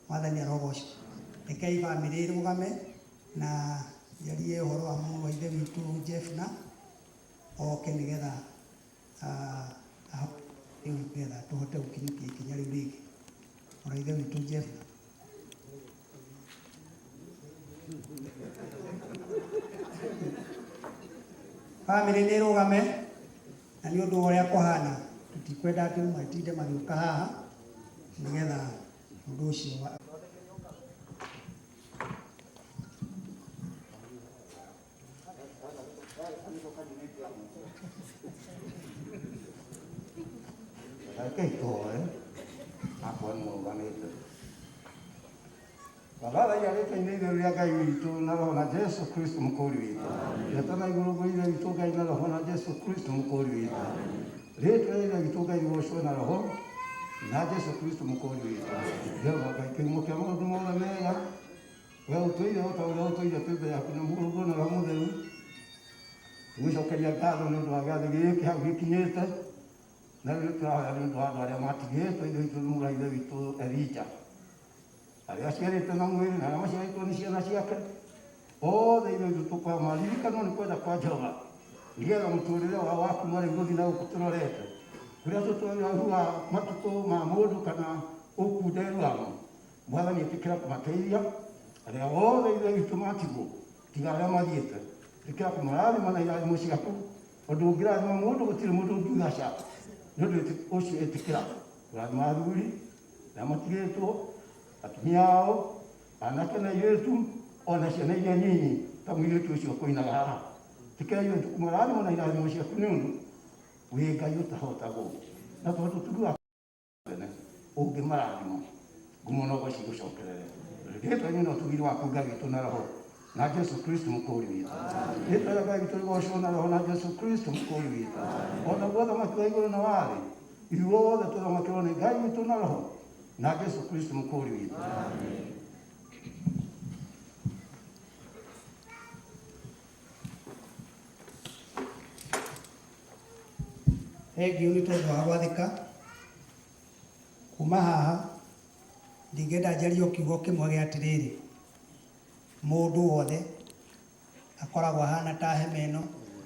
Mwathani arogocwo. Rekei bamĩrĩ ĩrũgame na njarie ũhoro wa mũrũ wa ithe witũ Jefna oke nĩgetha rĩu nĩgetha tũhote gũkinyũkia ikinya rĩu rĩngĩ. Mũrũ wa ithe witũ Jefna. Bamĩrĩ nĩ ĩrũgame, na nĩ ũndũ wa ũrĩa kũhana tũtikwenda atĩ matinde magĩũka haha nĩgetha ũndũ ũcio wa Rekei tũhoe akorwo nĩ mũrũgamĩte. Thathaiya rĩtwa-inĩ itheru rĩa Ngai witũ na Roho na Jesu Kristo mũkũũri witũ. Rĩtwa na igũrũ gwĩ Ithe witũ Ngai na Roho na Jesu Kristo mũkũũri witũ. Rĩtwa rĩa Ithe witũ Ngai rĩgocwo na Roho na Jesu Kristo mũkũũri witũ. Jehova Ngai kĩhumo kĩa maũndũ mothe mega, we ũtũire o ta ũrĩa ũtũire twĩ mbere yaku na Mũrũguo na Roho Mũtheru. Tũgũcokeria ngatho nĩ ũndũ wa gĩathĩ gĩkĩ hau gĩkinyĩte. Na rĩu tũrahoya nĩ ũndũ wa andũ arĩa matigĩtwo ithe witũ mũra ithe witũ Elija, arĩa aciarĩtwo na mwĩrĩ na arĩa maciarĩtwo nĩ ciana ciake othe. Ithe witũ, tũkũhoya maririkanwo nĩ kwenda kwa Jehova, nĩgetha mũtũrĩre wao wa kuma rĩu gũthiĩ na gũkũ tũrorete kũrĩa tũtũrahu wa matukũ ma mũndũ kana ũkunderu wamo. Mwathani, ĩtĩkĩra kũmateithia arĩa othe ithe witũ matigwo, tiga arĩa mathiĩte. Ĩtĩkĩra kũmarathima na irathimo ciaku. Ũndũ ũngĩrathima mũndũ, gũtirĩ mũndũ ũngiuga ca. Nĩ ũndũ ũcio ĩtĩkĩra kũrathima athuri arĩa matigĩtwo, atumia ao, anake na airĩtu, ona ciana iria nyinyi ta mũirĩtu ũcio ũkũinaga haha. Ĩtĩkĩra ithe witũ kũmarathima na irathimo ciaku, nĩ ũndũ wĩ Ngai ũtahotagwo, na tondũ tuguaga tene ũngĩmarathima, ngumo na ũgoci gũcokerere rĩtwa-inĩ na ũtugiri waku, Ngai witũ na Roho na Jesu Kristo mũkũũri witũ. Rĩtwa rĩa Ngai witũ rĩgocwo na Roho na Jesu Kristo mũkũũri witũ. O naguo ũthamaki wa igũrũ na wa thĩ, ithuothe tũthamakĩrwo nĩ Ngai witũ na Roho na Jesu Kristo mũkũũri witũ. Thengiũ nĩ tondũ wa gwathĩka. Kuma haha ndingĩenda njarie o kiugo kĩmwe gĩa atĩrĩrĩ, mũndũ wothe akoragwo ahana ta hema ĩno,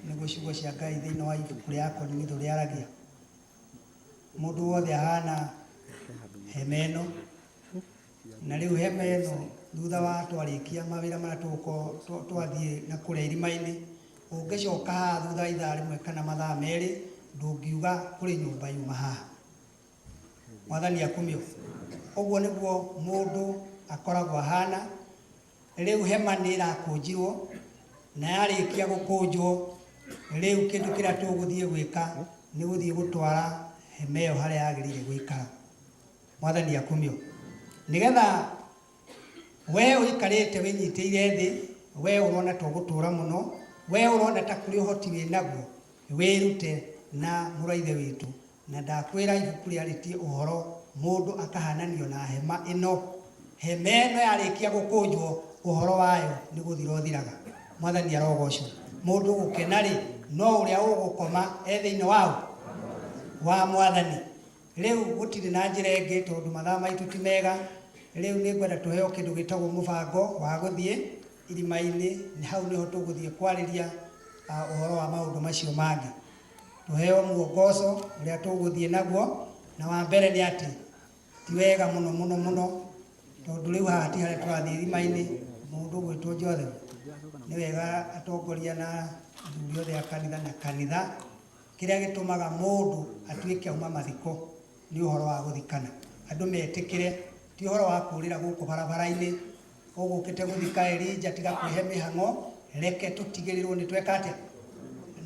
nĩguo ciugo cia Ngai thĩinĩ wa ibuku rĩa Akorinitho rĩaragia. Mũndũ wothe ahana hema ĩno, na rĩu hema ĩno thutha wa twarĩkia mawĩra marĩa tũgũkorwo twathiĩ na kũrĩa irima-inĩ, ũngĩcoka haha thutha wa ithaa rĩmwe kana mathaa 2, ndũngiuga kũrĩ nyũmba yuma haha. Mwathani akumio. Ũguo nĩguo mũndũ akoragwo ahana. Rĩu hema nĩ ĩrakũnjirwo, na yarĩkia gũkũnjwo, rĩu kĩndũ kĩrĩa tũgũthiĩ gwĩka nĩ gũthiĩ gũtwara hema ĩyo harĩa yagĩrĩire gũikara. Mwathani akumio. Nĩgetha we ũikarĩte wĩnyitĩire thĩ, we ũrona ta ũgũtũra mũno, we ũrona ta kũrĩ ũhoti wĩ naguo, wĩrute na mũrũ wa ithe witũ. Na ndakwĩra ibuku rĩarĩtie ũhoro mũndũ akahananio na hema ĩno. Hema ĩno yarĩkia gũkũnjwo, ũhoro wayo nĩ gũthira ũthiraga. Mwathani arogocwo. Mũndũ gũkena rĩ, no ũrĩa ũgũkoma e thĩinĩ waũ wa Mwathani. Rĩu gũtirĩ na njĩra ĩngĩ, tondũ mathaa maitũ ti mega. Rĩu nĩ ngwenda tũheo kĩndũ gĩtagwo mũbango wa gũthiĩ irima-inĩ. Hau nĩho tũgũthiĩ kwarĩria ũhoro wa maũndũ macio mangĩ. Tũheo muongoco ũrĩa tũgũthiĩ naguo, na wa mbere nĩ atĩ ti wega mũno mũno mũno, tondũ rĩu haha ti harĩa tũrathiĩ irima-inĩ. Mũndũ ũgwĩtwo Joseph, nĩ wega atongoria na athuri othe a kanitha na kanitha, kĩrĩa gĩtũmaga mũndũ atuĩke auma mathiko nĩ ũhoro wa gũthikana. Andũ metĩkĩre ti ũhoro wa kũrĩra gũkũ barabara-inĩ. Ũgũkĩte gũthika Elija, tiga kwĩhe mĩhang'o, reke tũtigĩrĩrwo nĩ tweka atĩa,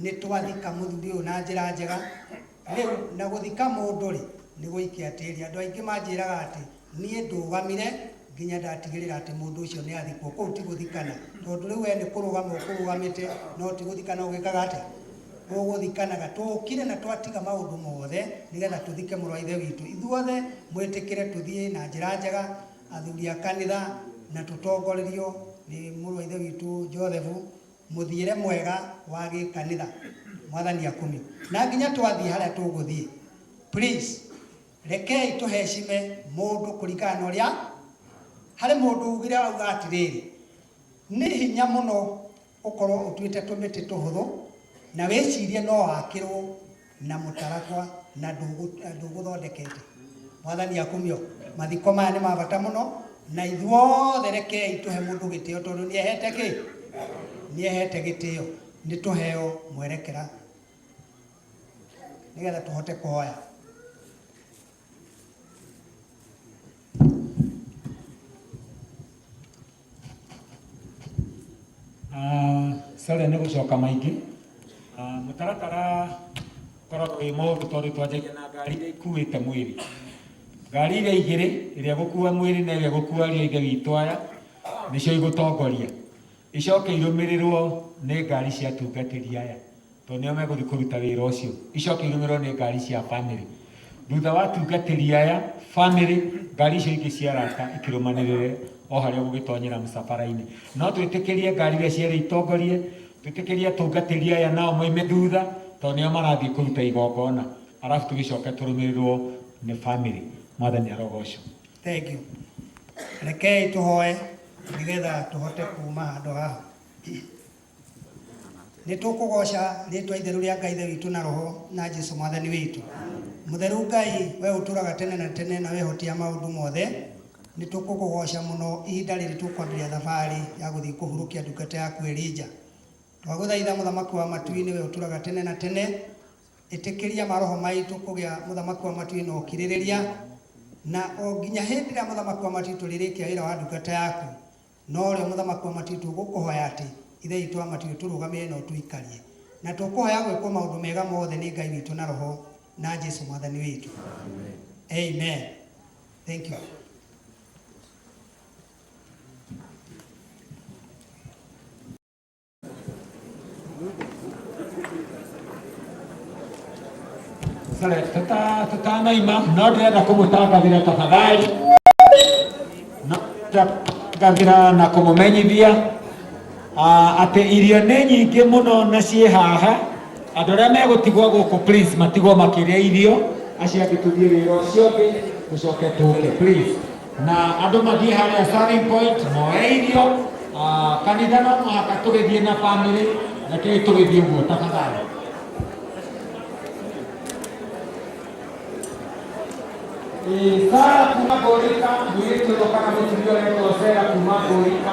nĩ twathika mũthuri ũyũ na njĩra njega. Rĩu na gũthika mũndũ rĩ, nĩ gũikia tĩri. Andũ aingĩ manjĩraga atĩ niĩ ndũgamire nginya ndatigĩrĩra atĩ mũndũ ũcio nĩ athikwo. Kũu ti gũthikana, tondũ rĩu we nĩ kũrũgama ũkũrũgamĩte, no ti gũthikana. Ũgĩkaga atĩa? Tũgũthikanaga tũkire na twatiga maũndũ mothe nĩgetha tũthike mũrũ wa ithe witũ. Ithuothe mwĩtĩkĩre tũthiĩ na njĩra njega, athuri a kanitha, na tũtongorerio nĩ mũrũ wa ithe witũ Joseph, mũthiĩre mwega wa gĩkanitha. Mwathani akumio. Na nginya twathiĩ harĩa tũgũthiĩ, please rekei tũhecime mũndũ kũringana na ũrĩa harĩ mũndũ ugire. Auga atĩrĩrĩ, nĩ hinya mũno ũkorwo ũtuĩte tũmĩtĩ tũhũthũ na wĩcirie no wakĩrwo na mũtarakwa na ndũgũthondekete. Mwathani akumio. Mathiko maya nĩ ma bata mũno, na ithuothe rekei tũhe mũndũ gĩtĩo, tondũ nĩehete kĩ, nĩehete gĩtĩo. Nĩ tũheo mwerekera nĩgetha tũhote kũhoya. Sorry nĩ gũcoka maingĩ. Mũtaratara ũkoragwo wĩ mũhũthũ, tondũ twanjagia na ngari iria ikuĩte mwĩrĩ. Ngari iria igĩrĩ, ĩrĩa ĩgũkua mwĩrĩ na ĩrĩa ĩgũkua ariũ a ithe witũ aya, nĩcio igũtongoria, icoke irũmĩrĩrwo nĩ ngari cia atungatĩri aya, tondũ nĩo megũthiĩ kũruta wĩra ũcio, icoke irũmĩrĩrwo nĩ ngari cia family. Thutha wa atungatĩri aya, family, ngari icio ingĩ cia arata ikĩrũmanĩrĩre o harĩa ũgũgĩtonyera mũcabara-inĩ. No twĩtĩkĩrie ngari iria cierĩ itongorie, twĩtĩkĩrie atungatĩri aya nao moime thutha, tondũ nĩo marathiĩ kũruta igongona. Arafu tũgĩcoke tũrũmĩrĩrwo nĩ family. Mwathani arogocwo. Thank you. Rekei tũhoe nĩgetha tũhote kuma handũ haha. Nĩ tũkũgoca rĩtwa itheru rĩa Ngai Ithe witũ na Roho na Jesu Mwathani witũ. Mũtheru Ngai, we ũtũraga tene na tene na wehotia maũndũ mothe, nĩ tũkũkũgoca mũno ihinda rĩrĩ tũkwambĩrĩria thabarĩ ya gũthiĩ kũhurũkia ndungata yaku Elija. Twagũthaitha mũthamaki wa matu-inĩ, we ũtũraga tene na tene, ĩtĩkĩria maroho maitũ kũgĩa mũthamaki wa matu-inĩ na ũkirĩrĩria, na o nginya hĩndĩ ĩrĩa mũthamaki wa matu tũrĩrĩkia wĩra wa ndungata yaku, no ũrĩa mũthamaki wa matu tũgũkũhoya atĩ Ithe witũ wa matu tũrũgamĩrĩre na ũtũikarie, na tũkũhoya gwĩkwo maũndũ mega mothe nĩ Ngai witũ na Roho na Jesu Mwathani witũ. Amen. Thank you. Sare, tutanaima no ndĩrenda kũmũtangathĩra tafadhali, no ndĩrenda kũmũtangathĩra na kũmũmenyithia atĩ irio nĩ nyingĩ mũno na ciĩ haha. Andũ arĩa megũtigwo gũkũ, please matigwo makĩrĩa irio, acio angĩ tũthiĩ wĩra ũcio ũngĩ tũcoke tũke, please. Na andũ mathiĩ harĩa serving point moe irio. Kanitha no mũhaka tũgĩthiĩ na family, rekei tũgĩthiĩ ũguo tafadhali. Sara kuma Ngũrika, mũirĩtu ũyũ kana mũtumia ũretwo Sara kuma Ngũrika.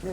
We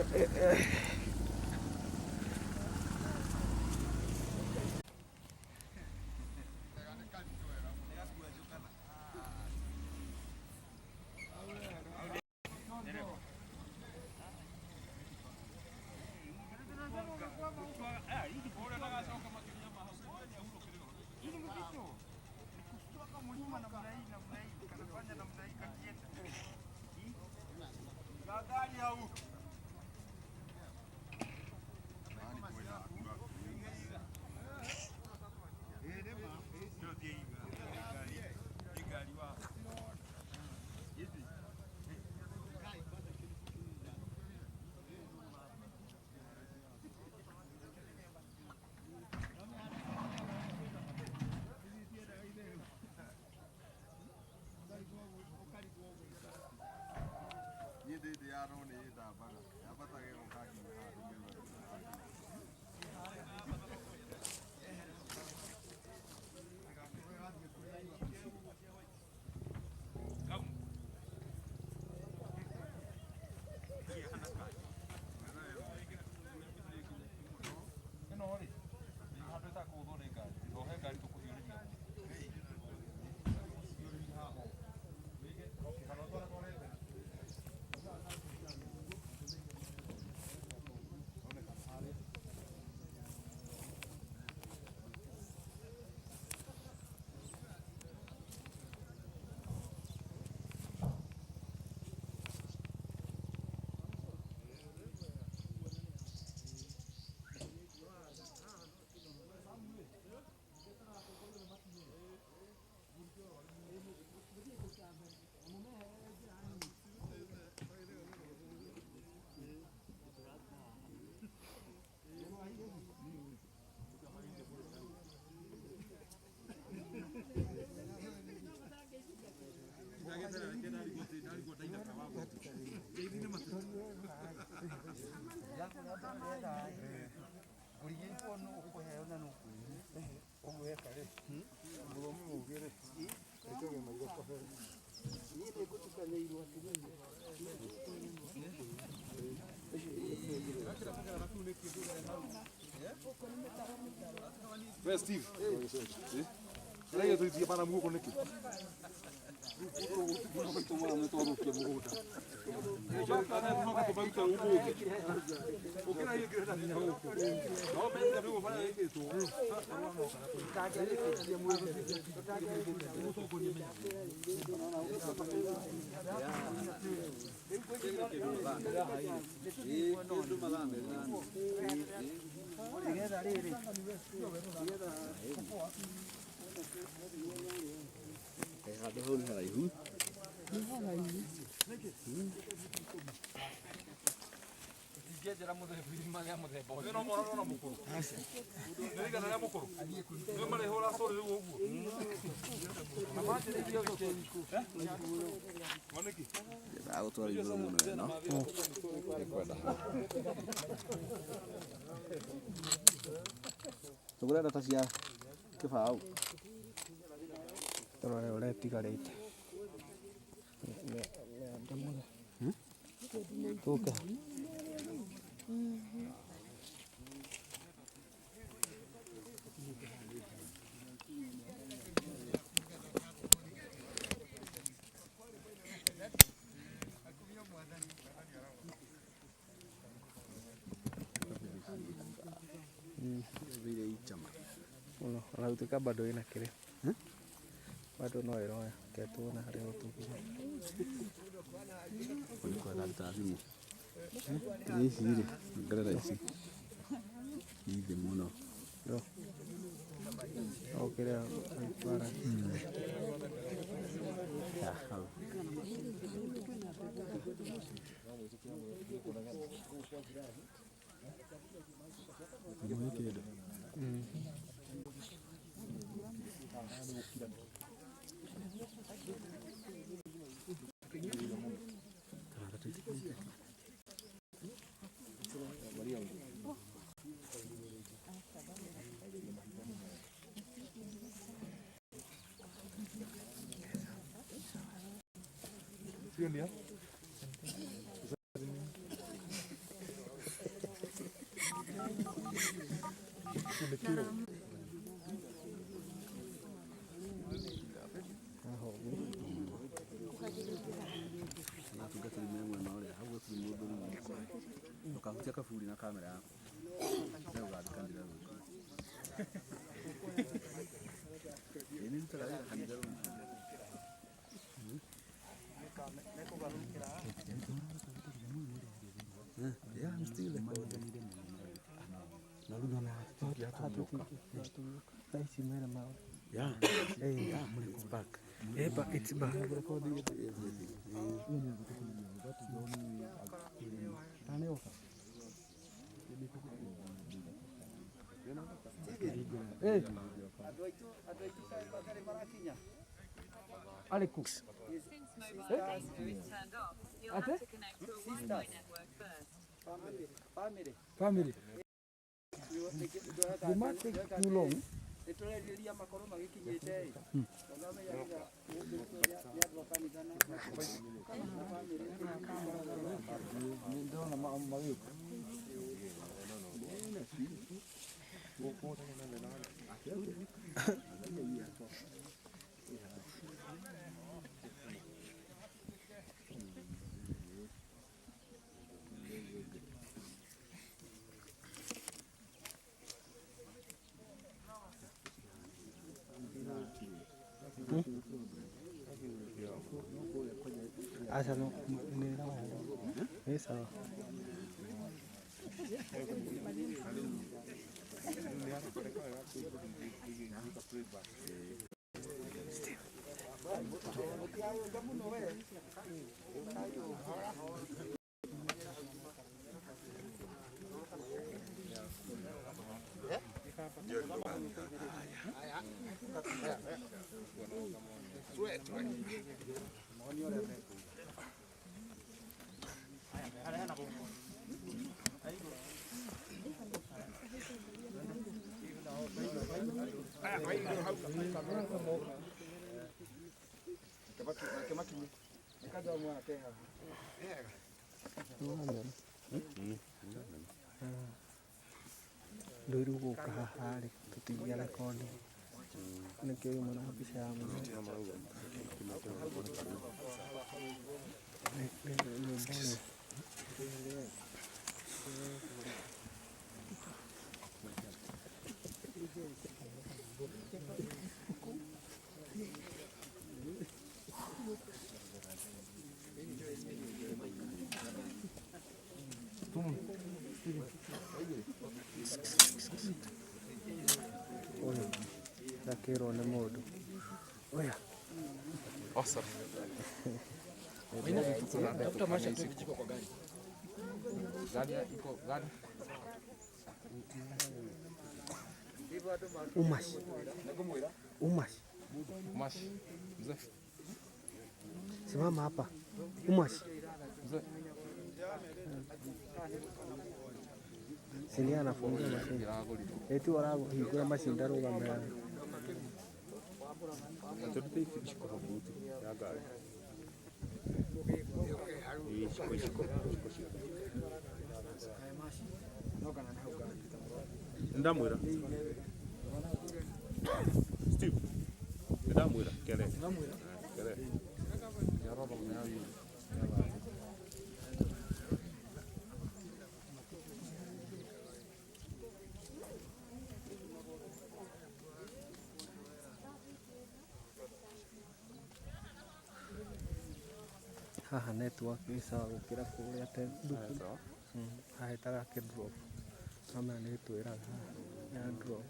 Steve. Rege tuitie pana muguko niki. Handå hau nĩ haraihu. Ingĩenjera mũthemba irima rĩa mũthemba ũcio. No mwana no mũkũrũ. Nĩ igana rĩa mũkũrũ. Nĩ marĩhũra cũrĩ rĩu ũguo. Na manjĩrĩirie wiki. Wanĩki? Ndĩragũtwara igũrũ mũno ĩno. Nĩngwenda hau. Tũgũre ndata cia kĩbaũ. Tũrore ũrĩa ĩtigarĩte. Tũke. Thĩire icama. Mũno ona gũtuĩka bado ĩna kĩrĩa. Bado no ĩroya reke tuone harĩa ũtũkinya. Nĩ kwenda ruta thimũ. Ici rĩ, ongerera ici. I thĩ mũno. O kĩrĩa bara. Ya, hau. Nĩ kĩndũ. Sio ndio? Atungatĩri me mwena ũrĩa hau gũtirĩ mũndũ rĩu ndũkahutie kaburi na kamera yaku nĩ ũgathiĩ kanitha rũciũ. Ĩĩ nĩ ndutaga wĩra kanitha rũciũ. Yeah, I'm still recording. Na rĩu nona Thaa ici mera mao. Yeah. Hey, Yeah, it's back. Eh, but it's back. Recording everything. Hey. Andũ aitũ matarĩ marakinya. Arĩ kũ? Ate? Family. Family. Family. You might take too long. Nĩ tũrerirĩria makorwo magĩkinyĩte ĩ tondũ amenyagĩra nĩ andũ a kanitha na na family. Ndĩrona magĩũka. Aca no nĩ nĩ sawa. Ndũiru gũka haha rĩ tũtingĩa rekondi nĩkĩo yuma na mbica ya mũthee. Nyũmba ĩyo. Ũyũ ndakĩrwo nĩ mũndũ oya. Awesome. Tafuta maisha tu vijiko kwa gari. Gari iko gari. Umash. Umash. Umash. Mzee. Simama hapa. Umash. Mzee. Sinia anafungia mashini. Eti warahingũra macini ndarũgamĩra. Tũrute iciko hau buti ya ngari. Iciko iciko iciko ciothe. Nĩndamwĩra. Steve. Nĩndamwĩra kere. Kere. Haha network ĩ sawa gũkĩra kũrĩa thukuru. Haha ĩtaga kĩ drop. Kamera nĩ ĩtwĩraga haha ya drop.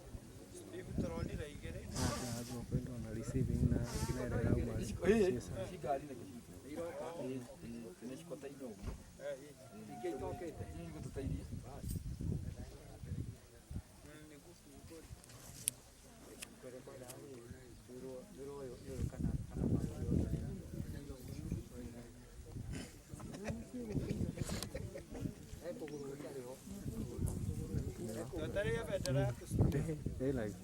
Haha ya drop ndona receiving na ĩrĩa ĩrauma ciĩ sawa. They like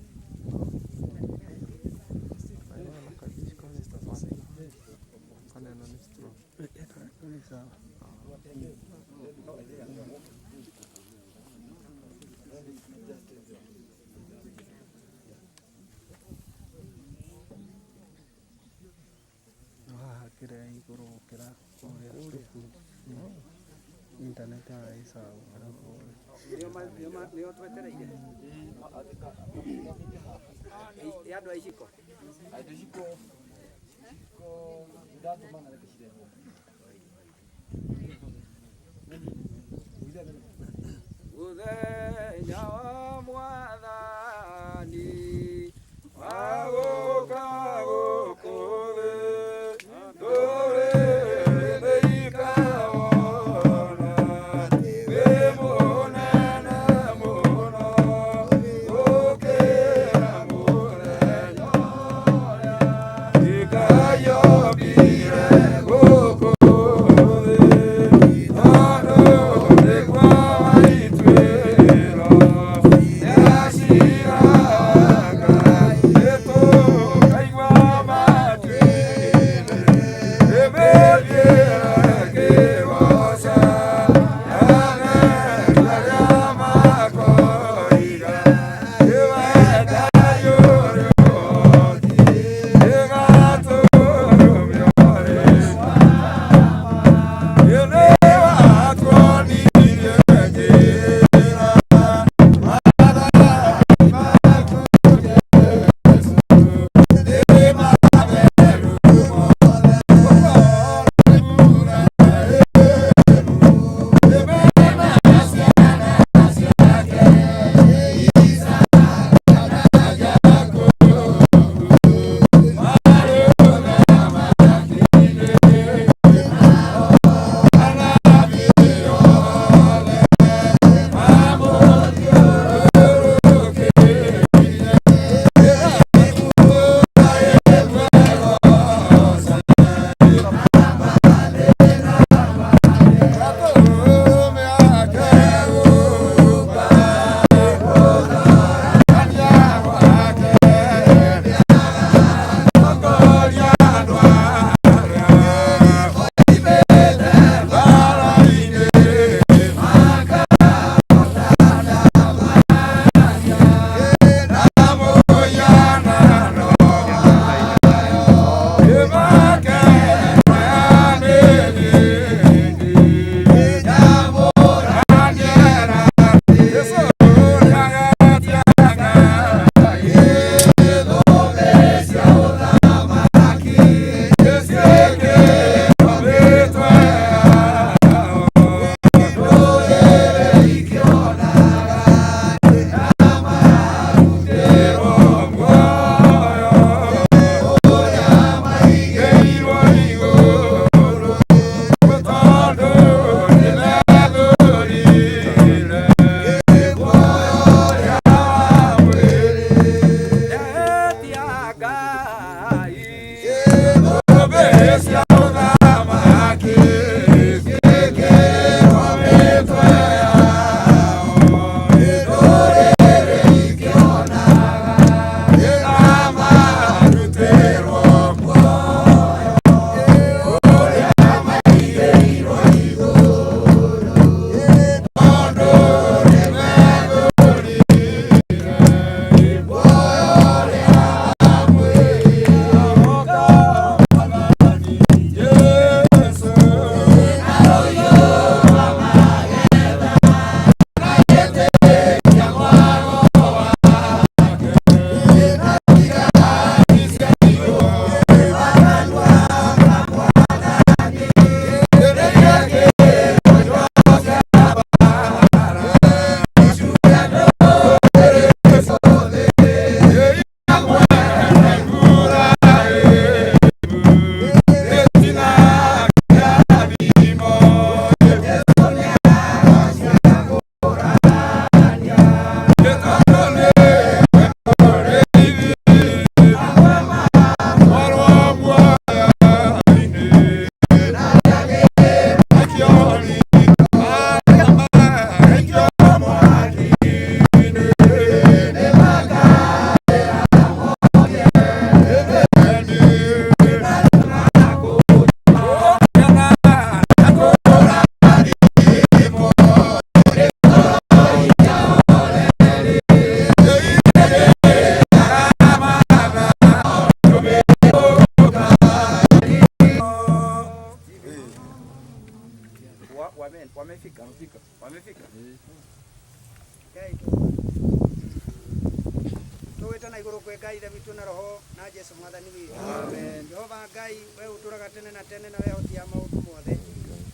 Nyonete haha ĩ sawa gũkĩra kũrĩa. Nĩo twetereire ya andũ a iciko. Andũ iciko ndatũmana reke cirehwo. Mũthenya wa Mwathani wagũka gũkũ thĩ, ndũrĩrĩ nĩikawona wĩ mũnene mũno gũkĩra mũthenya ũrĩa ikayombire gũkũ thĩ, tondũ nĩguo waituĩro. Igũrũ kwĩ Ngai Ithe witũ na Roho na Jesu Mwathani witũ. Amen. Jehova Ngai, we ũtũraga tene na tene na we hotia maũndũ mothe.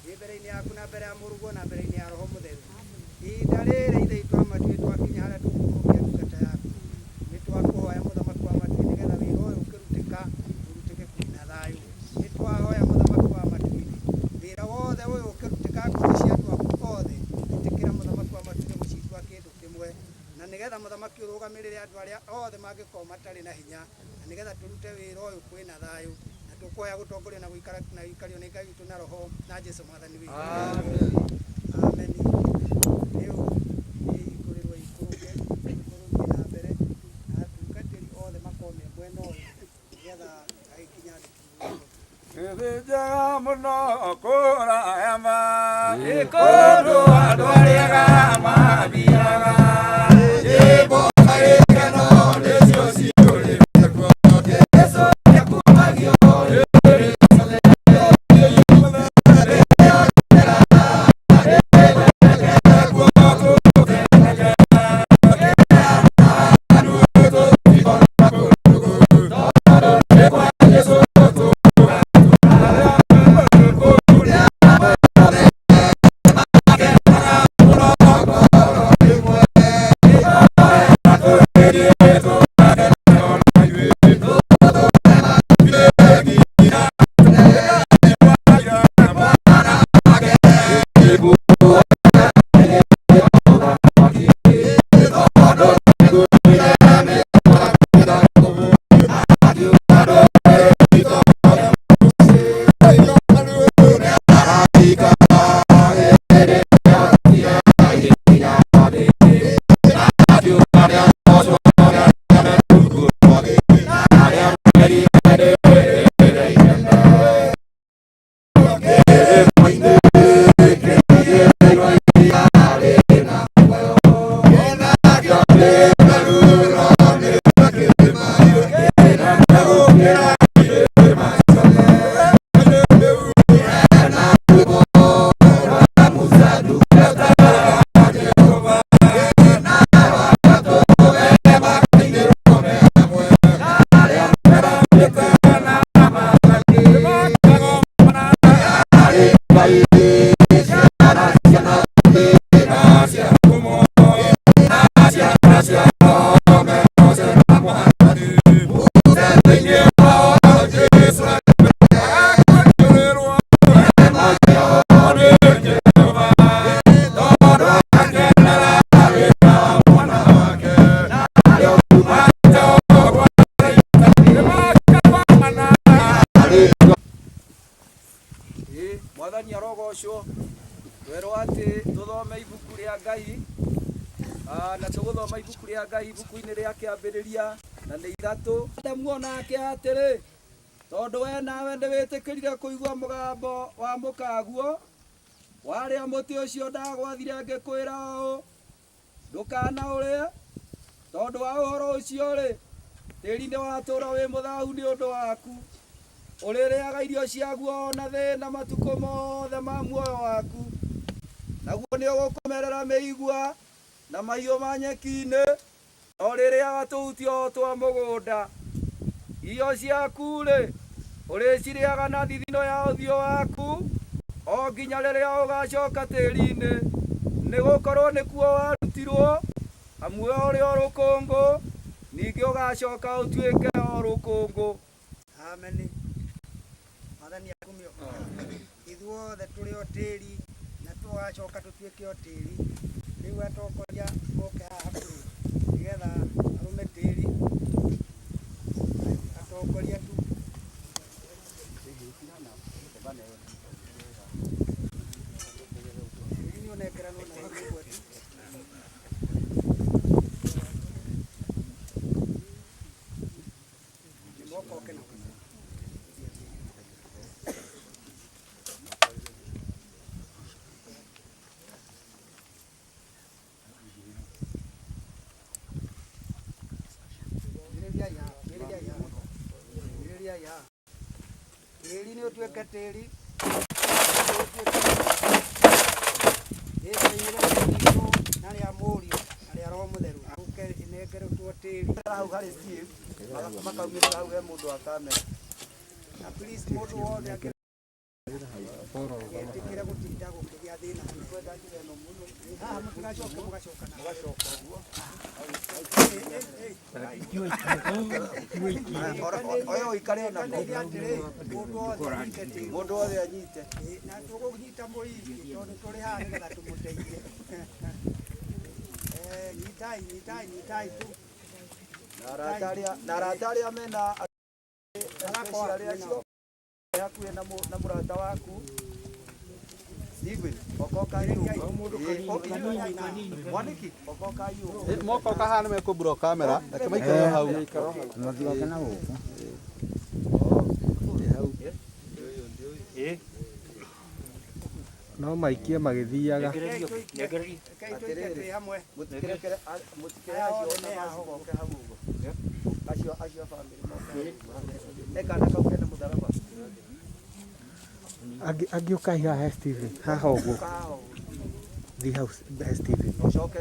Ndĩ mbere-inĩ yaku na mbere ya Mũrũguo na mbere-inĩ ya Roho Mũtheru. Ihinda rĩrĩ Ithe witũ wa matu twakinya harĩa tũkũhurũkia ndungata yaku. Nĩ twakũhoya Mũthamaki wa matu nĩgetha wĩra ũyũ ũkĩrutĩka ũrutĩke kwĩna thayũ. Nĩ twahoya Mũthamaki wa matu-inĩ wĩra wothe ũyũ ũkĩrutĩka ngoro cia andũ aku othe ĩtĩkĩra Mũthamaki wa matu-inĩ gũcitua kĩndũ kĩmwe na nĩgetha mũthamaki ũrũgamĩrĩre andũ arĩa othe mangĩkorwo matarĩ na hinya na nĩgetha tũrute wĩra ũyũ kwĩna thayũ na tũkũhoya gũtongorio na gũikara na gũikario nĩ Ngai witũ na Roho na Jesu Mwathani witũ. Amen. Rĩu nĩĩhingũrĩrwo ikũrũke ikũrũke na mbere na atungatĩri othe makorwo me mwena ũyũ nĩgetha agĩkinya thĩ. Thĩ njega mũno kũraya ma kũndũ andũ arĩa mathiaga nyĩmbo na gĩkeno nĩcio ciyũrĩte kuo Jesũ nĩakumagio Ĩ, mwathani arogocwo twerwo atĩ tũthome ibuku rĩa Ngai. Ah, na tũgũthoma ibuku rĩa Ngai ibuku-inĩ rĩa kĩambĩrĩria na nĩ ithatũ. Adamu onake atĩrĩ, tondũ we nawe nĩwĩtĩkĩrire kũigua mũgambo wa mũkaguo warĩa mũtĩ ũcio ndagwathire ngĩkwĩra ũũ, ndũkanaũrĩe, tondũ wa ũhoro ũcio-rĩ, tĩri nĩwatũũra wĩ mũthahu nĩ ũndũ waku. Ũrĩrĩaga irio ciaguo o na thĩna matukũ mothe ma muoyo waku, naguo nĩũgũkũmerera mĩigua na mahiũ ma nyeki-inĩ, na ũrĩrĩaga tũhuti o twa mũgũnda. Irio ciaku-rĩ, ũrĩcirĩaga na thithino ya ũthiũ waku, o nginya rĩrĩa ũgacoka tĩri-inĩ, nĩgũkorwo nĩkuo warutirwo, amu we ũrĩ o rũkũngũ, ningĩ ũgacoka ũtuĩke o rũkũngũ. Amen. Mwathani akumio. Ithuothe tũrĩ o tĩri na tũgacoka tũtuĩke o tĩri. Rĩu atongoria moke haha hakuhĩ nĩgetha arũme tĩri. Atongoria tu. Tĩri nĩ ũnengeranwo na hinya ũmwe tu. Nĩ moka oke na Thirĩriai haha, thirĩriai haha. Thirĩriai haha. Tĩri nĩ ũtuĩke tĩri. Rĩtwa-inĩ rĩa Ithe witũ na rĩa Mũriũ na rĩa Roho Mũtheru. Ũke ĩnengeranwo. Tũnengeretwo tĩri. Hau harĩ Steve, makaumĩrĩra hau he mũndũ wa kamera. Na please mũndũ wothe angĩtĩkĩra gũtinda gũkĩgĩa thĩna. Haha mũtigacoke mũgacoka na Mũgacoka ũguo. Oya ũikare ona Nĩ atĩrĩ, mũndũ wothe anyite tĩri. Mũndũ wothe anyite. Na tũgũnyita mũingĩ tondũ tũrĩ haha nĩgetha tũmũteithie. Nyitai, nyitai, nyitai tu. Na arata arĩa na arata arĩa mena especially acio me hakuhĩ na na mũrata waku Steven, okoka hiyo. Mwaniki, okoka hiyo. Mokoka haha nĩ mekũmbura kamera reke maikare hau. Mathiũke na gũkũ. No maikie magĩthiaga. Rekei tũikie twĩ hamwe. Mũtikĩrekere mũtikĩre acio ona macoke hau ũguo. Acio acio a family moke hau ũguo. He kana kau kena mũtharaba. Angĩ angĩ ũkai haha he Steven haha ũguo. Thiĩ hau he Steven. Ũcoke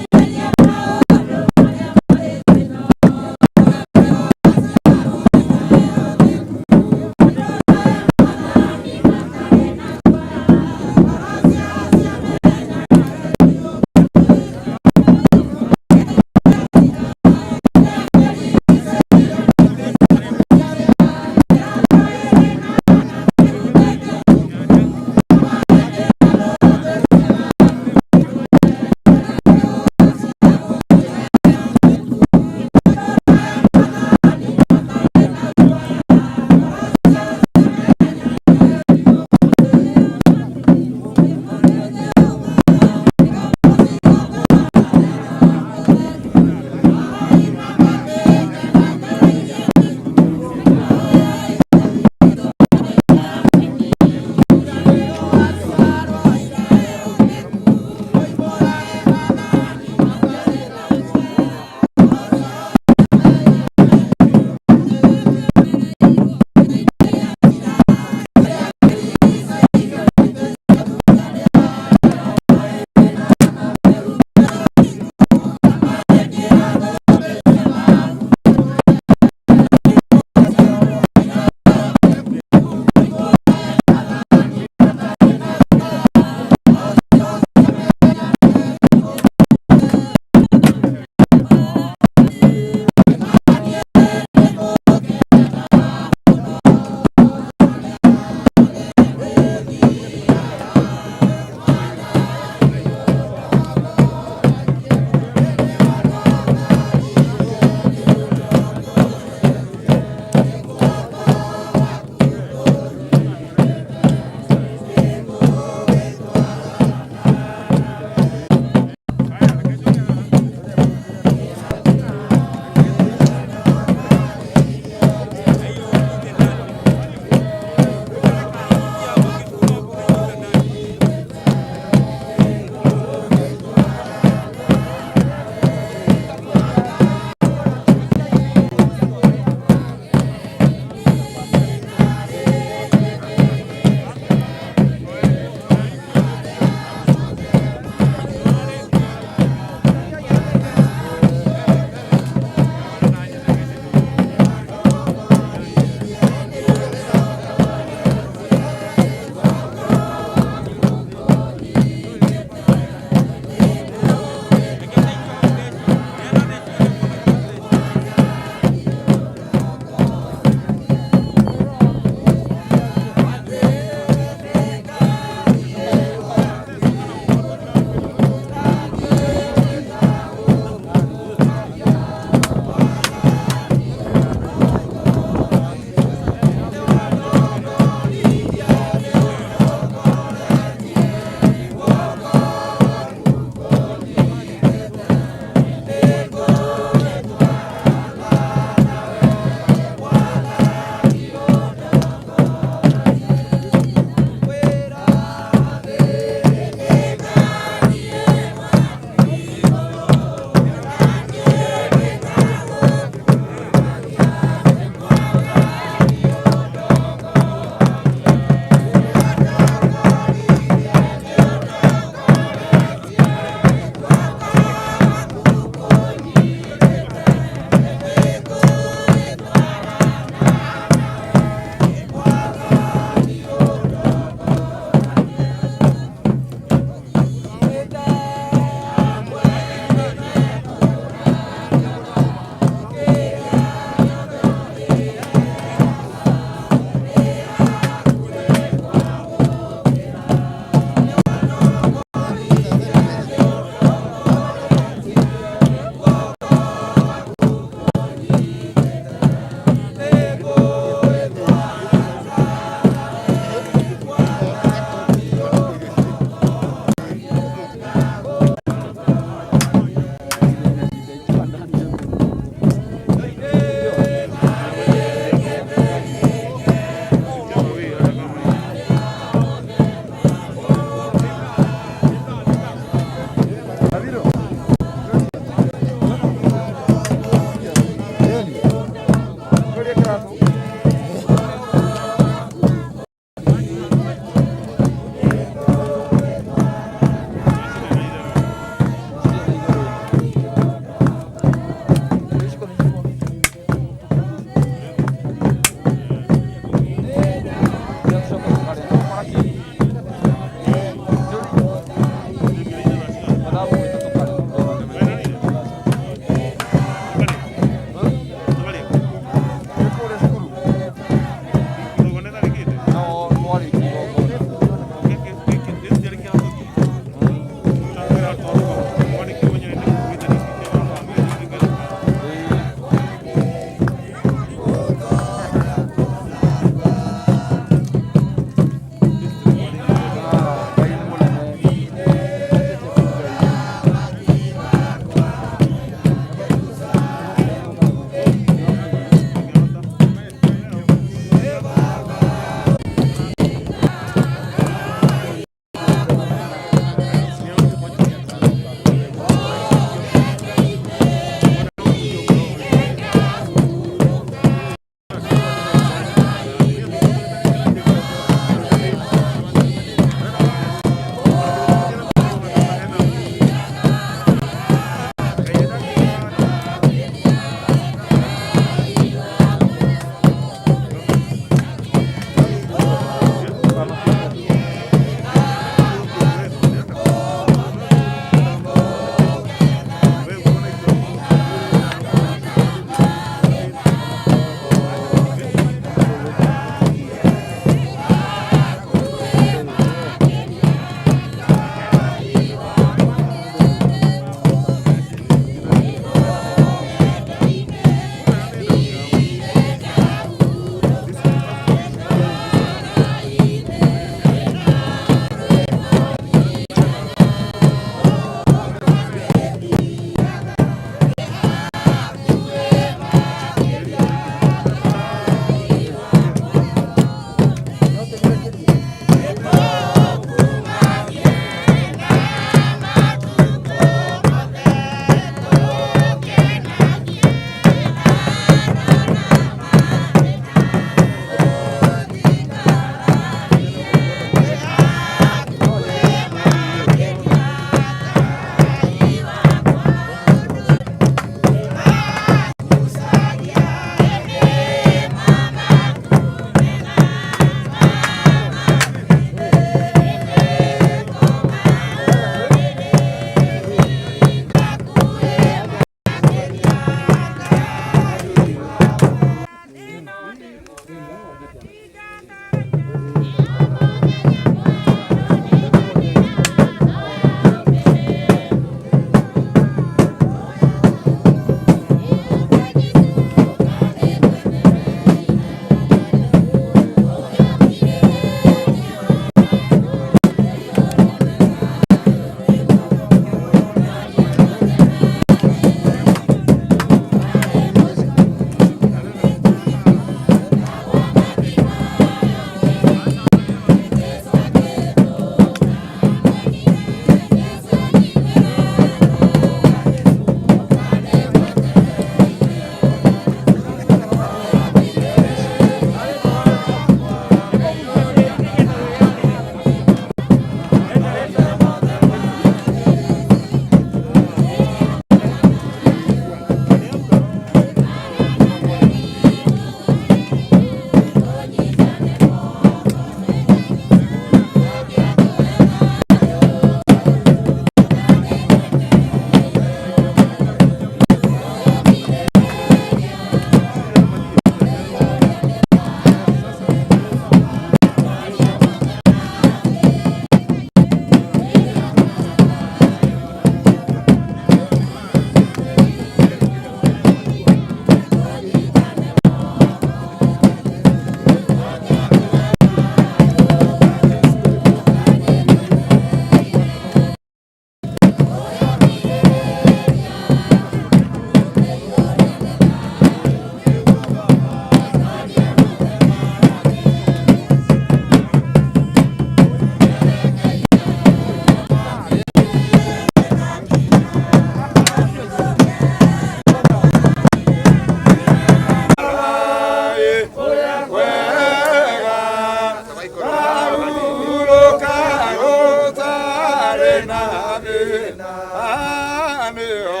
Nĩo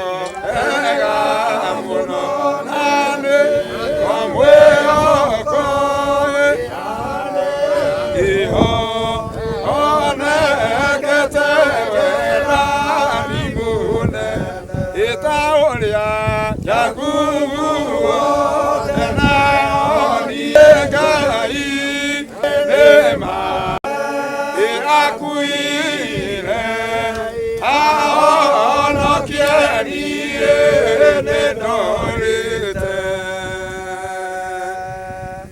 ega mũno na nĩ wa mwĩhoko iho onekete wendani mũnene ĩta ũrĩa Jakubu wothe naonire Ngai nĩma ĩrakuire ahonokie niĩ nĩ ndonire.